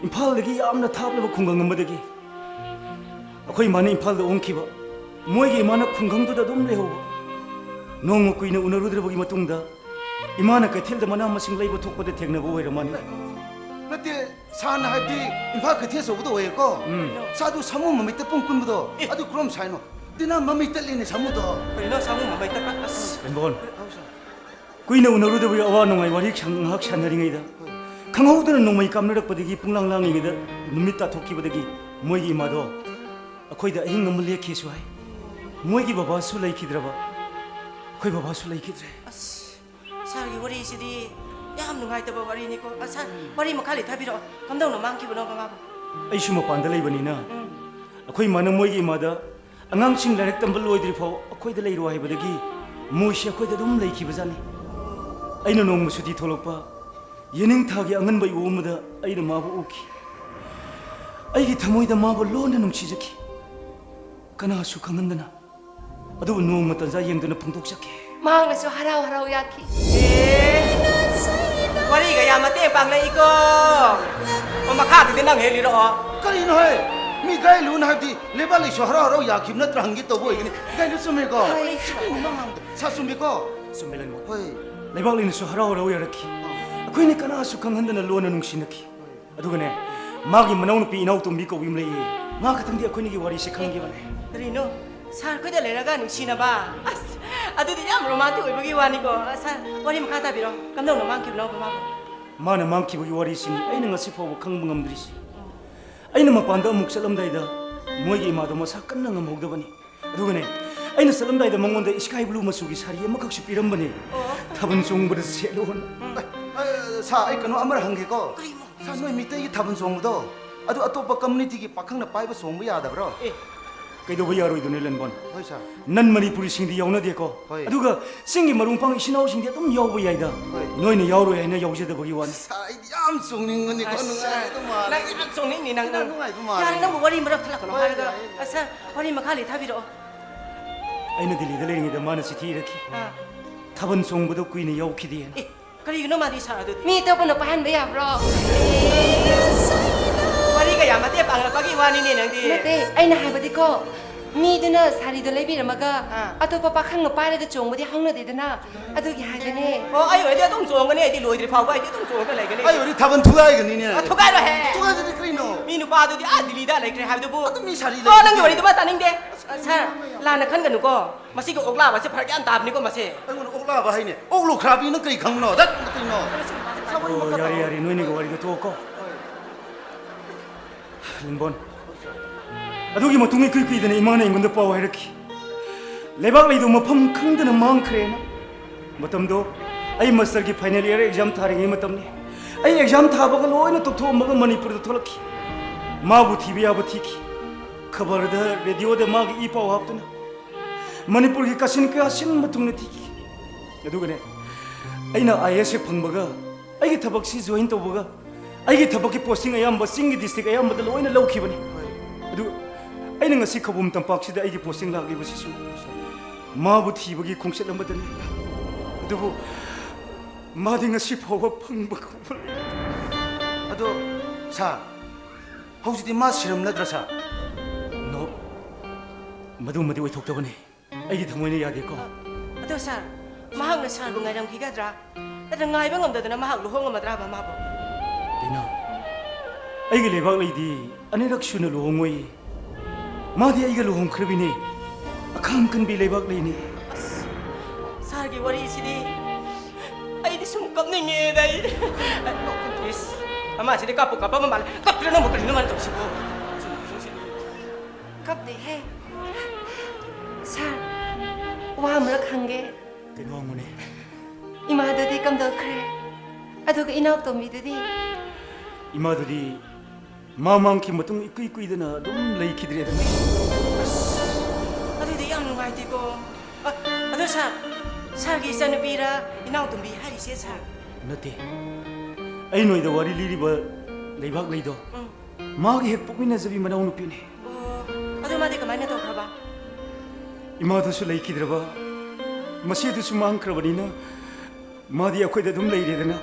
ꯏꯝꯐꯥꯜꯗꯒꯤ ꯌꯥꯝꯅ ꯊꯥꯞꯂꯕ ꯈꯨꯡꯒꯪ ꯑꯃꯗꯒꯤ꯫ ꯑꯩꯈꯣꯏ ꯏꯃꯥꯅ ꯏꯝꯐꯥꯜꯗ ꯑꯣꯟꯈꯤꯕ, ꯃꯣꯏꯒꯤ ꯏꯃꯥꯅ ꯈꯨꯡꯒꯪꯗꯨꯗ ꯑꯗꯨꯝ ꯂꯩꯍꯧꯕ꯫ ꯅꯣꯡꯃ ꯀꯨꯏꯅ ꯎꯅꯔꯨꯗ꯭ꯔꯕꯒꯤ ꯃꯇꯨꯡꯗ ꯏꯃꯥꯅ ꯀꯩꯊꯦꯜꯗ ꯃꯅꯥ ꯃꯁꯤꯡ ꯂꯩꯕ ꯊꯣꯛꯄꯗ ꯊꯦꯡꯅꯕ ꯑꯣꯏꯔ ꯃꯥꯜꯂꯤ꯫ ꯅꯠꯇꯦ, ꯁꯥꯔꯅ ꯍꯥꯏꯕꯗꯤ ꯏꯝꯐꯥꯜ ꯀꯩꯊꯦꯜ ꯑꯆꯧꯕꯗ ꯑꯣꯏꯌꯦꯀꯣ꯫ ꯎꯝ꯫ ꯁꯥꯗꯨ ꯁꯥꯃꯨ ꯃꯃꯤꯠꯇ ꯄꯨꯡ ꯀꯨꯟꯕꯗꯣ, ꯑꯦ꯫ ꯑꯗꯨ ꯀꯔꯝ ꯁꯥꯏꯅꯣ? ꯗꯤꯅ ꯃꯃꯤꯠ ꯇꯠꯂꯤꯅꯦ ꯁꯥꯃꯨꯗꯣ꯫ ꯀꯔꯤꯅꯣ ꯁꯥꯃꯨ ꯃꯃꯩ ꯇꯠꯄ? ꯑꯁ꯫ ꯕꯦꯝꯕꯣꯟ, ꯀꯨꯏꯅ ꯎꯅꯔꯨꯗꯕꯒꯤ ꯑꯋꯥ ꯅꯨꯡꯉꯥꯏ ꯋꯥꯔꯤ ꯁꯪ-, ꯉꯥꯏꯍꯥꯛ ꯁꯥꯟꯅꯔꯤꯉꯩꯗ ꯈꯪꯍꯧꯗꯅ ꯅꯣꯡꯃꯩ ꯀꯥꯞꯅꯔꯛꯄꯗꯒꯤ ꯄꯨꯡꯂꯥꯡ ꯂꯥꯡꯂꯤꯉꯩꯗ ꯅꯨꯃꯤꯠ ꯇꯥꯊꯣꯛꯈꯤꯕꯗꯒꯤ ꯃꯣꯏꯒꯤ ꯏꯃꯥꯗꯣ ꯑꯩꯈꯣꯏꯗ ꯑꯍꯤꯡ ꯑꯃ ꯂꯦꯛꯈꯤꯁꯨ ꯍꯥꯏ꯫ ꯃꯣꯏꯒꯤ ꯕꯕꯥꯁꯨ ꯂꯩꯈꯤꯗ꯭ꯔꯕ, ꯑꯩꯈꯣꯏ ꯕꯕꯥꯁꯨ ꯂꯩꯈꯤꯗ꯭ꯔꯦ꯫ ꯑꯁ, ꯁꯥꯔꯒꯤ ꯋꯥꯔꯤꯁꯤꯗꯤ ꯌꯥꯝ ꯅꯨꯡꯉꯥꯏꯇꯕ ꯋꯥꯔꯤꯅꯤꯀꯣ꯫ ꯑ, ꯁꯥꯔ, ꯋꯥꯔꯤ ꯃꯈꯥ ꯂꯤꯊꯕꯤꯔꯛꯑꯣ꯫ ꯀꯝꯗꯧꯅ ꯃꯥꯡꯈꯤꯕꯅꯣꯕ ꯃꯥꯕꯨ? ꯑꯩꯁꯨ ꯃꯄꯥꯟꯗ ꯂꯩꯕꯅꯤꯅ ꯎꯝ꯫ ꯑꯩꯈꯣꯏ ꯏꯃꯥꯅ ꯃꯣꯏꯒꯤ ꯏꯃꯥꯗ ꯑꯉꯥꯡꯁꯤꯡ ꯂꯥꯏꯔꯤꯛ ꯇꯝꯕ ꯂꯣꯏꯗ꯭ꯔꯤ ꯐꯥꯎ ꯑꯩꯈꯣꯏꯗ ꯂꯩꯔꯣ ꯍꯥꯏꯕꯗꯒꯤ ꯃꯣꯏꯁꯤ ꯑꯩꯈꯣꯏꯗ ꯑꯗꯨꯝ ꯂꯩꯈꯤꯕꯖꯥꯠꯅꯤ꯫ ꯑꯩꯅ ꯅꯣꯡꯃ ꯁꯨꯇꯤ ꯊꯣꯛꯂꯛꯄ, ꯌꯦꯅꯤꯡꯊꯥꯒꯤ ꯑꯉꯟꯕ ꯏꯋꯣ ꯑꯃꯗ ꯑꯩꯅ ꯃꯥꯕꯨ ꯎꯈꯤ꯫ ꯑꯩꯒꯤ ꯊꯃꯣꯏꯗ ꯃꯥꯕꯨ ꯂꯣꯟꯅ ꯅꯨꯡꯁꯤꯖꯈꯤ, ꯀꯅꯥꯁꯨ ꯈꯪꯍꯟꯗꯅ꯫ ꯑꯗꯨꯕꯨ ꯅꯣꯡꯃ ꯇꯟꯖꯥ ꯌꯦꯡꯗꯨꯅ ꯐꯣꯡꯗꯣꯛꯆꯈꯤ꯫ ꯃꯍꯥꯛꯅꯁꯨ ꯍꯔꯥꯎ ꯍꯔꯥꯎ ꯌꯥꯈꯤ꯫ ꯑꯦ, ꯋꯥꯔꯤꯒ ꯌꯥꯝ ꯃꯇꯦꯡ ꯄꯥꯡꯂꯛꯏꯀꯣ꯫ ꯑꯣ, ꯃꯈꯥꯗꯨꯗꯤ ꯅꯪ ꯍꯦꯛ ꯂꯤꯔꯛꯑꯣ꯫ ꯀꯔꯤꯅꯣ ꯍꯦ? ꯃꯤ ꯒꯥꯏꯂꯨꯅ ꯍꯥꯏꯕꯗꯤ ꯂꯩꯕꯥꯛ ꯂꯩꯁꯨ ꯍꯔꯥꯎ ꯍꯔꯥꯎ ꯌꯥꯈꯤꯕ ꯅꯠꯇ꯭ꯔꯥ ꯍꯪꯒꯦ ꯇꯧꯕ ꯑꯣꯏꯒꯅꯤ꯫ ꯒꯥꯏꯂꯨ ꯆꯨꯝꯃꯦꯀꯣ? ꯁꯥ ꯆꯨꯝꯃꯤꯀꯣ? ꯆꯨꯝꯃꯦ, ꯂꯩꯃ꯫ ꯍꯣꯏ꯫ ꯂꯩꯕꯥꯛ ꯂꯩꯅꯁꯨ ꯍꯔꯥꯎ ꯍꯔꯥꯎ ꯌꯥꯔꯛꯈꯤ꯫ ꯑꯩꯈꯣꯏꯅ ꯀꯅꯥꯁꯨ ꯈꯪꯍꯟꯗꯅ ꯂꯣꯟꯅ ꯅꯨꯡꯁꯤꯅꯈꯤ꯫ ꯑꯗꯨꯒꯅꯦ, ꯃꯥꯒꯤ ꯃꯅꯥꯎꯅꯨꯄꯤ ꯏꯅꯥꯎꯇꯣꯝꯕꯤ ꯀꯧꯕꯤ ꯑꯃ ꯂꯩꯌꯦ꯫ ꯃꯥ ꯈꯛꯇꯪꯗꯤ ꯑꯩꯈꯣꯏꯅꯤꯒꯤ ꯋꯥꯔꯤꯁꯦ ꯈꯪꯈꯤꯕꯅꯦ꯫ ꯀꯔꯤꯅꯣ? ꯁꯥꯔ ꯈꯣꯏꯗ ꯂꯩꯔꯒ ꯅꯨꯡꯁꯤꯅꯕ? ꯑꯁ, ꯑꯗꯨꯗꯤ ꯌꯥꯝ ꯔꯣꯃꯥꯟꯇꯤꯛ ꯑꯣꯏꯕꯒꯤ ꯋꯥꯅꯤꯀꯣ꯫ ꯑ, ꯁꯥꯔ, ꯋꯥꯔꯤ ꯃꯈꯥ ꯇꯥꯕꯤꯔꯣ꯫ ꯀꯝꯗꯧꯅ ꯃꯥꯡꯈꯤꯕꯅꯣꯕ ꯃꯥꯕꯨ? ꯃꯥꯅ ꯃꯥꯡꯈꯤꯕꯒꯤ ꯋꯥꯔꯤꯁꯤꯅꯤ ꯑꯩꯅ ꯉꯁꯤ ꯐꯥꯎꯕ ꯈꯪꯕ ꯉꯝꯗ꯭ꯔꯤꯁꯤ꯫ ꯑꯩꯅ ꯃꯄꯥꯟꯗ ꯑꯃꯨꯛ ꯆꯠꯂꯝꯗꯥꯏꯗ ꯃꯣꯏꯒꯤ ꯏꯃꯥꯗꯣ ꯃꯁꯥ ꯀꯟꯅ ꯉꯝꯍꯧꯗꯕꯅꯤ꯫ ꯑꯗꯨꯒꯅꯦ, ꯑꯩꯅ ꯆꯠꯂꯝꯗꯥꯏꯗ ꯃꯉꯣꯟꯗ sky blue ꯃꯆꯨꯒꯤ ꯁꯥꯔꯤ ꯑꯃꯈꯛꯁꯨ ꯄꯤꯔꯝꯕꯅꯦ꯫ ꯑꯣ꯫ ꯊꯥꯕꯜ ꯆꯣꯡꯕꯗ ꯁꯦꯠꯂꯣꯅ꯫ ꯎꯝ꯫ ꯑ, ꯑ, ꯁꯥ, ꯑꯩ ꯀꯩꯅꯣ ꯑꯃꯔ ꯍꯪꯒꯦꯀꯣ꯫ ꯀꯔꯤꯅꯣ? ꯁꯥ, ꯅꯣꯏ ꯃꯤꯇꯩꯒꯤ ꯊꯥꯕꯜ ꯆꯣꯡꯕꯗꯣ, ꯑꯗꯨ ꯑꯇꯣꯞꯄ communityꯒꯤ ꯄꯥꯈꯪꯅ ꯄꯥꯏꯕ ꯆꯣꯡꯕ ꯌꯥꯗꯕ꯭ꯔꯣ? ꯑꯦ꯫ ꯀꯩꯗꯧꯕ ꯌꯥꯔꯣꯏꯗꯣꯏꯅꯣ, ꯂꯦꯟꯕꯣꯟ? ꯍꯣꯏ, ꯁꯥꯔ꯫ ꯅꯟ ꯃꯅꯤꯄꯨꯔꯤꯁꯤꯡꯗꯤ ꯌꯥꯎꯅꯗꯦꯀꯣ꯫ ꯍꯣꯏ꯫ ꯑꯗꯨꯒ ꯆꯤꯡꯒꯤ ꯃꯔꯨꯡ ꯃꯄꯥꯡ ꯏꯆꯤꯟ ꯏꯅꯥꯎꯁꯤꯡꯗꯤ ꯑꯗꯨꯝ ꯌꯥꯎꯕ ꯌꯥꯏꯗ꯫ ꯍꯣꯏ꯫ ꯅꯣꯏꯅ ꯌꯥꯎꯔꯣꯏ ꯍꯥꯏꯅ ꯌꯥꯎꯖꯗꯕꯒꯤ ꯋꯥꯅꯤ꯫ ꯁꯥꯔ, ꯑꯩꯗꯤ ꯌꯥꯝ ꯆꯣꯡꯅꯤꯡꯕꯅꯤꯀꯣ, ꯑꯁ, ꯅꯨꯡꯉꯥꯏꯗꯧ ꯃꯥꯜꯂꯦ꯫ ꯅꯪ ꯌꯥꯝ ꯆꯣꯡꯅꯤꯡꯅꯤ, ꯅꯪ, ꯌꯥꯝ ꯅꯪ꯫ ꯅꯨꯡꯉꯥꯏꯗꯧ ꯃꯥꯜꯂꯦ꯫ ꯌꯥꯔꯦ, ꯅꯪꯕꯨ ꯋꯥꯔꯤ ꯃꯔꯛ ꯊꯠꯂꯛꯀꯅꯣ ꯍꯣꯏ, ꯍꯥꯏꯔꯒ꯫ ꯌꯥꯏꯌꯦ, ꯌꯥꯏꯌꯦ꯫ ꯑ, ꯁꯥꯔ, ꯋꯥꯔꯤ ꯃꯈꯥ ꯂꯤꯊꯕꯤꯔꯛꯑꯣ꯫ ꯑꯩꯅ ꯗꯤꯜꯂꯤꯗ ꯂꯩꯔꯤꯉꯩꯗ ꯃꯥꯅ ꯆꯤꯊꯤ ꯏꯔꯛꯈꯤ꯫ ꯑꯥ꯫ ꯊꯥꯕꯜ ꯆꯣꯡꯕꯗꯣ ꯀꯨꯏꯅ ꯌꯥꯎꯈꯤꯗꯦꯅ꯫ ꯑꯦ, ꯀꯔꯤꯒꯤꯅꯣ ꯃꯥꯗꯤ, ꯁꯥꯔ, ꯑꯗꯨꯗꯤ? ꯃꯤ ꯑꯇꯣꯞꯄꯅ ꯄꯥꯏꯍꯟꯕ ꯌꯥꯕ꯭ꯔꯣ? ꯋꯥꯔꯤꯒ ꯌꯥꯝ ꯃꯇꯦꯡ ꯄꯥꯡꯂꯛꯄꯒꯤ ꯋꯥꯅꯤꯅꯦ ꯅꯪꯗꯤ꯫ ꯅꯠꯇꯦ, ꯑꯩꯅ ꯍꯥꯏꯕꯗꯤꯀꯣ, ꯃꯤꯗꯨꯅ ꯁꯥꯔꯤꯗꯣ ꯂꯩꯕꯤꯔꯝꯃꯒ ꯑꯥ꯫ ꯑꯇꯣꯞꯄ ꯄꯥꯈꯪꯅ ꯄꯥꯏꯔꯒ ꯆꯣꯡꯕꯗꯤ ꯍꯧꯅꯗꯦꯗꯅ, ꯑꯗꯨꯒꯤ ꯍꯥꯏꯕꯅꯦ꯫ ꯑꯣ, ꯑꯩ ꯑꯣꯏꯔꯗꯤ ꯑꯗꯨꯝ ꯆꯣꯡꯒꯅꯤ, ꯑꯩꯗꯤ ꯂꯣꯏꯗ꯭ꯔꯤ ꯐꯥꯎꯕ ꯑꯩꯗꯤ ꯑꯗꯨꯝ ꯆꯣꯡꯉꯒ ꯂꯩꯒꯅꯤ꯫ ꯑꯩ ꯑꯣꯏꯔꯗꯤ ꯊꯥꯕꯜ ꯊꯨꯒꯥꯏꯒꯅꯤꯅꯦ꯫ ꯑ, ꯊꯨꯒꯥꯏꯔꯣꯏꯍꯦ꯫ ꯊꯨꯒꯥꯏꯒꯅꯤ ꯀꯔꯤꯅꯣ? ꯃꯤ ꯅꯨꯄꯥꯗꯨꯗꯤ ꯑꯥ ꯗꯤꯜꯂꯤꯗ ꯂꯩꯈ꯭ꯔꯦ ꯍꯥꯏꯕꯗꯨꯕꯨ꯫ ꯑꯗꯨ ꯃꯤ ꯁꯥꯔꯤ ꯑꯣ, ꯅꯪꯒꯤ ꯂꯩꯇꯦ꯫ ꯋꯥꯔꯤꯗꯨꯃ ꯇꯥꯅꯤꯡꯗꯦ꯫ ꯑ, ꯁꯥꯔ, ꯂꯥꯟꯅ ꯈꯟꯒꯅꯨꯀꯣ꯫ ꯃꯁꯤꯒꯤ ꯑꯣꯛꯂꯥꯕꯁꯦ ꯐꯔꯛ ꯌꯥꯝ ꯇꯥꯕꯅꯤꯀꯣ ꯃꯁꯦ꯫ ꯑꯩꯉꯣꯟꯗ ꯑꯣꯛꯂꯥꯕ ꯍꯥꯏꯅꯦ? ꯑꯣꯛ ꯂꯨꯈ꯭ꯔꯥꯕꯤ ꯅꯪ ꯀꯔꯤ ꯈꯪꯕꯅꯣ? ꯗꯠ, ꯀꯔꯤꯅꯣ? ꯁꯥꯕ ꯑꯣ, ꯃꯈꯥ ꯌꯥꯔꯦ, ꯇꯥꯔꯣ꯫ ꯌꯥꯔꯦ, ꯅꯣꯏꯅꯤꯒꯤ ꯋꯥꯔꯤꯗꯣ ꯇꯣꯛꯑꯣꯀꯣ꯫ ꯂꯤꯟꯕꯣꯟ, ꯑꯗꯨꯒꯤ ꯃꯇꯨꯡ ꯏꯀꯨꯏ ꯀꯨꯏꯗꯅ ꯏꯃꯥꯅ ꯑꯩꯉꯣꯟꯗ ꯄꯥꯎ ꯍꯥꯏꯔꯛꯈꯤ꯫ ꯂꯩꯕꯥꯛ ꯂꯩꯗꯧ ꯃꯐꯝ ꯈꯪꯗꯅ ꯃꯥꯡꯈ꯭ꯔꯦꯅ꯫ ꯃꯇꯝꯗꯣ ꯑꯩ ꯃꯥꯁꯇꯔꯒꯤ final year exam ꯊꯥꯔꯤꯉꯩ ꯃꯇꯝꯅꯤ꯫ ꯑꯩ exam ꯊꯥꯕꯒ ꯂꯣꯏꯅ ꯇꯣꯛꯊꯣꯛꯑꯝꯃꯒ ꯃꯅꯤꯄꯨꯔꯗ ꯊꯣꯛꯂꯛꯈꯤ꯫ ꯃꯥꯕꯨ ꯊꯤꯕ ꯌꯥꯕ ꯊꯤꯈꯤ꯫ ꯈꯕꯔꯗ, ꯔꯦꯗꯤꯑꯣꯗ ꯃꯥꯒꯤ ꯏ ꯄꯥꯎ ꯍꯥꯞꯇꯨꯅ ꯃꯅꯤꯄꯨꯔꯒꯤ ꯀꯥꯆꯤꯟ ꯀꯣꯌꯥ ꯁꯤꯟꯕ ꯊꯨꯡꯅ ꯊꯤꯈꯤ꯫ ꯑꯗꯨꯒꯅꯦ, ꯑꯩꯅ IAS ꯍꯦꯛ ꯐꯪꯕꯒ, ꯑꯩꯒꯤ ꯊꯕꯛꯁꯤ join ꯇꯧꯕꯒ, ꯑꯩꯒꯤ ꯊꯕꯛꯀꯤ posting ꯑꯌꯥꯝꯕ ꯆꯤꯡꯒꯤ district ꯑꯌꯥꯝꯕꯗ ꯂꯣꯏꯅ ꯂꯧꯈꯤꯕꯅꯤ꯫ ꯍꯣꯏ꯫ ꯑꯗꯨ ꯑꯩꯅ ꯉꯁꯤ ꯈꯧꯕꯨꯝ ꯇꯝꯄꯥꯛꯁꯤꯗ ꯑꯩꯒꯤ posting ꯂꯥꯛꯂꯤꯕꯁꯤꯁꯨ ꯃꯥꯕꯨ ꯊꯤꯕꯒꯤ ꯈꯣꯡꯆꯠ ꯑꯃꯗꯅꯤ꯫ ꯑꯗꯨꯕꯨ ꯃꯥꯗꯤ ꯉꯁꯤ ꯐꯥꯎꯕ ꯐꯪꯕ ꯈꯣꯠꯄ ꯑꯗꯣ, ꯁꯥꯔ, ꯍꯧꯖꯤꯛꯇꯤ ꯃꯥ ꯁꯤꯔꯝꯂꯗ꯭ꯔꯥ, ꯁꯥꯔ? No, ꯃꯗꯨꯃꯗꯤ ꯑꯣꯏꯊꯣꯛꯇꯕꯅꯤ꯫ ꯑꯩꯒꯤ ꯊꯃꯣꯏꯅ ꯌꯥꯗꯦꯀꯣ꯫ ꯑꯗꯣ ꯁꯥꯔ, ꯃꯍꯥꯛꯅ ꯁꯥꯔꯕꯨ ꯉꯥꯏꯔꯝꯈꯤꯒꯗ꯭ꯔꯥ? ꯅꯠꯇ꯭ꯔ ꯉꯥꯏꯕ ꯉꯝꯗꯗꯅ ꯃꯍꯥꯛ ꯂꯨꯍꯣꯡꯉꯝꯃꯗ꯭ꯔꯥꯕ ꯃꯥꯕꯨ? ꯗꯤꯅꯥ, ꯑꯩꯒꯤ ꯂꯩꯕꯥꯛ ꯂꯩꯗꯤ ꯑꯅꯤꯔꯛ ꯁꯨꯅ ꯂꯨꯍꯣꯡꯉꯣꯏ꯫ ꯃꯥꯗꯤ ꯑꯩꯒ ꯂꯨꯍꯣꯡꯈ꯭ꯔꯕꯤꯅꯦ꯫ ꯑꯈꯥꯡ ꯀꯟꯕꯤ ꯂꯩꯕꯥꯛ ꯂꯩꯅꯦ꯫ ꯑꯁ, ꯁꯥꯔꯒꯤ ꯋꯥꯔꯤꯁꯤꯗꯤ ꯑꯩꯗꯤ ꯁꯨꯝ ꯀꯞꯅꯤꯡꯉꯦꯗ ꯑꯩ꯫ ꯄ꯭ꯂꯤꯁ꯫ ꯑꯃꯁꯤꯗꯤ ꯀꯞꯄꯨ ꯀꯞꯄꯕ ꯃꯥꯜꯂꯦ꯫ ꯀꯞꯇ꯭ꯔꯦ ꯅꯪꯕꯨ ꯀꯔꯤꯅꯣ ꯃꯥꯅ ꯇꯧꯔꯤꯁꯤꯕꯣ? ꯀꯞꯇꯦꯍꯦ꯫ ꯁꯥꯔ, ꯋꯥ ꯑꯃꯔꯛ ꯍꯪꯒꯦ꯫ ꯀꯩꯅꯣ ꯍꯪꯉꯨꯅꯦ꯫ ꯏꯃꯥꯗꯨꯗꯤ ꯀꯝꯗꯧꯈ꯭ꯔꯦ? ꯑꯗꯨꯒ ꯏꯅꯥꯎꯇꯣꯝꯕꯤꯗꯨꯗꯤ? ꯏꯃꯥꯗꯨꯗꯤ ꯃꯥ ꯃꯥꯡꯈꯤ ꯃꯇꯨꯡ ꯏꯀꯨꯏ ꯀꯨꯏꯗꯅ ꯑꯗꯨꯝ ꯂꯩꯈꯤꯗ꯭ꯔꯦꯗꯅ꯫ ꯑꯁ, ꯑꯗꯨꯗꯤ ꯌꯥꯝ ꯅꯨꯡꯉꯥꯏꯇꯦꯀꯣ꯫ ꯑ, ꯑꯗꯣ ꯁꯥꯔ, ꯁꯥꯔꯒꯤ ꯏꯆꯥꯅꯨꯄꯤꯔ ꯏꯅꯥꯎꯇꯣꯝꯕꯤ ꯍꯥꯏꯔꯤꯁꯦ, ꯁꯥꯔ? ꯅꯠꯇꯦ꯫ ꯑꯩ ꯅꯣꯏꯗ ꯋꯥꯔꯤ ꯂꯤꯔꯤꯕ ꯂꯩꯕꯥꯛ ꯂꯩꯗꯣ, ꯎꯝ꯫ ꯃꯥꯒꯤ ꯍꯦꯛ ꯄꯣꯛꯃꯤꯟꯅꯖꯕꯤ ꯃꯅꯥꯎꯅꯨꯄꯤꯅꯦ꯫ ꯑꯣ, ꯑꯗꯨ ꯃꯥꯗꯤ ꯀꯃꯥꯏꯅ ꯇꯧꯈ꯭ꯔꯕ? ꯏꯃꯥꯗꯨꯁꯨ ꯂꯩꯈꯤꯗ꯭ꯔꯕ, ꯃꯆꯦꯗꯨꯁꯨ ꯃꯥꯡꯈ꯭ꯔꯕꯅꯤꯅ, ꯃꯥꯗꯤ ꯑꯩꯈꯣꯏꯗ ꯑꯗꯨꯝ ꯂꯩꯔꯦꯗꯅ꯫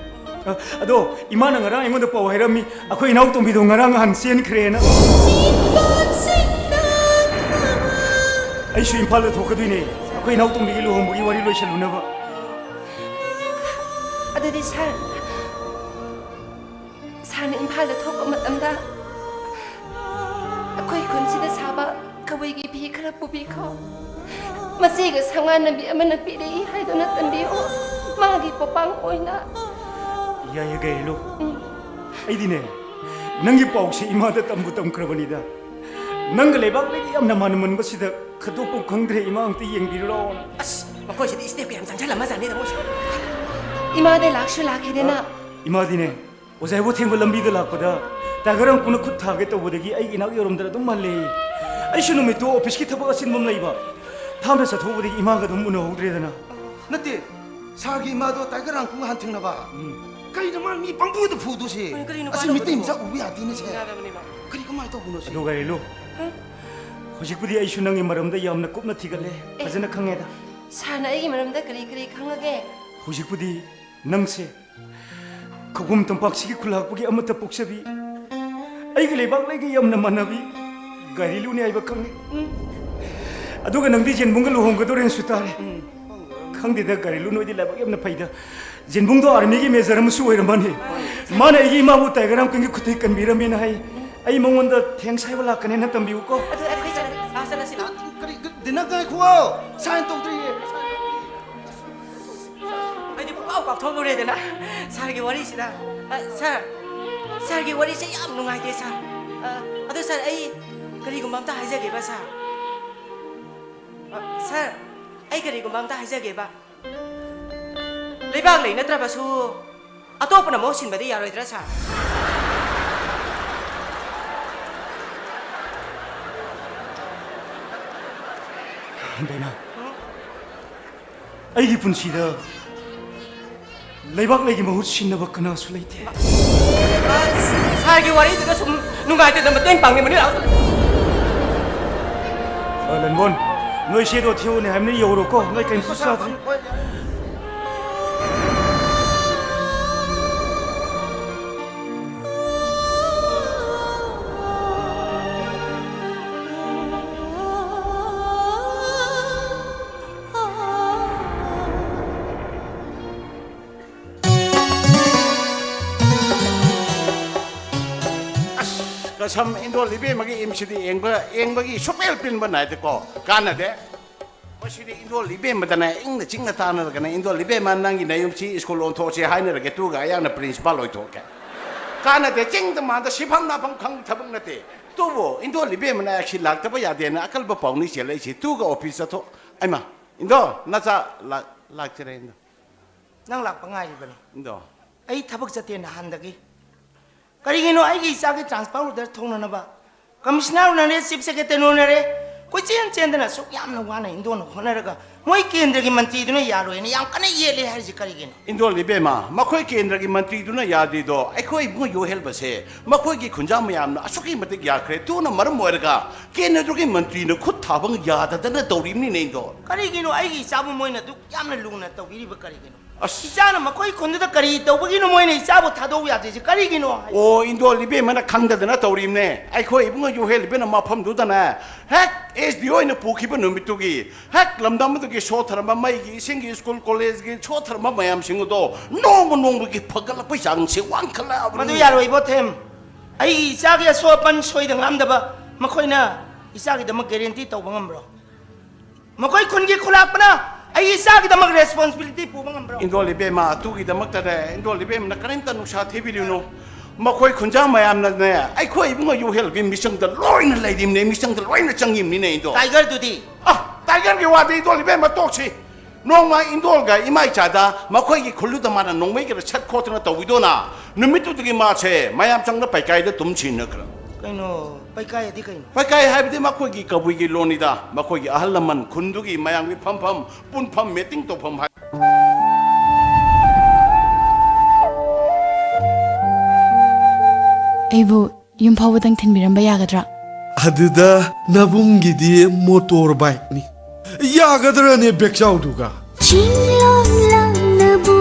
ꯑ, ꯑꯗꯣ ꯏꯃꯥꯅ ꯉꯔꯥꯡ ꯑꯩꯉꯣꯟꯗ ꯄꯥꯎ ꯍꯥꯏꯔꯝꯃꯤ, ꯑꯩꯈꯣꯏ ꯏꯅꯥꯎꯇꯣꯝꯕꯤꯗꯣ ꯉꯔꯥꯡ ꯅꯍꯥꯟ ꯆꯦꯟꯈ꯭ꯔꯦꯅ꯫ ꯑꯩꯁꯨ ꯏꯝꯐꯥꯜꯗ ꯊꯣꯛꯀꯗꯣꯏꯅꯦ, ꯑꯩꯈꯣꯏ ꯏꯅꯥꯎꯇꯣꯝꯕꯤꯒꯤ ꯂꯨꯍꯣꯡꯕꯒꯤ ꯋꯥꯔꯤ ꯂꯣꯏꯁꯜꯂꯨꯅꯕ꯫ ꯑꯗꯨꯗꯤ ꯁꯥꯔ, ꯁꯥꯔꯅ ꯏꯝꯐꯥꯜꯗ ꯊꯣꯛꯄ ꯃꯇꯝꯗ ꯑꯩꯈꯣꯏ ꯈꯨꯟꯁꯤꯗ ꯁꯥꯕ ꯀꯕꯨꯏꯒꯤ ꯐꯤ ꯈꯔ ꯄꯨꯕꯤꯈꯣ꯫ ꯃꯆꯦꯒ ꯁꯉꯥꯟꯅꯕꯤ ꯑꯃꯅ ꯄꯤꯔꯛꯏ ꯍꯥꯏꯗꯨꯅ ꯇꯝꯕꯤꯌꯨ, ꯃꯥꯒꯤ ꯄꯣꯄꯥꯡ ꯑꯣꯏꯅ꯫ ꯌꯥꯏꯌꯦ ꯒꯩꯔꯨ꯫ ꯎꯝ꯫ ꯑꯩꯗꯤꯅꯦ, ꯅꯪꯒꯤ ꯄꯥꯎꯁꯦ ꯏꯃꯥꯗ ꯇꯝꯕꯨ ꯇꯝꯈ꯭ꯔꯕꯅꯤꯗ꯫ ꯅꯪꯒ ꯂꯩꯕꯥꯛ ꯂꯩꯒ ꯌꯥꯝꯅ ꯃꯥꯟꯅꯃꯟꯕꯁꯤꯗ ꯈꯟꯗꯣꯛꯐꯝ ꯈꯪꯗ꯭ꯔꯦ꯫ ꯏꯃꯥ ꯑꯝꯇ ꯌꯦꯡꯕꯤꯔꯨ ꯂꯥꯛꯑꯣ꯫ ꯑꯁ, ꯃꯈꯣꯏꯁꯤꯗꯤ step ꯀ ꯌꯥꯝ ꯆꯪꯁꯤꯜꯂꯝꯃꯖꯥꯠꯅꯤꯗ ꯃꯣꯏꯁꯦ꯫ ꯏꯃꯥꯗꯤ ꯂꯥꯛꯁꯨ ꯂꯥꯛꯈꯤꯗꯦꯅ꯫ ꯑ, ꯏꯃꯥꯗꯤꯅꯦ, ꯑꯣꯖꯥ ꯏꯕꯣꯊꯦꯡꯕ ꯂꯝꯕꯤꯗ ꯂꯥꯛꯄꯗ ꯇꯥꯏꯒꯔ ꯑꯪꯀꯨꯅ ꯈꯨꯠ ꯊꯥꯒꯦ ꯇꯧꯕꯗꯒꯤ ꯑꯩꯒꯤ ꯏꯅꯥꯛ ꯌꯧꯔꯝꯗꯅ ꯑꯗꯨꯝ ꯍꯜꯂꯦ꯫ ꯑꯩꯁꯨ ꯅꯨꯃꯤꯠꯇꯨ office ꯀꯤ ꯊꯕꯛ ꯑꯆꯤꯟꯕ ꯑꯃ ꯂꯩꯕ, ꯊꯥꯞꯅ ꯆꯠꯊꯣꯛꯎꯕꯗꯒꯤ ꯏꯃꯥꯒ ꯑꯗꯨꯝ ꯎꯅꯍꯧꯗ꯭ꯔꯦꯗꯅ꯫ ꯅꯠꯇꯦ, ꯁꯥꯔꯒꯤ ꯏꯃꯥꯗꯣ ꯇꯥꯏꯒꯔ ꯑꯪꯀꯨ ꯅꯍꯥꯟ ꯊꯦꯡꯅꯕ꯫ ꯎꯝ꯫ ꯀꯩꯅꯣ ꯃꯥ ꯃꯤ ꯄꯪꯐꯨꯗ ꯐꯨꯗꯣꯏꯁꯦ? ꯀꯩꯅꯣ, ꯀꯔꯤꯅꯣ ꯑꯁꯤ ꯃꯤꯇꯩ ꯃꯆꯥ ꯎꯕ ꯌꯥꯗꯦꯅꯦ ꯁꯦ꯫ ꯌꯥꯗꯕꯅꯦꯕ꯫ ꯀꯔꯤ ꯀꯃꯥꯏꯅ ꯇꯧꯕꯅꯣ ꯁꯤ? ꯑꯗꯨ ꯒꯥꯔꯤꯂꯨ, ꯍꯥ? ꯍꯧꯖꯤꯛꯄꯨꯗꯤ ꯑꯩꯁꯨ ꯅꯪꯒꯤ ꯃꯔꯝꯗ ꯌꯥꯝꯅ ꯀꯨꯞꯅ ꯊꯤꯒꯠꯂꯦ, ꯑꯦ, ꯐꯖꯅ ꯈꯪꯉꯦꯗ꯫ ꯁꯥꯔꯅ ꯑꯩꯒꯤ ꯃꯔꯝꯗ ꯀꯔꯤ ꯀꯔꯤ ꯈꯪꯉꯒꯦ? ꯍꯧꯖꯤꯛꯄꯨꯗꯤ ꯅꯪꯁꯦ ꯈꯧꯄꯨꯝ ꯇꯝꯄꯥꯛꯁꯤꯒꯤ ꯈꯨꯜꯂꯥꯛꯄꯒꯤ ꯑꯃꯠꯇ ꯄꯣꯛꯆꯕꯤ, ꯑꯩꯒꯤ ꯂꯩꯕꯥꯛ ꯂꯩꯒ ꯌꯥꯝꯅ ꯃꯥꯟꯅꯕꯤ ꯒꯥꯔꯤꯂꯨꯅꯤ ꯍꯥꯏꯕ ꯈꯪꯉꯤ꯫ ꯎꯝ꯫ ꯑꯗꯨꯒ ꯅꯪꯗꯤ ꯖꯦꯟꯕꯨꯡꯒ ꯂꯨꯍꯣꯡꯒꯗꯧꯔꯦꯅꯁꯨ ꯇꯥꯔꯦ꯫ ꯎꯝ꯫ ꯈꯪꯗꯦꯗ ꯒꯥꯔꯤꯂꯨ, ꯅꯣꯏꯗꯤ ꯂꯥꯏꯕꯛ ꯌꯥꯝꯅ ꯐꯩꯗ꯫ ꯖꯦꯟꯕꯨꯡꯗꯣ army ꯒꯤ major ꯑꯃꯁꯨ ꯑꯣꯏꯔꯝꯕꯅꯤ꯫ ꯃꯥꯅ ꯑꯩꯒꯤ ꯏꯃꯥꯕꯨ ꯇꯥꯏꯒꯔ ꯔꯥꯝ ꯀꯤꯡꯒꯤ ꯈꯨꯠꯇꯒꯤ ꯀꯟꯕꯤꯔꯝꯃꯦꯅ ꯍꯥꯏ꯫ ꯑꯩ ꯃꯉꯣꯟꯗ thanks ꯍꯥꯏꯕ ꯂꯥꯛꯀꯅꯦꯅ ꯇꯝꯕꯤꯌꯨꯀꯣ꯫ ꯑꯗꯨ ꯑꯩꯈꯣꯏ ꯆꯠꯂ-, ꯑꯥ, ꯆꯠꯂꯁꯤ ꯂꯥꯛꯑꯣ꯫ ꯀꯔꯤ, ꯗꯤꯅꯔ ꯉꯥꯏꯈꯣ, sign ꯇꯧꯗ꯭ꯔꯤꯌꯦ꯫ ꯑꯩꯗꯤ ꯄꯨꯡꯀꯥꯎ ꯀꯥꯎꯊꯣꯛꯂꯨꯔꯦꯗꯅ ꯁꯥꯔꯒꯤ ꯋꯥꯔꯤꯁꯤꯗ꯫ ꯑ, ꯁꯥꯔ꯫ ꯁꯥꯔꯒꯤ ꯋꯥꯔꯤꯁꯦ ꯌꯥꯝ ꯅꯨꯡꯉꯥꯏꯇꯦ, ꯁꯥꯔ꯫ ꯑ, ꯑꯗꯣ, ꯁꯥꯔ, ꯑꯩ ꯀꯔꯤꯒꯨꯝꯕ ꯑꯝꯇ ꯍꯥꯏꯖꯒꯦꯕ, ꯁꯥꯔ꯫ ꯑ, ꯁꯥꯔ, ꯑꯩ ꯀꯔꯤꯒꯨꯝꯕ ꯑꯝꯇ ꯍꯥꯏꯖꯒꯦꯕ꯫ ꯂꯩꯕꯥꯛ ꯂꯩ ꯅꯠꯇ꯭ꯔꯕꯁꯨ ꯑꯇꯣꯞꯄꯅ ꯃꯍꯨꯠ ꯁꯤꯟꯕꯗꯤ ꯌꯥꯔꯣꯏꯗ꯭ꯔꯥ, ꯁꯥꯔ? ꯗꯥꯏꯅꯥ, ꯎꯝ? ꯑꯩꯒꯤ ꯄꯨꯟꯁꯤꯗ ꯂꯩꯕꯥꯛ ꯂꯩꯒꯤ ꯃꯍꯨꯠ ꯁꯤꯟꯅꯕ ꯀꯅꯥꯁꯨ ꯂꯩꯇꯦ꯫ ꯑ, ꯁꯥꯔꯒꯤ ꯋꯥꯔꯤꯗꯨꯗ ꯁꯨꯝ ꯅꯨꯡꯉꯥꯏꯇꯗꯅ ꯃꯇꯦꯡ ꯄꯥꯡꯅꯤꯡꯕꯅꯤ, ꯂꯥꯛꯑꯣ꯫ ꯑ, ꯂꯟꯕꯣꯟ, ꯅꯣꯏ ꯆꯦꯗꯣ ꯊꯤꯌꯨꯅꯦ ꯍꯥꯏꯕꯅꯤ, ꯌꯧꯔꯣꯀꯣ, ꯅꯣꯏ ꯀꯩꯝꯇꯁꯨ ꯆꯥꯗ꯭ꯔꯤ꯫ ꯑꯁ, ꯀꯁꯝ, ꯏꯟꯗꯣꯜ ꯏꯕꯦꯝꯃꯒꯤ ꯑꯦꯝ ꯁꯤ ꯗꯤ ꯌꯦꯡꯕ, ꯌꯦꯡꯕꯒꯤ ꯁꯨꯛꯄꯦꯜ ꯄꯦꯟꯕ ꯅꯥꯏꯗꯦꯀꯣ꯫ ꯀꯥꯟꯅꯗꯦ꯫ ꯃꯁꯤꯗꯤ ꯏꯟꯗꯣꯜ ꯏꯕꯦꯝꯃꯗꯅꯦ ꯏꯪꯅ ꯆꯤꯛꯅ ꯇꯥꯟꯅꯔꯒꯅꯦ, "ꯏꯟꯗꯣꯜ ꯏꯕꯦꯝꯃ, ꯅꯪꯒꯤ ꯅꯌꯨꯝꯁꯤ ꯁ꯭ꯀꯨꯜ ꯑꯣꯟꯊꯣꯛꯑꯁꯤ" ꯍꯥꯏꯅꯔꯒꯦ, ꯑꯗꯨꯒ ꯑꯩꯍꯥꯛꯅ ꯄ꯭ꯔꯤꯟꯁꯤꯄꯥꯜ ꯑꯣꯏꯊꯣꯛꯀꯦ꯫ ꯀꯥꯟꯅꯗꯦ, ꯆꯤꯡꯗ ꯃꯥꯟꯗ ꯁꯤꯐꯝ ꯅꯥꯐꯝ ꯈꯪꯕ ꯊꯕꯛ ꯅꯠꯇꯦ꯫ ꯑꯗꯨꯕꯨ ꯏꯟꯗꯣꯜ ꯏꯕꯦꯝꯃꯅ ꯑꯩꯁꯤ ꯂꯥꯛꯇꯕ ꯌꯥꯗꯦꯅ ꯑꯀꯜꯕ ꯄꯥꯎꯅꯤ ꯆꯦꯜꯂꯛꯏꯁꯤ꯫ ꯑꯗꯨꯒ ꯑꯣꯐꯤꯁ ꯆꯠꯊꯣꯛ-, ꯑꯩꯃ, ꯏꯟꯗꯣ, ꯅꯆꯥ ꯂꯥꯛ-, ꯂꯥꯛꯆꯔꯦ, ꯏꯟꯗꯣ꯫ ꯅꯪ ꯂꯥꯛꯄ ꯉꯥꯏꯔꯤꯕꯅꯤ꯫ ꯏꯟꯗꯣ꯫ ꯑꯩ ꯊꯕꯛ ꯆꯠꯇꯦ ꯅꯍꯥꯟꯗꯒꯤ꯫ ꯀꯔꯤꯒꯤꯅꯣ ꯑꯩꯒꯤ ꯏꯆꯥꯒꯤ transfer order ꯊꯣꯛꯅꯅꯕ commissioner ꯎꯅꯔꯦ, chief secretary ꯎꯅꯔꯦ, ꯀꯣꯏꯆꯦꯟ ꯆꯦꯟꯗꯅ ꯑꯁꯨꯛ ꯌꯥꯝꯅ ꯋꯥꯅ ꯏꯟꯗꯣꯟꯅ ꯍꯣꯠꯅꯔꯒ ꯃꯣꯏ ꯀꯦꯟꯗ꯭ꯔꯒꯤ ꯃꯟꯇ꯭ꯔꯤꯗꯨꯅ ꯌꯥꯔꯣꯏꯅ ꯌꯥꯝ ꯀꯟꯅ ꯌꯦꯠꯂꯦ ꯍꯥꯏꯔꯤꯁꯦ ꯀꯔꯤꯒꯤꯅꯣ? ꯏꯟꯗꯣꯜ ꯏꯕꯦꯝꯃ, ꯃꯈꯣꯏ ꯀꯦꯟꯗ꯭ꯔꯒꯤ ꯃꯟꯇ꯭ꯔꯤꯗꯨꯅ ꯌꯥꯗ꯭ꯔꯤꯗꯣ ꯑꯩꯈꯣꯏ ꯏꯕꯨꯡꯉꯣ ꯌꯣꯍꯦꯜꯕꯁꯦ ꯃꯈꯣꯏꯒꯤ ꯈꯨꯟꯖꯥ ꯃꯌꯥꯝꯅ ꯑꯁꯨꯛꯀꯤ ꯃꯇꯤꯛ ꯌꯥꯈ꯭ꯔꯦ꯫ ꯑꯗꯨꯅ ꯃꯔꯝ ꯑꯣꯏꯔꯒ ꯀꯦꯟꯗ꯭ꯔꯗꯨꯒꯤ ꯃꯟꯇ꯭ꯔꯤꯅ ꯈꯨꯠ ꯊꯥꯕ ꯌꯥꯗꯗꯅ ꯇꯧꯔꯤꯕꯅꯤꯅꯦ, ꯏꯟꯗꯣꯜ꯫ ꯀꯔꯤꯒꯤꯅꯣ ꯑꯩꯒꯤ ꯏꯆꯥꯕꯨ ꯃꯣꯏꯅ ꯑꯗꯨꯛ ꯌꯥꯝꯅ ꯂꯨꯅ ꯇꯧꯕꯤꯔꯤꯕ ꯀꯔꯤꯒꯤꯅꯣ? ꯑꯁ꯫ ꯏꯆꯥꯅ ꯃꯈꯣꯏ ꯈꯨꯟꯗꯨꯗ ꯀꯔꯤ ꯇꯧꯕꯒꯤꯅꯣ ꯃꯣꯏꯅ ꯏꯆꯥꯕꯨ ꯊꯥꯗꯣꯛꯎ ꯌꯥꯗ꯭ꯔꯤꯁꯦ ꯀꯔꯤꯒꯤꯅꯣ ꯍꯥꯏ? ꯑꯣ, ꯏꯟꯗꯣꯜ ꯏꯕꯦꯝꯃꯅ ꯈꯪꯗꯗꯅ ꯇꯧꯔꯤꯕꯅꯦ꯫ ꯑꯩꯈꯣꯏ ꯏꯕꯨꯡꯉꯣ ꯌꯣꯍꯦꯜ ꯏꯕꯦꯝꯃ ꯃꯐꯝꯗꯨꯗꯅꯦ, ꯍꯦꯛ ꯑꯦꯁ ꯗꯤ ꯑꯣ ꯑꯣꯏꯅ ꯄꯨꯈꯤꯕ ꯅꯨꯃꯤꯠꯇꯨꯒꯤ ꯍꯦꯛ ꯂꯝꯗꯝ ꯑꯗꯨꯒꯤ ꯁꯣꯠꯊꯔꯝꯕ ꯃꯩꯒꯤ, ꯏꯁꯤꯡꯒꯤ, ꯁ꯭ꯀꯨꯜ ꯀꯣꯂꯦꯖꯀꯤ ꯁꯣꯠꯊꯔꯝꯕ ꯃꯌꯥꯝꯁꯤꯡ ꯑꯗꯣ ꯅꯣꯡꯃ ꯅꯣꯡꯃꯒꯤ ꯐꯒꯠꯂꯛꯄꯒꯤ ꯆꯥꯡꯁꯦ ꯋꯥꯡꯈꯠꯂꯛꯑꯕꯅꯤ꯫ ꯃꯗꯨ ꯌꯥꯔꯣꯏ, ꯏꯕꯣꯊꯦꯝ꯫ ꯑꯩꯒꯤ ꯏꯆꯥꯒꯤ ꯑꯁꯣꯛ ꯑꯄꯟ ꯁꯣꯏꯗ ꯉꯥꯝꯗꯕ ꯃꯈꯣꯏꯅ ꯏꯆꯥꯒꯤꯗꯃꯛ guarantee ꯇꯧꯕ ꯉꯝꯕ꯭ꯔꯣ? ꯃꯈꯣꯏ ꯈꯨꯟꯒꯤ ꯈꯨꯂꯥꯛꯄꯅ ꯑꯩꯒꯤ ꯏꯆꯥꯒꯤꯗꯃꯛ responsibility ꯄꯨꯕ ꯉꯝꯕ꯭ꯔꯣ? ꯏꯟꯗꯣꯜ ꯏꯕꯦꯝꯃ, ꯑꯗꯨꯒꯤꯗꯃꯛꯇꯅꯦ, ꯏꯟꯗꯣꯜ ꯏꯕꯦꯝꯃꯅ ꯀꯔꯤꯝꯇ ꯅꯨꯡꯁꯥ ꯊꯤꯕꯤꯔꯨꯅꯨ꯫ ꯃꯈꯣꯏ ꯈꯨꯟꯖꯥ ꯃꯌꯥꯝꯅꯅꯦ, ꯑꯩꯈꯣꯏ ꯏꯕꯨꯡꯉꯣ ꯌꯨꯍꯦꯜꯒꯤ ꯃꯤꯆꯪꯗ ꯂꯣꯏꯅ ꯂꯩꯔꯤꯕꯅꯦ, ꯃꯤꯆꯪꯗ ꯂꯣꯏꯅ ꯆꯪꯉꯤꯕꯅꯤꯅꯦ, ꯏꯟꯗꯣ꯫ ꯇꯥꯏꯒꯔꯗꯨꯗꯤ? ꯑ, ꯇꯥꯏꯒꯔꯒꯤ ꯋꯥꯗꯤ ꯏꯟꯗꯣꯜ ꯏꯕꯦꯝꯃ ꯇꯣꯛꯁꯤ꯫ ꯅꯣꯡꯃ ꯏꯟꯗꯣꯜꯒ ꯏꯃꯥ ꯏꯆꯥꯗ ꯃꯈꯣꯏꯒꯤ ꯈꯨꯜꯗꯨꯗ ꯃꯥꯅ ꯅꯣꯡꯃꯩꯒꯔ ꯁꯠ ꯈꯣꯠꯇꯅ ꯇꯧꯕꯤꯗꯣꯅ, ꯅꯨꯃꯤꯠꯇꯨꯗꯒꯤ ꯃꯥꯁꯦ ꯃꯌꯥꯝ ꯆꯪꯗ ꯄꯩꯀꯥꯏꯗ ꯇꯨꯝ ꯁꯤꯟꯅꯈ꯭ꯔ꯫ ꯀꯩꯅꯣ, ꯄꯩꯀꯥꯏ ꯑꯗꯤ ꯀꯩꯅꯣ? ꯄꯩꯀꯥꯏ ꯍꯥꯏꯕꯗꯤ ꯃꯈꯣꯏꯒꯤ ꯀꯕꯨꯏꯒꯤ ꯂꯣꯟꯅꯤꯗ, ꯃꯈꯣꯏꯒꯤ ꯑꯍꯜ ꯂꯃꯟ ꯈꯨꯟꯗꯨꯒꯤ ꯃꯌꯥꯝꯒꯤ ꯐꯝꯐꯝ, ꯄꯨꯟꯐꯝ, ꯃꯦꯇꯤꯡ ꯇꯧꯐꯝ ꯍꯥꯏ꯫ ꯑꯩꯕꯨ ꯌꯨꯝ ꯐꯥꯎꯕꯗꯪ ꯊꯤꯟꯕꯤꯔꯝꯕ ꯌꯥꯒꯗ꯭ꯔꯥ? ꯑꯗꯨꯗ ꯅꯕꯨꯡꯒꯤꯗꯤ ꯃꯣꯇꯣꯔ ꯕꯥꯏꯛꯅꯤ꯫ ꯌꯥꯒꯗ꯭ꯔꯅꯦ ꯕꯦꯛꯆꯥꯎꯗꯨꯒ? ꯆꯤꯡꯂꯣꯝ ꯂꯥꯡꯅꯕꯨ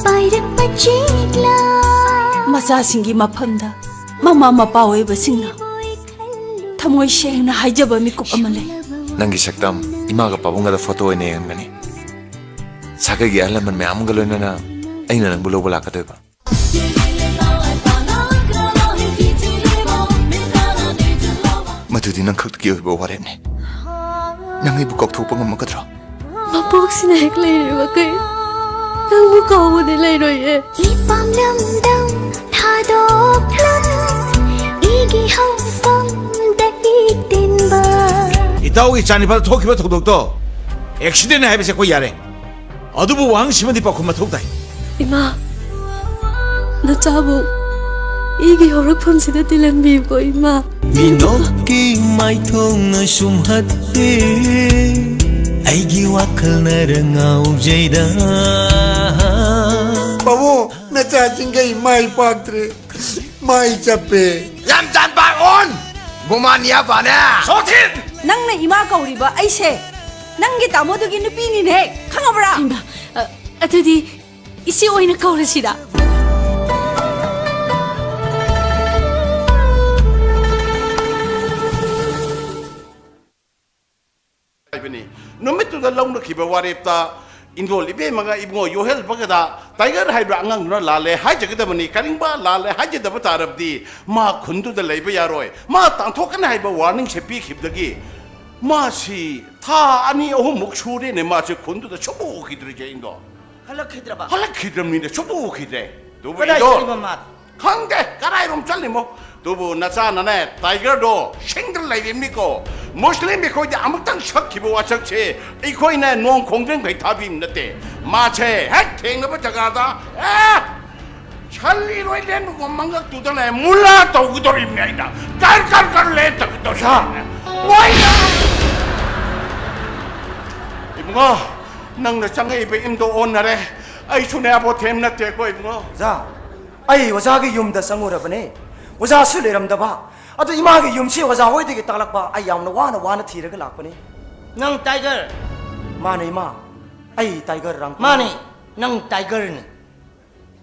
ꯄꯥꯏꯔꯛꯄ ꯆꯦꯛꯂꯥ꯫ ꯃꯆꯥꯁꯤꯡꯒꯤ ꯃꯐꯝꯗ ꯃꯃꯥ ꯃꯄꯥ ꯑꯣꯏꯕꯁꯤꯡꯅ ꯊꯃꯣꯏ ꯁꯦꯡꯅ ꯍꯥꯏꯖꯕ ꯃꯤꯀꯨꯞ ꯑꯃ ꯂꯩ꯫ ꯅꯪꯒꯤ ꯁꯛꯇꯝ ꯏꯃꯥꯒ ꯄꯥꯕꯨꯡꯒꯗ ꯐꯣꯇꯣ ꯑꯣꯏꯅ ꯌꯦꯡꯍꯟꯒꯅꯤ꯫ ꯁꯥꯒꯩꯒꯤ ꯑꯍꯜ ꯂꯃꯟ ꯃꯌꯥꯝ ꯑꯃꯒ ꯂꯣꯏꯅꯅ ꯑꯩꯅ ꯅꯪꯕꯨ ꯂꯧꯕ ꯂꯥꯛꯀꯗꯣꯏꯕ꯫ ꯃꯗꯨꯗꯤ ꯅꯪ ꯈꯛꯇꯒꯤ ꯑꯣꯏꯕ ꯋꯥꯔꯦꯞꯅꯤ꯫ ꯅꯪ ꯑꯩꯕꯨ ꯀꯥꯎꯊꯣꯛꯄ ꯉꯝꯃꯒꯗ꯭ꯔꯣ? ꯃꯄꯣꯛꯁꯤꯅ ꯍꯦꯛ ꯂꯩꯔꯦꯕ ꯀꯩ ꯅꯪꯕꯨ ꯀꯥꯎꯕꯗꯤ ꯂꯩꯔꯣꯏꯌꯦ꯫ ꯏꯄꯥꯝ ꯂꯝꯗꯝ ꯊꯥꯗꯣꯛꯂꯝ ꯏꯒꯤ ꯍꯧꯐꯝꯗ ꯏꯇꯤꯟꯕ꯫ ꯏꯇꯥꯎꯒꯤ ꯏꯆꯥꯅꯤꯄꯥꯗ ꯊꯣꯛꯈꯤꯕ ꯊꯧꯗꯣꯛꯇꯣ ꯑꯦꯛꯁꯤꯗꯦꯟ ꯍꯥꯏꯕꯁꯦ ꯑꯩꯈꯣꯏ ꯌꯥꯔꯦ꯫ ꯑꯗꯨꯕꯨ ꯋꯥꯍꯪꯁꯤꯃꯗꯤ ꯄꯥꯎꯈꯨꯝ ꯃꯊꯧ ꯇꯥꯏ꯫ ꯏꯃꯥ, ꯅꯆꯥꯕꯨ ꯏꯒꯤ ꯍꯧꯔꯛꯐꯝꯁꯤꯗ ꯇꯤꯜꯍꯟꯕꯤꯌꯨꯀꯣ, ꯏꯃꯥ꯫ ꯃꯤꯅꯣꯛꯀꯤ ꯃꯥꯏꯊꯣꯡꯅ ꯁꯨꯝꯍꯠꯇꯦ, ꯑꯩꯒꯤ ꯋꯥꯈꯜꯅꯔ ꯉꯥꯎꯖꯩꯗ꯫ ꯄꯥꯕꯨꯡ, ꯅꯆꯥꯁꯤꯡꯈꯩ ꯃꯥꯏ ꯄꯥꯛꯇ꯭ꯔꯦ, ꯃꯥꯏ ꯆꯞꯄꯦ꯫ ꯌꯥꯝ ꯆꯥꯟ ꯄꯥꯛ ꯑꯣꯟ! ꯒꯨꯃꯥꯟ ꯌꯥ ꯄꯥꯅꯦ! ꯁꯣꯊꯤꯟ! ꯅꯪꯅ ꯏꯃꯥ ꯀꯧꯔꯤꯕ ꯑꯩꯁꯦ ꯅꯪꯒꯤ ꯇꯥꯃꯣꯗꯨꯒꯤ ꯅꯨꯄꯤꯅꯤꯅꯦ, ꯈꯪꯉꯕ꯭ꯔꯥ? ꯏꯃꯥ, ꯑ, ꯑꯗꯨꯗꯤ ꯏꯆꯦ ꯑꯣꯏꯅ ꯀꯧꯔꯁꯤꯔ? ꯍꯥꯏꯕꯅꯤ꯫ ꯅꯨꯃꯤꯠꯇꯨꯗ ꯂꯧꯅꯈꯤꯕ ꯋꯥꯔꯦꯞꯇ ꯏꯟꯗꯣꯜ ꯏꯕꯦꯝꯃꯒ ꯏꯕꯨꯡꯉꯣ ꯌꯣꯍꯦꯜ ꯕꯒꯗ ꯇꯥꯏꯒꯔ ꯍꯥꯏꯕ ꯑꯉꯥꯡꯗꯨꯅ ꯂꯥꯜꯂꯦ ꯍꯥꯏꯖꯒꯗꯕꯅꯤ꯫ ꯀꯔꯤꯒꯨꯝꯕ ꯂꯥꯜꯂꯦ ꯍꯥꯏꯖꯗꯕ ꯇꯥꯔꯕꯗꯤ ꯃꯥ ꯈꯨꯟꯗꯨꯗ ꯂꯩꯕ ꯌꯥꯔꯣꯏ꯫ ꯃꯥ ꯇꯥꯟꯊꯣꯛꯀꯅꯤ ꯍꯥꯏꯕ ꯋꯥꯔꯅꯤꯡꯁꯦ ꯄꯤꯈꯤꯕꯗꯒꯤ ꯃꯥꯁꯤ ꯊꯥ ꯑꯅꯤ ꯑꯍꯨꯝꯃꯨꯛ ꯁꯨꯔꯦꯅꯦ, ꯃꯥꯁꯦ ꯈꯨꯟꯗꯨꯗ ꯁꯨꯡꯎ ꯎꯈꯤꯗ꯭ꯔꯤꯁꯦ, ꯏꯟꯗꯣꯜ꯫ ꯍꯜꯂꯛꯈꯤꯗ꯭ꯔꯕ? ꯍꯜꯂꯛꯈꯤꯗ꯭ꯔꯕꯅꯤꯅ ꯁꯨꯡꯎ ꯎꯈꯤꯗ꯭ꯔꯦ꯫ ꯑꯗꯨꯕꯨ ꯀꯗꯥꯏ ꯏꯟꯗꯣꯜ, ꯆꯠꯂꯤꯕ ꯃꯥꯗꯤ? ꯈꯪꯗꯦ ꯀꯗꯥꯏꯔꯣꯝ ꯆꯠꯂꯤꯃꯣ꯫ ꯑꯗꯨꯕꯨ ꯅꯆꯥꯅꯅꯦ, ꯇꯥꯏꯒꯔꯗꯣ ꯁꯤꯡꯗ ꯂꯩꯔꯤꯕꯅꯤꯀꯣ꯫ ꯃꯨꯁꯂꯤꯝ ꯑꯩꯈꯣꯏꯗꯤ ꯑꯃꯨꯛꯇꯪ ꯁꯛꯈꯤꯕ ꯋꯥꯁꯛꯁꯦ ꯑꯩꯈꯣꯏꯅ ꯅꯣꯡ ꯈꯣꯡꯖꯪꯈꯩ ꯊꯥꯕꯤꯕ ꯅꯠꯇꯦ꯫ ꯃꯥꯁꯦ ꯍꯦꯛ ꯊꯦꯡꯅꯕ ꯖꯒꯥꯗ, ꯑꯦ, ꯁꯜꯂꯤꯔꯣꯏ ꯂꯦꯟꯕꯒꯨꯝ ꯃꯉꯛꯇꯨꯗꯅꯦ ꯃꯨꯂꯥ ꯇꯧꯒꯗꯧꯔꯤꯕꯅꯤ ꯑꯩꯅ꯫ ꯀꯔ ꯀꯔ ꯀꯔ ꯂꯦꯟ ꯇꯧꯒꯗꯧꯔꯤꯕꯅꯤ꯫ ꯁꯥ! ꯋꯥꯏꯗ! ꯏꯕꯨꯡꯉꯣ, ꯅꯪꯅ ꯆꯪꯉꯛꯏꯕ ꯏꯝꯗꯣ ꯑꯣꯟꯅꯔꯦ꯫ ꯑꯩꯁꯨꯅꯦ ꯑꯕꯣ ꯊꯦꯝ ꯅꯠꯇꯦꯀꯣ ꯏꯕꯨꯡꯉꯣ꯫ ꯑꯣꯖꯥ, ꯑꯩ ꯑꯣꯖꯥꯒꯤ ꯌꯨꯝꯗ ꯆꯪꯉꯨꯔꯕꯅꯦ꯫ ꯑꯣꯖꯥꯁꯨ ꯂꯩꯔꯝꯗꯕ꯫ ꯑꯗꯨ ꯏꯃꯥꯒꯤ ꯌꯨꯝꯁꯤ ꯑꯣꯖꯥ ꯍꯣꯏꯗꯒꯤ ꯇꯥꯛꯂꯛꯄ꯫ ꯑꯩ ꯌꯥꯝꯅ ꯋꯥꯅ ꯋꯥꯅ ꯊꯤꯔꯒ ꯂꯥꯛꯄꯅꯦ꯫ ꯅꯪ ꯇꯥꯏꯒꯔ? ꯃꯥꯅꯦ ꯏꯃꯥ, ꯑꯩ ꯇꯥꯏꯒꯔ ꯔꯥꯡꯀꯨ꯫ ꯃꯥꯅꯦ, ꯅꯪ ꯇꯥꯏꯒꯔꯅꯤ꯫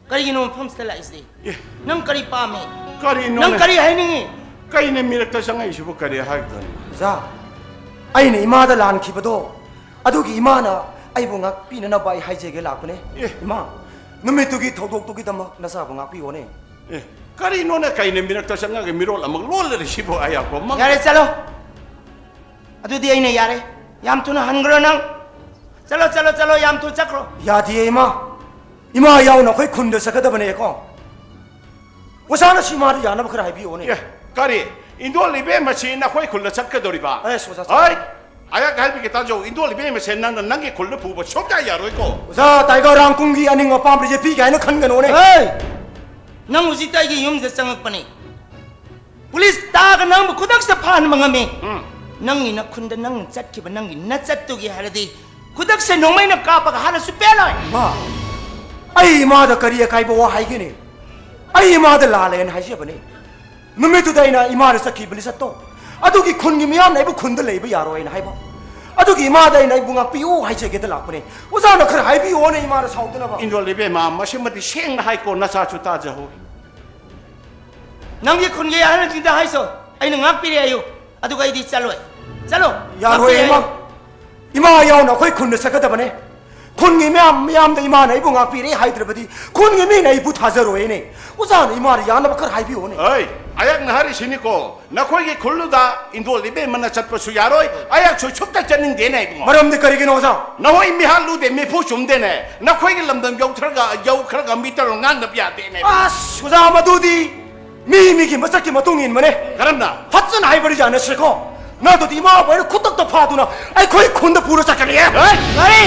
ꯀꯔꯤꯒꯤꯅꯣ ꯃꯐꯝꯁꯤꯗ ꯂꯥꯛꯏꯁꯤꯗꯤ? ꯑꯦ꯫ ꯅꯪ ꯀꯔꯤ ꯄꯥꯝꯃꯤ? ꯀꯔꯤꯅꯣꯅꯦ? ꯅꯪ ꯀꯔꯤ ꯍꯥꯏꯅꯤꯡꯉꯤ? ꯀꯩꯅ ꯃꯤꯔꯛꯇ ꯆꯪꯉꯛꯏꯁꯤꯕꯨ ꯀꯔꯤ ꯍꯥꯏꯕꯗꯨꯅꯣ? ꯑꯣꯖꯥ, ꯑꯩꯅ ꯏꯃꯥꯗ ꯂꯥꯟꯈꯤꯕꯗꯣ, ꯑꯗꯨꯒꯤ ꯏꯃꯥꯅ ꯑꯩꯕꯨ ꯉꯥꯛꯄꯤꯅꯅꯕ ꯑꯩ ꯍꯥꯏꯖꯒꯦ ꯂꯥꯛꯄꯅꯦ꯫ ꯑꯦ꯫ ꯏꯃꯥ, ꯅꯨꯃꯤꯠꯇꯨꯒꯤ ꯊꯧꯗꯣꯛꯇꯨꯒꯤꯗꯃꯛ ꯅꯆꯥꯕꯨ ꯉꯥꯛꯄꯤꯌꯣꯅꯦ꯫ ꯑꯦ, ꯀꯔꯤꯅꯣꯅꯦ ꯀꯩꯅ ꯃꯤꯔꯛꯇ ꯆꯪꯉꯒ ꯃꯤꯔꯣꯜ ꯑꯃ ꯂꯣꯜꯂꯔꯤꯁꯤꯕꯨ ꯑꯌꯥꯛꯄ ꯑꯃ? ꯌꯥꯔꯦ, ꯆꯠꯂꯣ꯫ ꯑꯗꯨꯗꯤ ꯑꯩꯅ ꯌꯥꯔꯦ꯫ ꯌꯥꯝ ꯊꯨꯅ ꯍꯟꯈ꯭ꯔꯣ ꯅꯪ꯫ ꯆꯠꯂꯣ, ꯆꯠꯂꯣ, ꯆꯠꯂꯣ, ꯌꯥꯝ ꯊꯨꯅ ꯆꯠꯈ꯭ꯔꯣ꯫ ꯌꯥꯗꯤꯌꯦ ꯏꯃꯥ꯫ ꯏꯃꯥ ꯌꯥꯎꯅ ꯑꯩꯈꯣꯏ ꯈꯨꯟꯗ ꯆꯠꯀꯗꯕꯅꯦꯀꯣ꯫ ꯑꯣꯖꯥꯅ ꯁꯤ ꯏꯃꯥꯗ ꯌꯥꯅꯕ ꯈꯔ ꯍꯥꯏꯕꯤꯌꯣꯅꯦ꯫ ꯑꯦ, ꯀꯔꯤ? ꯏꯟꯗꯣꯜ ꯏꯕꯦꯝꯃꯁꯤ ꯅꯈꯣꯏ ꯈꯨꯜꯗ ꯆꯠꯀꯗꯧꯔꯤꯕ? ꯑꯦꯁ, ꯑꯣꯖꯥ, ꯍꯣꯏ꯫ ꯑꯌꯥꯛ ꯍꯥꯏꯕꯤꯒꯦ ꯇꯥꯖꯧ, ꯏꯟꯗꯣꯜ ꯏꯕꯦꯝꯃꯁꯦ ꯅꯪꯅ ꯅꯪꯒꯤ ꯈꯨꯜꯗ ꯄꯨꯕ ꯁꯨꯡꯌꯥ ꯌꯥꯔꯣꯏꯀꯣ꯫ ꯑꯣꯖꯥ, ꯇꯥꯏꯒꯔ ꯔꯥꯡꯀꯨꯡꯒꯤ ꯑꯅꯤꯡ ꯑꯄꯥꯝꯕ ꯌꯦꯠꯄꯤꯒꯦ ꯍꯥꯏꯅ ꯈꯟꯒꯅꯣꯅꯦ꯫ ꯍꯦ! ꯅꯪ ꯍꯧꯖꯤꯛꯇ ꯑꯩꯒꯤ ꯌꯨꯝꯁꯤꯗ ꯆꯪꯉꯛꯄꯅꯤ꯫ ꯄꯨꯂꯤꯁ ꯇꯥꯒ ꯅꯪꯕꯨ ꯈꯨꯗꯛꯁꯤꯗ ꯐꯥꯍꯟꯕ ꯉꯝꯃꯤ꯫ ꯎꯝ꯫ ꯅꯪꯒꯤ ꯅꯈꯨꯟꯗ ꯅꯪꯅ ꯆꯠꯈꯤꯕ ꯅꯪꯒꯤ ꯅꯆꯠꯇꯨꯒꯤ ꯍꯥꯏꯔꯗꯤ ꯈꯨꯗꯛꯁꯦ ꯅꯣꯡꯃꯩꯅ ꯀꯥꯞꯄꯒ ꯍꯥꯠꯂꯁꯨ ꯄꯦꯜꯂꯣꯏ꯫ ꯃꯥ, ꯑꯩ ꯏꯃꯥꯗ ꯀꯔꯤ ꯑꯀꯥꯏꯕ ꯋꯥ ꯍꯥꯏꯒꯅꯤ? ꯑꯩ ꯏꯃꯥꯗ ꯂꯥꯜꯂꯦꯅ ꯍꯥꯏꯖꯕꯅꯤ꯫ ꯅꯨꯃꯤꯠꯇꯨꯗ ꯑꯩꯅ ꯏꯃꯥꯗ ꯆꯠꯈꯤꯕ ꯂꯤꯆꯠꯇꯣ ꯑꯗꯨꯒꯤ ꯈꯨꯟꯒꯤ ꯃꯤꯌꯥꯝꯅ ꯑꯩꯕꯨ ꯈꯨꯟꯗ ꯂꯩꯕ ꯌꯥꯔꯣꯏꯅ ꯍꯥꯏꯕ꯫ ꯑꯗꯨꯒꯤ ꯏꯃꯥꯗ ꯑꯩꯅ ꯑꯩꯕꯨ ꯉꯥꯛꯄꯤꯌꯨ ꯍꯥꯏꯖꯒꯦꯗ ꯂꯥꯛꯄꯅꯦ꯫ ꯑꯣꯖꯥꯅ ꯈꯔ ꯍꯥꯏꯕꯤꯌꯣꯅꯦ ꯏꯃꯥꯗ ꯁꯥꯎꯗꯅꯕ꯫ ꯏꯟꯗꯣꯜ ꯏꯕꯦꯝꯃ, ꯃꯁꯤꯃꯗꯤ ꯁꯦꯡꯅ ꯍꯥꯏꯀꯣ, ꯅꯆꯥꯁꯨ ꯇꯥꯖꯍꯧꯏ꯫ ꯅꯪꯒꯤ ꯈꯨꯟꯒꯤ ꯑꯍꯜꯁꯤꯡꯗ ꯍꯥꯏꯁꯣ, ꯑꯩꯅ ꯉꯥꯛꯄꯤꯔꯦ ꯍꯥꯏꯌꯨ, ꯑꯗꯨꯒ ꯑꯩꯗꯤ ꯆꯠꯂꯣꯏ꯫ ꯆꯠꯂꯣ, ꯌꯥꯔꯣꯏ ꯉꯥꯛꯄꯤꯔꯦ ꯏꯃꯥ꯫ ꯍꯥꯏꯌꯨ꯫ ꯏꯃꯥ ꯌꯥꯎꯅ ꯑꯩꯈꯣꯏ ꯈꯨꯟꯗ ꯆꯠꯀꯗꯕꯅꯦ꯫ ꯈꯨꯟꯒꯤ ꯃꯌꯥꯝ, ꯃꯌꯥꯝꯗ ꯏꯃꯥꯅ ꯑꯩꯕꯨ ꯉꯥꯛꯄꯤꯔꯦ ꯍꯥꯏꯗ꯭ꯔꯕꯗꯤ ꯈꯨꯟꯒꯤ ꯃꯤꯅ ꯑꯩꯕꯨ ꯊꯥꯖꯔꯣꯏꯅꯦ꯫ ꯑꯣꯖꯥꯅ ꯏꯃꯥꯗ ꯌꯥꯅꯕ ꯈꯔ ꯍꯥꯏꯕꯤꯌꯣꯅꯦ꯫ ꯑꯩ, ꯑꯩꯍꯥꯛꯅ ꯍꯥꯏꯔꯤꯁꯤꯅꯤꯀꯣ, ꯅꯈꯣꯏꯒꯤ ꯈꯨꯜꯗꯨꯗ ꯏꯟꯗꯣꯜ ꯏꯕꯦꯝꯃꯅ ꯆꯠꯄꯁꯨ ꯌꯥꯔꯣꯏ, ꯑꯩꯍꯥꯛꯁꯨ ꯁꯨꯛꯇ ꯆꯠꯅꯤꯡꯗꯦꯅꯦ ꯏꯕꯨꯡꯉꯣ꯫ ꯃꯔꯝꯗꯤ ꯀꯔꯤꯒꯤꯅꯣ ꯑꯣꯖꯥ? ꯅꯈꯣꯏ ꯃꯤꯍꯥꯠꯂꯨꯗꯦ, ꯃꯤꯐꯨ ꯆꯨꯝꯗꯦꯅꯦ, ꯅꯈꯣꯏꯒꯤ ꯂꯝꯗꯝ ꯌꯧꯈ꯭ꯔꯒ, ꯌꯧꯈ꯭ꯔꯒ ꯃꯤꯇꯔꯣ ꯉꯥꯡꯅꯕ ꯌꯥꯗꯦꯅꯦ꯫ ꯑꯁ ꯑꯣꯖꯥ, ꯃꯗꯨꯗꯤ ꯃꯤ ꯃꯤꯒꯤ ꯃꯁꯛꯀꯤ ꯃꯇꯨꯡ ꯏꯟꯕꯅꯦ꯫ ꯀꯔꯝꯅ? ꯐꯖꯅ ꯍꯥꯏꯕꯗꯤ ꯌꯥꯅꯁꯦꯀꯣ꯫ ꯅꯠꯇ꯭ꯔꯗꯤ ꯏꯃꯥꯕꯨ ꯑꯩꯅ ꯈꯨꯗꯛꯇ ꯐꯥꯗꯨꯅ ꯑꯩꯈꯣꯏ ꯈꯨꯟꯗ ꯄꯨꯔ ꯆꯠꯀꯅꯤꯌꯦ꯫ ꯀꯔꯤ?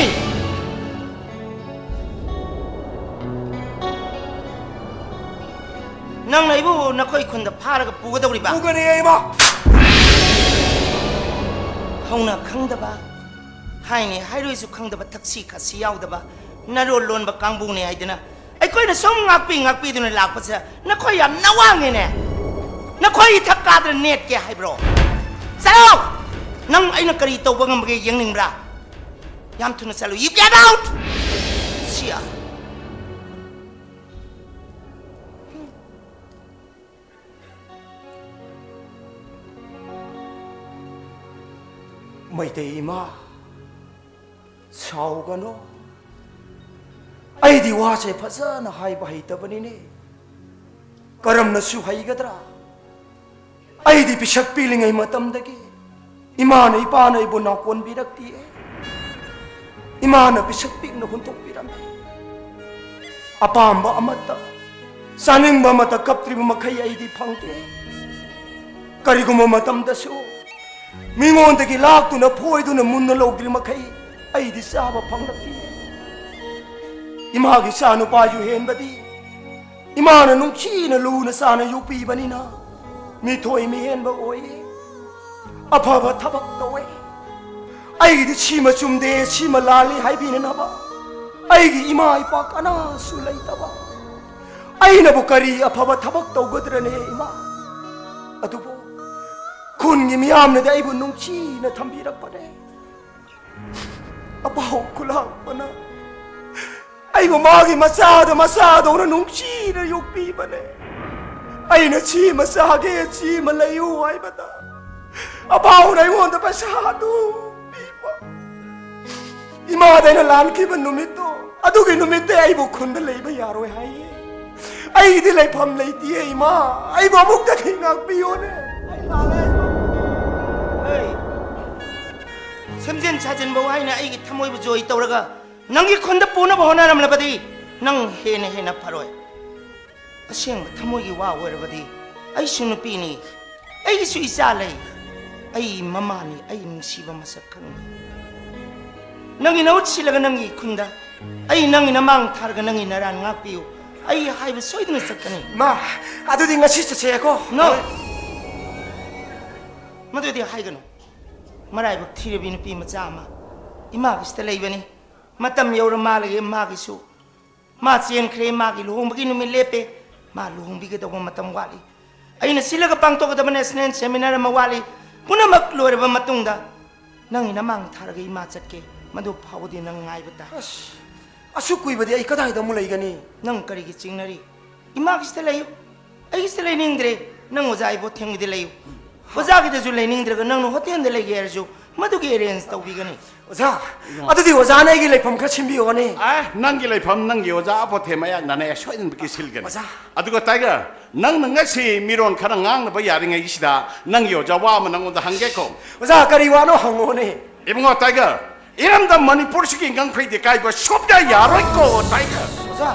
ꯅꯪꯅ ꯑꯩꯕꯨ ꯅꯈꯣꯏ ꯈꯨꯟꯗ ꯐꯥꯔꯒ ꯄꯨꯒꯗꯧꯔꯤꯕ? ꯄꯨꯒꯅꯤ ꯏꯃꯥ꯫ ꯍꯧꯅ ꯈꯪꯗꯕ, ꯍꯥꯏꯅꯤ ꯍꯥꯏꯔꯣꯏꯁꯨ ꯈꯪꯗꯕ, ꯊꯛꯁꯤ ꯈꯥꯁꯤ ꯌꯥꯎꯗꯕ, ꯅꯔꯣꯜ ꯂꯣꯟꯕ ꯀꯥꯡꯕꯨꯅꯤ ꯍꯥꯏꯗꯅ ꯑꯩꯈꯣꯏꯅ ꯁꯨꯝ ꯉꯥꯛꯄꯤ ꯉꯥꯛꯄꯤꯗꯨꯅ ꯂꯥꯛꯄꯁꯦ ꯅꯈꯣꯏ ꯌꯥꯝ ꯅꯋꯥꯡꯉꯦꯅꯦ꯫ ꯅꯈꯣꯏ ꯏꯊꯛ ꯀꯥꯗꯅ ꯅꯦꯠꯀꯦ ꯍꯥꯏꯕ꯭ꯔꯣ? ꯆꯠꯂꯣ! ꯅꯪ ꯑꯩꯅ ꯀꯔꯤ ꯇꯧꯕ ꯉꯝꯕꯒꯦ ꯌꯦꯡꯅꯤꯡꯕ꯭ꯔꯥ? ꯌꯥꯝ ꯊꯨꯅ ꯆꯠꯂꯨ꯫ You get out! ꯁꯤꯌꯥ꯫ ꯃꯩꯇꯩ ꯏꯃꯥ, ꯁꯥꯎꯒꯅꯣ꯫ ꯑꯩꯗꯤ ꯋꯥꯁꯦ ꯐꯖꯅ ꯍꯥꯏꯕ ꯍꯩꯇꯕꯅꯤꯅꯦ꯫ ꯀꯔꯝꯅꯁꯨ ꯍꯩꯒꯗ꯭ꯔꯥ? ꯑꯩꯗꯤ ꯄꯤꯁꯛ ꯄꯤꯛꯂꯤꯉꯩ ꯃꯇꯝꯗꯒꯤ ꯏꯃꯥꯅ ꯏꯄꯥꯅ ꯑꯩꯕꯨ ꯅꯥꯎꯀꯣꯟꯕꯤꯔꯛꯇꯤꯌꯦ꯫ ꯏꯃꯥꯅ ꯄꯤꯁꯛ ꯄꯤꯛꯅ ꯍꯨꯟꯗꯣꯛꯄꯤꯔꯝꯃꯦ꯫ ꯑꯄꯥꯝꯕ ꯑꯃꯠꯇ, ꯆꯥꯅꯤꯡꯕ ꯑꯃꯠꯇ ꯀꯞꯇ꯭ꯔꯤꯕ ꯃꯈꯩ ꯑꯩꯗꯤ ꯐꯪꯗꯦ꯫ ꯀꯔꯤꯒꯨꯝꯕ ꯃꯇꯝꯗꯁꯨ ꯃꯤꯉꯣꯟꯗꯒꯤ ꯂꯥꯛꯇꯨꯅ ꯐꯣꯏꯗꯨꯅ ꯃꯨꯟꯅ ꯂꯧꯗ꯭ꯔꯤ ꯃꯈꯩ ꯑꯩꯗꯤ ꯆꯥꯕ ꯐꯪꯂꯛꯇꯦ꯫ ꯏꯃꯥꯒꯤ ꯏꯆꯥ ꯅꯨꯄꯥꯁꯨ ꯍꯦꯟꯕꯗꯤ ꯏꯃꯥꯅ ꯅꯨꯡꯁꯤꯅ ꯂꯨꯅ ꯆꯥꯅ ꯌꯣꯛꯄꯤꯕꯅꯤꯅ ꯃꯤꯊꯣꯏ ꯃꯤꯍꯦꯟꯕ ꯑꯣꯏꯌꯦ꯫ ꯑꯐꯕ ꯊꯕꯛ ꯇꯧꯋꯦ꯫ ꯑꯩꯒꯤꯗꯤ ꯁꯤꯃ ꯆꯨꯝꯗꯦ, ꯁꯤꯃ ꯂꯥꯜꯂꯤ ꯍꯥꯏꯕꯤꯅꯅꯕ ꯑꯩꯒꯤ ꯏꯃꯥ ꯏꯄꯥ ꯀꯅꯥꯁꯨ ꯂꯩꯇꯕ꯫ ꯑꯩꯅꯕꯨ ꯀꯔꯤ ꯑꯐꯕ ꯊꯕꯛ ꯇꯧꯒꯗ꯭ꯔꯅꯦ ꯏꯃꯥ? ꯑꯗꯨꯕꯨ ꯈꯨꯟꯒꯤ ꯃꯤꯌꯥꯝꯅꯗꯤ ꯑꯩꯕꯨ ꯅꯨꯡꯁꯤꯅ ꯊꯝꯕꯤꯔꯛꯄꯅꯦ꯫ ꯑꯄꯥꯎ ꯈꯨꯂꯥꯛꯄꯅ ꯑꯩꯕꯨ ꯃꯥꯒꯤ ꯃꯆꯥꯗ ꯃꯆꯥꯗꯧꯅ ꯅꯨꯡꯁꯤꯅ ꯌꯣꯛꯄꯤꯕꯅꯦ꯫ ꯑꯩꯅ ꯁꯤꯃ ꯆꯥꯒꯦ, ꯁꯤꯃ ꯂꯩꯌꯨ ꯍꯥꯏꯕꯗ ꯑꯄꯥꯎꯅ ꯑꯩꯉꯣꯟꯗ ꯄꯩꯁꯥ ꯑꯗꯨ ꯄꯤꯕ꯫ ꯏꯃꯥꯗ ꯑꯩꯅ ꯂꯥꯟꯈꯤꯕ ꯅꯨꯃꯤꯠꯇꯣ, ꯑꯗꯨꯒꯤ ꯅꯨꯃꯤꯠꯇꯩ ꯑꯩꯕꯨ ꯈꯨꯟꯗ ꯂꯩꯕ ꯌꯥꯔꯣꯏ ꯍꯥꯏꯌꯦ꯫ ꯑꯩꯒꯤꯗꯤ ꯂꯩꯐꯝ ꯂꯩꯇꯤꯌꯦ, ꯏꯃꯥ꯫ ꯑꯩꯕꯨ ꯑꯃꯨꯛꯇꯗꯤ ꯉꯥꯛꯄꯤꯌꯣꯅꯦ꯫ ꯑꯩ ꯂꯥꯜꯂꯦ꯫ ꯍꯦ, ꯁꯦꯝꯖꯤꯟ ꯁꯥꯖꯤꯟꯕ ꯋꯥꯍꯩꯅ ꯑꯩꯒꯤ ꯊꯃꯣꯏꯕꯨ ꯖꯣꯏ ꯇꯧꯔꯒ ꯅꯪꯒꯤ ꯈꯨꯟꯗ ꯄꯨꯅꯕ ꯍꯣꯠꯅꯔꯝꯂꯕꯗꯤ ꯅꯪ ꯍꯦꯟꯅ ꯍꯦꯟꯅ ꯐꯔꯣꯏ꯫ ꯑꯁꯦꯡꯕ ꯊꯃꯣꯏꯒꯤ ꯋꯥ ꯑꯣꯏꯔꯕꯗꯤ ꯑꯩꯁꯨ ꯅꯨꯄꯤꯅꯤ, ꯑꯩꯒꯤꯁꯨ ꯏꯆꯥ ꯂꯩ, ꯑꯩ ꯃꯃꯥꯅꯤ, ꯑꯩ ꯅꯨꯡꯁꯤꯕ ꯃꯁꯛ ꯈꯪꯉꯤ꯫ ꯅꯪꯒꯤ ꯅꯍꯨꯠ ꯁꯤꯜꯂꯒ ꯅꯪꯒꯤ ꯈꯨꯟꯗ, ꯑꯩ ꯅꯪꯒꯤ ꯅꯃꯥꯡ ꯊꯥꯔꯒ ꯅꯪꯒꯤ ꯅꯔꯥꯟ ꯉꯥꯛꯄꯤꯌꯨ, ꯑꯩ ꯍꯥꯏꯕ ꯁꯣꯏꯗꯅ ꯆꯠꯀꯅꯤ꯫ ꯃꯥ, ꯑꯗꯨꯗꯤ ꯉꯁꯤ ꯆꯠꯁꯦꯀꯣ? No! ꯃꯗꯨꯗꯤ ꯍꯥꯏꯒꯅꯨ꯫ ꯃꯔꯥꯏꯕꯛ ꯊꯤꯔꯕꯤ ꯅꯨꯄꯤ ꯃꯆꯥ ꯑꯃ ꯏꯃꯥꯒꯤꯁꯤꯗ ꯂꯩꯕꯅꯤ꯫ ꯃꯇꯝ ꯌꯧꯔ ꯃꯥꯜꯂꯒꯦ ꯃꯥꯒꯤꯁꯨ꯫ ꯃꯥ ꯆꯦꯟꯈ꯭ꯔꯦ, ꯃꯥꯒꯤ ꯂꯨꯍꯣꯡꯕꯒꯤ ꯅꯨꯃꯤꯠ ꯂꯦꯞꯄꯦ꯫ ꯃꯥ ꯂꯨꯍꯣꯡꯕꯤꯒꯗꯧꯕ ꯃꯇꯝ ꯋꯥꯠꯂꯤ꯫ ꯑꯩꯅ ꯁꯤꯜꯂꯒ ꯄꯥꯡꯊꯣꯛꯀꯗꯕ national seminar ꯑꯃ ꯋꯥꯠꯂꯤ꯫ ꯄꯨꯝꯅꯃꯛ ꯂꯣꯏꯔꯕ ꯃꯇꯨꯡꯗ ꯅꯪꯒꯤ ꯅꯃꯥꯡ ꯊꯥꯔꯒ ꯏꯃꯥ ꯆꯠꯀꯦ꯫ ꯃꯗꯨ ꯐꯥꯎꯕꯗꯤ ꯅꯪ ꯉꯥꯏꯕ ꯇꯥꯏ꯫ ꯑꯁ, ꯑꯁꯨꯛ ꯀꯨꯏꯕꯗꯤ ꯑꯩ ꯀꯗꯥꯏꯗ ꯑꯃꯨꯛ ꯂꯩꯒꯅꯤ? ꯅꯪ ꯀꯔꯤꯒꯤ ꯆꯤꯡꯅꯔꯤ? ꯏꯃꯥꯒꯤꯁꯤꯗ ꯂꯩꯌꯨ꯫ ꯑꯩꯒꯤꯁꯤꯗ ꯂꯩꯅꯤꯡꯗ꯭ꯔꯦ꯫ ꯅꯪ ꯑꯣꯖꯥ ꯏꯕꯣ ꯊꯦꯡꯒꯤꯗ ꯂꯩꯌꯨ꯫ ꯑꯣꯖꯥꯒꯤꯗꯁꯨ ꯂꯩꯅꯤꯡꯗ꯭ꯔꯒ ꯅꯪꯅ ꯍꯣꯇꯦꯜꯗ ꯂꯩꯒꯦ ꯍꯥꯏꯔꯁꯨ ꯃꯗꯨꯒꯤ arrange ꯇꯧꯕꯤꯒꯅꯤ꯫ ꯑꯣꯖꯥ, ꯑꯗꯨꯗꯤ ꯑꯣꯖꯥꯅ ꯑꯩꯒꯤ ꯂꯩꯐꯝ ꯈꯔ ꯁꯤꯟꯕꯤꯌꯣꯅꯦ꯫ ꯑꯦ, ꯅꯪꯒꯤ ꯂꯩꯐꯝ ꯅꯪꯒꯤ ꯑꯣꯖꯥ ꯑꯄꯣꯊꯦ ꯃꯌꯥꯡꯅꯅꯦ ꯁꯣꯏꯗꯅ ꯄꯤꯁꯤꯜꯒꯅꯤ꯫ ꯑꯣꯖꯥ꯫ ꯑꯗꯨꯒ ꯇꯥꯏꯒꯔ, ꯅꯪꯅ ꯉꯁꯤ ꯃꯤꯔꯣꯟ ꯈꯔ ꯉꯥꯡꯅꯕ ꯌꯥꯔꯤꯉꯩꯁꯤꯗ ꯅꯪꯒꯤ ꯑꯣꯖꯥ ꯋꯥ ꯑꯃ ꯅꯪꯉꯣꯟꯗ ꯍꯪꯒꯦꯀꯣ꯫ ꯑꯣꯖꯥ, ꯀꯔꯤ ꯋꯥꯅꯣ ꯍꯪꯉꯣꯅꯦ꯫ ꯏꯕꯨꯡꯉꯣ ꯇꯥꯏꯒꯔ, ꯏꯔꯝꯗꯝ ꯃꯅꯤꯄꯨꯔꯁꯤꯒꯤ ꯉꯝꯈꯩꯗꯤ ꯀꯥꯏꯕ ꯁꯨꯞꯌꯥ ꯌꯥꯔꯣꯏꯀꯣ ꯇꯥꯏꯒꯔ꯫ ꯑꯣꯖꯥ,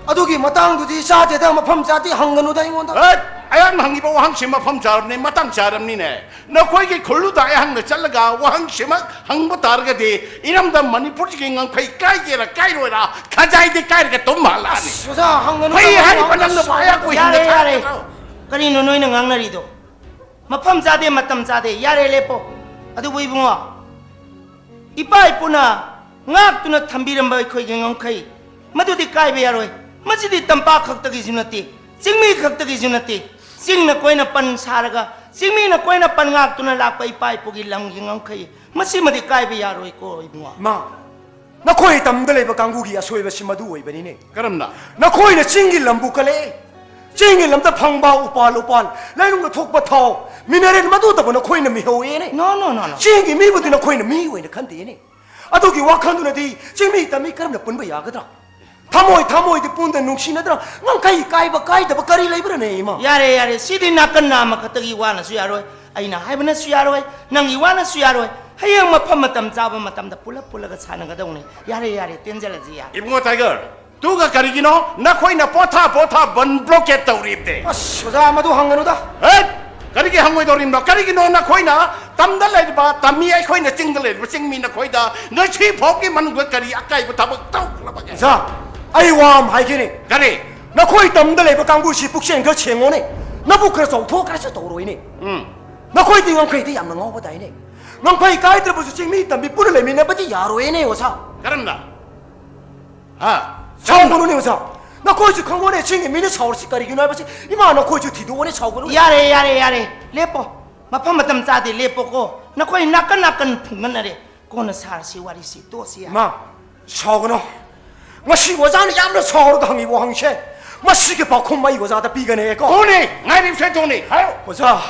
ꯑꯗꯨꯒꯤ ꯃꯇꯥꯡꯗꯨꯗꯤ ꯆꯥꯗꯦꯗ, ꯃꯐꯝ ꯆꯥꯗꯦ, ꯍꯪꯒꯅꯨꯗ ꯑꯩꯉꯣꯟꯗ꯫ ꯍꯠ! ꯑꯩꯍꯥꯛꯅ ꯍꯪꯉꯤꯕ ꯋꯥꯍꯪꯁꯤ ꯃꯐꯝ ꯆꯥꯔꯕꯅꯤ, ꯃꯇꯥꯡ ꯆꯥꯔꯕꯅꯤꯅꯦ꯫ ꯅꯈꯣꯏꯒꯤ ꯈꯨꯜꯂꯨꯗ ꯑꯩꯍꯥꯛꯅ ꯆꯠꯂꯒ ꯋꯥꯍꯪꯁꯤꯃꯛ ꯍꯪꯕ ꯇꯥꯔꯒꯗꯤ ꯏꯔꯝꯗꯝ ꯃꯅꯤꯄꯨꯔꯁꯤꯒꯤ ꯉꯝꯈꯩ ꯀꯥꯏꯒꯦꯔꯥ ꯀꯥꯏꯔꯣꯏꯔꯥ ꯈꯖꯥꯏꯗꯤ ꯀꯥꯏꯔꯒ ꯇꯨꯝ ꯍꯥꯜꯂꯛꯑꯅꯤ꯫ ꯑꯁ, ꯑꯣꯖꯥ, ꯍꯪꯒꯅꯨꯗ, ꯐꯩ ꯍꯥꯏꯔꯤꯕ ꯍꯪꯒꯅꯨꯗ꯫ ꯅꯪꯅ ꯑꯌꯥꯛꯄ ꯌꯥꯔꯦ, ꯍꯤꯡꯅ ꯌꯥꯔꯦ꯫ ꯊꯥꯔꯒ ꯀꯔꯤꯅꯣ ꯅꯣꯏꯅ ꯉꯥꯡꯅꯔꯤꯗꯣ? ꯃꯐꯝ ꯆꯥꯗꯦ, ꯃꯇꯝ ꯆꯥꯗꯦ꯫ ꯌꯥꯔꯦ, ꯂꯦꯞꯄꯣ꯫ ꯑꯗꯨꯕꯨ ꯏꯕꯨꯡꯉꯣ, ꯏꯄꯥ ꯏꯄꯨꯅ ꯉꯥꯛꯇꯨꯅ ꯊꯝꯕꯤꯔꯝꯕ ꯑꯩꯈꯣꯏꯒꯤ ꯉꯝꯈꯩ, ꯃꯗꯨꯗꯤ ꯀꯥꯏꯕ ꯌꯥꯔꯣꯏ꯫ ꯃꯁꯤꯗꯤ ꯇꯝꯄꯥꯛ ꯈꯛꯇꯒꯤꯁꯨ ꯅꯠꯇꯦ, ꯆꯤꯡꯃꯤ ꯈꯛꯇꯒꯤꯁꯨ ꯅꯠꯇꯦ꯫ ꯆꯤꯡꯅ ꯀꯣꯏꯅ ꯄꯟ ꯁꯥꯔꯒ, ꯆꯤꯡꯃꯤꯅ ꯀꯣꯏꯅ ꯄꯟ ꯉꯥꯛꯇꯨꯅ ꯂꯥꯛꯄ ꯏꯄꯥ ꯏꯄꯨꯒꯤ ꯂꯝꯒꯤ ꯉꯝꯈꯩ, ꯃꯁꯤꯃꯗꯤ ꯀꯥꯏꯕ ꯌꯥꯔꯣꯏꯀꯣ ꯏꯕꯨꯡꯉꯣ꯫ ꯃꯥ, ꯅꯈꯣꯏ ꯇꯝꯗ ꯂꯩꯕ ꯀꯥꯡꯕꯨꯒꯤ ꯑꯁꯣꯏꯕꯁꯤ ꯃꯗꯨ ꯑꯣꯏꯕꯅꯤꯅꯦ꯫ ꯀꯔꯝꯅ? ꯅꯈꯣꯏꯅ ꯆꯤꯡꯒꯤ ꯂꯝꯕꯨ ꯀꯜꯂꯛꯑꯦ꯫ ꯆꯤꯡꯒꯤ ꯂꯝꯗ ꯐꯪꯕ ꯎꯄꯥꯜ ꯎꯄꯥꯜ, ꯂꯩꯅꯨꯡꯗ ꯊꯣꯛꯄ ꯊꯥꯎ, mineral, ꯃꯗꯨꯇꯕꯨ ꯅꯈꯣꯏꯅ ꯃꯤꯍꯧꯋꯦꯅꯦ꯫ No, no, no, no. ꯆꯤꯡꯒꯤ ꯃꯤꯕꯨꯗꯤ ꯅꯈꯣꯏꯅ ꯃꯤ ꯑꯣꯏꯅ ꯈꯟꯗꯦꯅꯦ꯫ ꯑꯗꯨꯒꯤ ꯋꯥꯈꯜꯗꯨꯅꯗꯤ ꯆꯤꯡꯃꯤ ꯇꯝꯃꯤ ꯀꯔꯝꯅ ꯄꯨꯟꯕ ꯌꯥꯒꯗ꯭ꯔꯥ? ꯊꯃꯣꯏ ꯊꯃꯣꯏꯗꯤ ꯄꯨꯟꯗ ꯅꯨꯡꯁꯤꯅꯗ꯭ꯔꯥ? ꯉꯝꯈꯩ ꯀꯥꯏꯕ ꯀꯥꯏꯗꯕ ꯀꯔꯤ ꯂꯩꯕ꯭ꯔꯥꯅꯦ, ꯏꯃꯥ? ꯌꯥꯔꯦ, ꯌꯥꯔꯦ, ꯁꯤꯗꯤ ꯅꯥꯀꯟ ꯅꯥꯝꯃ ꯈꯛꯇꯒꯤ ꯋꯥꯅꯁꯨ ꯌꯥꯔꯣꯏ, ꯑꯩꯅ ꯍꯥꯏꯕꯅꯁꯨ ꯌꯥꯔꯣꯏ, ꯅꯪꯒꯤ ꯋꯥꯅꯁꯨ ꯌꯥꯔꯣꯏ꯫ ꯍꯌꯦꯡ ꯃꯐꯝ ꯃꯇꯝ ꯆꯥꯕ ꯃꯇꯝꯗ ꯄꯨꯂꯞ ꯄꯨꯜꯂꯒ ꯁꯥꯟꯅꯒꯗꯧꯅꯤ꯫ ꯌꯥꯔꯦ, ꯌꯥꯔꯦ, ꯇꯦꯟꯖꯜꯂꯁꯤ, ꯌꯥꯔꯦ꯫ ꯏꯕꯨꯡꯉꯣ ꯇꯥꯏꯒꯔ, ꯇꯨꯒ ꯀꯔꯤꯒꯤꯅꯣ ꯅꯈꯣꯏꯅ ꯄꯣꯊꯥ ꯄꯣꯊꯥ ꯕꯟ ꯕ꯭ꯂꯣꯀꯦꯠ ꯇꯧꯔꯤꯕꯗꯤ? ꯑꯁ, ꯑꯣꯖꯥ, ꯃꯗꯨ ꯍꯪꯒꯅꯨꯗ꯫ ꯍꯦꯠ! ꯀꯔꯤꯒꯤ ꯍꯪꯉꯣꯏꯗꯧꯔꯤꯕꯅꯣ? ꯀꯔꯤꯒꯤꯅꯣ ꯅꯈꯣꯏꯅ ꯇꯝꯗ ꯂꯩꯔꯤꯕ ꯇꯝꯃꯤ, ꯑꯩꯈꯣꯏꯅ ꯆꯤꯡꯗ ꯂꯩꯔꯤꯕ ꯆꯤꯡꯃꯤ, ꯅꯈꯣꯏꯗ ꯉꯁꯤ ꯐꯥꯎꯒꯤ ꯃꯅꯨꯡꯗ ꯀꯔꯤ ꯑꯀꯥꯏꯕ ꯊꯕꯛ ꯇꯧꯈ꯭ꯔꯕꯒꯦ? ꯑꯣꯖꯥ, ꯑꯩ ꯋꯥ ꯑꯃ ꯍꯥꯏꯒꯦꯅꯦ꯫ ꯀꯔꯤ? ꯅꯈꯣꯏ ꯇꯝꯗ ꯂꯩꯕ ꯀꯥꯡꯕꯨꯁꯤ ꯄꯨꯛꯆꯦꯜ ꯈꯔ ꯁꯦꯡꯉꯣꯅꯦ꯫ ꯅꯕꯨꯛ ꯈꯔ ꯆꯥꯎꯊꯣꯛꯑ ꯀꯔꯤꯁꯨ ꯇꯧꯔꯣꯏꯅꯦ꯫ ꯎꯝ꯫ ꯅꯈꯣꯏꯗꯤ ꯉꯝꯈꯩꯗꯤ ꯌꯥꯝꯅ ꯉꯥꯎꯕꯗꯥꯏꯅꯦ꯫ ꯉꯝꯈꯩ ꯀꯥꯏꯗ꯭ꯔꯕꯁꯨ ꯆꯤꯡꯃꯤ ꯇꯝꯃꯤ ꯄꯨꯟꯅ ꯂꯩꯃꯤꯟꯅꯕꯗꯤ ꯌꯥꯔꯣꯏꯅꯦ, ꯑꯣꯖꯥ꯫ ꯀꯔꯝꯅ? ꯍꯥ? ꯁꯥꯎꯒꯅꯨꯅꯦ, ꯑꯣꯖꯥ꯫ ꯅꯈꯣꯏꯁꯨ ꯈꯪꯉꯣꯅꯦ, ꯆꯤꯡꯒꯤ ꯃꯤꯅ ꯁꯥꯎꯔꯤꯁꯤ ꯀꯔꯤꯒꯤꯅꯣ ꯍꯥꯏꯕꯁꯤ꯫ ꯏꯃꯥ, ꯅꯈꯣꯏꯁꯨ ꯊꯤꯗꯣꯛꯑꯣꯅꯦ, ꯁꯥꯎꯒꯅꯨ꯫ ꯌꯥꯔꯦ, ꯌꯥꯔꯦ, ꯌꯥꯔꯦ꯫ ꯂꯦꯞꯄꯣ꯫ ꯃꯐꯝ ꯃꯇꯝ ꯆꯥꯗꯦ, ꯂꯦꯞꯄꯣꯀꯣ꯫ ꯅꯈꯣꯏ ꯅꯥꯀꯟ ꯅꯥꯀꯟ ꯐꯨꯡꯒꯠꯅꯔꯦ꯫ ꯀꯣꯟꯅ ꯁꯥꯔꯁꯤ ꯋꯥꯔꯤꯁꯤ, ꯇꯣꯛꯁꯤ, ꯌꯥꯔꯦ꯫ ꯏꯃꯥ, ꯁꯥꯎꯒꯅꯨ꯫ ꯉꯁꯤ ꯑꯣꯖꯥꯅ ꯌꯥꯝꯅ ꯁꯥꯎꯔꯒ ꯍꯪꯉꯤꯕ ꯋꯥꯍꯪꯁꯦ, ꯃꯁꯤꯒꯤ ꯄꯥꯎꯈꯨꯝ ꯑꯩ ꯑꯣꯖꯥꯗ ꯄꯤꯒꯅꯦꯀꯣ꯫ ꯇꯣꯅꯤ, ꯉꯥꯏꯔꯤꯕꯁꯦ ꯇꯣꯅꯤ, ꯍꯥꯏꯌꯣ꯫ ꯑꯣꯖꯥ,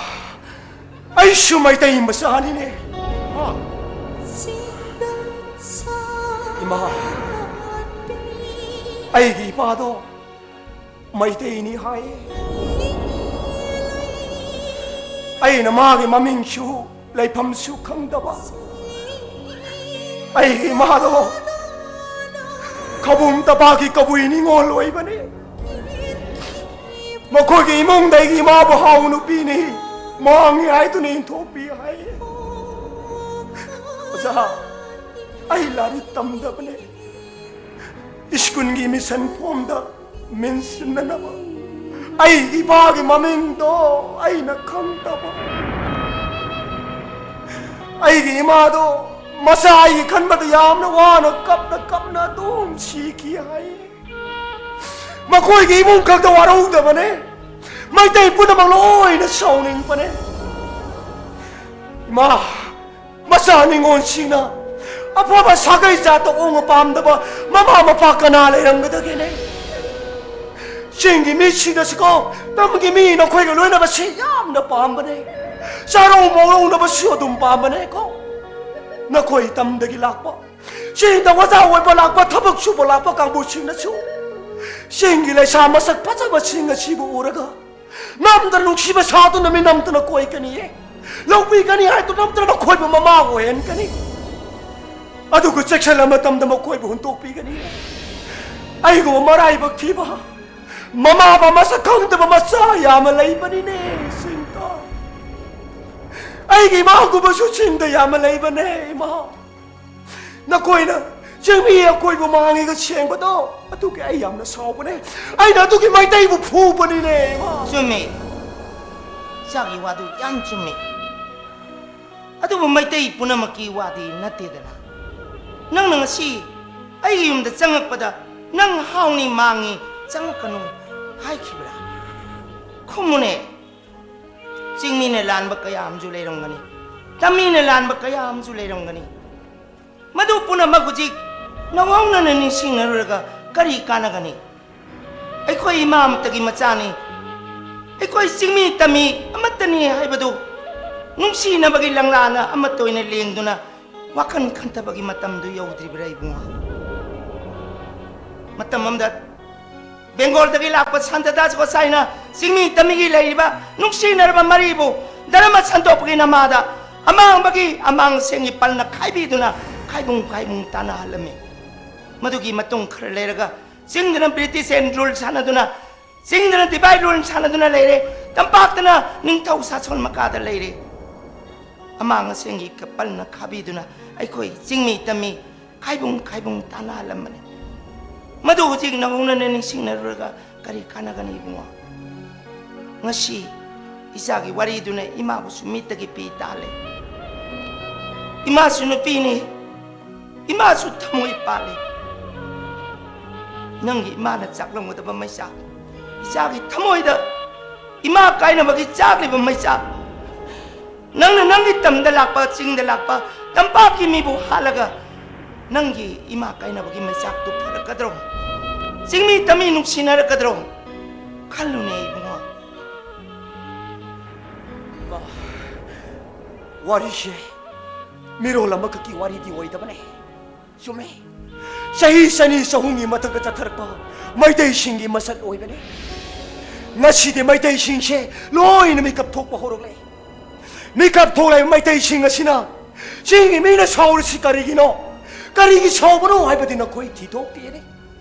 ꯑꯩꯁꯨ ꯃꯩꯇꯩ ꯃꯆꯥꯅꯤꯅꯦ꯫ ꯍꯥ? ꯏꯃꯥ, ꯑꯩꯒꯤ ꯏꯄꯥꯗꯣ ꯃꯩꯇꯩꯅꯤ ꯍꯥꯏ꯫ ꯑꯩꯅ ꯃꯥꯒꯤ ꯃꯃꯤꯡꯁꯨ ꯂꯩꯐꯝꯁꯨ ꯈꯪꯗꯕ꯫ ꯑꯩꯒꯤ ꯏꯃꯥꯗꯣ ꯈꯕꯨꯝ ꯇꯝꯄꯥꯛꯀꯤ ꯀꯕꯨꯏ ꯅꯤꯉꯣꯜ ꯑꯣꯏꯕꯅꯤ꯫ ꯃꯈꯣꯏꯒꯤ ꯏꯃꯨꯡꯗ ꯑꯩꯒꯤ ꯏꯃꯥꯕꯨ ꯍꯥꯎ ꯅꯨꯄꯤꯅꯤ, ꯃꯥꯡꯉꯤ ꯍꯥꯏꯗꯨꯅ ꯏꯟꯊꯣꯛꯄꯤ ꯍꯥꯏ꯫ ꯑꯣꯖꯥ, ꯑꯩ ꯂꯥꯏꯔꯤꯛ ꯇꯝꯗꯕꯅꯦ꯫ ꯁ꯭ꯀꯨꯜꯒꯤ ꯃꯤꯁꯟ ꯐꯣꯝꯗ ꯃꯤꯡ ꯁꯤꯟꯅꯅꯕ ꯑꯩꯒꯤ ꯏꯄꯥꯒꯤ ꯃꯃꯤꯡꯗꯣ ꯑꯩꯅ ꯈꯪꯗꯕ꯫ ꯑꯩꯒꯤ ꯏꯃꯥꯗꯣ ꯃꯆꯥ ꯑꯩꯒꯤ ꯈꯟꯕꯗ ꯌꯥꯝꯅ ꯋꯥꯅ ꯀꯞꯅ ꯀꯞꯅ ꯑꯗꯨꯝ ꯁꯤꯈꯤ ꯍꯥꯏ꯫ ꯃꯈꯣꯏꯒꯤ ꯏꯃꯨꯡ ꯈꯛꯇ ꯋꯥꯔꯧꯗꯕꯅꯦ, ꯃꯩꯇꯩ ꯄꯨꯝꯅꯃꯛ ꯂꯣꯏꯅ ꯁꯥꯎꯅꯤꯡꯕꯅꯦ꯫ ꯏꯃꯥ, ꯃꯆꯥ ꯅꯤꯉꯣꯜꯁꯤꯡꯅ ꯑꯐꯕ ꯁꯥꯒꯩ ꯖꯥꯠꯇ ꯑꯣꯡꯕ ꯄꯥꯝꯗꯕ ꯃꯃꯥ ꯃꯄꯥ ꯀꯅꯥ ꯂꯩꯔꯝꯒꯗꯒꯦꯅꯦ? ꯆꯤꯡꯒꯤ ꯃꯤꯁꯤꯡꯅꯁꯨꯀꯣ, ꯇꯝꯒꯤ ꯃꯤ ꯅꯈꯣꯏꯒ ꯂꯣꯏꯅꯕꯁꯤ ꯌꯥꯝꯅ ꯄꯥꯝꯕꯅꯦ꯫ ꯆꯥꯔꯧ ꯃꯧꯔꯧꯅꯕꯁꯨ ꯑꯗꯨꯝ ꯄꯥꯝꯕꯅꯦꯀꯣ꯫ ꯅꯈꯣꯏ ꯇꯝꯗꯒꯤ ꯂꯥꯛꯄ ꯆꯤꯡꯗ ꯑꯣꯖꯥ ꯑꯣꯏꯕ ꯂꯥꯛꯄ, ꯊꯕꯛ ꯁꯨꯕ ꯂꯥꯛꯄ ꯀꯥꯡꯕꯨꯁꯤꯡꯅꯁꯨ ꯆꯤꯡꯒꯤ ꯂꯩꯁꯥ ꯃꯁꯛ ꯐꯖꯕꯁꯤꯡ ꯑꯁꯤꯕꯨ ꯎꯔꯒ ꯅꯝꯗꯅ ꯅꯨꯡꯁꯤꯕ ꯁꯥꯗꯨꯅ ꯃꯤ ꯅꯝꯗꯅ ꯀꯣꯏꯒꯅꯤꯌꯦ꯫ ꯂꯧꯕꯤꯒꯅꯤ ꯍꯥꯏꯗꯨꯅ ꯅꯝꯗꯅ ꯃꯈꯣꯏꯕꯨ ꯃꯃꯥ ꯑꯣꯏꯍꯟꯒꯅꯤ꯫ ꯑꯗꯨꯒ ꯆꯦꯛꯁꯤꯜꯂ ꯃꯇꯝꯗ ꯃꯈꯣꯏꯕꯨ ꯍꯨꯟꯗꯣꯛꯄꯤꯒꯅꯤ꯫ ꯑꯩꯒꯨꯝꯕ ꯃꯔꯥꯏꯕꯛ ꯊꯤꯕ ꯃꯃꯥ ꯃꯄꯥ ꯃꯁꯛ ꯈꯪꯗꯕ ꯃꯆꯥ ꯌꯥꯝꯅ ꯂꯩꯕꯅꯤꯅꯦ ꯆꯤꯡꯗ꯫ ꯑꯩꯒꯤ ꯏꯃꯥꯒꯨꯝꯕꯁꯨ ꯆꯤꯡꯗ ꯌꯥꯝꯅ ꯂꯩꯕꯅꯦ ꯏꯃꯥ꯫ ꯅꯈꯣꯏꯅ ꯆꯤꯡꯃꯤ ꯑꯩꯈꯣꯏꯕꯨ ꯃꯥꯡꯉꯤꯒ ꯁꯦꯡꯕꯗꯣ ꯑꯗꯨꯒꯤ ꯑꯩ ꯌꯥꯝꯅ ꯁꯥꯎꯕꯅꯦ꯫ ꯑꯩꯅ ꯑꯗꯨꯒꯤ ꯃꯩꯇꯩꯕꯨ ꯐꯨꯕꯅꯤꯅꯦ ꯏꯃꯥ꯫ ꯆꯨꯝꯃꯤ꯫ ꯏꯆꯥꯒꯤ ꯋꯥꯗꯨ ꯌꯥꯝ ꯆꯨꯝꯃꯤ꯫ ꯑꯗꯨꯕꯨ ꯃꯩꯇꯩ ꯄꯨꯝꯅꯃꯛꯀꯤ ꯋꯥꯗꯤ ꯅꯠꯇꯦꯗꯅ꯫ ꯅꯪꯅ ꯉꯁꯤ ꯑꯩꯒꯤ ꯌꯨꯝꯗ ꯆꯪꯉꯛꯄꯗ ꯅꯪ ꯍꯥꯎꯅꯤ ꯃꯥꯡꯉꯤ ꯆꯪꯉꯛꯀꯅꯨ ꯍꯥꯏꯈꯤꯕ꯭ꯔꯥ? ꯈꯨꯝꯃꯨꯅꯦ꯫ ꯆꯤꯡꯃꯤꯅ ꯂꯥꯟꯕ ꯀꯌꯥ ꯑꯃꯁꯨ ꯂꯩꯔꯝꯒꯅꯤ, ꯇꯝꯃꯤꯅ ꯂꯥꯟꯕ ꯀꯌꯥ ꯑꯃꯁꯨ ꯂꯩꯔꯝꯒꯅꯤ꯫ ꯃꯗꯨ ꯄꯨꯝꯅꯃꯛ ꯍꯧꯖꯤꯛ ꯅꯧꯍꯧꯅꯅ ꯅꯤꯡꯁꯤꯡꯅꯔꯨꯔꯒ ꯀꯔꯤ ꯀꯥꯟꯅꯒꯅꯤ? ꯑꯩꯈꯣꯏ ꯏꯃꯥ ꯑꯃꯠꯇꯒꯤ ꯃꯆꯥꯅꯤ, ꯑꯩꯈꯣꯏ ꯆꯤꯡꯃꯤ ꯇꯝꯃꯤ ꯑꯃꯠꯇꯅꯤ ꯍꯥꯏꯕꯗꯨ ꯅꯨꯡꯁꯤꯅꯕꯒꯤ ꯂꯪꯂꯥꯅ ꯑꯃꯠꯇ ꯑꯣꯏꯅ ꯂꯦꯡꯗꯨꯅ ꯋꯥꯈꯜ ꯈꯟꯊꯕꯒꯤ ꯃꯇꯝꯗꯨ ꯌꯧꯗ꯭ꯔꯤꯕ꯭ꯔꯥ ꯏꯕꯨꯡꯉꯣ? ꯃꯇꯝ ꯑꯃꯗ ꯕꯦꯡꯒꯣꯜꯗꯒꯤ ꯂꯥꯛꯄ ꯁꯥꯟꯇꯗꯥꯁ ꯒꯣꯁꯥꯏꯅ ꯆꯤꯡꯃꯤ ꯇꯝꯃꯤꯒꯤ ꯂꯩꯔꯤꯕ ꯅꯨꯡꯁꯤꯅꯔꯕ ꯃꯔꯤꯕꯨ ꯙꯔꯃ ꯁꯟꯗꯣꯛꯄꯒꯤ ꯅꯃꯥꯗ ꯑꯃꯥꯡꯕꯒꯤ ꯑꯃꯥꯡꯁꯦꯡꯒꯤ ꯄꯜꯅ ꯈꯥꯏꯕꯤꯗꯨꯅ ꯈꯥꯏꯕꯨꯡ ꯈꯥꯏꯕꯨꯡ ꯇꯥꯅꯍꯜꯂꯝꯃꯤ꯫ ꯃꯗꯨꯒꯤ ꯃꯇꯨꯡ ꯈꯔ ꯂꯩꯔꯒ ꯆꯤꯡꯗꯅ ꯕ꯭ꯔꯤꯇꯤꯁ ꯑꯦꯟ ꯔꯨꯜ ꯁꯥꯟꯅꯗꯨꯅ, ꯆꯤꯡꯗꯅ ꯗꯤꯚꯥꯏꯠ ꯔꯨꯜ ꯁꯥꯟꯅꯗꯨꯅ ꯂꯩꯔꯦ, ꯇꯝꯄꯥꯛꯇꯅ ꯅꯤꯡꯊꯧ ꯁꯥꯁꯣꯟ ꯃꯈꯥꯗ ꯂꯩꯔꯦ꯫ ꯑꯃꯥꯡ ꯑꯁꯦꯡꯒꯤ ꯀꯄꯜꯅ ꯈꯥꯕꯤꯗꯨꯅ ꯑꯩꯈꯣꯏ ꯆꯤꯡꯃꯤ ꯇꯝꯃꯤ ꯈꯥꯏꯕꯨꯡ ꯈꯥꯏꯕꯨꯡ ꯇꯥꯅꯍꯜꯂꯝꯕꯅꯤ꯫ ꯃꯗꯨ ꯍꯧꯖꯤꯛ ꯅꯧꯍꯧꯅꯅ ꯅꯤꯡꯁꯤꯡꯅꯔꯨꯔꯒ ꯀꯔꯤ ꯀꯥꯟꯅꯒꯅꯤ ꯏꯕꯨꯡꯉꯣ? ꯉꯁꯤ ꯏꯆꯥꯒꯤ ꯋꯥꯔꯤꯗꯨꯅ ꯏꯃꯥꯕꯨꯁꯨ ꯃꯤꯠꯇꯒꯤ ꯄꯤ ꯇꯥꯍꯜꯂꯦ꯫ ꯏꯃꯥꯁꯨ ꯅꯨꯄꯤꯅꯤ, ꯏꯃꯥꯁꯨ ꯊꯃꯣꯏ ꯄꯥꯜꯂꯤ꯫ ꯅꯪꯒꯤ ꯏꯃꯥꯅ ꯆꯥꯛꯂꯝꯒꯗꯕ ꯃꯩꯆꯥꯛ, ꯏꯆꯥꯒꯤ ꯊꯃꯣꯏꯗ ꯏꯃꯥ ꯀꯥꯏꯅꯕꯒꯤ ꯆꯥꯛꯂꯤꯕ ꯃꯩꯆꯥꯛ, ꯅꯪꯅ ꯅꯪꯒꯤ ꯇꯝꯗ ꯂꯥꯛꯄ, ꯆꯤꯡꯗ ꯂꯥꯛꯄ, ꯇꯝꯄꯥꯛꯀꯤ ꯃꯤꯕꯨ ꯍꯥꯠꯂꯒ ꯅꯪꯒꯤ ꯏꯃꯥ ꯀꯥꯏꯅꯕꯒꯤ ꯃꯩꯆꯥꯛꯇꯨ ꯐꯔꯛꯀꯗ꯭ꯔꯣ? ꯆꯤꯡꯃꯤ ꯇꯝꯃꯤ ꯅꯨꯡꯁꯤꯅꯔꯛꯀꯗ꯭ꯔꯣ? ꯈꯜꯂꯨꯅꯦ ꯏꯕꯨꯡꯉꯣ꯫ ꯏꯃꯥ, ꯋꯥꯔꯤꯁꯦ ꯃꯤꯔꯣꯜ ꯑꯃꯈꯛꯀꯤ ꯋꯥꯔꯤꯗꯤ ꯑꯣꯏꯗꯕꯅꯦ꯫ ꯆꯨꯝꯃꯦ꯫ ꯆꯍꯤ ꯆꯅꯤ ꯆꯍꯨꯝꯒꯤ ꯃꯊꯛꯇ ꯆꯠꯊꯔꯛꯄ ꯃꯩꯇꯩꯁꯤꯡꯒꯤ ꯃꯁꯛ ꯑꯣꯏꯕꯅꯤ꯫ ꯉꯁꯤꯗꯤ ꯃꯩꯇꯩꯁꯤꯡꯁꯦ ꯂꯣꯏꯅ ꯃꯤꯀꯞ ꯊꯣꯛꯄ ꯍꯧꯔꯛꯂꯦ꯫ ꯃꯤꯀꯞ ꯊꯣꯛꯂꯛꯏꯕ ꯃꯩꯇꯩꯁꯤꯡ ꯑꯁꯤꯅ ꯆꯤꯡꯒꯤ ꯃꯤꯅ ꯁꯥꯎꯔꯤꯁꯤ ꯀꯔꯤꯒꯤꯅꯣ? ꯀꯔꯤꯒꯤ ꯁꯥꯎꯕꯅꯣ ꯍꯥꯏꯕꯗꯤ ꯅꯈꯣꯏ ꯊꯤꯗꯣꯛꯄꯤꯔꯦ꯫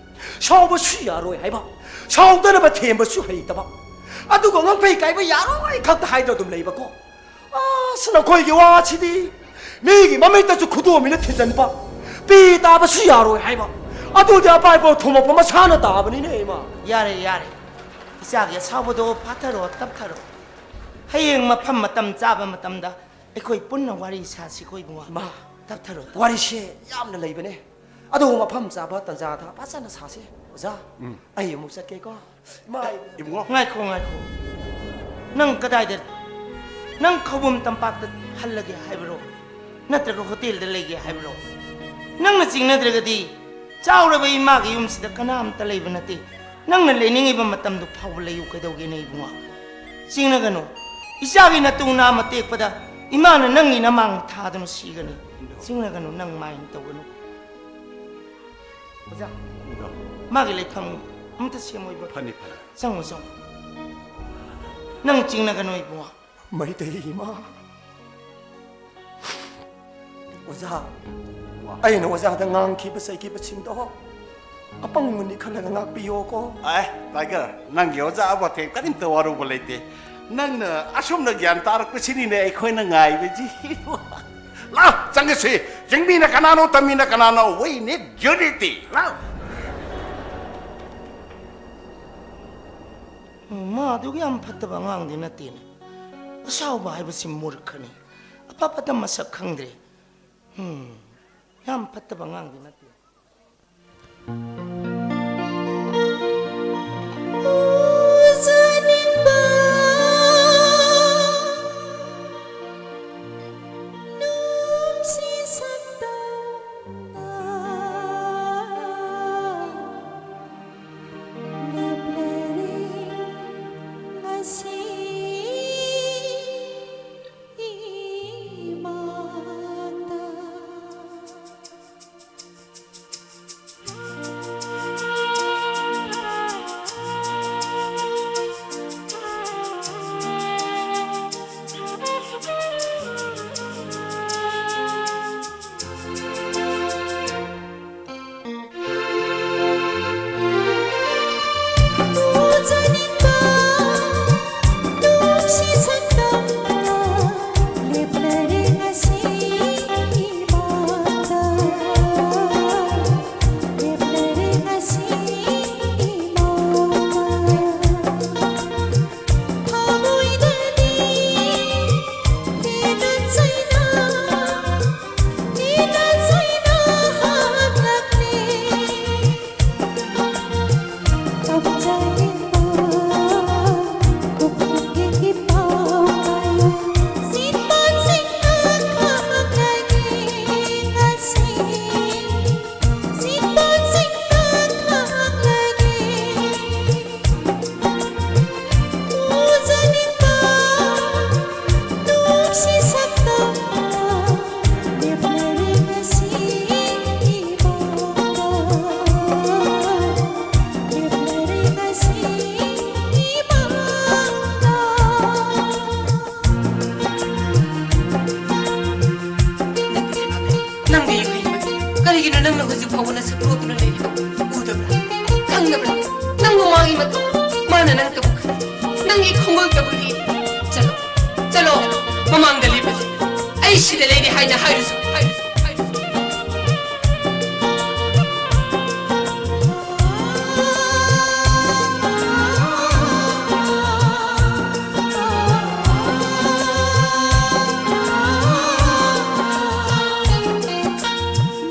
ꯁꯥꯎꯕꯁꯨ ꯌꯥꯔꯣꯏ ꯍꯥꯏꯕ, ꯁꯥꯎꯗꯅꯕ ꯊꯦꯝꯕꯁꯨ ꯍꯩꯇꯕ, ꯑꯗꯨꯒ ꯉꯪꯐꯩ ꯀꯥꯏꯕ ꯌꯥꯔꯣꯏ ꯈꯛꯇ ꯍꯥꯏꯗꯨꯅ ꯑꯗꯨꯝ ꯂꯩꯕꯀꯣ꯫ ꯑꯁ, ꯅꯈꯣꯏꯒꯤ ꯋꯥꯁꯤꯗꯤ ꯃꯤꯒꯤ ꯃꯃꯤꯠꯇꯁꯨ ꯈꯨꯗꯣꯝꯕꯤꯅ ꯊꯤꯟꯖꯤꯟꯕ, ꯄꯤ ꯇꯥꯕꯁꯨ ꯌꯥꯔꯣꯏ ꯍꯥꯏꯕ, ꯑꯗꯨꯗꯤ ꯑꯄꯥꯏꯕ ꯊꯣꯃꯛꯄ ꯃꯁꯥꯅ ꯇꯥꯕꯅꯤꯅꯦ, ꯏꯃꯥ꯫ ꯌꯥꯔꯦ, ꯌꯥꯔꯦ꯫ ꯏꯆꯥꯒꯤ ꯑꯁꯥꯎꯕꯗꯣ ꯐꯥꯊꯔꯣ, ꯇꯞꯊꯔꯣ꯫ ꯍꯌꯦꯡ ꯃꯐꯝ ꯃꯇꯝ ꯆꯥꯕ ꯃꯇꯝꯗ ꯑꯩꯈꯣꯏ ꯄꯨꯟꯅ ꯋꯥꯔꯤ ꯁꯥꯁꯤꯀꯣ, ꯏꯕꯨꯡꯉꯣ꯫ ꯃꯥ, ꯇꯞꯊꯔꯣ, ꯇꯞꯊꯔꯣ꯫ ꯋꯥꯔꯤꯁꯦ ꯌꯥꯝꯅ ꯂꯩꯕꯅꯦ, ꯑꯗꯨ ꯃꯐꯝ ꯆꯥꯕ ꯇꯟꯖꯥꯗ ꯐꯖꯅ ꯁꯥꯁꯦ, ꯑꯣꯖꯥ꯫ ꯎꯝ꯫ ꯑꯩ ꯑꯃꯨꯛ ꯆꯠꯀꯦꯀꯣ꯫ ꯏꯃꯥ, ꯑꯩ ꯏꯕꯨꯡꯉꯣ꯫ ꯉꯥꯏꯈꯣ, ꯉꯥꯏꯈꯣ꯫ ꯅꯪ ꯀꯗꯥꯏꯗ? ꯅꯪ ꯈꯧꯕꯨꯝ ꯇꯝꯄꯥꯛꯇ ꯍꯜꯂꯒꯦ ꯍꯥꯏꯕ꯭ꯔꯣ? ꯅꯠꯇ꯭ꯔꯒ ꯍꯣꯇꯦꯜꯗ ꯂꯩꯒꯦ ꯍꯥꯏꯕ꯭ꯔꯣ? ꯅꯪꯅ ꯆꯤꯡꯅꯗ꯭ꯔꯒꯗꯤ ꯆꯥꯎꯔꯕ ꯏꯃꯥꯒꯤ ꯌꯨꯝꯁꯤꯗ ꯀꯅꯥꯝꯇ ꯂꯩꯕ ꯅꯠꯇꯦ꯫ ꯅꯪꯅ ꯂꯩꯅꯤꯡꯉꯤꯕ ꯃꯇꯝꯗꯨ ꯐꯥꯎꯕ ꯂꯩꯌꯨ, ꯀꯩꯗꯧꯒꯦꯅꯦ ꯏꯕꯨꯡꯉꯣ? ꯆꯤꯡꯅꯒꯅꯨ꯫ ꯏꯆꯥꯒꯤ ꯅꯇꯨ ꯅꯥꯝꯃ ꯇꯦꯛꯄꯗ ꯏꯃꯥꯅ ꯅꯪꯒꯤ ꯅꯃꯥꯡ ꯊꯥꯗꯨꯅ ꯁꯤꯒꯅꯤ꯫ ꯆꯤꯡꯅꯒꯅꯨ, ꯅꯪ ꯃꯥꯏꯟ ꯇꯧꯒꯅꯨ꯫ ꯑꯣꯖꯥ, ꯃꯥꯒꯤ ꯂꯩꯐꯝ ꯑꯝꯇ ꯁꯦꯝꯃꯣꯏꯕ꯫ ꯐꯅꯤ, ꯐꯅꯤ꯫ ꯆꯪꯉꯣ, ꯆꯪꯉꯣ꯫ ꯅꯪ ꯆꯤꯡꯅꯒꯅꯨ ꯏꯕꯨꯡꯉꯣ꯫ ꯃꯩꯇꯩ ꯏꯃꯥ꯫ ꯑꯣꯖꯥ, ꯑꯩꯅ ꯑꯣꯖꯥꯗ ꯉꯥꯡꯈꯤꯕ ꯆꯩꯈꯤꯕꯁꯤꯡꯗꯣ ꯑꯄꯪꯕꯅꯤ ꯈꯜꯂꯒ ꯉꯥꯛꯄꯤꯌꯣꯀꯣ꯫ ꯑꯦ, ꯇꯥꯏꯒꯔ, ꯅꯪꯒꯤ ꯑꯣꯖꯥ ꯑꯕꯣꯊꯦ ꯀꯔꯤꯝꯇ ꯋꯥꯔꯨꯕ ꯂꯩꯇꯦ꯫ ꯅꯪꯅ ꯑꯁꯨꯝꯅ ꯒ꯭ꯌꯥꯟ ꯇꯥꯔꯛꯄꯁꯤꯅꯤꯅꯦ ꯑꯩꯈꯣꯏꯅ ꯉꯥꯏꯕꯁꯤ꯫ ꯂꯥꯎ, ꯆꯪꯒꯁꯤ꯫ ꯆꯤꯡꯃꯤꯅ ꯀꯅꯥꯅꯣ, ꯇꯝꯃꯤꯅ ꯀꯅꯥꯅꯣ? We need unity. ꯂꯥꯎ꯫ ꯎꯝ, ꯃꯥ ꯑꯗꯨꯒ ꯌꯥꯝ ꯐꯠꯇꯕ ꯑꯉꯥꯡꯗꯤ ꯅꯠꯇꯦꯅꯦ꯫ ꯑꯁꯥꯎꯕ ꯍꯥꯏꯕꯁꯤ ꯃꯨꯔꯈꯅꯤ꯫ ꯑꯐ ꯐꯠꯇ ꯃꯁꯛ ꯈꯪꯗ꯭ꯔꯦ꯫ ꯎꯝ, ꯌꯥꯝ ꯐꯠꯇꯕ ꯑꯉꯥꯡꯗꯤ ꯅꯠꯇꯦ꯫ ꯎꯖꯅꯤꯡꯕ ꯅꯨꯡꯁꯤ ꯁꯛꯇꯝꯅ ꯂꯦꯞꯂꯔꯦ ꯉꯁꯤ ꯏꯃꯥꯡꯗ꯫ ꯅꯪꯅ ꯍꯧꯖꯤꯛ ꯐꯥꯎꯕ ꯅꯁꯛ ꯂꯣꯠꯇꯨꯅ ꯂꯩꯔꯤꯕ ꯎꯗꯕ꯭ꯔꯥ? ꯈꯪꯗꯕ꯭ꯔꯥ? ꯅꯪꯕꯨ ꯃꯥꯒꯤ ꯃꯇꯧ, ꯃꯥꯅ ꯅꯪꯇꯕꯨ ꯈꯪ-, ꯅꯪꯒꯤ ꯈꯣꯡꯒꯨꯜꯇꯕꯨ ꯂꯤ꯫ ꯆꯠꯂꯣ, ꯆꯠꯂꯣ, ꯃꯃꯥꯡꯗ ꯂꯦꯞꯄꯁꯤ꯫ ꯑꯩ ꯁꯤꯗ ꯂꯩꯔꯤ ꯍꯥꯏꯅ ꯍꯥꯏꯔꯨꯁꯨ, ꯍꯥꯏꯔꯨꯁꯨ, ꯍꯥꯏꯔꯨꯁꯨ꯫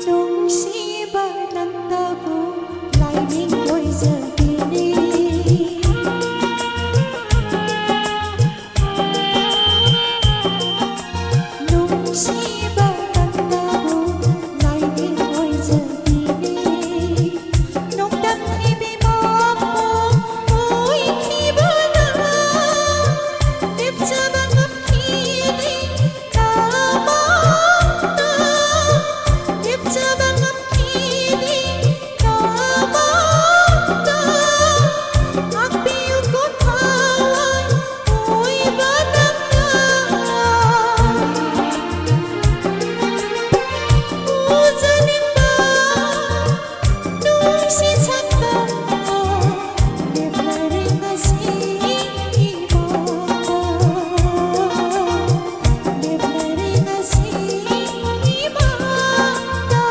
ꯅꯨꯡꯁꯤꯕ ꯅꯪꯅꯕꯨ ꯂꯥꯏꯅꯤꯡ ꯑꯣꯏꯖꯕꯤꯔꯤ꯫ ꯅꯨꯡꯁꯤꯕ ꯅꯪꯅꯕꯨ ꯂꯥꯏꯅꯤꯡ ꯑꯣꯏꯖꯕꯤꯔꯤ꯫ ꯅꯣꯡꯗꯝ ꯊꯤꯕꯤ ꯃꯥꯄꯨ ꯑꯣꯏꯈꯤꯕꯅ ꯂꯦꯞꯆꯕ ꯉꯝꯈꯤꯗꯦ꯫ ꯅꯃꯥꯡꯗ ꯂꯦꯞꯆꯕ ꯉꯝꯈꯤꯗꯦ꯫ ꯅꯃꯥꯡꯗ ꯉꯥꯛꯄꯤꯌꯨꯀꯣ ꯊꯋꯥꯏ ꯑꯣꯏꯕ ꯅꯪꯅ꯫ ꯎꯖꯅꯤꯡꯕ ꯅꯨꯡꯁꯤ ꯁꯛꯇꯝ ꯂꯦꯞꯂꯔꯦ ꯉꯁꯤ ꯏꯃꯥꯡꯗ꯫ ꯂꯦꯞꯂꯔꯦ ꯉꯁꯤ ꯏꯃꯥꯡꯗ꯫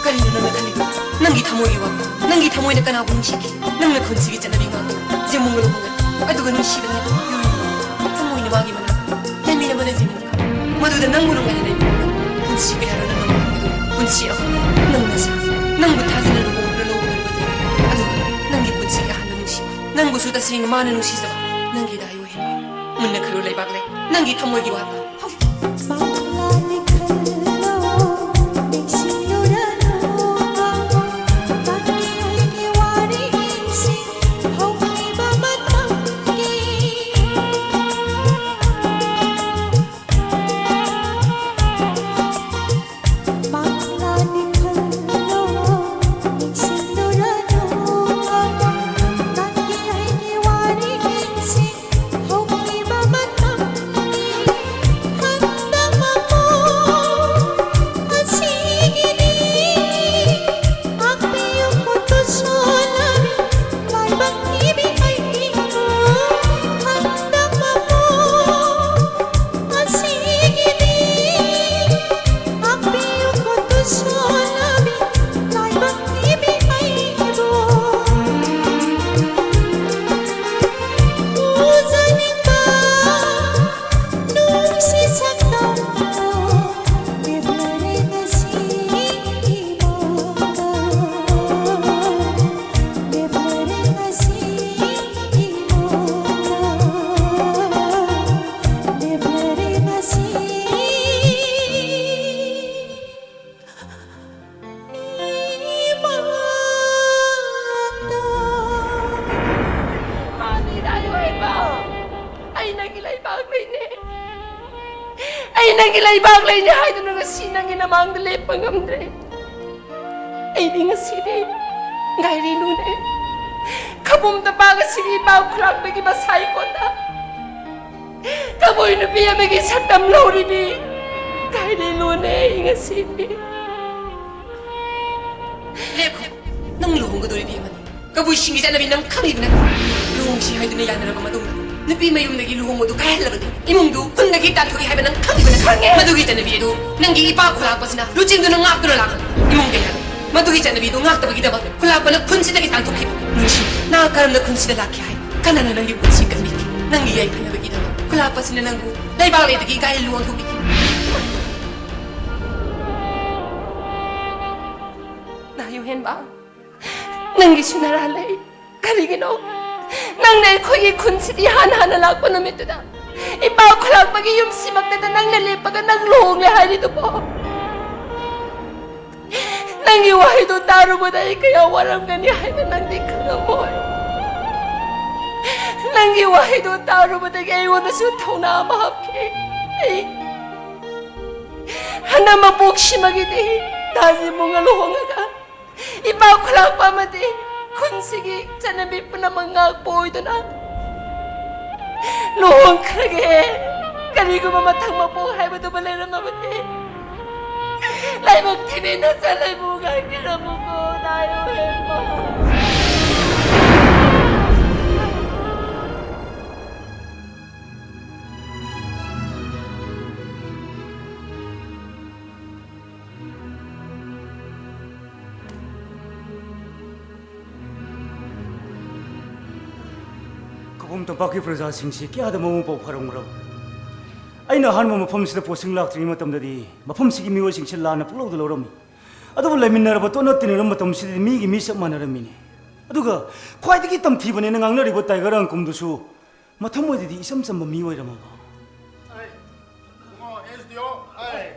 ꯀꯔꯤꯅꯣ ꯅꯪꯅ ꯈꯜꯂꯤꯕ? ꯅꯪꯒꯤ ꯊꯃꯣꯏꯒꯤ ꯋꯥꯐꯝ, ꯅꯪꯒꯤ ꯊꯃꯣꯏꯅ ꯀꯅꯥꯕꯨ ꯅꯨꯡꯁꯤꯒꯦ? ꯅꯪꯅ ꯈꯨꯟꯁꯤꯒꯤ ꯆꯠꯅꯕꯤ ꯉꯥꯛꯅ ꯖꯦꯃꯨꯡꯒ ꯂꯨꯍꯣꯡꯒꯅꯤ, ꯑꯗꯨꯒ ꯅꯨꯡꯁꯤꯕꯅ ꯌꯨꯝ ꯊꯃꯣꯏꯅ ꯃꯥꯒꯤ ꯃꯅꯥꯛꯇ ꯂꯩꯃꯤꯟꯅꯕꯅ ꯖꯦꯃꯨꯡꯒ꯫ ꯃꯗꯨꯗ ꯅꯪꯕꯨ ꯅꯨꯡꯉꯥꯏꯅ ꯂꯩꯃꯤꯟꯅꯕ ꯄꯨꯟꯁꯤ ꯀꯌꯥꯔꯣ ꯅꯪꯅ ꯃꯥꯡꯍꯟꯕꯗꯨ? ꯄꯨꯟꯁꯤ ꯑꯍꯨꯝ ꯅꯪꯅ ꯁꯥ-, ꯅꯪꯕꯨ ꯊꯥꯖꯅ ꯂꯨꯍꯣꯡꯗꯨꯅ ꯂꯧꯒꯗꯧꯔꯤꯕ ꯖꯦꯃꯨꯡꯒ꯫ ꯑꯗꯨꯒ ꯅꯪꯒꯤ ꯄꯨꯟꯁꯤꯒꯤ ꯑꯍꯥꯟꯕ ꯅꯨꯡꯁꯤꯕ, ꯅꯪꯕꯨꯁꯨ ꯇꯁꯦꯡꯅ ꯃꯥꯅ ꯅꯨꯡꯁꯤꯖꯕ, ꯅꯪꯒꯤ ꯗꯥꯏꯑꯣ ꯍꯦꯟꯕ꯫ ꯃꯨꯟꯅ ꯈꯜꯂꯨ ꯂꯩꯕꯥꯛꯂꯩ, ꯅꯪꯒꯤ ꯊꯃꯣꯏꯒꯤ ꯋꯥꯐꯝ꯫ ꯅꯪꯒꯤ ꯂꯩꯕꯥꯛ ꯂꯩꯅꯤ ꯍꯥꯏꯗꯨꯅ ꯉꯁꯤ ꯅꯪꯒꯤ ꯅꯃꯥꯡꯗ ꯂꯦꯞꯄ ꯉꯝꯗ꯭ꯔꯦ꯫ ꯑꯩꯗꯤ ꯉꯁꯤꯗꯤ ꯉꯥꯏꯔꯤꯂꯨꯅꯦ꯫ ꯈꯕꯨꯝ ꯇꯝꯄꯥꯛ ꯑꯁꯤꯒꯤ ꯏꯄꯥ ꯈꯨꯂꯥꯛꯄꯒꯤ ꯃꯁꯥ ꯏꯀꯣꯟꯗ ꯀꯕꯨꯏ ꯅꯨꯄꯤ ꯑꯃꯒꯤ ꯁꯛꯇꯝ ꯂꯧꯔꯤꯅꯤ꯫ ꯉꯥꯏꯔꯤꯂꯨꯅꯦ ꯑꯩ ꯉꯁꯤꯗꯤ꯫ ꯂꯦꯞꯈꯣ꯫ ꯅꯪ ꯂꯨꯍꯣꯡꯒꯗꯧꯔꯤꯕꯤ ꯑꯃꯅꯤ꯫ ꯀꯕꯨꯏꯁꯤꯡꯒꯤ ꯆꯠꯅꯕꯤ ꯅꯪ ꯈꯪꯂꯤꯕ ꯅꯠꯇ꯭ꯔꯣ? ꯂꯨꯍꯣꯡꯁꯤ ꯍꯥꯏꯗꯨꯅ ꯌꯥꯅꯔꯕ ꯃꯇꯨꯡꯗ ꯅꯨꯄꯤ ꯃꯌꯨꯝꯗꯒꯤ ꯂꯨꯍꯣꯡꯕꯗꯨ ꯀꯥꯏꯍꯜꯂꯕꯗꯤ ꯏꯃꯨꯡꯗꯨ ꯈꯨꯟꯗꯒꯤ ꯇꯥꯟꯊꯣꯛꯏ ꯍꯥꯏꯕ ꯅꯪ ꯈꯪꯂꯤꯕ ꯅꯠꯇ꯭ꯔꯣ? ꯈꯪꯉꯦ꯫ ꯃꯗꯨꯒꯤ ꯆꯠꯅꯕꯤ ꯑꯗꯨ ꯅꯪꯒꯤ ꯏꯄꯥ ꯈꯨꯂꯥꯛꯄꯁꯤꯅ ꯂꯨꯆꯤꯡꯗꯨꯅ ꯉꯥꯛꯇꯨꯅ ꯂꯥꯛꯄꯅꯤ꯫ ꯏꯃꯨꯡꯗ ꯌꯥꯗꯦ꯫ ꯃꯗꯨꯒꯤ ꯆꯠꯅꯕꯤ ꯑꯗꯨ ꯉꯥꯛꯇꯕꯒꯤꯗꯃꯛ ꯈꯨꯂꯥꯛꯄꯅ ꯈꯨꯟꯁꯤꯗꯒꯤ ꯇꯥꯟꯊꯣꯛꯈꯤꯕ꯫ ꯅꯨꯡꯁꯤ, ꯅꯍꯥꯛ ꯀꯔꯝꯅ ꯈꯨꯟꯁꯤꯗ ꯂꯥꯛꯈꯤ ꯍꯥꯏ? ꯀꯅꯥꯅ ꯅꯪꯒꯤ ꯄꯨꯟꯁꯤ ꯀꯟꯕꯤꯈꯤ? ꯅꯪꯒꯤ ꯌꯥꯏꯐꯅꯕꯒꯤꯗꯃꯛ ꯈꯨꯂꯥꯛꯄꯁꯤꯅ ꯅꯪꯕꯨ ꯂꯩꯕꯥꯛ ꯂꯩꯗꯒꯤ ꯀꯥꯏꯍꯜꯂꯨ ꯑꯣꯟꯊꯣꯛꯄꯤꯈꯤ꯫ ꯅꯥꯌꯨ ꯍꯦꯟꯕ, ꯅꯪꯒꯤꯁꯨ ꯅꯔꯥ ꯂꯩ꯫ ꯀꯔꯤꯒꯤꯅꯣ? ꯅꯪꯅ ꯑꯩꯈꯣꯏꯒꯤ ꯈꯨꯟꯁꯤꯗꯤ ꯍꯥꯟꯅ ꯍꯥꯟꯅ ꯂꯥꯛꯄ ꯅꯨꯃꯤꯠꯇꯨꯗ ꯏꯄꯥ ꯈꯨꯂꯥꯛꯄꯒꯤ ꯌꯨꯝꯁꯤꯃꯛꯇꯗ ꯅꯪꯅ ꯂꯦꯞꯄꯒ ꯅꯪ ꯂꯨꯍꯣꯡꯂꯦ ꯍꯥꯏꯔꯤꯗꯨꯕꯣ? ꯅꯪꯒꯤ ꯋꯥꯍꯩꯗꯣ ꯇꯥꯔꯨꯕꯗ ꯑꯩ ꯀꯌꯥ ꯋꯥꯔꯝꯒꯅꯤ ꯍꯥꯏꯕ ꯅꯪꯗꯤ ꯈꯪꯉꯝꯃꯣꯏ꯫ ꯅꯪꯒꯤ ꯋꯥꯍꯩꯗꯣ ꯇꯥꯔꯨꯕꯗꯒꯤ ꯑꯩꯉꯣꯟꯗꯁꯨ ꯊꯧꯅꯥ ꯑꯃ ꯍꯥꯞꯈꯤ꯫ ꯑꯩ ꯍꯟꯗꯛ ꯃꯄꯣꯛꯁꯤꯃꯒꯤꯗꯤ ꯗꯥ ꯖꯤꯕꯨꯡꯒ ꯂꯨꯍꯣꯡꯉꯒ ꯏꯄꯥ ꯈꯨꯂꯥꯛꯄ ꯑꯃꯗꯤ ꯈꯨꯟꯁꯤꯒꯤ ꯆꯠꯅꯕꯤ ꯄꯨꯝꯅꯃꯛ ꯉꯥꯛꯄ ꯑꯣꯏꯗꯨꯅ ꯂꯨꯍꯣꯡꯈ꯭ꯔꯒꯦ꯫ ꯀꯔꯤꯒꯨꯝꯕ ꯃꯊꯪ ꯃꯄꯣꯛ ꯍꯥꯏꯕꯗꯨꯃ ꯂꯩꯔꯝꯃꯕꯗꯤ ꯂꯥꯏꯕꯛ ꯊꯤꯕꯤ ꯅꯆꯜ ꯑꯩꯕꯨ ꯉꯥꯛꯄꯤꯔꯝꯃꯨꯀꯣ, ꯅꯥꯌꯨ ꯍꯦꯟꯕ꯫ ꯈꯧꯄꯨꯝ ꯇꯝꯄꯥꯛꯀꯤ ꯄ꯭ꯔꯖꯥꯁꯤꯡꯁꯤ ꯀꯌꯥꯗ ꯃꯃꯧ ꯃꯄꯥꯎ ꯐꯥꯔꯝꯈ꯭ꯔꯕ? ꯑꯩꯅ ꯑꯍꯥꯟꯕ ꯃꯐꯝꯁꯤꯗ ꯄꯣꯁꯇꯤꯡ ꯂꯥꯛꯇ꯭ꯔꯤꯉꯩ ꯃꯇꯝꯗꯗꯤ ꯃꯐꯝꯁꯤꯒꯤ ꯃꯤꯑꯣꯏꯁꯤꯡꯁꯤ ꯂꯥꯟꯅ ꯄꯨꯡꯂꯧꯗ ꯂꯧꯔꯝꯃꯤ꯫ ꯑꯗꯨꯕꯨ ꯂꯩꯃꯤꯟꯅꯔꯕ, ꯇꯣꯠꯅ ꯇꯤꯟꯅꯔꯕ ꯃꯇꯝꯁꯤꯗꯗꯤ ꯃꯤꯒꯤ ꯃꯤ ꯆꯞ ꯃꯥꯟꯅꯔꯝꯃꯤꯅꯤ꯫ ꯑꯗꯨꯒ ꯈ꯭ꯋꯥꯏꯗꯒꯤ ꯇꯝꯊꯤꯕꯅꯦꯅ ꯉꯥꯡꯅꯔꯤꯕ ꯇꯥꯏꯒꯔ ꯑꯪꯀꯨꯝꯗꯨꯁꯨ ꯃꯊꯃꯣꯏꯗꯗꯤ ꯏꯆꯝ ꯆꯝꯕ ꯃꯤ ꯑꯣꯏꯔꯝꯃꯕ? ꯑꯩ, ꯏꯕꯨꯡꯉꯣ, ꯑꯦꯁ ꯗꯤ ꯑꯣ, ꯑꯩ꯫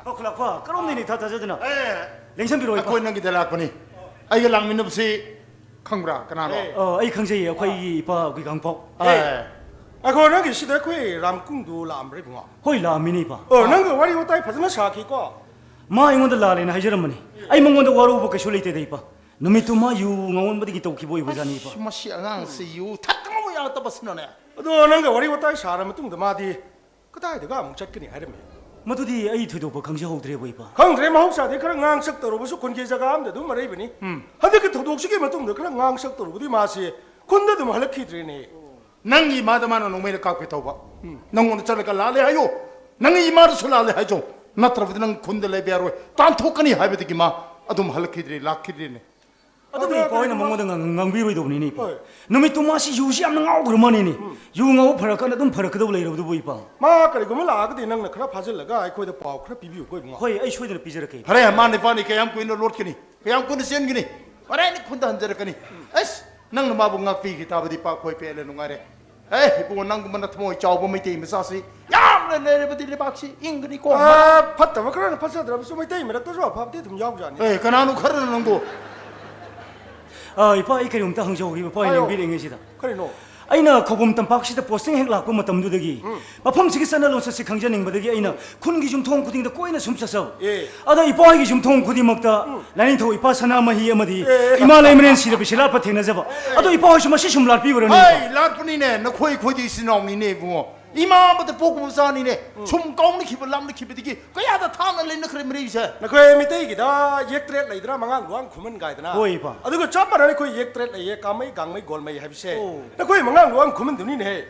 ꯄꯥꯈꯠꯂꯛꯄ, ꯀꯔꯣꯝꯗꯩꯅ ꯏꯊꯥ ꯊꯥꯖꯗꯅ? ꯑꯦ, ꯂꯦꯡꯁꯟꯕꯤꯔꯛꯑꯣ, ꯏꯄꯥ꯫ ꯑꯩꯈꯣꯏ ꯅꯪꯒꯤꯗ ꯂꯥꯛꯄꯅꯤ꯫ ꯑꯩꯒ ꯂꯥꯛꯃꯤꯟꯅꯕꯁꯤ ꯈꯪꯕ꯭ꯔꯥ? ꯀꯅꯥꯅꯣ? ꯑꯦ꯫ ꯑ, ꯑꯩ ꯈꯪꯖꯩꯌꯦ, ꯑꯩꯈꯣꯏꯒꯤ ꯏꯄꯥ ꯒꯨꯏꯒꯥꯡꯄꯥꯎ꯫ ꯑꯦ꯫ ꯑꯈꯣ, ꯅꯪꯒꯤ ꯁꯤꯗ ꯑꯩꯈꯣꯏ ꯔꯥꯝꯀꯨꯡꯗꯨ ꯂꯥꯛꯑꯝꯕ꯭ꯔꯥ, ꯏꯕꯨꯡꯉꯣ? ꯍꯣꯏ, ꯂꯥꯛꯑꯝꯃꯤꯅꯦ, ꯏꯄꯥ꯫ ꯑꯣ, ꯅꯪꯒ ꯋꯥꯔꯤ ꯋꯥꯇꯥꯏ ꯐꯖꯅ ꯁꯥꯈꯤꯀꯣ? ꯃꯥ ꯑꯩꯉꯣꯟꯗ ꯂꯥꯜꯂꯦꯅ ꯍꯥꯏꯖꯔꯝꯕꯅꯤ꯫ ꯑꯩ ꯃꯉꯣꯟꯗ ꯋꯥꯔꯧꯕ ꯀꯩꯁꯨ ꯂꯩꯇꯦꯗ, ꯏꯄꯥ꯫ ꯅꯨꯃꯤꯠꯇꯨ ꯃꯥ ꯌꯨ ꯉꯥꯎꯍꯟꯕꯗꯒꯤ ꯇꯧꯈꯤꯕ ꯑꯣꯏꯕꯖꯥꯠꯅꯤ, ꯏꯄꯥ꯫ ꯑꯁ, ꯃꯁꯤ ꯑꯉꯥꯡꯁꯤ ꯌꯨ ꯊꯛꯇꯅꯕ ꯌꯥꯗꯕꯁꯤꯅꯅꯦ꯫ ꯑꯗꯣ ꯅꯪꯒ ꯋꯥꯔꯤ ꯋꯥꯇꯥꯏ ꯁꯥꯔ ꯃꯇꯨꯡꯗ ꯃꯥꯗꯤ ꯀꯗꯥꯏꯗꯒ ꯑꯃꯨꯛ ꯆꯠꯀꯅꯤ ꯍꯥꯏꯔꯝꯃꯤ? ꯃꯗꯨꯗꯤ ꯑꯩ ꯊꯣꯏꯗꯣꯛꯄ ꯈꯪꯖꯍꯧꯗ꯭ꯔꯦꯕ, ꯏꯄꯥ꯫ ꯈꯪꯗ꯭ꯔꯦ, ꯃꯍꯧꯁꯥꯗꯤ ꯈꯔ ꯉꯥꯡꯁꯛ ꯇꯧꯔꯕꯁꯨ ꯈꯨꯟꯒꯤ ꯖꯒꯥ ꯑꯃꯗ ꯑꯗꯨꯝ ꯑꯔꯩꯕꯅꯤ꯫ ꯎꯝ꯫ ꯍꯟꯗꯛꯀꯤ ꯊꯧꯗꯣꯛꯁꯤꯒꯤ ꯃꯇꯨꯡꯗ ꯈꯔ ꯉꯥꯡꯁꯛ ꯇꯧꯔꯨꯕꯗꯤ ꯃꯥꯁꯤ ꯈꯨꯟꯗ ꯑꯗꯨꯝ ꯍꯜꯂꯛꯈꯤꯗ꯭ꯔꯦꯅꯦ꯫ ꯅꯪꯒꯤ ꯏꯃꯥꯗ ꯃꯥꯅ ꯅꯣꯡꯃꯩꯅ ꯀꯥꯞꯀꯦ ꯇꯧꯕ꯫ ꯎꯝ꯫ ꯅꯪꯉꯣꯟꯗ ꯆꯠꯂꯒ ꯂꯥꯜꯂꯦ ꯍꯥꯏꯌꯣ꯫ ꯅꯪꯒꯤ ꯏꯃꯥꯗꯁꯨ ꯂꯥꯜꯂꯦ ꯍꯥꯏꯖꯧ꯫ ꯅꯠꯇ꯭ꯔꯕꯗꯤ ꯅꯪ ꯈꯨꯟꯗ ꯂꯩꯕ ꯌꯥꯔꯣꯏ꯫ ꯇꯥꯟꯊꯣꯛꯀꯅꯤ ꯍꯥꯏꯕꯗꯒꯤ ꯃꯥ ꯑꯗꯨꯝ ꯍꯜꯂꯛꯈꯤꯗ꯭ꯔꯦ, ꯂꯥꯛꯈꯤꯗ꯭ꯔꯦꯅꯦ꯫ ꯑꯗꯨꯕꯨꯗꯤ ꯑꯗꯨ ꯏꯄꯥ ꯍꯣꯏꯅ ꯀꯔꯤꯒꯨꯝꯕ ꯃꯉꯣꯟꯗ ꯉꯥꯡ-, ꯉꯥꯡꯕꯤꯔꯣꯏꯗꯧꯕꯅꯤꯅꯦ, ꯏꯄꯥ꯫ ꯍꯣꯏ꯫ ꯅꯨꯃꯤꯠꯇꯨ ꯃꯥꯁꯤ ꯌꯨꯁꯤ ꯌꯥꯝꯅ ꯉꯥꯎꯈ꯭ꯔ ꯃꯥꯅꯦꯅꯦ꯫ ꯎꯝ꯫ ꯌꯨ ꯉꯥꯎꯕ ꯐꯔꯀꯥꯟꯗ ꯑꯗꯨꯝ ꯐꯔꯛꯀꯗꯧꯕ ꯂꯩꯔꯕꯗꯨꯕꯨ, ꯏꯄꯥ꯫ ꯃꯥ ꯀꯔꯤꯒꯨꯝꯕ ꯂꯥꯛꯑꯒꯗꯤ ꯅꯪꯅ ꯈꯔ ꯐꯥꯖꯤꯜꯂꯒ ꯑꯩꯈꯣꯏꯗ ꯄꯥꯎ ꯈꯔ ꯄꯤꯕꯤꯌꯨꯀꯣ, ꯏꯕꯨꯡꯉꯣ꯫ ꯍꯣꯏ, ꯑꯩ ꯁꯣꯏꯗꯅ ꯄꯤꯖꯔꯛꯀꯦ, ꯏꯄꯥ꯫ ꯐꯔꯦ, ꯃꯥ ꯅꯤꯄꯥꯅꯤ ꯀꯌꯥꯝ ꯀꯨꯏꯅ ꯂꯣꯠꯀꯅꯤ? ꯀꯌꯥꯝ ꯀꯨꯏꯅ ꯆꯦꯟꯒꯅꯤ? ꯍꯣꯔꯦꯟ ꯈꯨꯟꯗ ꯍꯟꯖꯔꯛꯀꯅꯤ꯫ ꯑꯁ, ꯅꯪꯅ ꯃꯥꯕꯨ ꯉꯥꯛꯄꯤꯈꯤ ꯇꯥꯕꯗꯤ ꯄꯥꯛ ꯈꯣꯏ ꯄꯦꯜꯂꯦ, ꯅꯨꯡꯉꯥꯏꯔꯦ꯫ ꯑꯦ, ꯏꯕꯨꯡꯉꯣ, ꯅꯪꯒꯨꯝꯕ ꯅꯊꯃꯣꯏ ꯆꯥꯎꯕ ꯃꯩꯇꯩ ꯃꯆꯥꯁꯤ ꯌꯥꯝꯅ ꯂꯩꯔꯕꯗꯤ ꯂꯩꯕꯥꯛꯁꯤ ꯏꯪꯒꯅꯤꯀꯣ꯫ ꯑ, ꯐꯠꯇꯕ ꯈꯔꯅ ꯐꯠꯆꯗ꯭ꯔꯕꯁꯨ ꯃꯩꯇꯩ ꯃꯔꯛꯇꯁꯨ ꯑꯐꯕꯗꯤ ꯑꯗꯨꯝ ꯌꯥꯎꯖꯥꯠꯅꯤ꯫ ꯑꯦ, ꯀꯅꯥꯅꯣ ꯈꯔꯅ ꯅꯪꯕꯨ? ꯑ, ꯏꯄꯥ, ꯑꯩ ꯀꯔꯤꯒꯨꯝꯇ ꯍꯪꯖꯍꯧꯒꯦ, ꯏꯄꯥ, ꯍꯥꯏꯌꯣ꯫ ꯌꯦꯡꯕꯤꯔꯤꯉꯩꯁꯤꯗ꯫ ꯀꯔꯤꯅꯣ? ꯑꯩꯅ ꯈꯧꯕꯨꯝ ꯇꯝꯄꯥꯛꯁꯤꯗ posting ꯍꯦꯛ ꯂꯥꯛꯄ ꯃꯇꯝꯗꯨꯗꯒꯤ ꯎꯝ꯫ ꯃꯐꯝꯁꯤꯒꯤ ꯆꯠꯅ ꯂꯣꯟꯆꯠꯁꯤ ꯈꯪꯖꯅꯤꯡꯕꯗꯒꯤ ꯑꯩꯅ ꯎꯝ꯫ ꯈꯨꯟꯒꯤ ꯌꯨꯝꯊꯣꯡ ꯈꯨꯗꯤꯡꯗ ꯀꯣꯏꯅ ꯁꯨꯝ ꯆꯠꯆꯕ꯫ ꯑꯦ꯫ ꯑꯗ ꯏꯄꯥ ꯍꯣꯏꯒꯤ ꯌꯨꯝꯊꯣꯡ ꯈꯨꯗꯤꯡꯃꯛꯇ ꯎꯝ꯫ ꯂꯥꯏꯅꯤꯡꯊꯧ ꯏꯄꯥ ꯁꯅꯥꯃꯍꯤ ꯑꯃꯗꯤ ꯑꯦ꯫ ꯏꯃꯥ ꯂꯩꯃꯔꯦꯟ ꯁꯤꯔꯕꯤꯁꯤ ꯂꯥꯠꯄ ꯊꯦꯡꯅꯖꯕ꯫ ꯑꯦ꯫ ꯑꯗꯣ ꯏꯄꯥ ꯍꯣꯏꯁꯨ ꯃꯁꯤ ꯁꯨꯝ ꯂꯥꯠꯄꯤꯕ꯭ꯔꯅꯦ, ꯏꯄꯥ? ꯍꯣꯏ, ꯂꯥꯠꯄꯅꯤꯅꯦ꯫ ꯅꯈꯣꯏ ꯑꯩꯈꯣꯏꯗꯤ ꯏꯆꯤꯟ ꯏꯅꯥꯎꯅꯤꯅꯦ, ꯏꯕꯨꯡꯉꯣ꯫ ꯏꯃꯥ ꯑꯃꯗ ꯄꯣꯛꯄ ꯃꯆꯥꯅꯤꯅꯦ꯫ ꯎꯝ꯫ ꯁꯨꯝ ꯀꯥꯎꯅꯈꯤꯕ, ꯂꯥꯞꯅꯈꯤꯕꯗꯒꯤ ꯀꯌꯥꯗ ꯊꯥꯞꯅ ꯂꯩꯅꯈ꯭ꯔꯦ ꯃꯔꯤꯁꯦ꯫ ꯅꯈꯣꯏ ꯃꯤꯇꯩꯒꯤꯗ ꯌꯦꯛ ꯇꯔꯦꯠ ꯂꯩꯗꯅ, ꯃꯉꯥꯡ ꯂꯨꯋꯥꯡ ꯈꯨꯃꯟ ꯀꯥꯏꯗꯅ? ꯍꯣꯏ, ꯏꯄꯥ꯫ ꯑꯗꯨꯒ ꯆꯞ ꯃꯥꯟꯅꯅ ꯑꯩꯈꯣꯏ ꯌꯦꯛ ꯇꯔꯦꯠ ꯂꯩꯌꯦ, ꯀꯥꯃꯩ, ꯒꯥꯡꯃꯩ, ꯒꯣꯜꯃꯩ ꯍꯥꯏꯕꯁꯦ꯫ ꯑꯣ꯫ ꯅꯈꯣꯏ ꯃꯉꯥꯡ ꯂꯨꯋꯥꯡ ꯈꯨꯃꯟꯗꯨꯅꯤꯅꯦꯍꯦ꯫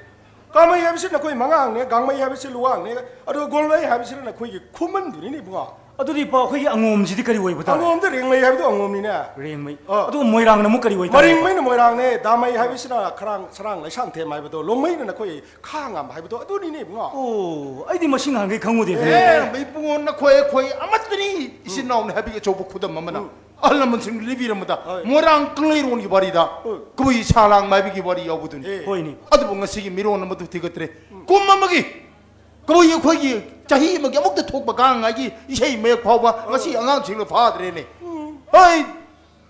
ꯀꯥꯃꯩ ꯍꯥꯏꯕꯁꯤ ꯅꯈꯣꯏ ꯃꯉꯥꯡꯅꯦ, ꯒꯥꯡꯃꯩ ꯍꯥꯏꯕꯁꯤ ꯂꯨꯋꯥꯡꯅꯦ, ꯑꯗꯨꯒ ꯒꯣꯜꯃꯩ ꯍꯥꯏꯕꯁꯤꯅ ꯅꯈꯣꯏꯒꯤ ꯈꯨꯃꯟꯗꯨꯅꯤꯅꯦ, ꯏꯕꯨꯡꯉꯣ꯫ ꯑꯗꯨꯗꯤ ꯏꯄꯥ, ꯑꯩꯈꯣꯏꯒꯤ ꯑꯉꯣꯝꯁꯤꯗꯤ ꯀꯔꯤ ꯑꯣꯏꯕ ꯇꯥꯔꯦ? ꯑꯉꯣꯝꯗꯤ ꯔꯦꯡꯃꯩ ꯍꯥꯏꯕꯗꯣ ꯑꯉꯣꯝꯅꯤꯅꯦ꯫ ꯔꯦꯡꯃꯩ꯫ ꯑꯥ꯫ ꯑꯗꯨꯒ ꯃꯣꯏꯔꯥꯡꯅ ꯑꯃꯨꯛ ꯀꯔꯤ ꯑꯣꯏꯇꯥꯔꯦ? ꯃꯔꯤꯡꯃꯩꯅ ꯃꯣꯏꯔꯥꯡꯅꯦ, ꯗꯥꯃꯩ ꯍꯥꯏꯕꯁꯤꯅ ꯈꯔꯥꯡ, ꯁꯔꯥꯡ, ꯂꯩꯁꯥꯡꯊꯦꯝ ꯍꯥꯏꯕꯗꯣ, ꯂꯣꯡꯃꯩꯅ ꯅꯈꯣꯏ ꯈꯥꯉꯝ ꯍꯥꯏꯕꯗꯣ ꯑꯗꯨꯅꯤꯅꯦ, ꯏꯕꯨꯡꯉꯣ꯫ ꯑꯣ, ꯑꯩꯗꯤ ꯃꯁꯤ ꯉꯍꯥꯟꯈꯩ ꯈꯪꯉꯨꯗꯦ꯫ ꯑꯦ, ꯏꯕꯨꯡꯉꯣ, ꯅꯈꯣꯏ ꯑꯩꯈꯣꯏ ꯑꯃꯠꯇꯅꯤ, ꯏꯆꯤꯟ ꯏꯅꯥꯎꯅꯤ ꯍꯥꯏꯕꯒꯤ ꯑꯆꯧꯕ ꯈꯨꯗꯝ ꯑꯃꯅ꯫ ꯎꯝ꯫ ꯑꯍꯜ ꯂꯃꯟꯁꯤꯡꯅ ꯂꯤꯕꯤꯔꯝꯕꯗ, ꯍꯣꯏ꯫ ꯃꯣꯏꯔꯥꯡ ꯀꯪꯂꯩꯔꯣꯟꯒꯤ ꯋꯥꯔꯤꯗ ꯍꯣꯏ꯫ ꯀꯕꯨꯏ ꯁꯥꯂꯥꯡ ꯃꯥꯏꯕꯒꯤ ꯋꯥꯔꯤ ꯌꯥꯎꯕꯗꯨꯅꯤ꯫ ꯑꯦ꯫ ꯍꯣꯏꯅꯦ꯫ ꯑꯗꯨꯕꯨ ꯉꯁꯤꯒꯤ ꯃꯤꯔꯣꯟ ꯑꯃꯗꯨ ꯊꯤꯒꯠꯇ꯭ꯔꯦ꯫ ꯎꯝ꯫ ꯀꯨꯝ ꯑꯃꯒꯤ ꯀꯕꯨꯏ ꯑꯩꯈꯣꯏꯒꯤ ꯆꯍꯤ ꯑꯃꯒꯤ ꯑꯃꯨꯛꯇ ꯊꯣꯛꯄ ꯒꯥꯡꯉꯥꯏꯒꯤ ꯏꯁꯩ ꯃꯌꯦꯛ ꯐꯥꯎꯕ ꯉꯁꯤ ꯑꯉꯥꯡꯁꯤꯡꯅ ꯐꯥꯗ꯭ꯔꯦꯅꯦ꯫ ꯎꯝ꯫ ꯍꯣꯏ,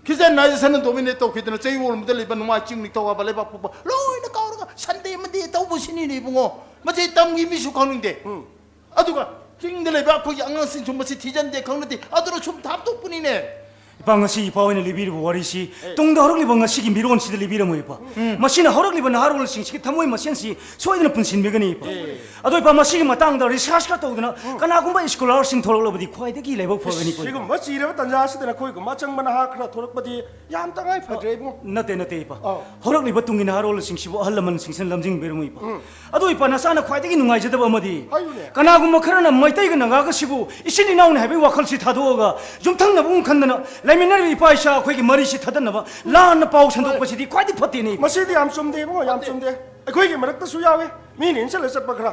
ꯈ꯭ꯔꯤꯁꯇꯤꯌꯥꯟ ꯅꯥꯏꯖꯦꯁꯟꯅ ꯗꯣꯃꯤꯅꯦꯠ ꯇꯧꯈꯤꯗꯅ ꯆꯌꯣꯜ ꯑꯃꯗ ꯂꯩꯕ ꯅꯣꯡꯃꯥꯏ ꯆꯤꯡ, ꯅꯤꯡꯊꯧꯀꯥꯕ, ꯂꯩꯕꯥꯛꯄꯣꯛꯄ ꯂꯣꯏꯅ ꯀꯥꯎꯔꯒ ꯁꯟꯗꯦ ꯃꯟꯗꯦ ꯇꯧ ꯁꯤꯅꯤꯅꯦ ꯏꯕꯨꯡꯉꯣ꯫ ꯃꯁꯤ ꯇꯝꯒꯤ ꯃꯤꯁꯨ ꯈꯪꯅꯤꯡꯗꯦ꯫ ꯎꯝ꯫ ꯑꯗꯨꯒ ꯆꯤꯡꯗ ꯂꯩꯕ ꯑꯩꯈꯣꯏꯒꯤ ꯑꯉꯥꯡꯁꯤꯡꯁꯨ ꯃꯁꯤ ꯊꯤꯖꯤꯟꯗꯦ ꯈꯪꯅꯗꯦ꯫ ꯑꯗꯨꯅ ꯁꯨꯝ ꯊꯥꯞꯇꯣꯛꯄꯅꯤꯅꯦ꯫ ꯏꯄꯥ, ꯉꯁꯤ ꯏꯄꯥ ꯍꯣꯏꯅ ꯂꯤꯕꯤꯔꯤꯕ ꯋꯥꯔꯤꯁꯤ ꯑꯦ꯫ ꯇꯨꯡꯗ ꯍꯧꯔꯛꯂꯤꯕ ꯉꯁꯤꯒꯤ ꯃꯤꯔꯣꯟꯁꯤꯗ ꯂꯤꯕꯤꯔꯝꯃꯣ ꯏꯄꯥ꯫ ꯎꯝ꯫ ꯃꯁꯤꯅ ꯍꯧꯔꯛꯂꯤꯕ ꯅꯍꯥꯔꯣꯜꯁꯤꯡꯁꯤꯒꯤ ꯊꯃꯣꯏ ꯃꯁꯦꯟꯁꯤ ꯁꯣꯏꯗꯅ ꯄꯨꯟꯁꯤꯟꯕꯤꯒꯅꯤ ꯏꯄꯥ꯫ ꯑꯦ꯫ ꯑꯗꯣ ꯏꯄꯥ, ꯃꯁꯤꯒꯤ ꯃꯇꯥꯡꯗ research ꯈꯔ ꯇꯧꯗꯅ ꯎꯝ꯫ ꯀꯅꯥꯒꯨꯝꯕ scholarꯁꯤꯡ ꯊꯣꯛꯂꯛꯂꯕꯗꯤ ꯈ꯭ꯋꯥꯏꯗꯒꯤ ꯂꯥꯏꯕꯛ ꯐꯒꯅꯤ ꯏꯄꯥ꯫ ꯁꯤꯒꯨꯝꯕ ꯆꯤꯔꯕ ꯇꯟꯖꯥꯁꯤꯗ ꯅꯈꯣꯏꯒꯨꯝꯕ ꯑꯆꯪꯕ ꯅꯍꯥ ꯈꯔ ꯊꯣꯛꯂꯛꯄꯗꯤ ꯌꯥꯝ ꯇꯉꯥꯏ ꯐꯗ꯭ꯔꯦ ꯏꯕꯨꯡꯉꯣ꯫ ꯅꯠꯇꯦ, ꯅꯠꯇꯦ ꯏꯄꯥ꯫ ꯑꯧ꯫ ꯍꯧꯔꯛꯂꯤꯕ ꯇꯨꯡꯒꯤ ꯅꯍꯥꯔꯣꯜꯁꯤꯡꯁꯤꯕꯨ ꯑꯍꯜ ꯂꯃꯟꯁꯤꯡꯁꯤꯅ ꯂꯝꯖꯤꯡꯕꯤꯔꯝꯃꯣ ꯏꯄꯥ꯫ ꯎꯝ꯫ ꯑꯗꯨ ꯏꯄꯥ, ꯅꯆꯥꯅ ꯈ꯭ꯋꯥꯏꯗꯒꯤ ꯅꯨꯡꯉꯥꯏꯖꯗꯕ ꯑꯃꯗꯤ ꯍꯥꯏꯌꯨꯅꯦ꯫ ꯀꯅꯥꯒꯨꯝꯕ ꯈꯔꯅ ꯃꯩꯇꯩꯒ ꯅꯥꯒꯥꯒꯁꯤꯕꯨ ꯏꯆꯤꯟ ꯏꯅꯥꯎꯅꯤ ꯍꯥꯏꯕꯒꯤ ꯋꯥꯈꯜꯁꯤ ꯊꯥꯗꯣꯛꯑꯒ ꯌꯨꯝꯊꯪꯅꯕꯒꯨꯝ ꯈꯟꯗꯅ ꯂꯩꯃꯤꯟꯅꯔꯤꯕ ꯏꯄꯥ ꯏꯆꯥ ꯑꯩꯈꯣꯏꯒꯤ ꯃꯔꯤꯁꯤ ꯊꯗꯠꯅꯕ ꯂꯥꯟꯅ ꯄꯥꯎ ꯁꯟꯗꯣꯛꯄꯁꯤꯗꯤ ꯈ꯭ꯋꯥꯏꯗꯒꯤ ꯐꯠꯇꯦꯅꯦ ꯏꯄꯥ꯫ ꯃꯁꯤꯗꯤ ꯌꯥꯝ ꯆꯨꯝꯗꯦ ꯏꯕꯨꯡꯉꯣ, ꯌꯥꯝ ꯆꯨꯝꯗꯦ꯫ ꯑꯩꯈꯣꯏꯒꯤ ꯃꯔꯛꯇꯁꯨ ꯌꯥꯎꯋꯦ ꯃꯤꯅ ꯏꯟꯁꯤꯜꯂ ꯆꯠꯄ ꯈꯔ꯫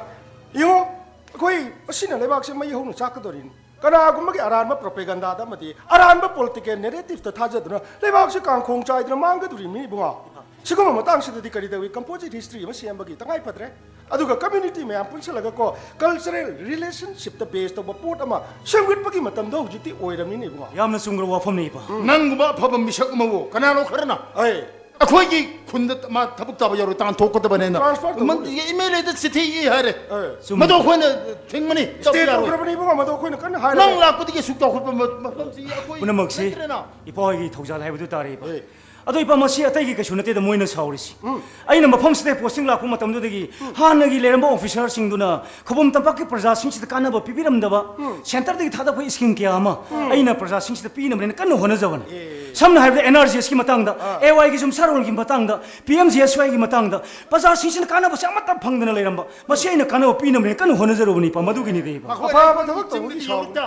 ꯌꯦꯡꯉꯣ, ꯑꯩꯈꯣꯏ ꯃꯁꯤꯅ ꯂꯩꯕꯥꯛꯁꯦ ꯃꯩ ꯍꯧꯅ ꯆꯥꯛꯀꯗꯧꯔꯤꯅꯤ꯫ ꯀꯅꯥꯒꯨꯝꯕꯒꯤ ꯑꯔꯥꯟꯕ propagandaꯗ ꯑꯃꯗꯤ ꯑꯔꯥꯟꯕ political narrativeꯇ ꯊꯥꯖꯗꯨꯅ ꯂꯩꯕꯥꯛꯁꯤ ꯀꯥꯡꯈꯣꯡ ꯆꯥꯏꯗꯨꯅ ꯃꯥꯡꯒꯗꯧꯔꯤꯕꯅꯤ ꯏꯕꯨꯡꯉꯣ꯫ ꯁꯤꯒꯨꯝꯕ ꯃꯇꯥꯡꯁꯤꯗꯗꯤ ꯀꯔꯤ ꯇꯧꯏ? Composite history ꯑꯃ ꯁꯦꯝꯕꯒꯤ ꯇꯉꯥꯏ ꯐꯗ꯭ꯔꯦ꯫ ꯑꯗꯨꯒ community ꯃꯌꯥꯝ ꯄꯨꯟꯁꯤꯜꯂꯒ ꯀꯣ, cultural relationshipꯇ base ꯇꯧꯕ ꯄꯣꯠ ꯑꯃ ꯁꯦꯝꯒꯠꯄꯒꯤ ꯃꯇꯝꯗꯣ ꯍꯧꯖꯤꯛꯇꯤ ꯑꯣꯏꯔꯕꯅꯤꯅꯦ ꯏꯕꯨꯡꯉꯣ꯫ ꯌꯥꯝꯅ ꯆꯨꯝꯈ꯭ꯔꯕ ꯋꯥꯐꯝꯅꯤ ꯏꯄꯥ꯫ ꯅꯪꯒꯨꯝꯕ ꯑꯐꯕ ꯃꯤꯁꯛ ꯑꯃꯕꯨ ꯀꯅꯥꯅꯣ ꯈꯔꯅ ꯑꯩ ꯑꯩꯈꯣꯏꯒꯤ ꯈꯨꯟꯗ ꯃꯥ ꯊꯕꯛ ꯇꯥꯕ ꯌꯥꯔꯣꯏ, ꯇꯥꯟꯊꯣꯛꯀꯗꯕꯅꯦꯅ transfer ꯇꯧꯕ ꯃꯟ-, MLAꯗ ꯆꯤꯊꯤ ꯏ ꯍꯥꯏꯔꯦ꯫ ꯑꯦ꯫ ꯆꯨꯝꯃꯤ꯫ ꯃꯗꯨ ꯑꯩꯈꯣꯏꯅ ꯊꯤꯡꯕꯅꯤ꯫ Stay ꯇꯧꯕ ꯌꯥꯔꯣꯏ꯫ ꯇꯧꯈ꯭ꯔꯕꯅꯤ ꯏꯕꯨꯡꯉꯣ, ꯃꯗꯨ ꯑꯩꯈꯣꯏꯅ ꯀꯟꯅ ꯍꯥꯏꯔꯦ꯫ ꯅꯪ ꯂꯥꯛꯄꯗꯒꯤ ꯑꯁꯨꯛ ꯆꯥꯎꯈꯠꯄ ꯃ-, ꯃꯐꯝꯁꯤ ꯑꯩꯈꯣꯏ ꯄꯨꯝꯅꯃꯛꯁꯤ ꯅꯠꯇ꯭ꯔꯦꯅ꯫ ꯏꯄꯥ ꯍꯣꯏꯒꯤ ꯊꯧꯖꯥꯜ ꯍꯥꯏꯕꯗꯨ ꯇꯥꯔꯦ ꯏꯄꯥ꯫ ꯑꯦ꯫ ꯑꯗꯣ ꯏꯄꯥ, ꯃꯁꯤ ꯑꯇꯩꯒꯤ ꯀꯩꯁꯨ ꯅꯠꯇꯦꯗ ꯃꯣꯏꯅ ꯁꯥꯎꯔꯤꯁꯤ꯫ ꯎꯝ꯫ ꯑꯩꯅ ꯃꯐꯝꯁꯤꯗ posting ꯂꯥꯛꯄ ꯃꯇꯝꯗꯨꯗꯒꯤ ꯎꯝ꯫ ꯍꯥꯟꯅꯒꯤ ꯂꯩꯔꯝꯕ officerꯁꯤꯡꯗꯨꯅ ꯈꯧꯄꯨꯝ ꯇꯝꯄꯥꯛꯀꯤ ꯄ꯭ꯔꯖꯥꯁꯤꯡꯁꯤꯗ ꯀꯥꯟꯅꯕ ꯄꯤꯕꯤꯔꯝꯗꯕ, ꯎꯝ꯫ Centreꯗꯒꯤ ꯊꯥꯗꯔꯛꯄ scheme ꯀꯌꯥ ꯑꯃ ꯎꯝ꯫ ꯑꯩꯅ ꯄ꯭ꯔꯖꯥꯁꯤꯡꯁꯤꯗ ꯄꯤꯅꯕꯅꯦꯅ ꯀꯟꯅ ꯍꯣꯠꯅꯖꯕꯅꯤ꯫ ꯑꯦ꯫ ꯁꯝꯅ ꯍꯥꯏꯔꯕꯗ NREGSꯀꯤ ꯃꯇꯥꯡꯗ, ꯑꯥ꯫ AYꯒꯤ ꯌꯨꯝꯁꯥꯔꯣꯜꯒꯤ ꯃꯇꯥꯡꯗ, PMGSYꯒꯤ ꯃꯇꯥꯡꯗ ꯄ꯭ꯔꯖꯥꯁꯤꯡꯁꯤꯅ ꯀꯥꯟꯅꯕꯁꯦ ꯑꯃꯠꯇ ꯐꯪꯗꯅ ꯂꯩꯔꯝꯕ, ꯃꯁꯤ ꯑꯩꯅ ꯀꯥꯟꯅꯕ ꯄꯤꯅꯕꯅꯦꯅ ꯀꯟꯅ ꯍꯣꯠꯅꯖꯔꯨꯕꯅꯤ ꯏꯄꯥ, ꯃꯗꯨꯒꯤꯅꯤꯗ ꯏꯄꯥ꯫ ꯃꯈꯣꯏꯅ ꯑꯐꯕ ꯊꯕꯛ ꯇꯧꯕꯒꯤ ꯆꯤꯡꯒꯤ ꯁꯥꯎꯕ꯫ ꯌꯨꯝꯗ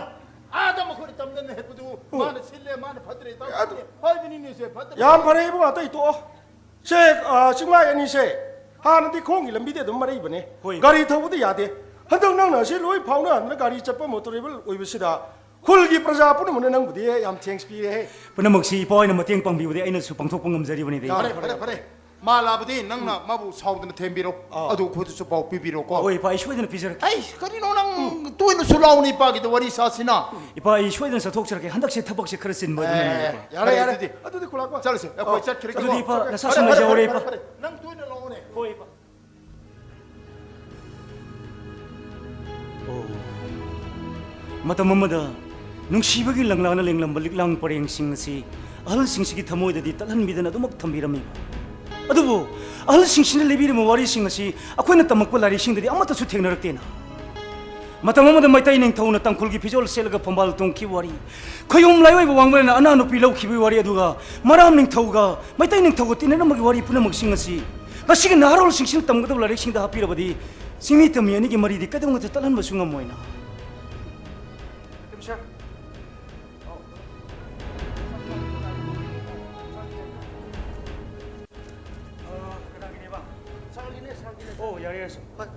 ꯑꯥꯗ ꯃꯈꯣꯏꯅ ꯇꯝꯗꯅ ꯍꯦꯛꯄꯗꯨ ꯎꯝ꯫ ꯃꯥꯅ ꯁꯤꯜꯂꯦ, ꯃꯥꯅ ꯐꯠꯇ꯭ꯔꯦ, ꯑꯗꯨ ꯍꯥꯏꯕꯅꯤꯅꯦ ꯁꯦ, ꯐꯠꯇ꯭ꯔꯦ꯫ ꯌꯥꯝ ꯐꯔꯦ ꯏꯕꯨꯡ, ꯑꯇꯩ ꯇꯣꯛꯑꯣ꯫ ꯁꯦ, ꯑ, ꯆꯤꯡꯃꯥꯏ ꯑꯅꯤꯁꯦ ꯍꯥꯟꯅꯗꯤ ꯈꯣꯡꯒꯤ ꯂꯝꯕꯤꯗ ꯑꯗꯨꯝ ꯃꯔꯩꯕꯅꯦ꯫ ꯍꯣꯏ꯫ ꯒꯥꯔꯤ ꯊꯧꯕꯗ ꯌꯥꯗꯦ꯫ ꯍꯟꯗꯛ ꯅꯪꯅ ꯑꯁꯤ ꯂꯣꯏ ꯐꯥꯎꯅꯍꯟꯗꯅ ꯒꯥꯔꯤ ꯆꯠꯄ motorable ꯑꯣꯏꯕꯁꯤꯗ ꯈꯨꯜꯒꯤ ꯄ꯭ꯔꯖꯥ ꯄꯨꯝꯅꯃꯛꯅ ꯅꯪꯕꯨꯗꯤ ꯌꯥꯝ thanks ꯄꯤꯔꯦꯍꯦ꯫ ꯄꯨꯝꯅꯃꯛꯁꯤ ꯏꯄꯥ ꯍꯣꯏꯅ ꯃꯇꯦꯡ ꯄꯥꯡꯕꯤꯕꯗꯒꯤ ꯑꯩꯅꯁꯨ ꯄꯥꯡꯊꯣꯛꯄ ꯉꯝꯖꯔꯤꯕꯅꯤꯗ ꯏꯄꯥ꯫ ꯐꯔꯦ, ꯐꯔꯦ, ꯐꯔꯦ꯫ ꯃꯥ ꯂꯥꯕꯗꯤ ꯅꯪꯅ ꯃꯥꯕꯨ ꯁꯥꯎꯗꯅ ꯊꯦꯝꯕꯤꯔꯣ꯫ ꯑꯥ꯫ ꯑꯗꯨ ꯑꯩꯈꯣꯏꯗꯁꯨ ꯄꯥꯎ ꯄꯤꯕꯤꯔꯣꯀꯣ꯫ ꯍꯣꯏ ꯏꯄꯥ, ꯑꯩ ꯁꯣꯏꯗꯅ ꯄꯤꯖꯔꯛꯀꯦ꯫ ꯑꯩ ꯀꯔꯤꯅꯣ ꯅꯪ ꯇꯣꯏꯅꯁꯨ ꯂꯥꯎꯅ ꯏꯄꯥꯒꯤꯗ ꯋꯥꯔꯤ ꯁꯥꯁꯤꯅ꯫ ꯏꯄꯥ, ꯑꯩ ꯁꯣꯏꯗꯅ ꯆꯠꯊꯣꯛꯆꯔꯛꯀꯦ꯫ ꯍꯟꯗꯛꯁꯦ ꯊꯕꯛꯁꯦ ꯈꯔ ꯆꯤꯟꯕ ꯑꯗꯨꯅꯅꯦ ꯑꯦ, ꯏꯄꯥ꯫ ꯌꯥꯔꯦ, ꯐꯔꯦ, ꯌꯥꯔꯦ꯫ ꯑꯗꯨꯗꯤ꯫ ꯑꯗꯨꯗꯤ ꯈꯨꯂꯥꯛꯄ꯫ ꯆꯠꯂꯁꯦ, ꯑꯩꯈꯣꯏ ꯑꯣ, ꯆꯠꯈ꯭ꯔꯒꯦꯀꯣ꯫ ꯑꯗꯨꯗꯤ ꯏꯄꯥ, ꯐꯔꯦ, ꯅꯁꯥ ꯐꯔꯦ, ꯐꯔꯦ, ꯅꯨꯡꯉꯥꯏꯖꯍꯧꯔꯦ, ꯐꯔꯦ, ꯏꯄꯥ꯫ ꯐꯔꯦ꯫ ꯅꯪ ꯇꯣꯏꯅ ꯂꯥꯎꯅꯦ꯫ ꯍꯣꯏ ꯏꯄꯥ꯫ ꯃꯇꯝ ꯑꯃꯗ ꯅꯨꯡꯁꯤꯕꯒꯤ ꯂꯪꯂꯥꯅ ꯂꯦꯡꯂꯝꯕ ꯂꯤꯛꯂꯥꯡ ꯄꯔꯦꯡꯁꯤꯡ ꯑꯁꯤ ꯑꯍꯜꯁꯤꯡꯁꯤꯒꯤ ꯊꯃꯣꯏꯗꯗꯤ ꯇꯠꯍꯟꯕꯤꯗꯅ ꯑꯗꯨꯃꯛ ꯊꯝꯕꯤꯔꯝꯃꯤ꯫ ꯑꯗꯨꯕꯨ ꯑꯍꯜꯁꯤꯡꯁꯤꯅ ꯂꯤꯕꯤꯔꯝꯕ ꯋꯥꯔꯤꯁꯤꯡ ꯑꯁꯤ ꯑꯩꯈꯣꯏꯅ ꯇꯝꯃꯛꯄ ꯂꯥꯏꯔꯤꯛꯁꯤꯡꯗꯗꯤ ꯑꯃꯠꯇꯁꯨ ꯊꯦꯡꯅꯔꯛꯇꯦꯅ꯫ ꯃꯇꯝ ꯑꯃꯗ ꯃꯩꯇꯩ ꯅꯤꯡꯊꯧꯅ ꯇꯥꯡꯈꯨꯜꯒꯤ ꯐꯤꯖꯣꯜ ꯁꯦꯠꯂꯒ ꯐꯝꯕꯥꯜ ꯇꯣꯡꯈꯤꯕ ꯋꯥꯔꯤ, ꯈꯣꯌꯨꯝ ꯂꯥꯏꯑꯣꯏꯕ ꯋꯥꯡꯕ꯭ꯔꯦꯟꯅ ꯑꯅꯥ ꯅꯨꯄꯤ ꯂꯧꯈꯤꯕꯒꯤ ꯋꯥꯔꯤ, ꯑꯗꯨꯒ ꯃꯔꯥꯝ ꯅꯤꯡꯊꯧꯒ ꯃꯩꯇꯩ ꯅꯤꯡꯊꯧꯒ ꯇꯤꯟꯅꯔꯝꯕꯒꯤ ꯋꯥꯔꯤ ꯄꯨꯝꯅꯃꯛꯁꯤꯡ ꯑꯁꯤ ꯉꯁꯤꯒꯤ ꯅꯍꯥꯔꯣꯜꯁꯤꯡꯁꯤꯅ ꯇꯝꯒꯗꯕ ꯂꯥꯏꯔꯤꯛꯁꯤꯡꯗ ꯍꯥꯞꯄꯤꯔꯕꯗꯤ ꯆꯤꯡꯃꯤ ꯇꯝꯃꯤ ꯑꯅꯤꯒꯤ ꯃꯔꯤꯗꯤ ꯀꯩꯗꯧꯉꯩꯗ ꯇꯠꯍꯟꯕꯁꯨ ꯉꯝꯃꯣꯏꯅ꯫ ꯀꯅꯥꯒꯤꯅꯦꯕ? ꯑꯣ, ꯌꯥꯔꯦ, ꯌꯥꯔꯦ, ꯁꯥꯔ꯫ ꯍꯣꯏ꯫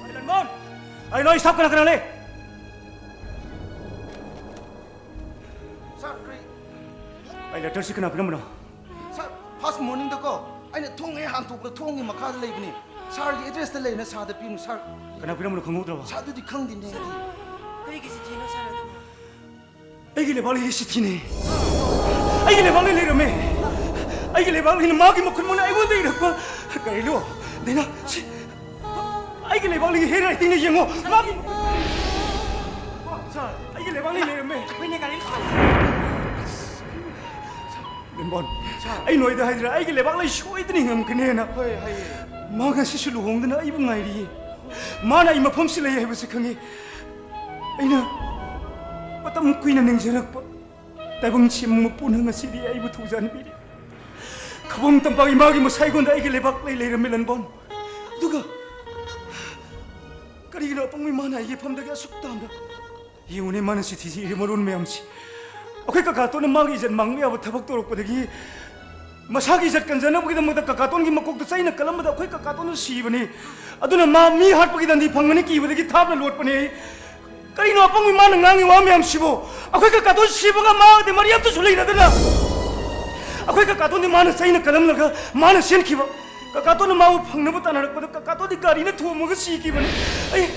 ꯑꯩ ꯂꯟꯕꯣꯟ! ꯑꯩ ꯂꯣꯏ ꯁꯥꯞ ꯀꯅꯥ ꯀꯅꯥ ꯂꯩ? ꯁꯥꯔ, ꯀꯔꯤ? ꯑꯩ ꯂꯦꯇꯔꯁꯤ ꯀꯅꯥ ꯄꯤꯔꯝꯕꯅꯣ? ꯁꯥꯔ, ꯐꯥꯔꯁ ꯃꯣꯔꯅꯤꯡꯗꯀꯣ, ꯑꯩꯅ ꯊꯣꯡ ꯍꯦꯛ ꯍꯥꯡꯇꯣꯛꯄꯗ ꯊꯣꯡꯒꯤ ꯃꯈꯥꯗ ꯂꯩꯕꯅꯤ꯫ ꯁꯥꯔꯒꯤ ꯑꯦꯗ꯭ꯔꯦꯁꯇ ꯂꯩꯅ ꯁꯥꯔꯗ ꯄꯤꯅꯨ, ꯁꯥꯔ꯫ ꯀꯅꯥ ꯄꯤꯔꯝꯕꯅꯣ ꯈꯪꯍꯧꯗ꯭ꯔꯕꯣ? ꯁꯥꯔ, ꯑꯗꯨꯗꯤ ꯈꯪꯗꯦꯅꯦ ꯑꯩꯗꯤ꯫ ꯀꯔꯤꯒꯤ ꯆꯤꯊꯤꯅꯣ, ꯁꯥꯔ, ꯑꯗꯨꯕꯨ? ꯑꯩꯒꯤ ꯂꯩꯕꯥꯛꯂꯩꯒꯤ ꯆꯤꯊꯤꯅꯦ꯫ ꯑꯩꯒꯤ ꯂꯩꯕꯥꯛꯂꯩ ꯂꯩꯔꯝꯃꯦ꯫ ꯑꯩꯒꯤ ꯂꯩꯕꯥꯛꯂꯩꯅ ꯃꯥꯒꯤ ꯃꯈꯨꯠ ꯃꯅ ꯑꯩꯉꯣꯟꯗ ꯏꯔꯛꯄ꯫ ꯀꯔꯤꯅꯣ? ꯗꯥꯏꯅꯥ, ꯁꯤ ꯑꯩꯒꯤ ꯂꯩꯕꯥꯛꯂꯩꯒꯤ ꯍꯦꯟ ꯔꯥꯏꯇꯤꯡꯅ ꯌꯦꯡꯉꯣ꯫ ꯃꯥꯒꯤ ꯁꯥꯔ, ꯑꯩꯒꯤ ꯂꯩꯕꯥꯛꯂꯩ ꯂꯩꯔꯝꯃꯦ꯫ ꯑꯩꯈꯣꯏꯅ ꯒꯥꯔꯤ ꯂꯥꯛꯑꯣ꯫ ꯂꯦꯝꯕꯣꯟ, ꯁꯥꯔ꯫ ꯑꯩ ꯅꯣꯏꯗ ꯍꯥꯏꯗ꯭ꯔꯥ, ꯑꯩꯒꯤ ꯂꯩꯕꯥꯛꯂꯩ ꯁꯣꯏꯗꯅ ꯍꯤꯡꯉꯝꯒꯅꯦꯅ꯫ ꯍꯣꯏ, ꯍꯥꯏꯌꯦ꯫ ꯃꯥ ꯉꯁꯤꯁꯨ ꯂꯨꯍꯣꯡꯗꯅ ꯑꯩꯕꯨ ꯉꯥꯏꯔꯤꯌꯦ꯫ ꯃꯥꯅ ꯑꯩ ꯃꯐꯝꯁꯤ ꯂꯩ ꯍꯥꯏꯕꯁꯤ ꯈꯪꯉꯤ꯫ ꯑꯩꯅ ꯃꯇꯝ ꯀꯨꯏꯅ ꯅꯤꯡꯖꯔꯛꯄ ꯇꯥꯏꯕꯪ ꯁꯤꯃ ꯃꯄꯨꯅ ꯉꯁꯤꯗꯤ ꯑꯩꯕꯨ ꯊꯧꯖꯥꯟꯕꯤꯔꯦ꯫ ꯈꯕꯣꯡ ꯇꯝꯄꯥꯛ ꯏꯃꯥꯒꯤ ꯃꯁꯥꯏꯒꯣꯟꯗ ꯑꯩꯒꯤ ꯂꯩꯕꯥꯛꯂꯩ ꯂꯩꯔꯝꯃꯤ, ꯂꯟꯕꯣꯟ꯫ ꯑꯗꯨꯒ ꯀꯔꯤꯒꯤꯅꯣ ꯑꯄꯪꯕ ꯏꯃꯥꯅ ꯑꯩꯒꯤ ꯐꯝꯗꯒꯤ ꯑꯁꯨꯛ ꯇꯥꯝꯅ ꯌꯦꯡꯉꯨꯅꯦ, ꯃꯥꯅ ꯆꯤꯊꯤꯁꯤ ꯏꯔꯤ ꯃꯔꯣꯟ ꯃꯌꯥꯝꯁꯤ꯫ ꯑꯩꯈꯣꯏ ꯀꯀꯥꯇꯣꯟꯅ ꯃꯥꯒꯤ ꯏꯖꯠ ꯃꯥꯡꯕ ꯌꯥꯕ ꯊꯕꯛ ꯇꯧꯔꯛꯄꯗꯒꯤ ꯃꯁꯥꯒꯤ ꯏꯖꯠ ꯀꯟꯖꯅꯕꯒꯤꯗꯃꯛꯇ ꯀꯀꯥꯇꯣꯟꯒꯤ ꯃꯀꯣꯛꯇ ꯆꯩꯅ ꯀꯜꯂꯝꯕꯗ ꯑꯩꯈꯣꯏ ꯀꯀꯥꯇꯣꯟꯗꯨ ꯁꯤꯕꯅꯤ꯫ ꯑꯗꯨꯅ ꯃꯥ ꯃꯤ ꯍꯥꯠꯄꯒꯤ ꯗꯟꯗꯤ ꯐꯪꯒꯅꯤ ꯀꯤꯕꯗꯒꯤ ꯊꯥꯞꯅ ꯂꯣꯠꯄꯅꯤ ꯑꯩ꯫ ꯀꯔꯤꯅꯣ ꯑꯄꯪꯕꯤ ꯃꯥꯅ ꯉꯥꯡꯉꯤ ꯋꯥ ꯃꯌꯥꯝꯁꯤꯕꯨ? ꯑꯩꯈꯣꯏ ꯀꯀꯥꯗꯣ ꯁꯤꯕꯒ ꯃꯥꯒꯗꯤ ꯃꯔꯤ ꯑꯝꯇꯁꯨ ꯂꯩꯅꯗꯅ, ꯑꯩꯈꯣꯏ ꯀꯀꯥꯗꯣꯗꯤ ꯃꯥꯅ ꯆꯩꯅ ꯀꯜꯂꯝꯂꯒ ꯃꯥꯅ ꯆꯦꯟꯈꯤꯕ꯫ ꯀꯀꯥꯗꯣꯅ ꯃꯥꯕꯨ ꯐꯪꯅꯕ ꯇꯥꯟꯅꯔꯛꯄꯗ ꯀꯀꯥꯗꯣꯗꯤ ꯒꯥꯔꯤꯅ ꯊꯣꯝꯃꯒ ꯁꯤꯈꯤꯕꯅꯤ꯫ ꯑꯩ,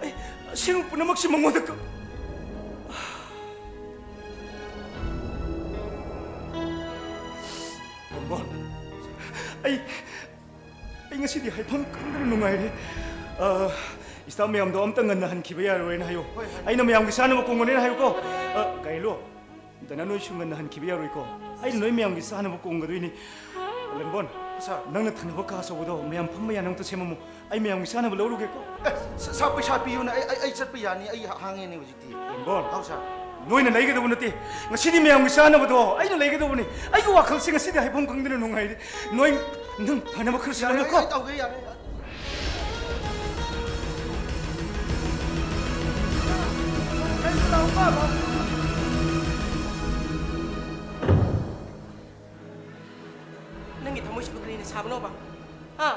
ꯑꯩ ꯑꯁꯦꯡꯕ ꯄꯨꯝꯅꯃꯛꯁꯤ ꯃꯉꯣꯟꯗ ꯀ-, ꯕꯣꯟ, ꯑꯩ ꯑꯩ ꯉꯁꯤꯗꯤ ꯍꯥꯏꯐꯝ ꯈꯪꯗꯅ ꯅꯨꯡꯉꯥꯏꯔꯦ꯫ ꯑ, staff ꯃꯌꯥꯝꯗꯣ ꯑꯝꯇ ꯉꯟꯅ ꯍꯟꯈꯤꯕ ꯌꯥꯔꯣꯏꯅ ꯍꯥꯏꯌꯣ꯫ ꯍꯣꯏ, ꯍꯣꯏ꯫ ꯑꯩꯅ ꯃꯌꯥꯝꯒꯤ ꯆꯥꯅꯕ ꯀꯣꯡꯒꯅꯦꯅ ꯍꯥꯏꯌꯨꯀꯣ꯫ ꯑ, ꯀꯩꯅꯣ, ꯗꯥꯏꯅꯥ, ꯅꯣꯏꯁꯨ ꯉꯟꯅ ꯍꯟꯈꯤꯕ ꯌꯥꯔꯣꯏꯀꯣ꯫ ꯑꯩꯅ ꯅꯣꯏ ꯃꯌꯥꯝꯒꯤ ꯆꯥꯅꯕ ꯀꯣꯡꯒꯗꯣꯏꯅꯤ꯫ ꯂꯦꯝꯕꯣꯟ, ꯁꯥꯔ꯫ ꯅꯪꯅ ꯊꯪꯅꯕ ꯀꯥ ꯑꯆꯧꯕꯗꯣ ꯃꯌꯥꯝ ꯐꯝꯕ ꯌꯥꯅꯕ ꯑꯝꯇ ꯁꯦꯝꯃꯝꯃꯨ꯫ ꯑꯩ ꯃꯌꯥꯝꯒꯤ ꯆꯥꯅꯕ ꯂꯧꯔꯨꯒꯦꯀꯣ꯫ ꯑꯦ, ꯁ-, ꯁꯥꯔ, ꯄꯩꯁꯥ ꯄꯤꯌꯨꯅ ꯑꯩ, ꯑꯩ, ꯑꯩ ꯆꯠꯄ ꯌꯥꯅꯤ꯫ ꯑꯩ ꯍꯥꯡꯉꯦꯅꯦ ꯍꯧꯖꯤꯛꯇꯤ꯫ ꯂꯦꯝꯕꯣꯟ, ꯍꯥꯎ, ꯁꯥꯔ꯫ ꯅꯣꯏꯅ ꯂꯩꯒꯗꯧꯕ ꯅꯠꯇꯦ꯫ ꯉꯁꯤꯗꯤ ꯃꯌꯥꯝꯒꯤ ꯆꯥꯅꯕꯗꯣ ꯑꯩꯅ ꯂꯩꯒꯗꯧꯕꯅꯤ꯫ ꯑꯩꯒꯤ ꯋꯥꯈꯜꯁꯦ ꯉꯁꯤꯗꯤ ꯍꯥꯏꯐꯝ ꯈꯪꯗꯅ ꯅꯨꯡꯉꯥꯏꯔꯦ꯫ ꯅꯣꯏ, ꯅꯪ ꯐꯅꯕ ꯈꯔ ꯌꯥꯔꯦ, ꯁꯤꯜꯂꯝꯃꯨꯀꯣ꯫ ꯑꯩ ꯇꯧꯒꯦ, ꯌꯥꯔꯦ, ꯌꯥꯔꯦ꯫ ꯅꯪꯒꯤ ꯊꯃꯣꯏꯁꯤꯕꯨ ꯀꯔꯤꯅ ꯁꯥꯕꯅꯣꯕ? ꯍꯥ?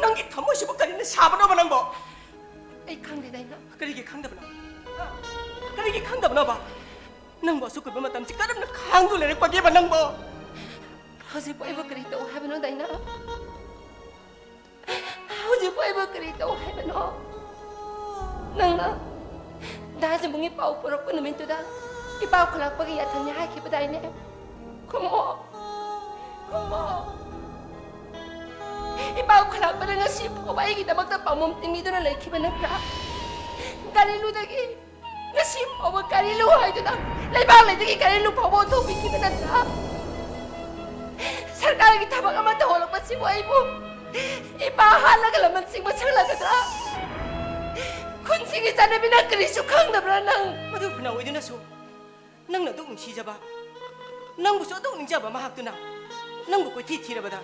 ꯅꯪꯒꯤ ꯊꯃꯣꯏꯁꯤꯕꯨ ꯀꯔꯤꯅ ꯁꯥꯕꯅꯣꯕ ꯅꯪꯕꯣ? ꯑꯩ ꯈꯪꯗꯦ, ꯗꯥꯏꯅꯥ꯫ ꯀꯔꯤꯒꯤ ꯈꯪꯗꯕꯅꯣ? ꯍꯥ? ꯀꯔꯤꯒꯤ ꯈꯪꯗꯕꯅꯣꯕ? ꯅꯪꯕꯨ ꯑꯁꯨꯛ ꯀꯨꯏꯕ ꯃꯇꯝꯁꯤ ꯀꯔꯝꯅ ꯈꯥꯡꯗꯨꯅ ꯂꯩꯔꯛꯄꯒꯦꯕ ꯅꯪꯕꯣ? ꯍꯧꯖꯤꯛꯄꯨ ꯑꯩꯕꯨ ꯀꯔꯤ ꯇꯧ ꯍꯥꯏꯕꯅꯣ, ꯗꯥꯏꯅꯥ? ꯍꯧꯖꯤꯛꯄꯨ ꯑꯩꯕꯨ ꯀꯔꯤ ꯇꯧ ꯍꯥꯏꯕꯅꯣ? ꯅꯪꯅ ꯗꯥ ꯖꯤꯕꯨꯡꯒꯤ ꯄꯥꯎ ꯄꯨꯔꯛꯄ ꯅꯨꯃꯤꯠꯇꯨꯗ ꯏꯄꯥ ꯈꯨꯂꯥꯛꯄꯒꯤ ꯌꯥꯊꯪꯅꯤ ꯍꯥꯏꯈꯤꯕꯗꯥꯏꯅꯦ? ꯈꯨꯝꯃꯣ, ꯈꯨꯝꯃꯣ꯫ ꯏꯄꯥ ꯈꯨꯂꯥꯛꯄꯅ ꯉꯁꯤ ꯐꯥꯎꯕ ꯑꯩꯒꯤꯗꯃꯛꯇ ꯄꯥꯝꯕꯣꯝ ꯇꯤꯡꯕꯤꯗꯨꯅ ꯂꯩꯈꯤꯕ ꯅꯠꯇ꯭ꯔꯥ? ꯒꯥꯔꯤꯂꯨꯗꯒꯤ ꯉꯁꯤ ꯐꯥꯎꯕ ꯒꯥꯔꯤꯂꯨ ꯍꯥꯏꯗꯨꯅ ꯂꯩꯕꯥꯛ ꯂꯩꯗꯒꯤ ꯒꯥꯔꯤꯂꯨ ꯐꯥꯎꯕ ꯑꯣꯟꯊꯣꯛꯄꯤꯈꯤꯕ ꯅꯠꯇ꯭ꯔꯥ? ꯁꯔꯀꯥꯔꯒꯤ ꯊꯕꯛ ꯑꯃ ꯇꯧꯍꯜꯂꯛꯄꯁꯤꯕꯨ ꯑꯩꯕꯨ ꯏꯄꯥ ꯍꯥꯠꯂꯒ ꯂꯃꯟ ꯁꯤꯡꯕ ꯁꯪꯂꯒꯗ꯭ꯔꯥ? ꯈꯨꯟꯁꯤꯒꯤ ꯆꯠꯅꯕꯤꯅ ꯀꯔꯤꯁꯨ ꯈꯪꯗꯕ꯭ꯔꯥ ꯅꯪ? ꯃꯗꯨ ꯐꯅ ꯑꯣꯏꯗꯨꯅꯁꯨ, ꯅꯪꯅ ꯑꯗꯨꯛ ꯅꯨꯡꯁꯤꯖꯕ, ꯅꯪꯕꯨꯁꯨ ꯑꯗꯨꯛ ꯅꯤꯡꯖꯕ ꯃꯍꯥꯛꯇꯨꯅ ꯅꯪꯕꯨ ꯀꯣꯏꯊꯤ ꯊꯤꯔꯕꯗ,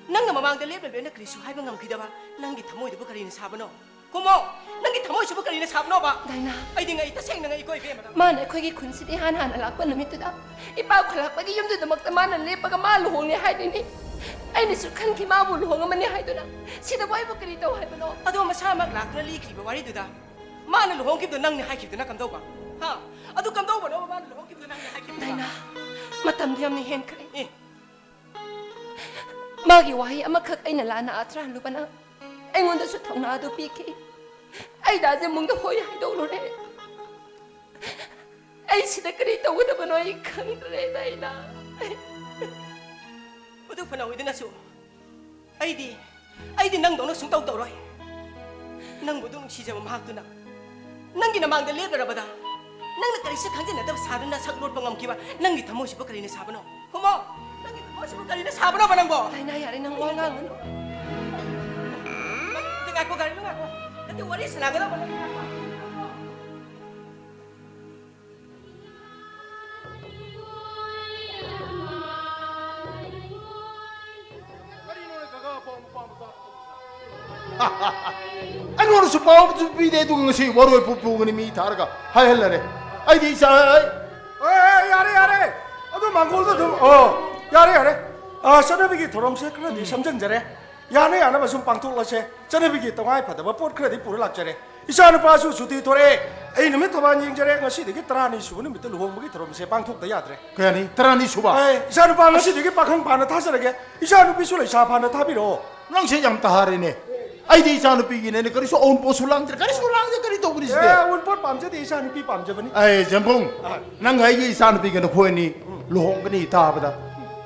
ꯅꯪꯅ ꯃꯃꯥꯡꯗ ꯂꯦꯞꯅ ꯂꯦꯞꯅ ꯀꯔꯤꯁꯨ ꯍꯥꯏꯕ ꯉꯝꯈꯤꯗꯕ ꯅꯪꯒꯤ ꯊꯃꯣꯏꯗꯨꯕꯨ ꯀꯔꯤꯅ ꯁꯥꯕꯅꯣ? ꯈꯨꯝꯃꯣ, ꯅꯪꯒꯤ ꯊꯃꯣꯏꯁꯤꯕꯨ ꯀꯔꯤꯅ ꯁꯥꯕꯅꯣꯕ? ꯗꯥꯏꯅꯥ꯫ ꯑꯩꯗꯤ ꯉꯛꯏ, ꯇꯁꯦꯡꯅ ꯉꯛꯏꯀꯣ, ꯏꯕꯦꯝꯃ꯫ ꯃꯥꯅ ꯑꯩꯈꯣꯏꯒꯤ ꯈꯨꯟꯁꯤꯗ ꯏꯍꯥꯟ ꯍꯥꯟꯅ ꯂꯥꯛꯄ ꯅꯨꯃꯤꯠꯇꯨꯗ ꯏꯄꯥ ꯈꯨꯂꯥꯛꯄꯒꯤ ꯌꯨꯝꯗꯨꯗꯃꯛꯇ ꯃꯥꯅ ꯂꯦꯞꯄꯒ ꯃꯥ ꯂꯨꯍꯣꯡꯂꯦ ꯍꯥꯏꯔꯤꯅꯤ꯫ ꯑꯩꯅꯁꯨ ꯈꯟꯈꯤ ꯃꯥꯕꯨ ꯂꯨꯍꯣꯡꯉꯝꯃꯅꯤ ꯍꯥꯏꯗꯨꯅ꯫ ꯁꯤꯗꯕꯨ ꯑꯩꯕꯨ ꯀꯔꯤ ꯇꯧ ꯍꯥꯏꯕꯅꯣ? ꯑꯗꯣ ꯃꯁꯥꯃꯛ ꯂꯥꯛꯇꯨꯅ ꯂꯤꯈꯤꯕ ꯋꯥꯔꯤꯗꯨꯗ ꯃꯥꯅ ꯂꯨꯍꯣꯡꯈꯤꯕꯗꯣ ꯅꯪꯅꯤ ꯍꯥꯏꯈꯤꯕꯗꯨꯅ ꯀꯝꯗꯧꯕ? ꯍꯥ? ꯑꯗꯨ ꯀꯝꯗꯧꯕꯅꯣꯕ ꯃꯥꯅ ꯂꯨꯍꯣꯡꯈꯤꯕꯗꯣ ꯅꯪꯅꯤ ꯍꯥꯏꯈꯤꯕꯗꯨꯅ? ꯗꯥꯏꯅꯥ, ꯃꯇꯝꯗꯤ ꯌꯥꯝꯅ ꯍꯦꯟꯈ꯭ꯔꯦ꯫ ꯑꯦ꯫ ꯃꯥꯒꯤ ꯋꯥꯍꯩ ꯑꯃꯈꯛ ꯑꯩꯅ ꯂꯥꯟꯅ ꯑꯥꯊ꯭ꯔ ꯍꯜꯂꯨꯕꯅ ꯑꯩꯉꯣꯟꯗꯁꯨ ꯊꯧꯅꯥ ꯑꯗꯨ ꯄꯤꯈꯤ꯫ ꯑꯩ ꯗꯥ ꯖꯦꯝꯕꯨꯡꯗ ꯍꯣꯏ ꯍꯥꯏꯗꯣꯛꯂꯨꯔꯦ꯫ ꯑꯩ ꯁꯤꯗ ꯀꯔꯤ ꯇꯧꯒꯗꯕꯅꯣ ꯑꯩ ꯈꯪꯗ꯭ꯔꯦ, ꯗꯥꯏꯅꯥ꯫ ꯃꯗꯨ ꯐꯅ ꯑꯣꯏꯗꯨꯅꯁꯨ ꯑꯩꯗꯤ, ꯑꯩꯗꯤ ꯅꯪꯗꯧꯅ ꯁꯨꯡꯇꯧ ꯇꯧꯔꯣꯏ꯫ ꯅꯪꯕꯨ ꯑꯗꯨꯝ ꯅꯨꯡꯁꯤꯖꯕ ꯃꯍꯥꯛꯇꯨꯅ ꯅꯪꯒꯤ ꯅꯃꯥꯡꯗ ꯂꯦꯞꯂꯔꯕꯗ ꯅꯪꯅ ꯀꯔꯤꯁꯨ ꯈꯪꯖꯤꯟꯅꯗꯕ ꯁꯥꯗꯨꯅ ꯁꯛ ꯂꯣꯠꯄ ꯉꯝꯈꯤꯕ ꯅꯪꯒꯤ ꯊꯃꯣꯏꯁꯤꯕꯨ ꯀꯔꯤꯅ ꯁꯥꯕꯅꯣ? ꯈꯨꯃꯣ, ꯅꯪꯒꯤ ꯊꯃꯣꯏꯁꯤꯕꯨ ꯀꯔꯤꯅ ꯁꯥꯕꯅꯣꯕ ꯅꯪꯕꯣ? ꯗꯥꯏꯅꯥ, ꯌꯥꯔꯦ, ꯅꯪ ꯋꯥ ꯉꯥꯡꯒꯅꯨ꯫ ꯅꯠꯇꯦ, ꯉꯥꯏꯈꯣ, ꯒꯥꯔꯤꯗꯣ ꯉꯥꯏꯈꯣ꯫ ꯅꯠꯇꯦ, ꯋꯥꯔꯤ ꯁꯥꯟꯅꯒꯗꯕ ꯅꯠꯇꯦ, ꯉꯥꯏꯈꯣ꯫ ꯑꯩꯉꯣꯟꯗꯁꯨ ꯄꯥꯎ ꯑꯃꯁꯨ ꯄꯤꯗꯦ, ꯑꯗꯨꯒ ꯉꯁꯤ ꯋꯥꯔꯣꯏ ꯄꯨ ꯄꯨꯒꯅꯤ ꯃꯤ ꯊꯥꯔꯒ ꯍꯥꯏꯍꯜꯂꯔꯦ꯫ ꯑꯩꯗꯤ ꯏꯆꯥ, ꯑꯩ ꯑꯦ, ꯑꯦ, ꯌꯥꯔꯦ, ꯌꯥꯔꯦ꯫ ꯑꯗꯨ ꯃꯥꯡꯒꯣꯜꯗ ꯑꯗꯨꯝ, ꯑꯣ, ꯌꯥꯔꯦ, ꯌꯥꯔꯦ꯫ ꯑ, ꯆꯠꯅꯕꯤꯒꯤ ꯊꯧꯔꯝꯁꯦ ꯈꯔꯗꯤ ꯁꯝꯖꯟꯖꯔꯦ꯫ ꯌꯥꯅ ꯌꯥꯅꯕ ꯁꯨꯝ ꯄꯥꯡꯊꯣꯛꯂꯁꯦ꯫ ꯆꯠꯅꯕꯤꯒꯤ ꯇꯉꯥꯏ ꯐꯗꯕ ꯄꯣꯠ ꯈꯔꯗꯤ ꯄꯨꯔ ꯂꯥꯛꯆꯔꯦ꯫ ꯏꯆꯥꯅꯨꯄꯥꯁꯨ ꯁꯨꯇꯤ ꯊꯣꯔꯛꯑꯦ꯫ ꯑꯩ ꯅꯨꯃꯤꯠ ꯊꯧꯕꯥꯜ ꯌꯦꯡꯖꯔꯦ꯫ ꯉꯁꯤꯗꯒꯤ ꯇꯔꯥꯅꯤ ꯁꯨꯕ ꯅꯨꯃꯤꯠꯇ ꯂꯨꯍꯣꯡꯕꯒꯤ ꯊꯧꯔꯝꯁꯦ ꯄꯥꯡꯊꯣꯛꯇ ꯌꯥꯗ꯭ꯔꯦ꯫ ꯀꯌꯥꯅꯤ? ꯇꯔꯥꯅꯤ ꯁꯨꯕ? ꯑꯦ, ꯏꯆꯥꯅꯨꯄꯥ ꯉꯁꯤꯗꯒꯤ ꯄꯥꯈꯪ ꯐꯥꯅ ꯊꯥꯖꯔꯒꯦ꯫ ꯏꯆꯥꯅꯨꯄꯤꯁꯨ ꯂꯩꯁꯥ ꯐꯥꯅ ꯊꯥꯕꯤꯔꯛꯑꯣ꯫ ꯅꯪꯁꯦ ꯌꯥꯝ ꯇꯍꯥꯔꯦꯅꯦ꯫ ꯑꯩꯗꯤ ꯏꯆꯥꯅꯨꯄꯤꯒꯤꯅꯦꯅ ꯀꯔꯤꯁꯨ ꯑꯎꯟꯄꯣꯠꯁꯨ ꯂꯥꯡꯗ꯭ꯔꯦ, ꯀꯔꯤꯁꯨ ꯂꯥꯡꯗꯦ, ꯀꯔꯤ ꯇꯧꯕꯅꯤ ꯁꯤꯗꯤ? ꯑꯦ, ꯑꯎꯟꯄꯣꯠ ꯄꯥꯝꯖꯗꯦ, ꯏꯆꯥꯅꯨꯄꯤ ꯄꯥꯝꯖꯕꯅꯤ꯫ ꯑꯩ ꯖꯦꯝꯕꯨꯡ, ꯑꯥ꯫ ꯅꯪ ꯑꯩꯒꯤ ꯏꯆꯥꯅꯨꯄꯤꯒ ꯅꯈꯣꯏ ꯑꯅꯤ ꯂꯨꯍꯣꯡꯒꯅꯤ ꯇꯥꯕꯗ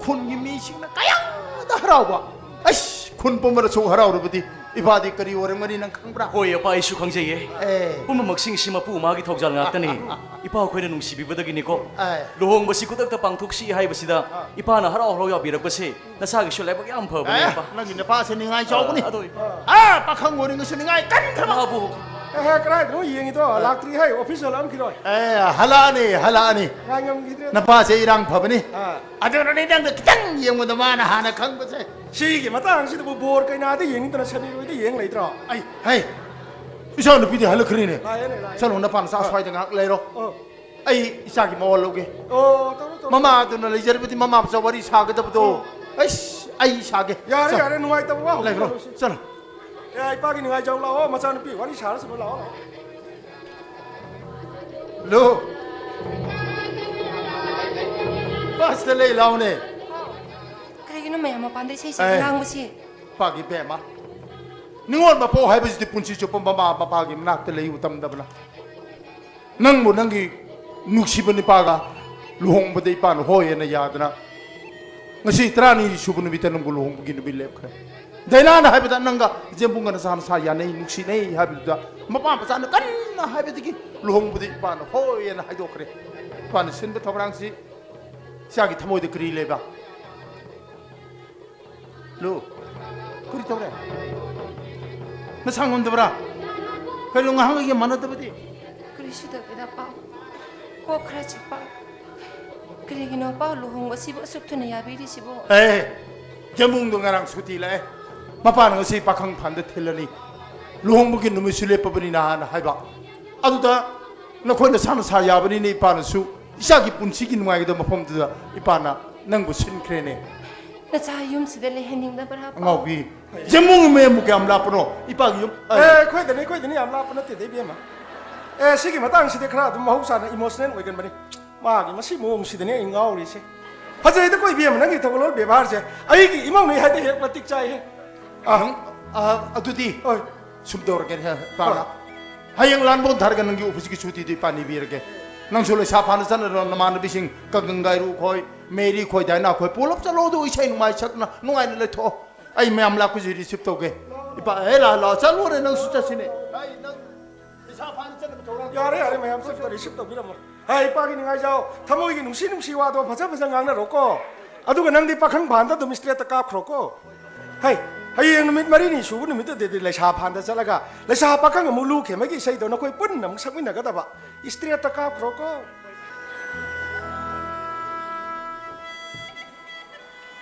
ꯈꯨꯟꯒꯤ ꯃꯤꯁꯤꯡꯅ ꯀꯌꯥꯗ ꯍꯔꯥꯎꯕ꯫ ꯑꯩꯁ, ꯈꯨꯟ ꯄꯨꯝꯕꯅ ꯁꯨꯝ ꯍꯔꯥꯎꯔꯕꯗꯤ ꯏꯄꯥꯗꯤ ꯀꯔꯤ ꯑꯣꯏꯔꯝꯒꯅꯤ ꯅꯪ ꯈꯪꯕ꯭ꯔꯥ? ꯍꯣꯏ, ꯑꯄꯥ, ꯑꯩꯁꯨ ꯈꯪꯖꯩꯌꯦ꯫ ꯑꯦ꯫ ꯄꯨꯝꯅꯃꯛꯁꯤꯡꯁꯤ ꯃꯄꯨ ꯃꯥꯒꯤ ꯊꯧꯖꯥꯜ ꯉꯥꯛꯇꯅꯤ꯫ ꯏꯄꯥ ꯑꯩꯈꯣꯏꯅ ꯅꯨꯡꯁꯤꯕꯤꯕꯗꯒꯤꯅꯤꯀꯣ꯫ ꯑꯦ꯫ ꯂꯨꯍꯣꯡꯕꯁꯤ ꯈꯨꯗꯛꯇ ꯄꯥꯡꯊꯣꯛꯁꯤ ꯍꯥꯏꯕꯁꯤꯗ ꯏꯄꯥꯅ ꯍꯔꯥꯎ ꯍꯔꯥꯎ ꯌꯥꯕꯤꯔꯛꯄꯁꯦ ꯅꯁꯥꯒꯤꯁꯨ ꯂꯥꯏꯕꯛ ꯌꯥꯝ ꯐꯕꯅꯦ, ꯑꯦ, ꯏꯄꯥ꯫ ꯅꯪꯒꯤ ꯅꯄꯥꯁꯦ ꯅꯤꯡꯉꯥꯏ ꯆꯥꯎꯕꯅꯤ꯫ ꯑꯗꯣ, ꯏꯄꯥ꯫ ꯑꯥ, ꯄꯥꯈꯪ ꯑꯣꯏꯔꯤꯉꯩꯁꯨ ꯅꯤꯡꯉꯥꯏ ꯀꯟꯈ꯭ꯔꯕ꯫ ꯃꯥꯕꯨ꯫ ꯑꯦꯍꯦ, ꯀꯗꯥꯏꯗꯅꯣ ꯌꯦꯡꯉꯤꯗꯣ? ꯂꯥꯛꯇ꯭ꯔꯤ ꯍꯥꯏ, ꯑꯣꯐꯤꯁ ꯍꯜꯂꯛꯑꯝꯈꯤꯔꯣꯏ꯫ ꯑꯦ, ꯍꯜꯂꯛꯑꯅꯤ, ꯍꯜꯂꯛꯑꯅꯤ꯫ ꯉꯥꯏ ꯉꯝꯈꯤꯗ꯭ꯔꯦ꯫ ꯅꯄꯥꯁꯦ ꯏꯔꯥꯡ ꯐꯕꯅꯤ꯫ ꯑꯥ꯫ ꯑꯗꯨꯅꯅꯦ ꯅꯪꯅ ꯈꯤꯇꯪ ꯌꯦꯡꯕꯗ ꯃꯥꯅ ꯍꯥꯟꯅ ꯈꯪꯕꯁꯦ꯫ ꯁꯤꯒꯤ ꯃꯇꯥꯡꯁꯤꯗꯕꯨ ꯕꯣꯔ ꯀꯩꯅꯥꯗ ꯌꯦꯡꯅꯤꯡꯗꯅ ꯁꯟ ꯏꯔꯣꯏꯗ ꯌꯦꯡ ꯂꯩꯇ꯭ꯔꯣ? ꯑꯩ, ꯍꯩ, ꯏꯆꯥ ꯅꯨꯄꯤꯗꯤ ꯍꯜꯂꯛꯈ꯭ꯔꯦꯅꯦ꯫ ꯂꯥꯛꯑꯦꯅꯦ, ꯂꯥꯛꯑꯦ꯫ ꯆꯠꯂꯣ, ꯅꯄꯥꯅ ꯆꯥꯛ ꯑꯥ꯫ ꯁ꯭ꯋꯥꯏꯗ ꯉꯥꯏꯍꯥꯛ ꯂꯩꯔꯣ꯫ ꯑꯣ꯫ ꯑꯩ ꯏꯆꯥꯒꯤ ꯃꯋꯥ ꯂꯧꯒꯦ꯫ ꯑꯣ, ꯇꯧꯔꯣ, ꯇꯧꯔꯣ꯫ ꯃꯃꯥꯗꯨꯅ ꯂꯩꯖꯔꯕꯗꯤ ꯃꯃꯥ ꯃꯆꯥ ꯋꯥꯔꯤ ꯁꯥꯒꯗꯕꯗꯣ꯫ ꯑꯣ꯫ ꯑꯩꯁ, ꯑꯩ ꯁꯥꯒꯦ꯫ ꯌꯥꯔꯦ, ꯆꯠꯂꯣ꯫ ꯌꯥꯔꯦ, ꯅꯨꯡꯉꯥꯏꯇꯕ ꯋꯥ ꯂꯩꯈ꯭ꯔꯣ꯫ ꯍꯧꯅꯔꯣꯏꯁꯤ꯫ ꯆꯠꯂꯣ꯫ ꯑꯦ, ꯏꯄꯥꯒꯤ ꯅꯤꯡꯉꯥꯏꯖꯧ ꯂꯥꯛꯑꯣ, ꯃꯆꯥꯅꯨꯄꯤ ꯋꯥꯔꯤ ꯁꯥꯔꯁꯤꯕ ꯂꯥꯛꯑꯣ, ꯂꯥꯛꯑꯣ꯫ ꯂꯨ꯫ ꯄꯥꯁꯤꯗ ꯂꯩ ꯂꯥꯎꯅꯦ꯫ ꯀꯔꯤꯒꯤꯅꯣ ꯃꯌꯥꯝ ꯃꯄꯥꯟꯗ ꯏꯁꯩ ꯁꯛꯏ ꯑꯦ꯫ ꯂꯥꯡꯕꯁꯤ? ꯄꯥꯒꯤ ꯕꯦꯝꯃ꯫ ꯅꯤꯉꯣꯜ ꯃꯄꯣꯛ ꯍꯥꯏꯕꯁꯤꯗꯤ ꯄꯨꯟꯁꯤ ꯆꯨꯞꯄ ꯃꯃꯥ ꯃꯄꯥꯒꯤ ꯃꯅꯥꯛꯇ ꯂꯩꯌꯨ ꯇꯝꯗꯕꯅ꯫ ꯅꯪꯕꯨ ꯅꯪꯒꯤ ꯅꯨꯡꯁꯤꯕ ꯅꯨꯄꯥꯒ ꯂꯨꯍꯣꯡꯕꯗ ꯏꯄꯥꯅ ꯍꯣꯏ ꯍꯥꯏꯅ ꯌꯥꯗꯅ, ꯉꯁꯤ ꯇꯔꯥꯅꯤ ꯁꯨꯕ ꯅꯨꯃꯤꯠꯇ ꯅꯪꯕꯨ ꯂꯨꯍꯣꯡꯕꯒꯤ ꯅꯨꯃꯤꯠ ꯂꯦꯞꯈ꯭ꯔꯦ꯫ ꯗꯥꯏꯅꯥꯅ ꯍꯥꯏꯕꯗ ꯅꯪꯒ ꯏꯆꯦꯝꯕꯨꯡꯒ ꯅꯆꯥ ꯅꯁꯥ ꯌꯥꯅꯩ, ꯅꯨꯡꯁꯤꯅꯩ ꯍꯥꯏꯕꯗꯨꯗ ꯃꯄꯥ ꯃꯆꯥꯅ ꯀꯟꯅ ꯍꯥꯏꯕꯗꯒꯤ ꯂꯨꯍꯣꯡꯕꯗ ꯏꯄꯥꯅ ꯍꯣꯏ ꯍꯥꯏꯅ ꯍꯥꯏꯗꯣꯛꯈ꯭ꯔꯦ꯫ ꯏꯄꯥꯅ ꯁꯤꯟꯕ ꯊꯧꯔꯥꯡꯁꯤ ꯏꯆꯥꯒꯤ ꯊꯃꯣꯏꯗ ꯀꯔꯤ ꯂꯩꯕ? ꯂꯨ, ꯀꯔꯤ ꯇꯧꯔꯦ? ꯅꯁꯥ ꯉꯝꯗꯕ꯭ꯔꯥ? ꯀꯔꯤꯅꯣ ꯉꯍꯥꯟꯒ ꯃꯥꯟꯅꯗꯕꯗꯤ? ꯀꯔꯤꯁꯨ ꯇꯧꯗꯦꯗ, ꯄꯥꯎ꯫ ꯀꯣꯛ ꯈꯔ ꯆꯤꯛꯄ꯫ ꯀꯔꯤꯒꯤꯅꯣ ꯄꯥꯎ ꯂꯨꯍꯣꯡꯕꯁꯤꯕꯨ ꯑꯁꯨꯛ ꯊꯨꯅ ꯌꯥꯕꯤꯔꯤꯁꯤꯕꯨ? ꯑꯦ, ꯌꯥꯝꯕꯨꯡꯗꯣ ꯉꯔꯥꯡ ꯁꯨꯇꯤ ꯂꯥꯛꯑꯦ꯫ ꯃꯄꯥꯅ ꯉꯁꯤ ꯄꯥꯈꯪ ꯐꯥꯟꯗ ꯊꯤꯜꯂꯅꯤ꯫ ꯂꯨꯍꯣꯡꯕꯒꯤ ꯅꯨꯃꯤꯠꯁꯨ ꯂꯦꯞꯄꯕꯅꯤꯅ ꯍꯥꯏꯅ ꯍꯥꯏꯕ꯫ ꯑꯗꯨꯗ ꯅꯈꯣꯏ ꯅꯁꯥ ꯅꯁꯥ ꯌꯥꯕꯅꯤꯅ ꯏꯄꯥꯅꯁꯨ ꯏꯆꯥꯒꯤ ꯄꯨꯟꯁꯤꯒꯤ ꯅꯨꯡꯉꯥꯏꯒꯗꯕ ꯃꯐꯝꯗꯨꯗ ꯏꯄꯥꯅ ꯅꯪꯕꯨ ꯁꯤꯟꯈ꯭ꯔꯦꯅꯦ꯫ ꯅꯆꯥ ꯌꯨꯝꯁꯤꯗ ꯂꯩꯍꯟꯅꯤꯡꯗꯕ꯭ꯔꯥ, ꯄꯥꯎ? ꯑꯉꯥꯎꯕꯤ, ꯌꯥꯝꯕꯨꯡꯒꯤ ꯃꯌꯨꯝꯕꯨ ꯀꯌꯥꯝ ꯂꯥꯞꯄꯅꯣ? ꯏꯄꯥꯒꯤ ꯌꯨꯝ, ꯑꯦ, ꯑꯦ, ꯑꯩꯈꯣꯏꯗꯅꯤ, ꯑꯩꯈꯣꯏꯗꯅꯤ, ꯌꯥꯝ ꯂꯥꯞꯄ ꯅꯠꯇꯦꯗ, ꯏꯕꯦꯝꯃ꯫ ꯑꯦ, ꯁꯤꯒꯤ ꯃꯇꯥꯡꯁꯤꯗꯤ ꯈꯔ ꯑꯗꯨꯝ ꯃꯍꯧꯁꯥꯅ emotional ꯑꯣꯏꯒꯟꯕꯅꯤ꯫ ꯃꯥꯒꯤ ꯃꯁꯤ ꯃꯑꯣꯡꯁꯤꯗꯅꯦ ꯑꯩ ꯉꯥꯎꯔꯤꯁꯦ꯫ ꯐꯖꯩꯗꯀꯣ ꯏꯕꯦꯝꯃ, ꯅꯪꯒꯤ ꯊꯧꯒꯜꯂꯣꯟ ꯕꯦꯕꯥꯔꯁꯦ꯫ ꯑꯩꯒꯤ ꯏꯃꯧꯅꯦ ꯍꯥꯏꯗꯤ ꯍꯦꯛ ꯃꯇꯤꯛ ꯆꯥꯏꯍꯦ꯫ ꯑꯥ꯫ ꯅꯪ, ꯑꯥ, ꯑꯗꯨꯗꯤ ꯍꯣꯏ꯫ ꯁꯨꯝ ꯇꯧꯔꯒꯦꯅꯦ, ꯄꯥꯅ꯫ ꯍꯣꯏ꯫ ꯍꯌꯦꯡ ꯂꯥꯟꯕꯣꯟ ꯊꯥꯔꯒ ꯅꯪꯒꯤ ꯑꯣꯐꯤꯁꯀꯤ ꯁꯨꯇꯤꯗꯨ ꯏꯄꯥ ꯅꯤꯕꯤꯔꯒꯦ꯫ ꯅꯪꯁꯨ ꯂꯩꯁꯥ ꯐꯥꯅ ꯆꯠꯅꯔꯣ, ꯅꯃꯥꯟꯅꯕꯤꯁꯤꯡ ꯀꯒꯪꯒꯥꯏꯔꯨ ꯈꯣꯏ, ꯃꯦꯔꯤ ꯈꯣꯏ, ꯗꯥꯏꯅꯥ ꯈꯣꯏ ꯄꯨꯂꯞ ꯆꯠꯂꯣ, ꯑꯗꯨ ꯏꯁꯩ ꯅꯨꯡꯉꯥꯏ ꯁꯛꯅ ꯅꯨꯡꯉꯥꯏꯅ ꯂꯩꯊꯣꯛꯑꯣ꯫ ꯑꯩ ꯃꯌꯥꯝ ꯂꯥꯛꯄꯁꯤ receive ꯇꯧꯒꯦ꯫ ꯏꯄꯥ, ꯑꯦ, ꯂꯥꯛꯑꯣ, ꯂꯥꯛꯑꯣ, ꯆꯠꯂꯨꯔꯦ, ꯅꯪꯁꯨ ꯆꯠꯁꯤꯅꯦ꯫ ꯑꯩ ꯅꯪ ꯂꯩꯁꯥ ꯐꯥꯅ ꯆꯠꯅꯕ ꯊꯧꯔꯥꯡ ꯌꯥꯔꯦ, ꯌꯥꯔꯦ, ꯃꯌꯥꯝ ꯆꯠꯄ receive ꯇꯧꯕꯤꯔꯝꯃꯣ꯫ ꯍꯥꯏ, ꯏꯄꯥꯒꯤ ꯅꯤꯡꯉꯥꯏꯖꯥꯎ, ꯊꯃꯣꯏꯒꯤ ꯅꯨꯡꯁꯤ ꯅꯨꯡꯁꯤ ꯋꯥꯗꯣ ꯐꯖ ꯐꯖ ꯉꯥꯡꯅꯔꯣꯀꯣ꯫ ꯑꯗꯨꯒ ꯅꯪꯗꯤ ꯄꯥꯈꯪ ꯐꯥꯟꯗ ꯑꯗꯨꯝ straight ꯇ ꯀꯥꯞꯈ꯭ꯔꯣꯀꯣ꯫ ꯍꯩ, ꯍꯌꯦꯡ ꯅꯨꯃꯤꯠ ꯃꯔꯤꯅꯤ ꯁꯨꯕ ꯅꯨꯃꯤꯠꯇꯨꯗꯗꯤ ꯂꯩꯁꯥ ꯐꯥꯟꯗ ꯆꯠꯂꯒ ꯂꯩꯁꯥ ꯄꯥꯈꯪ ꯑꯃꯨꯛ ꯂꯨ ꯈꯦꯃꯒꯤ ꯏꯁꯩꯗꯣ ꯅꯈꯣꯏ ꯄꯨꯟꯅ ꯑꯃꯨꯛ ꯁꯛꯃꯤꯟꯅꯒꯗꯕ꯫ Straight ꯇ ꯀꯥꯞꯈ꯭ꯔꯣꯀꯣ꯫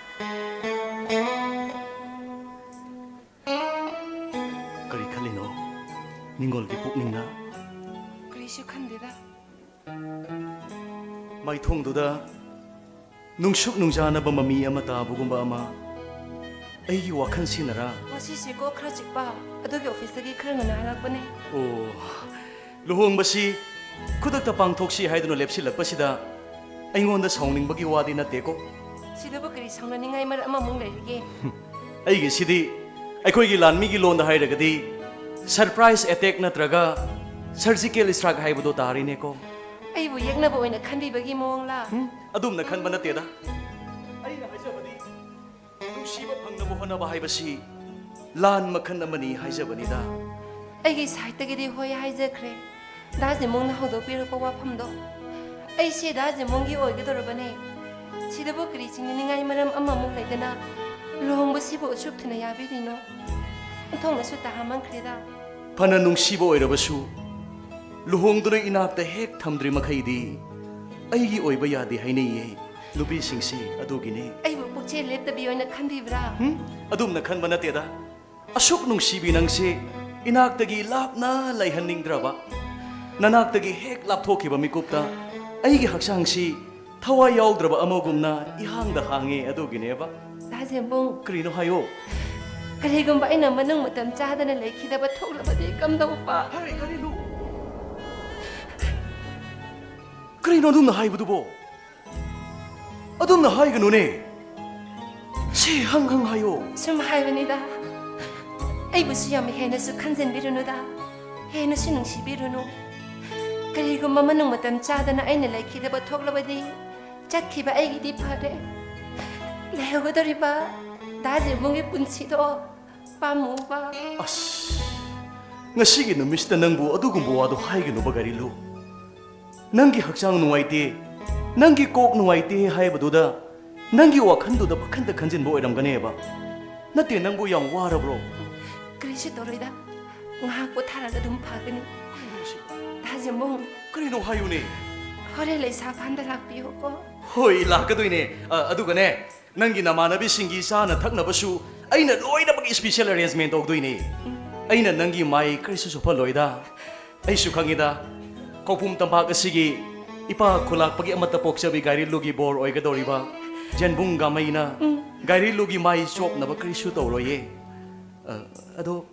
ꯀꯔꯤ ꯈꯜꯂꯤꯅꯣ ꯅꯤꯡꯒꯣꯜꯒꯤ ꯄꯨꯛꯅꯤꯡꯅ? ꯀꯔꯤꯁꯨ ꯈꯟꯗꯦꯗ꯫ ꯃꯥꯏꯊꯣꯡꯗꯨꯗ ꯅꯨꯡꯁꯨꯛ ꯅꯨꯡꯖꯥꯅꯕ ꯃꯃꯤ ꯑꯃ ꯇꯥꯕꯒꯨꯝꯕ ꯑꯃ, ꯑꯩꯒꯤ ꯋꯥꯈꯜꯁꯤꯅꯔꯥ? ꯉꯁꯤꯁꯤ ꯀꯣꯛ ꯈꯔ ꯆꯤꯛꯄ, ꯑꯗꯨꯒꯤ ꯑꯣꯐꯤꯁꯇꯒꯤ ꯈꯔ ꯉꯟꯅ ꯍꯜꯂꯛꯄꯅꯦ꯫ ꯑꯣ, ꯂꯨꯍꯣꯡꯕꯁꯤ ꯈꯨꯗꯛꯇ ꯄꯥꯡꯊꯣꯛꯁꯤ ꯍꯥꯏꯗꯨꯅ ꯂꯦꯞꯁꯤꯜꯂꯛꯄꯁꯤꯗ ꯑꯩꯉꯣꯟꯗ ꯁꯥꯎꯅꯤꯡꯕꯒꯤ ꯋꯥꯗꯤ ꯅꯠꯇꯦꯀꯣ꯫ ꯁꯤꯗꯕꯨ ꯀꯔꯤ ꯁꯥꯎꯅꯅꯤꯡꯉꯥꯏ ꯃꯔꯝ ꯑꯃꯃꯨꯛ ꯂꯩꯔꯤꯒꯦ? ꯑꯩꯒꯤꯁꯤꯗꯤ ꯑꯩꯈꯣꯏꯒꯤ ꯂꯥꯟꯃꯤꯒꯤ ꯂꯣꯟꯗ ꯍꯥꯏꯔꯒꯗꯤ surprise attack ꯅꯠꯇ꯭ꯔꯒ surgical strike ꯍꯥꯏꯕꯗꯣ ꯇꯥꯔꯤꯅꯦꯀꯣ꯫ ꯑꯩꯕꯨ ꯌꯦꯛꯅꯕ ꯑꯣꯏꯅ ꯈꯟꯕꯤꯕꯒꯤ ꯃꯑꯣꯡꯂꯥ? ꯍꯨꯝ, ꯑꯗꯨꯝꯅ ꯈꯟꯕ ꯅꯠꯇꯦꯗ꯫ ꯑꯩꯅ ꯍꯥꯏꯖꯕꯗꯤ ꯅꯨꯡꯁꯤꯕ ꯐꯪꯅꯕ ꯍꯣꯠꯅꯕ ꯍꯥꯏꯕꯁꯤ ꯂꯥꯟ ꯃꯈꯜ ꯑꯃꯅꯤ ꯍꯥꯏꯖꯕꯅꯤꯗ꯫ ꯑꯩꯒꯤ ꯁꯥꯏꯠꯇꯒꯤꯗꯤ ꯍꯣꯏ ꯍꯥꯏꯖꯈ꯭ꯔꯦ꯫ ꯗꯥ ꯖꯦꯃꯣꯡꯅ ꯍꯧꯗꯣꯛꯄꯤꯔꯛꯄ ꯋꯥꯐꯝꯗꯣ, ꯑꯩꯁꯦ ꯗꯥ ꯖꯦꯃꯣꯡꯒꯤ ꯑꯣꯏꯒꯗꯧꯔꯕꯅꯦ꯫ ꯁꯤꯗꯕꯨ ꯀꯔꯤ ꯆꯤꯡꯅꯅꯤꯡꯉꯥꯏ ꯃꯔꯝ ꯑꯃꯃꯨꯛ ꯂꯩꯗꯅ ꯂꯨꯍꯣꯡꯕꯁꯤꯕꯨ ꯑꯁꯨꯛ ꯊꯨꯅ ꯌꯥꯕꯤꯔꯤꯅꯣ? ꯑꯣꯟꯊꯣꯛꯅꯁꯨ ꯇꯍꯥꯃꯟꯈ꯭ꯔꯦꯗ꯫ ꯐꯅ ꯅꯨꯡꯁꯤꯕ ꯑꯣꯏꯔꯕꯁꯨ, ꯂꯨꯍꯣꯡꯗꯨꯅ ꯏꯅꯥꯛꯇ ꯍꯦꯛ ꯊꯝꯗ꯭ꯔꯤ ꯃꯈꯩꯗꯤ ꯑꯩꯒꯤ ꯑꯣꯏꯕ ꯌꯥꯗꯦ ꯍꯥꯏꯅꯩꯌꯦ ꯅꯨꯄꯤꯁꯤꯡꯁꯦ꯫ ꯑꯗꯨꯒꯤꯅꯦ꯫ ꯑꯩꯕꯨ ꯄꯨꯛꯆꯦꯜ ꯂꯦꯞꯇꯕꯤ ꯑꯣꯏꯅ ꯈꯟꯕꯤꯕ꯭ꯔꯥ? ꯍꯨꯝ? ꯑꯗꯨꯝꯅ ꯈꯟꯕ ꯅꯠꯇꯦꯗ꯫ ꯑꯁꯨꯛ ꯅꯨꯡꯁꯤꯕꯤ ꯅꯪꯁꯦ ꯏꯅꯥꯛꯇꯒꯤ ꯂꯥꯞꯅ ꯂꯩꯍꯟꯅꯤꯡꯗ꯭ꯔꯕ, ꯅꯅꯥꯛꯇꯒꯤ ꯍꯦꯛ ꯂꯥꯞꯊꯣꯛꯈꯤꯕ ꯃꯤꯀꯨꯞꯇ ꯑꯩꯒꯤ ꯍꯛꯆꯥꯡꯁꯤ ꯊꯋꯥꯏ ꯌꯥꯎꯗ꯭ꯔꯕ ꯑꯃꯒꯨꯝꯅ ꯏꯍꯥꯡꯗ ꯍꯥꯡꯉꯦ꯫ ꯑꯗꯨꯒꯤꯅꯦꯕ꯫ ꯗꯥ ꯖꯦꯝꯕꯨꯡ, ꯀꯔꯤꯅꯣ ꯍꯥꯏꯌꯣ꯫ ꯀꯔꯤꯒꯨꯝꯕ ꯑꯩꯅ ꯃꯅꯨꯡ ꯃꯇꯝ ꯆꯥꯗꯅ ꯂꯩꯈꯤꯗꯕ ꯊꯣꯛꯂꯕꯗꯤ ꯀꯝꯗꯧꯕ? ꯍꯥꯏ, ꯀꯔꯤꯅꯣ? ꯀꯔꯤꯅꯣ ꯑꯗꯨꯝꯅ ꯍꯥꯏꯕꯗꯨꯕꯣ? ꯑꯗꯨꯝꯅ ꯍꯥꯏꯒꯅꯨꯅꯦ꯫ ꯁꯤ ꯍꯪ ꯍꯪ ꯍꯥꯏꯌꯣ꯫ ꯁꯨꯝ ꯍꯥꯏꯕꯅꯤꯗ꯫ ꯑꯩꯕꯨꯁꯨ ꯌꯥꯝ ꯍꯦꯟꯅꯁꯨ ꯈꯟꯖꯤꯟꯕꯤꯔꯨꯅꯨꯗ꯫ ꯍꯦꯟꯅꯁꯨ ꯅꯨꯡꯁꯤꯕꯤꯔꯨꯅꯨ꯫ ꯀꯔꯤꯒꯨꯝꯕ ꯃꯅꯨꯡ ꯃꯇꯝ ꯆꯥꯗꯅ ꯑꯩꯅ ꯂꯩꯈꯤꯗꯕ ꯊꯣꯛꯂꯕꯗꯤ, ꯆꯠꯈꯤꯕ ꯑꯩꯒꯤꯗꯤ ꯐꯔꯦ꯫ ꯂꯩꯍꯧꯒꯗꯧꯔꯤꯕ ꯗꯥ ꯖꯦꯝꯕꯨꯡꯒꯤ ꯄꯨꯟꯁꯤꯗꯣ ꯄꯥꯝꯃꯨꯕ꯫ ꯑꯁ, ꯉꯁꯤꯒꯤ ꯅꯨꯃꯤꯠꯁꯤꯗ ꯅꯪꯕꯨ ꯑꯗꯨꯒꯨꯝꯕ ꯋꯥꯗꯣ ꯍꯥꯏꯒꯅꯨꯕ, ꯒꯥꯔꯤꯂꯨ꯫ ꯅꯪꯒꯤ ꯍꯛꯆꯥꯡ ꯅꯨꯡꯉꯥꯏꯇꯦ, ꯅꯪꯒꯤ ꯀꯣꯛ ꯅꯨꯡꯉꯥꯏꯇꯦ ꯍꯥꯏꯕꯗꯨꯗ ꯅꯪꯒꯤ ꯋꯥꯈꯜꯗꯨꯗ ꯄꯪꯈꯟꯗ ꯈꯟꯖꯤꯟꯕ ꯑꯣꯏꯔꯝꯒꯅꯦꯕ꯫ ꯅꯠꯇꯦ, ꯅꯪꯕꯨ ꯌꯥꯝ ꯋꯥꯔꯕ꯭ꯔꯣ? ꯀꯔꯤꯁꯨ ꯇꯧꯔꯣꯏꯗ, ꯉꯥꯏꯍꯥꯛ ꯄꯣꯊꯥꯔꯒ ꯑꯗꯨꯝ ꯐꯒꯅꯤ꯫ ꯀꯔꯤꯅꯣ ꯁꯤ? ꯗꯥ ꯖꯦꯝꯕꯨꯡ, ꯀꯔꯤꯅꯣ ꯍꯥꯏꯌꯨꯅꯦ? ꯍꯣꯔꯦꯟ ꯂꯩꯁꯥꯐꯥꯟꯗ ꯂꯥꯛꯄꯤꯌꯨꯀꯣ꯫ ꯍꯣꯏ, ꯂꯥꯛꯀꯗꯣꯏꯅꯦ꯫ ꯑ, ꯑꯗꯨꯒꯅꯦ, ꯅꯪꯒꯤ ꯅꯃꯥꯟꯅꯕꯤꯁꯤꯡꯒꯤ ꯆꯥꯅ ꯊꯛꯅꯕꯁꯨ ꯑꯩꯅ ꯂꯣꯏꯅꯃꯛ special arrangement ꯇꯧꯗꯣꯏꯅꯦ꯫ ꯑꯩꯅ ꯅꯪꯒꯤ ꯃꯥꯏ ꯀꯔꯤꯁꯨ ꯁꯣꯛꯍꯜꯂꯣꯏꯗ꯫ ꯑꯩꯁꯨ ꯈꯪꯉꯤꯗ, ꯈꯧꯄꯨꯝ ꯇꯝꯄꯥꯛ ꯑꯁꯤꯒꯤ ꯏꯄꯥ ꯈꯨꯂꯥꯛꯄꯒꯤ ꯑꯃꯠꯇ ꯄꯣꯛꯆꯕꯤ ꯒꯥꯏꯔꯤꯂꯨꯒꯤ ꯕꯣꯔ ꯑꯣꯏꯒꯗꯧꯔꯤꯕ ꯖꯦꯟꯕꯨꯡ ꯒꯥꯃꯩꯅ ꯎꯝ꯫ ꯒꯥꯏꯔꯤꯂꯨꯒꯤ ꯃꯥꯏ ꯆꯣꯞꯅꯕ ꯀꯔꯤꯁꯨ ꯇꯧꯔꯣꯏꯌꯦ꯫ ꯑ, ꯑꯗꯣ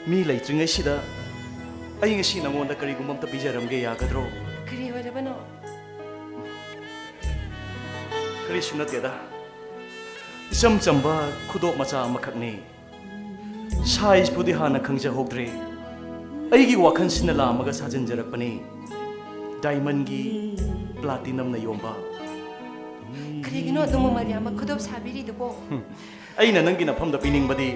ꯃꯤ ꯂꯩꯇ꯭ꯔꯤꯉꯩꯁꯤꯗ ꯑꯩ ꯉꯁꯤ ꯅꯉꯣꯟꯗ ꯀꯔꯤꯒꯨꯝꯕ ꯑꯝꯇ ꯄꯤꯖꯔꯝꯒꯦ, ꯌꯥꯒꯗ꯭ꯔꯣ? ꯀꯔꯤ ꯑꯣꯏꯔꯕꯅꯣ? ꯀꯔꯤꯁꯨ ꯅꯠꯇꯦꯗ, ꯏꯆꯝ ꯆꯝꯕ ꯈꯨꯗꯣꯞ ꯃꯆꯥ ꯑꯃꯈꯛꯅꯤ꯫ ꯁꯥꯏꯖꯄꯨꯗꯤ ꯍꯥꯟꯅ ꯈꯪꯖꯍꯧꯗ꯭ꯔꯦ, ꯑꯩꯒꯤ ꯋꯥꯈꯜꯁꯤꯅ ꯂꯥꯝꯃꯒ ꯁꯥꯖꯤꯟꯖꯔꯛꯄꯅꯤ꯫ ꯗꯥꯏꯃꯟꯒꯤ ꯄ꯭ꯂꯥꯇꯤꯅꯝꯅ ꯌꯣꯝꯕ꯫ ꯀꯔꯤꯒꯤꯅꯣ ꯑꯗꯨꯝ ꯃꯃꯜ ꯌꯥꯝꯕ ꯈꯨꯗꯣꯞ ꯁꯥꯕꯤꯔꯤꯗꯨꯕꯣ? ꯍꯨꯝ, ꯑꯩꯅ ꯅꯪꯒꯤ ꯅꯐꯝꯗ ꯄꯤꯅꯤꯡꯕꯗꯤ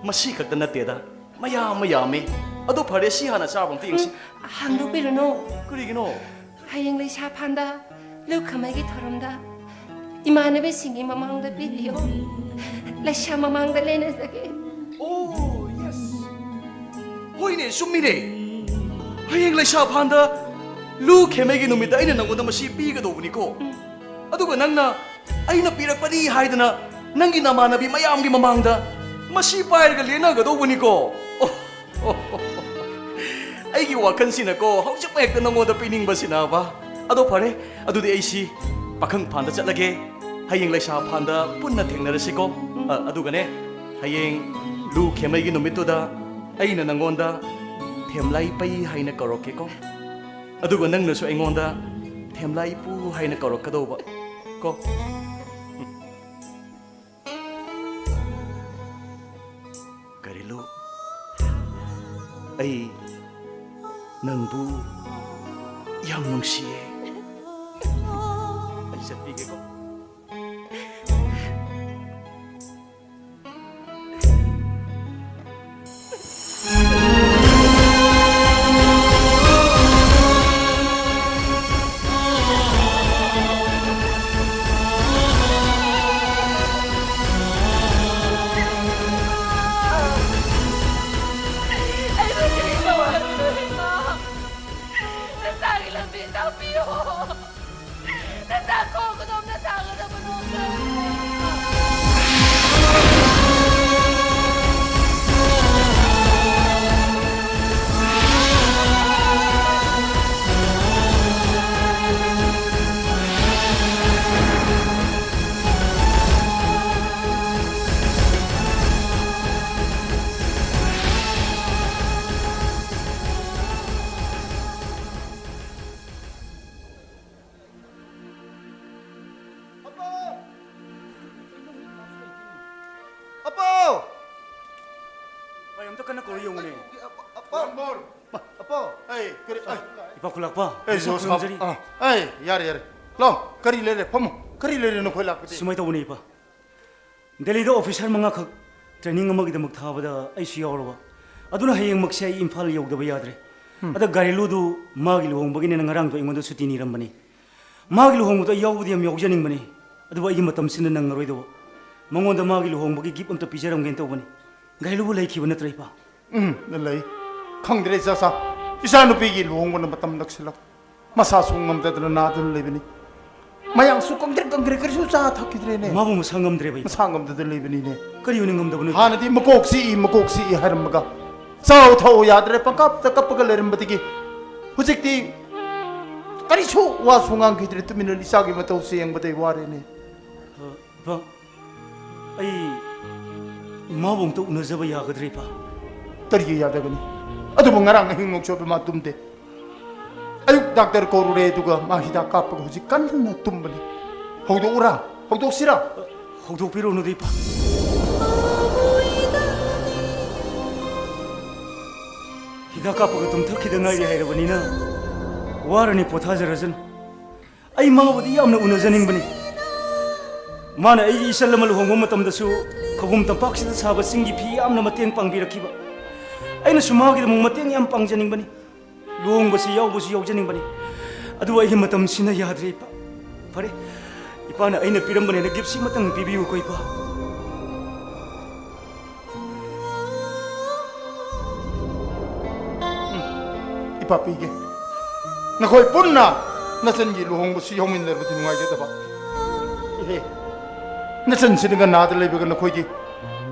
ꯃꯁꯤ ꯈꯛꯇ ꯅꯠꯇꯦꯗ, ꯃꯌꯥꯝ ꯑꯃ ꯌꯥꯝꯃꯤ꯫ ꯑꯗꯣ ꯐꯔꯦ, ꯁꯤ ꯍꯥꯟꯅ ꯆꯥꯕ ꯑꯝꯇ ꯌꯦꯡꯁꯤ꯫ ꯎꯝ, ꯍꯥꯡꯗꯣꯛꯄꯤꯔꯨꯅꯣ꯫ ꯀꯔꯤꯒꯤꯅꯣ? ꯍꯌꯦꯡ ꯂꯩꯁꯥ ꯐꯥꯟꯗ ꯂꯨ ꯈꯝꯃꯩꯒꯤ ꯊꯧꯔꯝꯗ ꯏꯃꯥꯟꯅꯕꯤꯁꯤꯡꯒꯤ ꯃꯃꯥꯡꯗ ꯄꯤꯕꯤꯌꯣ꯫ ꯂꯩꯁꯥ ꯃꯃꯥꯡꯗ ꯂꯦꯟꯅꯖꯒꯦ꯫ ꯑꯣ, ꯌꯦꯁ꯫ ꯍꯣꯏꯅꯦ, ꯆꯨꯝꯃꯤꯅꯦ꯫ ꯍꯌꯦꯡ ꯂꯩꯁꯥ ꯐꯥꯟꯗ ꯂꯨ ꯈꯦꯃꯩꯒꯤ ꯅꯨꯃꯤꯠꯇ ꯑꯩꯅ ꯅꯪꯉꯣꯟꯗ ꯃꯁꯤ ꯄꯤꯒꯗꯧꯕꯅꯤꯀꯣ꯫ ꯎꯝ꯫ ꯑꯗꯨꯒ ꯅꯪꯅ ꯑꯩꯅ ꯄꯤꯔꯛꯄꯅꯤ ꯍꯥꯏꯗꯅ ꯅꯪꯒꯤ ꯅꯃꯥꯟꯅꯕꯤ ꯃꯌꯥꯝꯒꯤ ꯃꯃꯥꯡꯗ ꯃꯁꯤ ꯄꯥꯏꯔꯒ ꯂꯦꯟꯅꯒꯗꯧꯕꯅꯤꯀꯣ꯫ ꯑꯣ, ꯑꯩꯒꯤ ꯋꯥꯈꯜꯁꯤꯅꯀꯣ, ꯍꯧꯖꯤꯛꯃꯛ ꯍꯦꯛꯇ ꯅꯉꯣꯟꯗ ꯄꯤꯅꯤꯡꯕꯁꯤꯅꯕ꯫ ꯑꯗꯣ ꯐꯔꯦ, ꯑꯗꯨꯗꯤ ꯑꯩꯁꯤ ꯄꯥꯈꯪ ꯐꯥꯟꯗ ꯆꯠꯂꯒꯦ꯫ ꯍꯌꯦꯡ ꯂꯩꯁꯥ ꯐꯥꯟꯗ ꯄꯨꯟꯅ ꯊꯦꯡꯅꯔꯁꯤꯀꯣ꯫ ꯑ, ꯑꯗꯨꯒꯅꯦ, ꯍꯌꯦꯡ ꯂꯨ ꯈꯦꯃꯩꯒꯤ ꯅꯨꯃꯤꯠꯇꯨꯗ ꯑꯩꯅ ꯅꯪꯉꯣꯟꯗ ꯊꯦꯝꯂꯥꯏ ꯄꯩ ꯍꯥꯏꯅ ꯀꯧꯔꯛꯀꯦꯀꯣ꯫ ꯑꯗꯨꯒ ꯅꯪꯅꯁꯨ ꯑꯩꯉꯣꯟꯗ ꯊꯦꯝꯂꯥꯏ ꯄꯨ ꯍꯥꯏꯅ ꯀꯧꯔꯛꯀꯗꯧꯕ ꯀꯣ꯫ ꯀꯔꯤꯂꯨ, ꯑꯩ ꯅꯪꯕꯨ ꯌꯥꯝ ꯅꯨꯡꯁꯤꯌꯦ꯫ ꯑꯩ ꯆꯠꯄꯤꯒꯦꯀꯣ꯫ ꯑꯩꯕꯨ ꯀꯔꯤ ꯇꯧꯍꯟꯗꯣꯏꯅꯣ? ꯅꯆꯥꯒꯤ ꯂꯝꯕꯤ ꯇꯥꯛꯄꯤꯌꯣ꯫ ꯅꯆꯥ ꯈꯣꯡ ꯈꯨꯗꯣꯝ ꯅꯆꯥ ꯑꯝꯇ ꯀꯟꯅ ꯀꯧꯔ ꯌꯦꯡꯉꯨꯅꯦ꯫ ꯑꯄꯥꯎ, ꯑꯄꯥꯎ꯫ ꯑꯩ, ꯀꯔꯤ, ꯑꯩ, ꯏꯄꯥ ꯈꯨꯂꯥꯛꯄ, ꯑꯩ ꯃꯁꯛ ꯖꯣꯁ ꯈꯨꯔꯨꯝꯖꯔꯤ꯫ ꯍꯥꯞ-, ꯑꯥ, ꯑꯩ, ꯌꯥꯔꯦ, ꯌꯥꯔꯦ꯫ ꯂꯥꯎ, ꯀꯔꯤ ꯂꯩꯔꯦ? ꯐꯝꯃꯣ꯫ ꯀꯔꯤ ꯂꯩꯔꯦ ꯅꯈꯣꯏ ꯂꯥꯛꯄꯗꯤ? ꯁꯨꯃꯥꯏꯅ ꯇꯧꯕꯅꯦ, ꯏꯄꯥ꯫ ꯗꯦꯜꯂꯤꯗ ꯑꯣꯐꯤꯁꯥꯔ ꯃꯉꯥꯈꯛ ꯇ꯭ꯔꯦꯅꯤꯡ ꯑꯃꯒꯤꯗꯃꯛ ꯊꯥꯕꯗ ꯑꯩꯁꯨ ꯌꯥꯎꯔꯕ꯫ ꯑꯗꯨꯅ ꯍꯌꯦꯡꯃꯛꯁꯦ ꯑꯩ ꯏꯝꯐꯥꯜ ꯌꯧꯗꯕ ꯌꯥꯗ꯭ꯔꯦ꯫ ꯎꯝ꯫ ꯑꯗ ꯒꯥꯔꯤꯂꯨꯗꯨ ꯃꯥꯒꯤ ꯂꯨꯍꯣꯡꯕꯒꯤꯅꯦꯅ ꯉꯔꯥꯡꯗꯣ ꯑꯩꯉꯣꯟꯗ ꯁꯨꯇꯤ ꯅꯤꯔꯝꯕꯅꯤ꯫ ꯃꯥꯒꯤ ꯂꯨꯍꯣꯡꯕꯗꯣ ꯑꯩ ꯌꯥꯎꯕꯗꯤ ꯌꯥꯝ ꯌꯥꯎꯖꯅꯤꯡꯕꯅꯤ, ꯑꯗꯨꯕꯨ ꯑꯩꯒꯤ ꯃꯇꯝꯁꯤꯅ ꯅꯪꯉꯔꯣꯏꯗꯧꯕ꯫ ꯃꯉꯣꯟꯗ ꯃꯥꯒꯤ ꯂꯨꯍꯣꯡꯕꯒꯤ ꯒꯤꯐ ꯑꯝꯇ ꯄꯤꯖꯔꯝꯒꯦꯅ ꯇꯧꯕꯅꯤ꯫ ꯒꯥꯔꯤꯂꯨꯕꯨ ꯂꯩꯈꯤꯕ ꯅꯠꯇ꯭ꯔꯣ, ꯏꯄꯥ? ꯎꯝ, ꯂꯩ꯫ ꯈꯪꯗ꯭ꯔꯦ, ꯏꯆꯥꯆꯥ꯫ ꯏꯆꯥꯅꯨꯄꯤꯒꯤ ꯂꯨꯍꯣꯡꯕꯅ ꯃꯇꯝ ꯅꯛꯁꯤꯜꯂꯛ-, ꯃꯁꯥꯁꯨ ꯉꯝꯗꯗꯅ ꯅꯥꯗꯨꯅ ꯂꯩꯕꯅꯤ꯫ ꯃꯌꯥꯡꯁꯨ ꯀꯪꯗ꯭ꯔꯦ, ꯀꯪꯗ꯭ꯔꯦ, ꯀꯔꯤꯁꯨ ꯆꯥ ꯊꯛꯈꯤꯗ꯭ꯔꯦꯅꯦ꯫ ꯃꯥꯕꯨ ꯃꯁꯥ ꯉꯝꯗ꯭ꯔꯦꯕ, ꯏꯄꯥ? ꯃꯁꯥ ꯉꯝꯗꯗꯅ ꯂꯩꯕꯅꯤꯅꯦ꯫ ꯀꯔꯤ ꯑꯣꯏꯅ ꯉꯝꯗꯕꯅꯣ, ꯏꯄꯥ? ꯍꯥꯟꯅꯗꯤ ꯃꯀꯣꯛ ꯆꯤꯛꯏ, ꯃꯀꯣꯛ ꯆꯤꯛꯏ ꯍꯥꯏꯔꯝꯃꯒ ꯆꯥꯎ ꯊꯛꯎ ꯌꯥꯗ꯭ꯔꯦ, ꯄꯪꯀꯞꯇ ꯀꯞꯄꯒ ꯂꯩꯔꯝꯕꯗꯒꯤ ꯍꯧꯖꯤꯛꯇꯤ ꯀꯔꯤꯁꯨ ꯋꯥꯁꯨ ꯉꯥꯡꯈꯤꯗ꯭ꯔꯦ꯫ ꯇꯨꯃꯤꯟꯅ ꯏꯆꯥꯒꯤ ꯃꯇꯧꯁꯦ ꯌꯦꯡꯕꯗ ꯑꯩ ꯋꯥꯔꯦꯅꯦ꯫ ꯑ, ꯏꯄꯥ, ꯑꯩ ꯃꯥꯕꯨ ꯑꯝꯇ ꯎꯅꯖꯕ ꯌꯥꯒꯗ꯭ꯔꯥ, ꯏꯄꯥ? ꯀꯔꯤꯒꯤ ꯌꯥꯗꯒꯅꯤ? ꯑꯗꯨꯕꯨ ꯉꯔꯥꯡ ꯑꯍꯤꯡ ꯅꯣꯡꯆꯨꯞꯄ ꯃꯥ ꯇꯨꯝꯗꯦ꯫ ꯑꯌꯨꯛ ꯗꯥꯛꯇꯔ ꯀꯧꯔꯨꯔꯦ, ꯑꯗꯨꯒ ꯃꯥ ꯍꯤꯗꯥꯛ ꯀꯥꯞꯄꯒ ꯍꯧꯖꯤꯛ ꯀꯟꯅ ꯇꯨꯝꯕꯅꯤ꯫ ꯍꯧꯗꯣꯛꯎꯔꯥ? ꯍꯧꯗꯣꯛꯁꯤꯔꯥ? ꯍꯧꯗꯣꯛꯄꯤꯔꯨꯅꯨꯗ, ꯏꯄꯥ꯫ ꯍꯤꯗꯥꯛ ꯀꯥꯞꯄꯒ ꯇꯨꯝꯊꯈꯤꯗ ꯉꯥꯏꯔꯤ ꯍꯥꯏꯔꯕꯅꯤꯅ ꯋꯥꯔꯅꯤ, ꯄꯣꯊꯥꯖꯔꯁꯅꯨ꯫ ꯑꯩ ꯃꯥꯕꯨꯗꯤ ꯌꯥꯝꯅ ꯎꯅꯖꯅꯤꯡꯕꯅꯤ꯫ ꯃꯥꯅ ꯑꯩꯒꯤ ꯏꯆꯜ ꯑꯃ ꯂꯨꯍꯣꯡꯕ ꯃꯇꯝꯗꯁꯨ ꯈꯧꯕꯨꯝ ꯇꯝꯄꯥꯛꯁꯤꯗ ꯁꯥꯕ ꯆꯤꯡꯒꯤ ꯐꯤ ꯌꯥꯝꯅ ꯃꯇꯦꯡ ꯄꯥꯡꯕꯤꯔꯛꯈꯤꯕ꯫ ꯑꯩꯅꯁꯨ ꯃꯥꯒꯤꯗꯃꯛ ꯃꯇꯦꯡ ꯌꯥꯝ ꯄꯥꯡꯖꯅꯤꯡꯕꯅꯤ꯫ ꯂꯨꯍꯣꯡꯕꯁꯤ ꯌꯥꯎꯕꯁꯨ ꯌꯥꯎꯖꯅꯤꯡꯕꯅꯤ꯫ ꯑꯗꯨꯕꯨ ꯑꯩꯒꯤ ꯃꯇꯝꯁꯤꯅ ꯌꯥꯗ꯭ꯔꯦ, ꯏꯄꯥ꯫ ꯐꯔꯦ, ꯏꯄꯥꯅ ꯑꯩꯅ ꯄꯤꯔꯝꯕꯅꯦꯅ ꯒꯤꯐꯁꯤꯃꯇꯪ ꯄꯤꯕꯤꯌꯨꯀꯣ, ꯏꯄꯥ꯫ ꯎꯝ, ꯏꯄꯥ ꯄꯤꯒꯦ꯫ ꯅꯈꯣꯏ ꯄꯨꯟꯅ ꯅꯆꯟꯒꯤ ꯂꯨꯍꯣꯡꯕꯁꯨ ꯌꯥꯎꯃꯤꯟꯅꯔꯕꯗꯤ ꯅꯨꯡꯉꯥꯏꯒꯗꯕ꯫ ꯏꯍꯦ, ꯅꯆꯟꯁꯤꯅꯒ ꯅꯥꯗ ꯂꯩꯕꯒ ꯅꯈꯣꯏꯗꯤ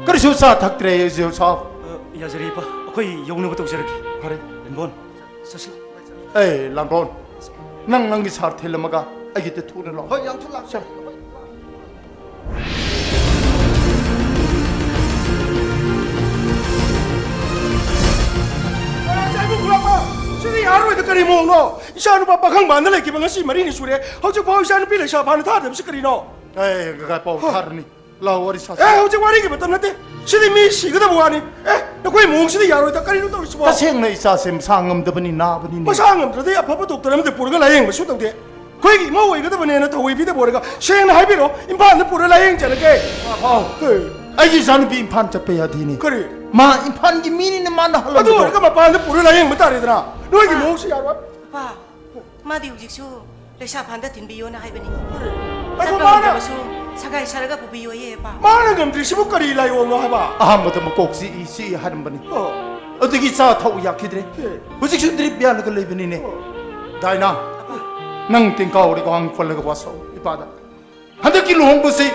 ꯀꯔꯤꯁꯨ ꯆꯥ ꯊꯛꯇ꯭ꯔꯦ, ꯖꯤꯑꯣ ꯁꯥꯕ꯫ ꯑ, ꯌꯥꯖꯔꯦ, ꯏꯄꯥ꯫ ꯑꯩꯈꯣꯏ ꯌꯧꯅꯕ ꯇꯧꯖꯔꯒꯦ꯫ ꯐꯔꯦ꯫ ꯂꯦꯝꯕꯣꯟ, ꯆꯠꯁꯤ꯫ ꯑꯦ, ꯂꯥꯡꯒꯣꯜ, ꯅꯪ ꯅꯪꯒꯤ ꯁꯥꯔ ꯊꯤꯜꯂꯝꯃꯒ ꯑꯩꯒꯤꯗ ꯊꯨꯅ ꯂꯥꯛꯑꯣ꯫ ꯍꯣꯏ, ꯌꯥꯝ ꯊꯨꯅ ꯂꯥꯛꯑꯣ꯫ ꯆꯠ꯫ ꯁꯤꯗꯤ ꯌꯥꯔꯔꯣꯏꯗ, ꯀꯔꯤ ꯃꯑꯣꯡꯅꯣ? ꯏꯆꯥ ꯅꯨꯄꯥ ꯄꯥꯈꯪ ꯃꯥꯟꯗ ꯂꯩꯈꯤꯕ ꯉꯁꯤ ꯃꯔꯤꯅꯤ ꯁꯨꯔꯦ, ꯍꯧꯖꯤꯛꯐꯥꯎ ꯏꯆꯥ ꯅꯨꯄꯤ ꯂꯩꯁꯥ ꯐꯥꯅ ꯊꯥꯗꯕꯁꯤ ꯀꯔꯤꯅꯣ? ꯑꯦ, ꯀꯀꯥ, ꯄꯥꯎ ꯊꯥꯔꯅꯤ꯫ ꯂꯥꯎ, ꯋꯥꯔꯤ ꯁꯥꯁꯤ꯫ ꯑꯦ, ꯍꯧꯖꯤꯛ ꯋꯥꯔꯤꯒꯤ ꯃꯇꯝ ꯅꯠꯇꯦ꯫ ꯁꯤꯗꯤ ꯃꯤ ꯁꯤꯒꯗꯕ ꯋꯥꯅꯤ꯫ ꯑꯦ, ꯅꯈꯣꯏ ꯃꯑꯣꯡꯁꯤꯗꯤ ꯌꯥꯔꯣꯏꯗ꯫ ꯀꯔꯤꯅꯣ ꯇꯧꯔꯤꯁꯤꯕꯣ? ꯇꯁꯦꯡꯅ ꯏꯆꯥꯁꯦ ꯃꯁꯥ ꯉꯝꯗꯕꯅꯤ, ꯅꯥꯕꯅꯤꯅꯦ꯫ ꯃꯁꯥ ꯉꯝꯗ꯭ꯔꯗꯤ ꯑꯐꯕ ꯗꯣꯛꯇꯔ ꯑꯃꯗ ꯄꯨꯔꯒ ꯂꯥꯌꯦꯡꯕꯁꯨ ꯇꯧꯗꯦ꯫ ꯑꯩꯈꯣꯏꯒꯤ ꯏꯃꯧ ꯑꯣꯏꯒꯗꯕꯅꯦꯅ ꯊꯧꯑꯣꯏꯕꯤꯗꯕ ꯑꯣꯏꯔꯒ ꯁꯦꯡꯅ ꯍꯥꯏꯕꯤꯔꯣ, ꯏꯝꯐꯥꯜꯗ ꯄꯨꯔ ꯂꯥꯌꯦꯡꯖꯔꯒꯦ꯫ ꯑꯥꯎ꯫ ꯀꯩ? ꯑꯩꯒꯤ ꯏꯆꯥꯅꯨꯄꯤ ꯏꯝꯐꯥꯜ ꯆꯠꯄ ꯌꯥꯗꯦꯅꯦ꯫ ꯀꯔꯤ? ꯃꯥ ꯏꯝꯐꯥꯜꯒꯤ ꯃꯤꯅꯤꯅ ꯃꯥꯅ ꯑꯗꯨ ꯍꯜꯂꯝꯕꯗꯣ꯫ ꯑꯣꯏꯔꯒ ꯃꯄꯥꯟꯗ ꯄꯨꯔ ꯂꯥꯌꯦꯡꯕ ꯇꯥꯔꯦꯗꯅ꯫ ꯅꯣꯏꯒꯤ ꯃꯑꯣꯡꯁꯤ ꯌꯥꯔꯣꯏ꯫ ꯄꯥ, ꯃꯥꯗꯤ ꯍꯧꯖꯤꯛꯁꯨ ꯂꯩꯁꯥꯐꯥꯟꯗ ꯊꯤꯟꯕꯤꯌꯣꯅ ꯍꯥꯏꯕꯅꯤ꯫ ꯉꯥꯏꯈꯣ, ꯆꯠꯄ ꯃꯥꯅ ꯉꯝꯗ꯭ꯔꯕꯁꯨ ꯁꯒꯥꯏ ꯁꯥꯔꯒ ꯄꯨꯕꯤꯌꯣꯌꯦ, ꯄꯥ꯫ ꯃꯥꯅ ꯉꯝꯗ꯭ꯔꯤꯁꯤꯕꯨ ꯀꯔꯤ ꯂꯥꯏꯑꯣꯡꯅꯣ ꯍꯥꯏꯕ? ꯑꯍꯥꯟꯕꯗ ꯃꯀꯣꯛ ꯆꯤꯛꯏ ꯆꯤꯛꯏ ꯍꯥꯏꯔꯝꯕꯅꯤ꯫ ꯑꯣ꯫ ꯑꯗꯨꯒꯤ ꯆꯥ ꯊꯛꯎ ꯌꯥꯈꯤꯗ꯭ꯔꯦ꯫ ꯑꯦ꯫ ꯍꯧꯖꯤꯛꯁꯨ ꯗ꯭ꯔꯤꯞ ꯌꯥꯜꯂꯒ ꯂꯩꯕꯅꯤꯅꯦ꯫ ꯑꯣ꯫ ꯗꯥꯏꯅꯥ, ꯑꯄꯥ꯫ ꯅꯪ ꯇꯦꯡꯀꯥꯎꯔꯒ ꯋꯥꯡ ꯄꯜꯂꯒ ꯋꯥꯁꯛꯎ ꯏꯄꯥꯗ꯫ ꯍꯟꯗꯛꯀꯤ ꯂꯨꯍꯣꯡꯕꯁꯤ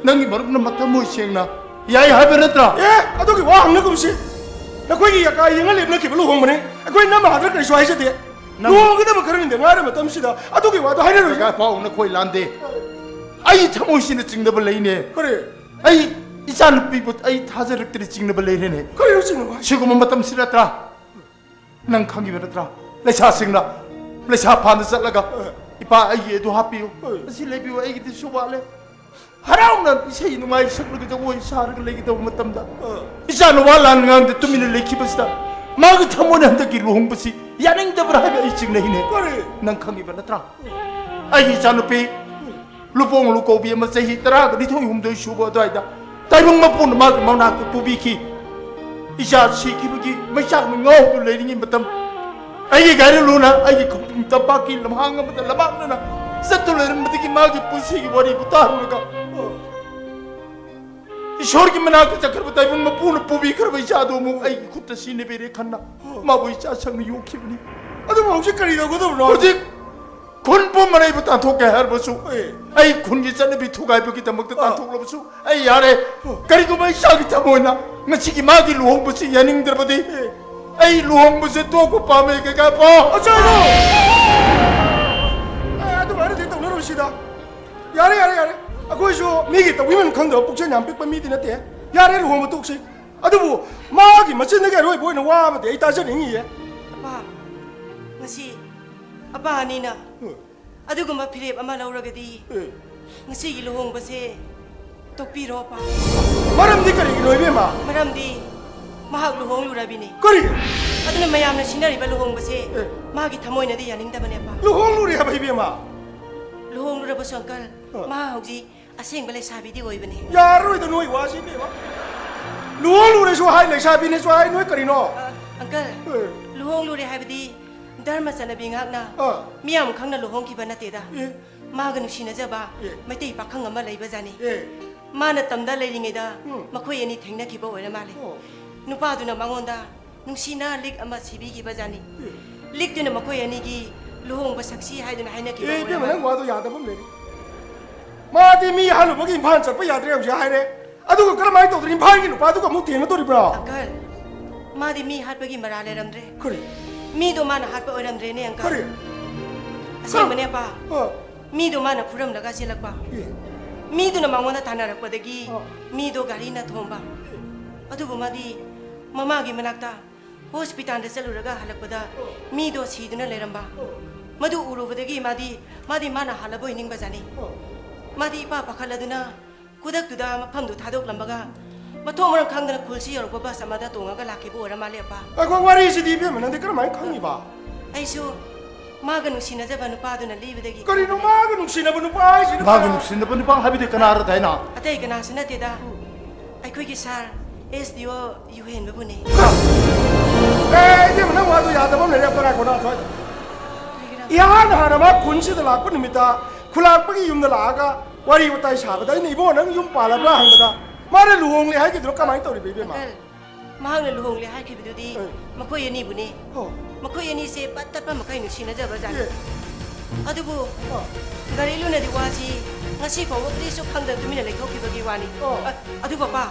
ꯅꯪꯒꯤ ꯃꯔꯨꯞꯅ ꯃꯊꯃꯣꯏ ꯁꯦꯡꯅ ꯌꯥꯏ ꯍꯥꯏꯕ ꯅꯠꯇ꯭ꯔꯥ? ꯑꯦ, ꯑꯗꯨꯒꯤ ꯋꯥ ꯍꯪꯅꯒꯨꯝꯁꯤ꯫ ꯅꯈꯣꯏꯒꯤ ꯌꯥꯀꯥ ꯌꯦꯡꯉ ꯂꯦꯞꯅꯈꯤꯕ ꯂꯨꯍꯣꯡꯕꯅꯤ꯫ ꯑꯩꯈꯣꯏ ꯅꯝꯃ ꯍꯥꯗꯅ ꯀꯔꯤꯁꯨ ꯍꯥꯏꯖꯗꯦ꯫ ꯅꯪ ꯂꯨꯍꯣꯡꯒꯗꯕ ꯈꯔꯅꯤꯗ ꯉꯥꯏꯔ ꯃꯇꯝꯁꯤꯗ ꯑꯗꯨꯒꯤ ꯋꯥꯗꯣ ꯍꯥꯏꯅꯔꯣꯏꯁꯤ꯫ ꯀꯀꯥ ꯄꯥꯎ ꯅꯈꯣꯏ ꯂꯥꯟꯗꯦ꯫ ꯑꯩ ꯊꯃꯣꯏꯁꯤꯅ ꯆꯤꯡꯅꯕ ꯂꯩꯅꯦ꯫ ꯀꯔꯤ? ꯑꯩ ꯏꯆꯥꯅꯨꯄꯤꯕꯨ ꯑꯩ ꯊꯥꯖꯔꯛꯇ꯭ꯔꯦ, ꯆꯤꯡꯅꯕ ꯂꯩꯔꯦꯅꯦ꯫ ꯀꯔꯤꯅꯣ ꯆꯤꯡꯅꯕ ꯍꯥꯏꯁꯤ? ꯁꯤꯒꯨꯝꯕ ꯃꯇꯝꯁꯤ ꯅꯠꯇ꯭ꯔꯥ? ꯅꯪ ꯈꯪꯉꯤꯕ ꯅꯠꯇ꯭ꯔꯥ? ꯂꯩꯁꯥꯁꯤꯡꯅ ꯂꯩꯁꯥ ꯐꯥꯟꯗ ꯆꯠꯂꯒ, ꯑ꯫ "ꯏꯄꯥ, ꯑꯩꯒꯤ ꯑꯗꯨ ꯍꯥꯞꯄꯤꯌꯨ, ꯑ꯫ ꯑꯁꯤ ꯂꯩꯕꯤꯌꯨ, ꯑꯩꯒꯤꯗꯤ ꯁꯨ ꯋꯥꯠꯂꯦ"꯫ ꯍꯔꯥꯎꯅ ꯏꯁꯩ ꯅꯨꯡꯉꯥꯏ ꯁꯛꯂꯒ ꯖꯒꯣꯏ ꯁꯥꯔꯒ ꯂꯩꯒꯗꯧꯕ ꯃꯇꯝꯗ, ꯑ꯫ ꯏꯆꯥ ꯅꯨꯄꯥ ꯂꯥꯟ ꯉꯥꯡꯗ ꯇꯨꯃꯤꯟꯅ ꯂꯩꯈꯤꯕꯁꯤꯗ ꯃꯥꯒꯤ ꯊꯃꯣꯏꯅ ꯍꯟꯗꯛꯀꯤ ꯂꯨꯍꯣꯡꯕꯁꯤ ꯌꯥꯅꯤꯡꯗꯕ꯭ꯔꯥ ꯍꯥꯏꯕ ꯑꯩ ꯆꯤꯡꯅꯩꯅꯦ꯫ ꯀꯔꯤ? ꯅꯪ ꯈꯪꯉꯤꯕ ꯅꯠꯇ꯭ꯔꯥ? ꯑꯩꯒꯤ ꯏꯆꯥꯅꯨꯄꯤ ꯂꯨꯄꯣꯡ ꯂꯨꯀꯧꯕꯤ ꯑꯃ ꯆꯍꯤ ꯇꯔꯥꯒ ꯅꯤꯊꯣꯏ ꯍꯨꯝꯗꯣꯏ ꯁꯨꯕ ꯑꯗꯨꯋꯥꯏꯗ ꯇꯥꯏꯕꯪ ꯃꯄꯨꯅ ꯃꯥꯒꯤ ꯃꯅꯥꯛꯇ ꯄꯨꯕꯤꯈꯤ꯫ ꯏꯆꯥ ꯁꯤꯈꯤꯕꯒꯤ ꯃꯩꯆꯥꯛꯅ ꯉꯥꯎꯗꯨꯅ ꯂꯩꯔꯤꯉꯩ ꯃꯇꯝ, ꯑꯩꯒꯤ ꯘꯥꯏꯔꯦꯂꯨꯅ ꯑꯩꯒꯤ ꯈꯨꯡꯒꯪ ꯇꯝꯄꯥꯛꯀꯤ ꯂꯝꯍꯥꯡ ꯑꯃꯗ ꯂꯝꯃꯥꯡꯅꯅ ꯆꯠꯇꯨꯅ ꯂꯩꯔꯝꯕꯗꯒꯤ ꯃꯥꯒꯤ ꯄꯨꯟꯁꯤꯒꯤ ꯋꯥꯔꯤꯕꯨ ꯇꯥꯔꯨꯔꯒ, ꯏꯁꯣꯔꯒꯤ ꯃꯅꯥꯛꯇ ꯆꯠꯈ꯭ꯔꯕ ꯇꯥꯏꯕꯪ ꯃꯄꯨꯅ ꯄꯨꯕꯤꯈ꯭ꯔꯕ ꯏꯆꯥꯗꯨ ꯑꯃꯨꯛ ꯑꯩꯒꯤ ꯈꯨꯠꯇ ꯁꯤꯟꯅꯕꯤꯔꯦ ꯈꯟꯅ ꯃꯥꯕꯨ ꯏꯆꯥ ꯁꯪꯅ ꯌꯣꯛꯈꯤꯕꯅꯤ꯫ ꯑꯗꯨꯕꯨ ꯍꯧꯖꯤꯛ ꯀꯔꯤ ꯇꯧꯒꯗꯕꯅꯣ? ꯍꯧꯖꯤꯛ ꯈꯨꯟ ꯄꯨꯝꯕꯅ ꯑꯩꯕꯨ ꯇꯥꯟꯊꯣꯛꯀꯦ ꯍꯥꯏꯔꯕꯁꯨ, ꯑꯦ꯫ ꯑꯩ ꯈꯨꯟꯒꯤ ꯆꯠꯅꯕꯤ ꯊꯨꯒꯥꯏꯕꯒꯤꯗꯃꯛꯇ ꯑ꯫ ꯇꯥꯟꯊꯣꯛꯂꯕꯁꯨ ꯑꯩ ꯌꯥꯔꯦ꯫ ꯑ꯫ ꯀꯔꯤꯒꯨꯝꯕ ꯏꯆꯥꯒꯤ ꯊꯃꯣꯏꯅ ꯉꯁꯤꯒꯤ ꯃꯥꯒꯤ ꯂꯨꯍꯣꯡꯕꯁꯤ ꯌꯥꯅꯤꯡꯗ꯭ꯔꯕꯗꯤ, ꯑꯦ꯫ ꯑꯩ ꯂꯨꯍꯣꯡꯕꯁꯦ ꯇꯣꯛꯄ ꯄꯥꯝꯃꯦ, ꯀꯀꯥ ꯄꯥꯎ꯫ ꯑꯆꯥꯏꯕ! ꯑꯦ, ꯑꯗꯨꯃꯥꯏꯅꯗꯤ ꯇꯧꯅꯔꯣꯏꯁꯤꯗ꯫ ꯌꯥꯔꯦ, ꯌꯥꯔꯦ, ꯌꯥꯔꯦ꯫ ꯑꯩꯈꯣꯏꯁꯨ ꯃꯤꯒꯤ ꯇꯧꯕꯤꯃꯟ ꯈꯪꯗꯕ ꯄꯨꯛꯆꯦꯜ ꯌꯥꯝ ꯄꯤꯛꯄ ꯃꯤꯗꯤ ꯅꯠꯇꯦ꯫ ꯌꯥꯔꯦ, ꯂꯨꯍꯣꯡꯕ ꯇꯣꯛꯁꯤ꯫ ꯑꯗꯨꯕꯨ ꯃꯥꯒꯤ ꯃꯆꯤꯟꯗꯒꯤ ꯑꯔꯣꯏꯕ ꯑꯣꯏꯅ ꯋꯥ ꯑꯃꯗꯤ ꯑꯩ ꯇꯥꯖꯅꯤꯡꯉꯤꯌꯦ꯫ ꯑꯄꯥ, ꯉꯁꯤ ꯑꯄꯥ ꯑꯅꯤꯅ ꯎꯝ꯫ ꯑꯗꯨꯒꯨꯝꯕ ꯐꯤꯔꯦꯞ ꯑꯃ ꯂꯧꯔꯒꯗꯤ, ꯑꯦ꯫ ꯉꯁꯤꯒꯤ ꯂꯨꯍꯣꯡꯕꯁꯦ ꯇꯣꯛꯄꯤꯔꯣ, ꯑꯄꯥ꯫ ꯃꯔꯝꯗꯤ ꯀꯔꯤꯒꯤꯅꯣ, ꯏꯕꯦꯝꯃ? ꯃꯔꯝꯗꯤ ꯃꯍꯥꯛ ꯂꯨꯍꯣꯡꯂꯨꯔꯕꯤꯅꯤ꯫ ꯀꯔꯤ? ꯑꯗꯨꯅ ꯃꯌꯥꯝꯅ ꯁꯤꯟꯅꯔꯤꯕ ꯂꯨꯍꯣꯡꯕꯁꯦ ꯑꯦ꯫ ꯃꯥꯒꯤ ꯊꯃꯣꯏꯅꯗꯤ ꯌꯥꯅꯤꯡꯗꯕꯅꯦ, ꯑꯄꯥ꯫ ꯂꯨꯍꯣꯡꯂꯨꯔꯦ ꯍꯥꯏꯕ, ꯏꯕꯦꯝꯃ? ꯂꯨꯍꯣꯡꯂꯨꯔꯕꯁꯨ, ꯑꯪꯀꯜ, ꯑ꯫ ꯃꯥ ꯍꯧꯖꯤꯛ ꯑꯁꯦꯡꯕ ꯂꯩꯁꯥꯕꯤꯗꯤ ꯑꯣꯏꯕꯅꯦ꯫ ꯌꯥꯔꯔꯣꯏꯗ ꯅꯣꯏ ꯋꯥꯁꯤ, ꯏꯕꯦꯝꯃ꯫ ꯂꯨꯍꯣꯡꯂꯨꯔꯦꯁꯨ ꯍꯥꯏ, ꯂꯩꯁꯥꯕꯤꯅꯦꯁꯨ ꯍꯥꯏ, ꯅꯣꯏ ꯀꯔꯤꯅꯣ? ꯑ, ꯑꯪꯀꯜ, ꯑꯦ꯫ ꯂꯨꯍꯣꯡꯂꯨꯔꯦ ꯍꯥꯏꯕꯗꯤ ꯙꯔꯃ ꯆꯠꯅꯕꯤ ꯉꯥꯛꯅ ꯑ꯫ ꯃꯤꯌꯥꯝ ꯈꯪꯅ ꯂꯨꯍꯣꯡꯈꯤꯕ ꯅꯠꯇꯦꯗ꯫ ꯑꯦ꯫ ꯃꯥꯒ ꯅꯨꯡꯁꯤꯅꯖꯕ ꯑꯦ꯫ ꯃꯩꯇꯩ ꯄꯥꯈꯪ ꯑꯃ ꯂꯩꯕꯖꯥꯠꯅꯤ꯫ ꯑꯦ꯫ ꯃꯥꯅ ꯇꯝꯗ ꯂꯩꯔꯤꯉꯩꯗ ꯎꯝ꯫ ꯃꯈꯣꯏ ꯑꯅꯤ ꯊꯦꯡꯅꯈꯤꯕ ꯑꯣꯏꯔ ꯃꯥꯜꯂꯦ꯫ ꯑꯣ꯫ ꯅꯨꯄꯥꯗꯨꯅ ꯃꯉꯣꯟꯗ ꯅꯨꯡꯁꯤꯅ ꯂꯤꯛ ꯑꯃ ꯁꯤꯕꯤꯈꯤꯕꯖꯥꯠꯅꯤ꯫ ꯑꯦ꯫ ꯂꯤꯛꯇꯨꯅ ꯃꯈꯣꯏ ꯑꯅꯤꯒꯤ ꯂꯨꯍꯣꯡꯕ ꯁꯛꯁꯤ ꯍꯥꯏꯗꯨꯅ ꯍꯥꯏꯅꯈꯤꯕ ꯑꯦ, ꯑꯣꯏꯔ ꯏꯕꯦꯝꯃ, ꯃꯥꯜꯂꯦ꯫ ꯅꯪ ꯋꯥꯗꯣ ꯌꯥꯗꯕ ꯑꯃ ꯂꯩꯔꯦ꯫ ꯃꯥꯗꯤ ꯃꯤ ꯍꯥꯠꯂꯨꯕꯒꯤ ꯏꯝꯐꯥꯜ ꯆꯠꯄ ꯌꯥꯗ꯭ꯔꯦ ꯍꯧꯖꯤꯛ ꯍꯥꯏꯔꯦ꯫ ꯑꯗꯨꯒ ꯀꯔꯝꯍꯥꯏꯅ ꯇꯧꯗꯅ ꯏꯝꯐꯥꯜꯒꯤ ꯅꯨꯄꯥꯗꯨꯒ ꯑꯃꯨꯛ ꯊꯦꯡꯅꯗꯣꯔꯤꯕ꯭ꯔꯣ? ꯑꯪꯀꯜ, ꯃꯥꯗꯤ ꯃꯤ ꯍꯥꯠꯄꯒꯤ ꯃꯔꯥꯜ ꯂꯩꯔꯝꯗ꯭ꯔꯦ꯫ ꯀꯔꯤ? ꯃꯤꯗꯣ ꯃꯥꯅ ꯍꯥꯠꯄ ꯑꯣꯏꯔꯝꯗ꯭ꯔꯦꯅꯦ, ꯑꯪꯀꯜ꯫ ꯀꯔꯤ? ꯑꯁꯦꯡꯕꯅꯦ, ꯑꯄꯥ꯫ ꯑ꯫ ꯃꯤꯗꯣ ꯃꯥꯅ ꯐꯨꯔꯝꯂꯒ ꯆꯦꯜꯂꯛꯄ꯫ ꯑꯦ꯫ ꯃꯤꯗꯨꯅ ꯃꯉꯣꯟꯗ ꯇꯥꯟꯅꯔꯛꯄꯗꯒꯤ ꯑ꯫ ꯃꯤꯗꯣ ꯒꯥꯔꯤꯅ ꯊꯣꯝꯕ꯫ ꯑꯗꯨꯕꯨ ꯃꯥꯗꯤ ꯃꯃꯥꯒꯤ ꯃꯅꯥꯛꯇ ꯍꯣꯁꯄꯤꯇꯥꯜꯗ ꯆꯠꯂꯨꯔꯒ ꯍꯜꯂꯛꯄꯗ ꯃꯤꯗꯣ ꯁꯤꯗꯨꯅ ꯂꯩꯔꯝꯕ꯫ ꯃꯗꯨ ꯎꯔꯨꯕꯗꯒꯤ ꯃꯥꯗꯤ, ꯃꯥꯗꯤ ꯃꯥꯅ ꯍꯥꯜꯂꯕꯣꯏ ꯅꯤꯡꯕꯖꯥꯠꯅꯤ꯫ ꯃꯥꯗꯤ ꯏꯄꯥ ꯄꯥꯈꯠꯂꯗꯨꯅ ꯈꯨꯗꯛꯇꯨꯗ ꯃꯐꯝꯗꯨ ꯊꯥꯗꯣꯛꯂꯝꯃꯒ ꯃꯊꯣꯡ ꯃꯔꯝ ꯈꯪꯗꯅ ꯈꯨꯜꯁꯤ ꯌꯧꯔꯛꯄ ꯕꯁ ꯑꯃꯗ ꯇꯣꯡꯉꯒ ꯂꯥꯛꯈꯤꯕ ꯑꯣꯏꯔ ꯃꯥꯜꯂꯦ, ꯑꯄꯥ꯫ ꯑꯩꯈꯣꯏ ꯋꯥꯔꯤꯁꯤꯗꯤ ꯏꯕꯦꯝꯃ ꯅꯪꯗꯤ ꯀꯔꯝꯍꯥꯏꯅ ꯈꯪꯉꯤꯕ? ꯑꯩꯁꯨ ꯃꯥꯒ ꯅꯨꯡꯁꯤꯅꯖꯕ ꯅꯨꯄꯥꯗꯨꯅ ꯂꯤꯕꯗꯒꯤ ꯀꯔꯤꯅꯣ ꯈꯪꯕꯅꯦ꯫ ꯃꯥꯒ ꯅꯨꯡꯁꯤꯅꯕ ꯅꯨꯄꯥ ꯍꯥꯏꯁꯤꯅ? ꯃꯥꯒ ꯀꯅꯥ? ꯅꯨꯡꯁꯤꯅꯕ ꯅꯨꯄꯥ ꯍꯥꯏꯕꯗꯤ ꯀꯅꯥꯔ ꯗꯥꯏꯅꯥ? ꯑꯇꯩ ꯀꯅꯥꯁꯨ ꯅꯠꯇꯦꯗ꯫ ꯑꯩꯈꯣꯏꯒꯤ ꯁꯥꯔ, ꯑꯦꯁ ꯗꯤ ꯑꯣ ꯌꯨꯍꯦꯟꯕꯕꯨꯅꯦ꯫ ꯑꯦ, ꯏꯕꯦꯝꯃ, ꯅꯪ ꯋꯥꯗꯣ ꯌꯥꯗꯕ ꯑꯃ ꯂꯩꯔꯦ꯫ ꯑꯝꯇ ꯉꯥꯏꯈꯣ, ꯅꯪ ꯁ꯭ꯋꯥꯏꯗ꯫ ꯀꯔꯤꯒꯤꯔꯥ? ꯏꯍꯥꯟ ꯍꯥꯟꯅ ꯃꯥ ꯈꯨꯟꯁꯤꯗ ꯂꯥꯛꯄ ꯅꯨꯃꯤꯠꯇ ꯈꯨꯂꯥꯛꯄꯒꯤ ꯌꯨꯝꯗ ꯂꯥꯛꯑꯒ ꯋꯥꯔꯤ ꯋꯥꯇꯥꯏ ꯁꯥꯕꯗ ꯑꯩꯅ, "ꯏꯕꯨꯡꯉꯣ, ꯅꯪ ꯌꯨꯝ ꯄꯥꯜꯂꯕ꯭ꯔꯥ?" ꯍꯪꯕꯗ ꯃꯥꯅ ꯂꯨꯍꯣꯡꯂꯦ ꯍꯥꯏꯈꯤꯗꯨꯅꯣ ꯀꯃꯥꯏꯅ ꯇꯧꯔꯤꯕ, ꯏꯕꯦꯝꯃ? ꯑꯪꯀꯜ, ꯃꯍꯥꯛꯅ ꯂꯨꯍꯣꯡꯂꯦ ꯍꯥꯏꯈꯤꯕꯗꯨꯗꯤ ꯑꯦ꯫ ꯃꯈꯣꯏ ꯑꯅꯤꯕꯨꯅꯤ꯫ ꯑꯣ꯫ ꯃꯈꯣꯏ ꯑꯅꯤꯁꯦ ꯄꯠ ꯇꯠꯄ ꯃꯈꯩ ꯅꯨꯡꯁꯤꯅꯖꯕꯖꯥꯠꯅꯤ꯫ ꯑꯦ꯫ ꯑꯗꯨꯕꯨ ꯑꯣ꯫ ꯒꯥꯔꯤꯂꯨꯅꯗꯤ ꯋꯥꯁꯤ ꯉꯁꯤ ꯐꯥꯎꯕ ꯀꯔꯤꯁꯨ ꯈꯪꯗꯅ ꯇꯨꯃꯤꯟꯅ ꯂꯩꯊꯣꯛꯈꯤꯕꯒꯤ ꯋꯥꯅꯤ꯫ ꯑꯣ꯫ ꯑ-, ꯑꯗꯨ ꯄꯄꯥ,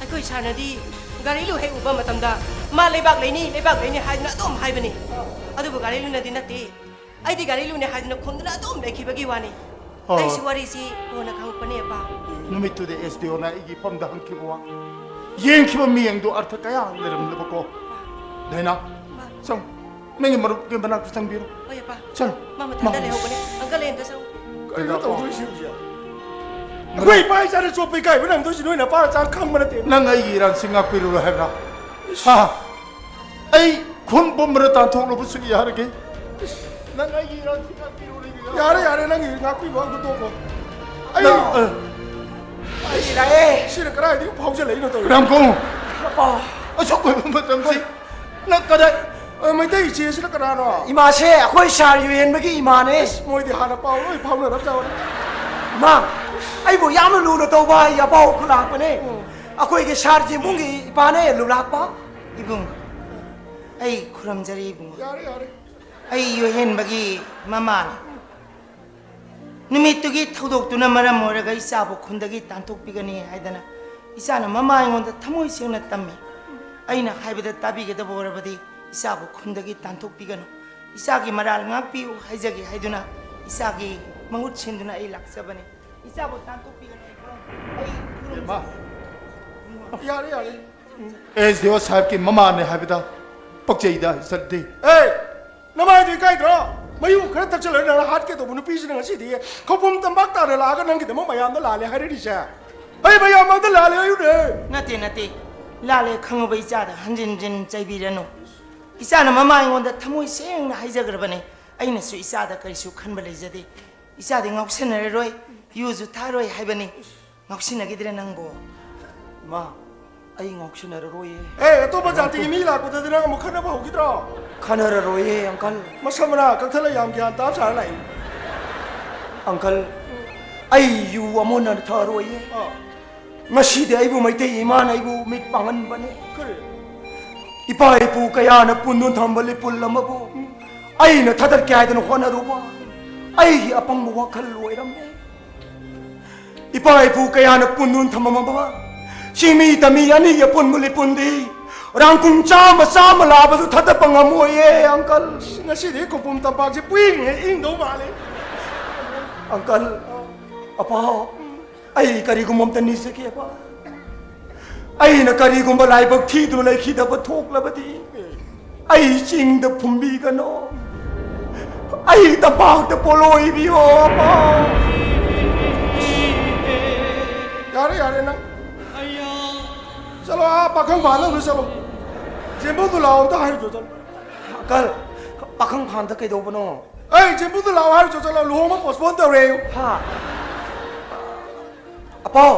ꯑꯩꯈꯣꯏ ꯁꯥꯔꯅꯗꯤ ꯒꯥꯔꯤꯂꯨ ꯍꯦꯛ ꯎꯕ ꯃꯇꯝꯗ ꯃꯥ ꯂꯩꯕꯥꯛ ꯂꯩꯅꯤ, ꯂꯩꯕꯥꯛ ꯂꯩꯅꯤ ꯍꯥꯏꯗꯨꯅ ꯑꯗꯨꯝ ꯍꯥꯏꯕꯅꯤ꯫ ꯑꯣ꯫ ꯑꯗꯨꯕꯨ ꯒꯥꯔꯤꯂꯨꯅꯗꯤ ꯅꯠꯇꯦ, ꯑꯩꯗꯤ ꯒꯥꯔꯤꯂꯨꯅꯦ ꯍꯥꯏꯗꯨꯅ ꯈꯨꯝꯗꯨꯅ ꯑꯗꯨꯝ ꯂꯩꯈꯤꯕꯒꯤ ꯋꯥꯅꯤ꯫ ꯑꯣ꯫ ꯑꯩꯁꯨ ꯋꯥꯔꯤꯁꯤ ꯀꯣꯟꯅ ꯈꯪꯉꯛꯄꯅꯦ, ꯑꯄꯥ꯫ ꯅꯨꯃꯤꯠꯇꯨꯗ ꯑꯦꯁ ꯗꯤ ꯑꯣꯅ ꯑꯩꯒꯤ ꯐꯝꯗ ꯍꯪꯈꯤꯕ ꯋꯥ, ꯌꯦꯡꯈꯤꯕ ꯃꯤꯠꯌꯦꯡꯗꯣ ꯑꯔꯊ ꯀꯌꯥ ꯂꯩꯔꯝꯂꯦꯕꯀꯣ꯫ ꯗꯥꯏꯅꯥ, ꯑꯄꯥ꯫ ꯆꯪ, ꯅꯪꯒꯤ ꯃꯔꯨꯞꯀꯤ ꯃꯅꯥꯛꯇ ꯆꯪꯕꯤꯔꯣ꯫ ꯍꯣꯏ, ꯑꯄꯥ꯫ ꯆꯪ꯫ ꯃꯥ ꯃꯊꯟꯇ ꯃꯥ ꯂꯩꯍꯧꯕꯅꯦ꯫ ꯑꯪꯀꯜ, ꯑꯩ ꯑꯝꯇ ꯆꯪꯉꯨ꯫ ꯀꯩꯅꯣ ꯇꯧꯗꯣꯏꯁꯤ ꯍꯧꯖꯤꯛ? ꯑꯩꯈꯣꯏ ꯏꯄꯥ ꯏꯆꯥꯅ ꯆꯣꯞꯄ ꯏꯀꯥꯏꯕ ꯅꯪꯗꯣꯏꯁꯤ ꯅꯣꯏ ꯅꯄꯥ ꯅꯆꯥꯅ ꯈꯪꯕ ꯅꯠꯇꯦ꯫ ꯅꯪ ꯑꯩꯒꯤ ꯏꯔꯥꯟꯁꯤ ꯉꯥꯛꯄꯤꯔꯨꯔꯣ ꯍꯥꯏꯕ꯭ꯔꯥ? ꯍꯥ? ꯑꯩ ꯈꯨꯟ ꯄꯨꯝꯕꯗ ꯇꯥꯟꯊꯣꯛꯂꯕꯁꯨ ꯌꯥꯔꯒꯦ꯫ ꯅꯪ ꯑꯩꯒꯤ ꯏꯔꯥꯟꯁꯤ ꯉꯥꯛꯄꯤꯔꯨꯔꯣ꯫ ꯌꯥꯔꯦ, ꯌꯥꯔꯦ, ꯅꯪꯒꯤ ꯉꯥꯛꯄꯤꯕ ꯑꯝꯇ ꯇꯣꯛꯈꯣ꯫ ꯑꯩ ꯅꯪ, ꯑ, ꯑꯩ ꯂꯥꯛꯑꯦ꯫ ꯁꯤꯅ ꯀꯗꯥꯏꯗꯒꯤ ꯐꯥꯎꯖꯜꯂꯛꯏꯅꯣ ꯇꯧꯔꯤꯁꯦ? ꯔꯥꯝꯀꯣꯡ꯫ ꯑꯄꯥ꯫ ꯑꯁꯨꯛ ꯀꯨꯏꯕ ꯃꯇꯝꯁꯤ ꯅꯪ ꯀꯗꯥꯏ? ꯑ, ꯃꯩꯇꯩ ꯏꯆꯦꯁꯤꯅ ꯀꯅꯥꯅꯣ? ꯏꯃꯥꯁꯦ ꯑꯩꯈꯣꯏ ꯁꯥꯔ ꯌꯨꯍꯦꯟꯕꯒꯤ ꯏꯃꯥꯅꯦ꯫ ꯑꯁ, ꯃꯣꯏꯗꯤ ꯍꯥꯟꯅ ꯄꯥꯎ ꯂꯣꯏ ꯐꯥꯎꯅꯔꯕ ꯖꯥꯠꯅꯤ꯫ ꯏꯃꯥ, ꯑꯩꯕꯨ ꯌꯥꯝꯅ ꯂꯨꯅ ꯇꯧꯕ ꯑꯩ ꯑꯄꯥꯎ ꯈꯨꯂꯥꯛꯄꯅꯦ꯫ ꯎꯝ꯫ ꯑꯩꯈꯣꯏꯒꯤ ꯁꯥꯔ ꯖꯤꯝꯕꯨꯡꯒꯤ ꯏꯄꯥꯅꯦ ꯂꯨꯂꯥꯛꯄ꯫ ꯏꯕꯨꯡ, ꯑꯩ ꯈꯨꯔꯨꯝꯖꯔꯤ ꯏꯕꯨꯡ꯫ ꯌꯥꯔꯦ, ꯌꯥꯔꯦ꯫ ꯑꯩ ꯌꯨꯍꯦꯟꯕꯒꯤ ꯃꯃꯥꯅꯤ꯫ ꯅꯨꯃꯤꯠꯇꯨꯒꯤ ꯊꯧꯗꯣꯛꯇꯨꯅ ꯃꯔꯝ ꯑꯣꯏꯔꯒ ꯏꯆꯥꯕꯨ ꯈꯨꯟꯗꯒꯤ ꯇꯥꯟꯊꯣꯛꯄꯤꯒꯅꯤ ꯍꯥꯏꯗꯅ ꯏꯆꯥꯅ ꯃꯃꯥ ꯑꯩꯉꯣꯟꯗ ꯊꯃꯣꯏ ꯁꯦꯡꯅ ꯇꯝꯃꯤ꯫ ꯑꯩꯅ ꯍꯥꯏꯕꯗ ꯇꯥꯕꯤꯒꯗꯕ ꯑꯣꯏꯔꯕꯗꯤ ꯏꯆꯥꯕꯨ ꯈꯨꯟꯗꯒꯤ ꯇꯥꯟꯊꯣꯛꯄꯤꯒꯅꯨ, ꯏꯆꯥꯒꯤ ꯃꯔꯥꯜ ꯉꯥꯛꯄꯤꯌꯨ ꯍꯥꯏꯖꯒꯦ ꯍꯥꯏꯗꯨꯅ ꯏꯆꯥꯒꯤ ꯃꯍꯨꯠ ꯁꯤꯟꯗꯨꯅ ꯑꯩ ꯂꯥꯛꯆꯕꯅꯤ꯫ ꯏꯆꯥꯕꯨ ꯇꯥꯟꯊꯣꯛꯄꯤꯒꯅꯨ꯫ ꯑꯩ ꯏꯃꯥ꯫ ꯌꯥꯔꯦ, ꯌꯥꯔꯦ꯫ ꯑꯦꯁ ꯗꯤ ꯑꯣ ꯁꯥꯍꯦꯕꯀꯤ ꯃꯃꯥꯅꯦ ꯍꯥꯏꯕꯗ ꯄꯛꯆꯩꯗ, ꯏꯆꯟꯗꯤ꯫ ꯑꯦ! ꯅꯃꯥꯏꯗꯨ ꯏꯀꯥꯏꯗ꯭ꯔꯣ? ꯃꯌꯨ ꯈꯔ ꯊꯛꯆꯜꯂꯒ ꯅꯪ ꯍꯥꯠꯀꯦ ꯇꯧꯕ ꯅꯨꯄꯤꯁꯤꯅ ꯉꯁꯤꯗꯤ ꯈꯧꯄꯨꯝ ꯇꯝꯄꯥꯛ ꯇꯥꯅ ꯂꯥꯛꯑꯒ ꯅꯪꯒꯤꯗꯃꯛ ꯃꯌꯥꯝꯗ ꯂꯥꯜꯂꯦ ꯍꯥꯏꯔꯛꯏꯁꯦ? ꯑꯩ ꯃꯌꯥꯝ ꯃꯥꯡꯗ ꯂꯥꯜꯂꯦ ꯍꯥꯏꯌꯨꯅꯦ꯫ ꯅꯠꯇꯦ, ꯅꯠꯇꯦ꯫ ꯂꯥꯜꯂꯦ ꯈꯪꯉꯕ ꯏꯆꯥꯗ ꯍꯟꯖꯤꯟ ꯍꯟꯖꯤꯟ ꯆꯩꯕꯤꯔꯅꯨ꯫ ꯏꯆꯥꯅ ꯃꯃꯥ ꯑꯩꯉꯣꯟꯗ ꯊꯃꯣꯏ ꯁꯦꯡꯅ ꯍꯥꯏꯖꯈ꯭ꯔꯕꯅꯦ꯫ ꯑꯩꯅꯁꯨ ꯏꯆꯥꯗ ꯀꯔꯤꯁꯨ ꯈꯟꯕ ꯂꯩꯖꯗꯦ꯫ ꯏꯆꯥꯗꯤ ꯉꯥꯎꯁꯟꯅꯔꯔꯣꯏ, ꯌꯨꯁꯨ ꯊꯛꯑꯔꯣꯏ ꯍꯥꯏꯕꯅꯤ꯫ ꯉꯥꯎꯁꯤꯟꯅꯈꯤꯗ꯭ꯔꯦ ꯅꯪꯕꯣ? ꯏꯃꯥ, ꯑꯩ ꯉꯥꯎꯁꯤꯟꯅꯔꯔꯣꯏꯌꯦ꯫ ꯑꯦ, ꯑꯇꯣꯞꯄ ꯖꯥꯇꯤꯒꯤ ꯃꯤ ꯂꯥꯛꯄꯗꯗꯤ ꯅꯪ ꯑꯃꯨꯛ ꯈꯠꯅꯕ ꯍꯧꯈꯤꯗ꯭ꯔꯣ? ꯈꯠꯅꯔꯔꯣꯏꯌꯦ, ꯑꯪꯀꯜ꯫ ꯃꯁꯝ ꯃꯅꯥ ꯀꯛꯊꯠꯂ ꯌꯥꯝ ꯒ꯭ꯌꯥꯟ ꯇꯥꯕ ꯁꯥꯔ ꯂꯥꯛꯏ꯫ ꯑꯪꯀꯜ, ꯑꯩ ꯌꯨ ꯑꯃꯨꯛ ꯍꯟꯅ ꯊꯛꯑꯔꯣꯏꯌꯦ꯫ ꯑꯥ꯫ ꯉꯁꯤꯗꯤ ꯑꯩꯕꯨ ꯃꯩꯇꯩ ꯏꯃꯥꯅ ꯑꯩꯕꯨ ꯃꯤꯠ ꯄꯥꯡꯍꯟꯕꯅꯦ꯫ ꯀꯔꯤ? ꯏꯄꯥ ꯏꯄꯨ ꯀꯌꯥꯅ ꯄꯨꯟꯗꯨꯅ ꯊꯝꯕ ꯂꯤꯄꯨꯜ ꯑꯃꯕꯨ ꯑꯩꯅ ꯊꯥꯗꯠꯀꯦ ꯍꯥꯏꯗꯅ ꯍꯣꯠꯅꯔꯨꯕ ꯑꯩꯒꯤ ꯑꯄꯪꯕ ꯋꯥꯈꯜ ꯑꯣꯏꯔꯝꯃꯦ꯫ ꯏꯄꯥ ꯏꯄꯨ ꯀꯌꯥꯅ ꯄꯨꯟꯗꯨꯅ ꯊꯝꯃꯝꯃꯕ ꯆꯤꯡꯃꯤ ꯇꯝꯃꯤ ꯑꯅꯤꯒꯤ ꯑꯄꯨꯟꯕ ꯂꯤꯄꯨꯟꯗꯤ ꯔꯥꯡꯀꯨꯝ ꯆꯥꯝꯃ ꯆꯥꯝꯃ ꯂꯥꯕꯁꯨ ꯊꯥꯗꯠꯄ ꯉꯝꯃꯣꯏꯌꯦ, ꯑꯪꯀꯜ꯫ ꯉꯁꯤꯗꯤ ꯈꯧꯄꯨꯝ ꯇꯝꯄꯥꯛꯁꯦ ꯄꯨꯏꯉꯩ ꯏꯪꯗꯧ ꯃꯥꯜꯂꯦ꯫ ꯑꯪꯀꯜ, ꯑꯄꯥ, ꯑꯩ ꯀꯔꯤꯒꯨꯝꯕ ꯑꯝꯇ ꯅꯤꯖꯒꯦꯕ꯫ ꯑꯩꯅ ꯀꯔꯤꯒꯨꯝꯕ ꯂꯥꯏꯕꯛ ꯊꯤꯗꯨꯅ ꯂꯩꯈꯤꯗꯕ ꯊꯣꯛꯂꯕꯗꯤ, ꯑꯩ ꯆꯤꯡꯗ ꯐꯨꯝꯕꯤꯒꯅꯣ, ꯑꯩ ꯇꯝꯄꯥꯛꯇ ꯄꯣꯂꯣꯏꯕꯤꯌꯣ, ꯑꯄꯥ꯫ ꯌꯥꯔꯦ ꯅꯪ꯫ ꯆꯠꯂꯣ, ꯑꯥ ꯄꯥꯈꯪ ꯐꯥꯟꯗ ꯑꯝꯇ ꯆꯠꯂꯣ꯫ ꯖꯦꯝꯕꯨꯗꯨ ꯂꯥꯛꯑꯣ, ꯑꯝꯇ ꯍꯥꯏꯔꯨꯆꯣ, ꯆꯠꯂꯣ꯫ ꯑꯪꯀꯜ, ꯄꯥꯈꯪ ꯐꯥꯟꯗ ꯀꯩꯗꯧꯕꯅꯣ? ꯑꯩ ꯖꯦꯝꯕꯨꯗꯨ ꯂꯥꯛꯑꯣ ꯍꯥꯏꯔꯨꯆꯣ, ꯆꯠꯂꯣ, ꯂꯨꯍꯣꯡꯕ postpone ꯇꯧꯔꯦ꯫ ꯍꯥ? ꯑꯄꯥꯎ,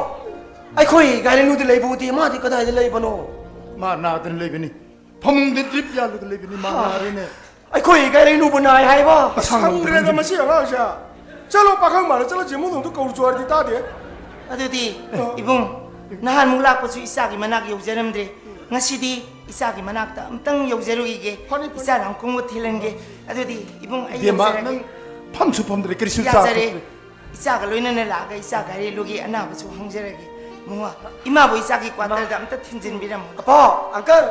ꯑꯩꯈꯣꯏ ꯒꯥꯏꯔꯦꯟꯂꯨꯗꯤ ꯂꯩꯕ ꯎꯗꯦ, ꯃꯥꯗꯤ ꯀꯗꯥꯏꯗ ꯂꯩꯕꯅꯣ? ꯃꯥ ꯅꯥꯗꯅ ꯂꯩꯕꯅꯤ, ꯐꯃꯨꯡꯗ drip ꯌꯥꯜꯂꯒ ꯂꯩꯕꯅꯤ, ꯃꯥ ꯍꯥ? ꯅꯥꯔꯦꯅꯦ꯫ ꯑꯩꯈꯣꯏ ꯒꯥꯏꯔꯦꯟꯂꯨꯕꯨ ꯅꯥꯏ ꯍꯥꯏꯕ? ꯁꯪꯗ꯭ꯔꯦꯗ ꯃꯁꯤ ꯑꯉꯥꯡꯁꯦ꯫ ꯆꯠꯂꯣ, ꯄꯥꯈꯪ ꯃꯥꯜꯂꯦ, ꯆꯠꯂꯣ, ꯖꯦꯃꯨꯗꯣꯡꯗꯣ ꯀꯧꯔꯨꯆꯣ ꯍꯥꯏꯔꯗꯤ ꯇꯥꯗꯦ꯫ ꯑꯗꯨꯗꯤ, ꯑ꯫ ꯏꯕꯨꯡ, ꯅꯍꯥꯟꯃꯨꯛ ꯂꯥꯛꯄꯁꯨ ꯏꯆꯥꯒꯤ ꯃꯅꯥꯛ ꯌꯧꯖꯔꯝꯗ꯭ꯔꯦ꯫ ꯉꯁꯤꯗꯤ ꯏꯆꯥꯒꯤ ꯃꯅꯥꯛꯇ ꯑꯝꯇꯪ ꯌꯧꯖꯔꯨꯈꯤꯒꯦ꯫ ꯐꯅꯤ, ꯐꯅꯤ꯫ ꯏꯆꯥ ꯅꯥꯎꯈꯣꯡꯕ ꯊꯤꯜꯍꯟꯒꯦ꯫ ꯑꯗꯨꯗꯤ, ꯏꯕꯨꯡ, ꯑꯩ ꯏꯕꯦꯝꯃ, ꯌꯧꯖꯔꯒꯦ꯫ ꯅꯪ ꯐꯝꯁꯨ ꯐꯝꯗ꯭ꯔꯦ, ꯀꯔꯤꯁꯨ ꯌꯥꯖꯔꯦ꯫ ꯆꯥꯊꯣꯛꯇ꯭ꯔꯦ꯫ ꯏꯆꯥꯒ ꯂꯣꯏꯅꯅ ꯂꯥꯛꯑꯒ ꯏꯆꯥ ꯒꯥꯏꯔꯦꯟꯂꯨꯒꯤ ꯑꯅꯥꯕꯁꯨ ꯍꯪꯖꯔꯒꯦ꯫ ꯏꯕꯨꯡꯉꯣ, ꯏꯃꯥꯕꯨ ꯏꯆꯥꯒꯤ quarterꯗ ꯑꯝꯇ ꯊꯤꯟꯖꯤꯟꯕꯤꯔꯝꯃꯣ꯫ ꯑꯄꯥꯎ, uncle,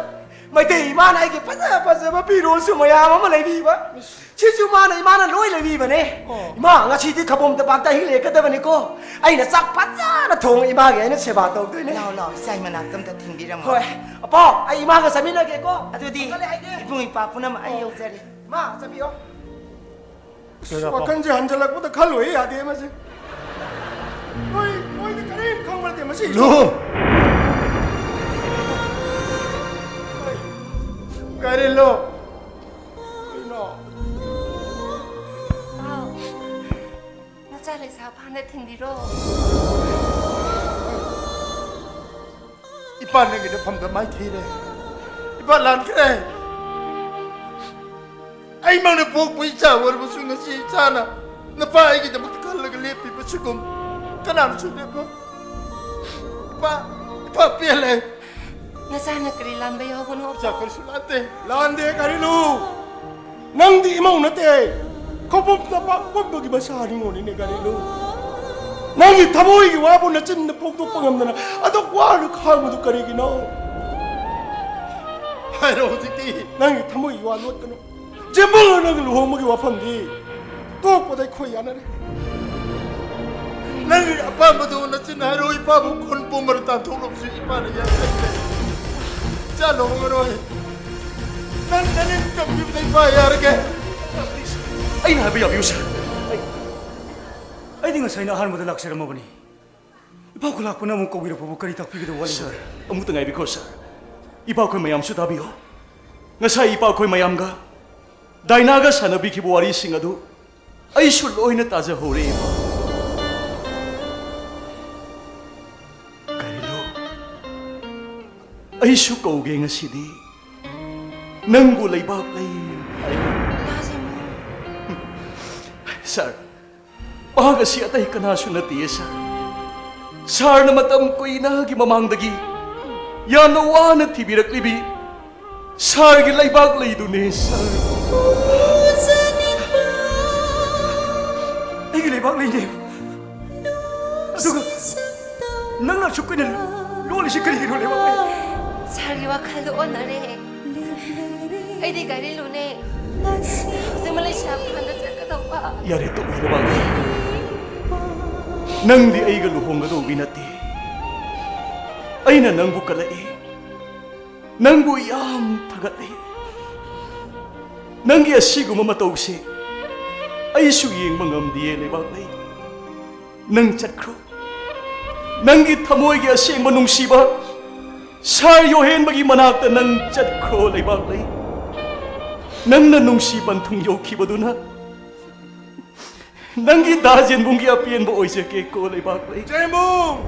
ꯃꯩꯇꯩ ꯏꯃꯥꯅ ꯑꯩꯒꯤ ꯐꯖ ꯐꯖꯕ ꯐꯤꯔꯣꯜꯁꯨ ꯃꯌꯥꯝ ꯑꯃ ꯂꯩꯕꯤꯕ꯫ ꯁꯤꯁꯨ ꯃꯥꯅ, ꯏꯃꯥꯅ ꯂꯣꯏ ꯂꯩꯕꯤꯕꯅꯦ꯫ ꯑꯣ꯫ ꯏꯃꯥ, ꯉꯁꯤꯗꯤ ꯈꯕꯣꯝ ꯇꯝꯄꯥꯛꯇ ꯑꯍꯤꯡ ꯂꯦꯛꯀꯗꯕꯅꯤꯀꯣ꯫ ꯑꯩꯅ ꯆꯥꯛ ꯐꯖꯅ ꯊꯣꯡꯉ ꯏꯃꯥꯒꯤ ꯑꯩꯅ ꯁꯦꯕꯥ ꯇꯧꯗꯣꯏꯅꯦ꯫ ꯂꯥꯎ, ꯂꯥꯎ, ꯏꯆꯥ ꯏꯃꯅꯥꯛꯇ ꯑꯝꯇ ꯊꯤꯟꯕꯤꯔꯝꯃꯣ꯫ ꯍꯣꯏ꯫ ꯑꯄꯥꯎ, ꯑꯩ ꯏꯃꯥꯒ ꯆꯠꯃꯤꯟꯅꯒꯦꯀꯣ꯫ ꯑꯗꯨꯗꯤ, ꯀꯜꯂꯦ ꯍꯥꯏꯒꯦ꯫ ꯏꯕꯨꯡ ꯏꯄ꯭ꯋꯥ ꯄꯨꯝꯅꯃꯛ ꯑꯩ ꯌꯧꯖꯔꯦ꯫ ꯏꯃꯥ, ꯆꯠꯄꯤꯌꯣ꯫ ꯑꯁ, ꯀꯩꯗꯧꯔꯕ? ꯋꯥꯈꯜꯁꯦ ꯍꯟꯖꯜꯂꯛꯄꯗ ꯈꯜꯂꯣꯏ ꯌꯥꯗꯦ ꯃꯁꯤ꯫ ꯃꯣꯏ, ꯃꯣꯏꯗꯤ ꯀꯔꯤꯝ ꯈꯪꯕ ꯅꯠꯇꯦ ꯃꯁꯤ꯫ ꯂꯨ! ꯍꯣꯏ꯫ ꯀꯔꯤꯅꯣ? ꯀꯩꯅꯣ? ꯄꯥꯎ, ꯅꯆꯥ ꯂꯩꯁꯥ ꯐꯥꯅ ꯊꯤꯟꯕꯤꯔꯣ꯫ ꯏꯄꯥ ꯅꯪꯒꯤ ꯅꯐꯝꯗ ꯃꯥꯏꯊꯤꯔꯦ꯫ ꯏꯄꯥ ꯂꯥꯟꯈ꯭ꯔꯦ꯫ ꯑꯩꯃꯛꯅ ꯄꯣꯛꯄ ꯏꯆꯥ ꯑꯣꯏꯔꯕꯁꯨ ꯉꯁꯤ ꯏꯆꯥꯅ ꯅꯄꯥ ꯑꯩꯒꯤꯗꯃꯛꯇ ꯈꯜꯂꯒ ꯂꯦꯞꯄꯤꯕꯁꯤꯒꯨꯝ ꯀꯅꯥꯅꯁꯨ ꯂꯦꯞꯄꯣꯏ꯫ ꯏꯄꯥ, ꯏꯄꯥ ꯄꯦꯜꯂꯦ꯫ ꯅꯆꯥꯅ ꯀꯔꯤ ꯂꯥꯟꯕ ꯌꯥꯎꯕꯅꯣ? ꯏꯆꯥ ꯀꯔꯤꯁꯨ ꯂꯥꯟꯗꯦ꯫ ꯂꯥꯟꯗꯦ ꯀꯔꯤꯅꯣ? ꯅꯪꯗꯤ ꯏꯃꯧ ꯅꯠꯇꯦ, ꯈꯣꯡꯄꯣꯛꯇ ꯄꯣꯛꯄꯒꯤ ꯃꯆꯥ ꯅꯤꯉꯣꯜꯅꯤꯅꯦ ꯀꯔꯤꯅꯣ? ꯅꯪꯒꯤ ꯊꯃꯣꯏꯒꯤ ꯋꯥꯕꯨ ꯅꯆꯤꯟꯗ ꯐꯣꯡꯗꯣꯛꯄ ꯉꯝꯗꯅ ꯑꯗꯨꯛ ꯋꯥꯅ ꯈꯥꯡꯕꯗꯨ ꯀꯔꯤꯒꯤꯅꯣ? ꯍꯥꯏꯔꯣ ꯍꯧꯖꯤꯛꯇꯤ꯫ ꯅꯪꯒꯤ ꯊꯃꯣꯏꯒꯤ ꯋꯥ ꯂꯣꯠꯀꯅꯨ꯫ ꯖꯦꯝꯕꯨꯒ ꯅꯪꯒ ꯂꯨꯍꯣꯡꯕꯒꯤ ꯋꯥꯐꯝꯗꯤ ꯇꯣꯛꯄꯗ ꯑꯩꯈꯣꯏ ꯌꯥꯅꯔꯦ꯫ ꯅꯪꯒꯤ ꯑꯄꯥꯝꯕꯗꯨ ꯅꯆꯤꯟ ꯍꯥꯏꯔꯣ, ꯏꯄꯥꯕꯨ ꯈꯨꯟ ꯄꯨꯝꯕꯗ ꯇꯥꯟꯊꯣꯛꯂꯕꯁꯨ ꯏꯄꯥꯅ ꯌꯥꯅꯤꯡꯗꯦ꯫ ꯏꯆꯥ ꯂꯨꯍꯣꯡꯉꯔꯣꯏ꯫ ꯅꯪ ꯅꯅꯤꯡ ꯇꯝꯕꯤꯕꯗ ꯏꯄꯥ ꯌꯥꯔꯒꯦ꯫ ꯑꯩꯅ ꯍꯥꯏꯕ ꯌꯥꯕꯤꯌꯨ, ꯁꯥꯔ꯫ ꯑꯩ, ꯑꯩꯗꯤ ꯉꯁꯥꯏꯅ ꯑꯍꯥꯟꯕꯗ ꯂꯥꯛꯆꯔꯝꯃꯕꯅꯤ꯫ ꯏꯄꯥ ꯈꯨꯂꯥꯛꯄꯅ ꯑꯃꯨꯛ ꯀꯧꯕꯤꯔꯛꯄꯕꯨ ꯀꯔꯤ ꯇꯥꯛꯄꯤꯒꯗꯕ ꯋꯥꯔꯤꯅꯣ? ꯁꯥꯔ, ꯑꯃꯨꯛꯇ ꯉꯥꯏꯕꯤꯈꯣ, ꯁꯥꯔ꯫ ꯏꯄꯥꯈꯣꯏ ꯃꯌꯥꯝꯁꯨ ꯇꯥꯕꯤꯌꯨ꯫ ꯉꯁꯥꯏ ꯏꯄꯥꯈꯣꯏ ꯃꯌꯥꯝꯒ ꯗꯥꯏꯅꯥꯒ ꯁꯥꯟꯅꯕꯤꯈꯤꯕ ꯋꯥꯔꯤꯁꯤꯡ ꯑꯗꯨ ꯑꯩꯁꯨ ꯂꯣꯏꯅ ꯇꯥꯖꯍꯧꯔꯦ, ꯏꯄꯥ꯫ ꯀꯔꯤꯅꯣ? ꯑꯩꯁꯨ ꯀꯧꯒꯦ ꯉꯁꯤꯗꯤ꯫ ꯅꯪꯕꯨ ꯂꯩꯕꯥꯛ ꯂꯩ꯫ ꯁꯥꯔ, ꯃꯍꯥꯛ ꯑꯁꯤ ꯑꯇꯩ ꯀꯅꯥꯁꯨ ꯅꯠꯇꯦ, ꯁꯥꯔ꯫ ꯁꯥꯔꯅ ꯃꯇꯝ ꯀꯨꯏꯅꯒꯤ ꯃꯃꯥꯡꯗꯒꯤ ꯌꯥꯝꯅ ꯋꯥꯅ ꯊꯤꯕꯤꯔꯛꯂꯤꯕꯤ ꯁꯥꯔꯒꯤ ꯂꯩꯕꯥꯛ ꯂꯩꯗꯨꯅꯦ, ꯁꯥꯔ꯫ ꯑꯩꯒꯤ ꯂꯩꯕꯥꯛ ꯂꯩꯅꯦ꯫ ꯑꯗꯨꯒ ꯅꯪꯅ ꯑꯁꯨꯛ ꯀꯨꯏꯅ ꯂꯣꯜꯂꯤꯁꯤ ꯀꯔꯤꯒꯤꯅꯣ, ꯂꯩꯕꯥꯛ ꯂꯩ? ꯁꯥꯔꯒꯤ ꯋꯥꯈꯜꯗꯣ ꯑꯣꯟꯅꯔꯦ꯫ ꯑꯩꯗꯤ ꯒꯥꯔꯤ ꯂꯨꯅꯦ꯫ ꯍꯧꯖꯤꯛ ꯃꯂꯩꯁꯤꯌꯥ ꯐꯥꯟꯗ ꯆꯠꯀꯗꯧꯕ꯫ ꯌꯥꯔꯦ, ꯇꯣꯛꯑꯣ, ꯂꯩꯕꯥꯛ ꯂꯩ꯫ ꯅꯪꯗꯤ ꯑꯩꯒ ꯂꯨꯍꯣꯡꯒꯗꯧꯕꯤ ꯅꯠꯇꯦ꯫ ꯑꯩꯅ ꯅꯪꯕꯨ ꯀꯜꯂꯛꯏ꯫ ꯅꯪꯕꯨ ꯌꯥꯝ ꯊꯥꯒꯠꯂꯤ꯫ ꯅꯪꯒꯤ ꯑꯁꯤꯒꯨꯝꯕ ꯃꯇꯧꯁꯦ ꯑꯩꯁꯨ ꯌꯦꯡꯕ ꯉꯝꯗꯤꯌꯦ, ꯂꯩꯕꯥꯛ ꯂꯩ꯫ ꯅꯪ ꯆꯠꯈ꯭ꯔꯣ꯫ ꯅꯪꯒꯤ ꯊꯃꯣꯏꯒꯤ ꯑꯁꯦꯡꯕ ꯅꯨꯡꯁꯤꯕ ꯁꯥꯔ ꯌꯣꯍꯦꯟꯕꯒꯤ ꯃꯅꯥꯛꯇ ꯅꯪ ꯆꯠꯈ꯭ꯔꯣ, ꯂꯩꯕꯥꯛ ꯂꯩ꯫ ꯅꯪꯅ ꯅꯨꯡꯁꯤ ꯄꯟꯊꯨꯡ ꯌꯧꯈꯤꯕꯗꯨꯅ ꯅꯪꯒꯤ ꯗꯥ ꯖꯦꯟꯕꯨꯡꯒꯤ ꯑꯄꯦꯟꯕ ꯑꯣꯏꯖꯒꯦꯀꯣ, ꯂꯩꯕꯥꯛ ꯂꯩ꯫ ꯖꯦꯟꯕꯨꯡ!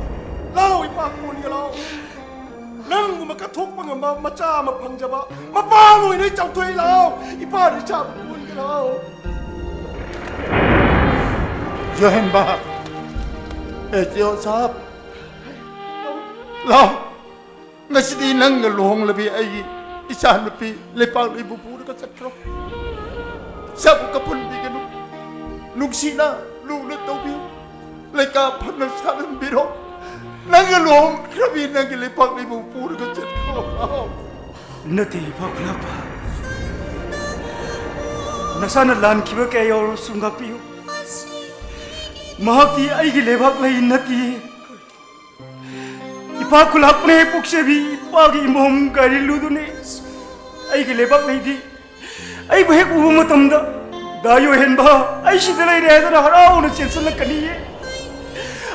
ꯂꯥꯎ, ꯏꯄꯥ ꯀꯣꯟꯒꯦ ꯂꯥꯎ꯫ ꯅꯪꯒꯨꯝꯕ ꯀꯠꯊꯣꯛꯄ ꯉꯝꯕ ꯃꯆꯥ ꯑꯃ ꯐꯪꯖꯕ ꯃꯄꯥ ꯑꯃ ꯑꯣꯏꯅ ꯑꯩ ꯆꯥꯎꯊꯣꯛꯏ ꯂꯥꯎ꯫ ꯏꯄꯥꯗ ꯏꯆꯥꯕꯨ ꯀꯣꯟꯒꯦ ꯂꯥꯎ꯫ ꯖꯣꯍꯦꯟꯕꯥ, ꯑꯦ ꯖꯤꯑꯣ ꯁꯥꯍꯕ, ꯂꯥꯎ꯫ ꯉꯁꯤꯗꯤ ꯅꯪꯒ ꯂꯨꯍꯣꯡꯂꯕꯤ ꯑꯩꯒꯤ ꯏꯆꯥꯅꯨꯄꯤ ꯂꯩꯄꯥꯛꯂꯩꯕꯨ ꯄꯨꯔꯒ ꯆꯠꯈ꯭ꯔꯣ꯫ ꯏꯆꯥꯕꯨ ꯀꯞꯍꯟꯕꯤꯒꯅꯨ꯫ ꯅꯨꯡꯁꯤꯅ ꯂꯨꯅ ꯇꯧꯕꯤꯌꯨ꯫ ꯂꯩꯀꯥ ꯐꯅ ꯁꯥꯠꯍꯟꯕꯤꯔꯣ꯫ ꯅꯪꯒ ꯂꯨꯍꯣꯡꯈ꯭ꯔꯕꯤ ꯅꯪꯒꯤ ꯂꯩꯄꯥꯛꯂꯩꯕꯨ ꯄꯨꯔꯒ ꯆꯠꯈ꯭ꯔꯣ꯫ ꯅꯠꯇꯦ, ꯏꯄꯥ ꯈꯨꯂꯥꯛꯄ꯫ ꯅꯁꯥꯅ ꯂꯥꯟꯈꯤꯕ ꯀꯌꯥ ꯌꯥꯎꯔꯕꯁꯨ ꯉꯥꯛꯄꯤꯌꯨ꯫ ꯃꯍꯥꯛꯇꯤ ꯑꯩꯒꯤ ꯂꯩꯕꯥꯛ ꯂꯩ ꯅꯠꯇꯤꯌꯦ꯫ ꯏꯄꯥ ꯈꯨꯂꯥꯛꯄꯅ ꯍꯦꯛ ꯄꯣꯛꯆꯕꯤ ꯏꯄꯥꯒꯤ ꯏꯃꯣꯝ ꯒꯥꯏꯔꯤꯜꯂꯨꯗꯨꯅꯤ꯫ ꯑꯩꯒꯤ ꯂꯩꯕꯥꯛ ꯂꯩꯗꯤ ꯑꯩꯕꯨ ꯍꯦꯛ ꯎꯕ ꯃꯇꯝꯗ, "ꯗꯥ ꯌꯣꯍꯦꯟꯕ, ꯑꯩ ꯁꯤꯗ ꯂꯩꯔꯦ" ꯍꯥꯏꯗꯨꯅ ꯍꯔꯥꯎꯅ ꯆꯦꯟꯁꯤꯜꯂꯛꯀꯅꯤꯌꯦ꯫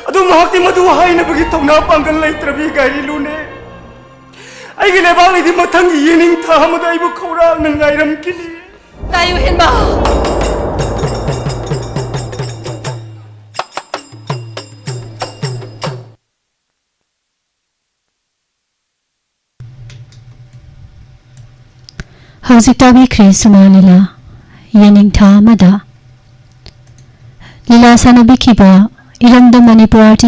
ꯑꯗꯨ ꯃꯍꯥꯛꯇꯤ ꯃꯗꯨ ꯍꯥꯏꯅꯕꯒꯤ ꯊꯧꯅꯥ ꯄꯥꯡꯒꯜ ꯂꯩꯇ꯭ꯔꯕꯤ ꯒꯥꯏꯔꯤꯂꯨꯅꯦ꯫ ꯑꯩꯒꯤ ꯂꯩꯕꯥꯛꯅꯗꯤ ꯃꯊꯪꯒꯤ ꯌꯦꯅꯤꯡꯊꯥ ꯑꯃꯗ ꯑꯩꯕꯨ ꯈꯧꯔꯥꯡꯅ ꯉꯥꯏꯔꯝꯈꯤꯅꯤ꯫ ꯇꯥꯏꯌꯨ ꯍꯦꯟꯕ! ꯍꯧꯖꯤꯛ ꯇꯥꯕꯤꯈ꯭ꯔꯦ ꯁꯨꯃꯥ ꯂꯤꯂꯥ, ꯌꯦꯅꯤꯡꯊꯥ ꯑꯃꯗ꯫ ꯂꯤꯂꯥ ꯁꯥꯟꯅꯕꯤꯈꯤꯕ ꯏꯔꯝꯗꯝ ꯃꯅꯤꯄꯨꯔ ꯑꯥꯔꯇꯤꯁ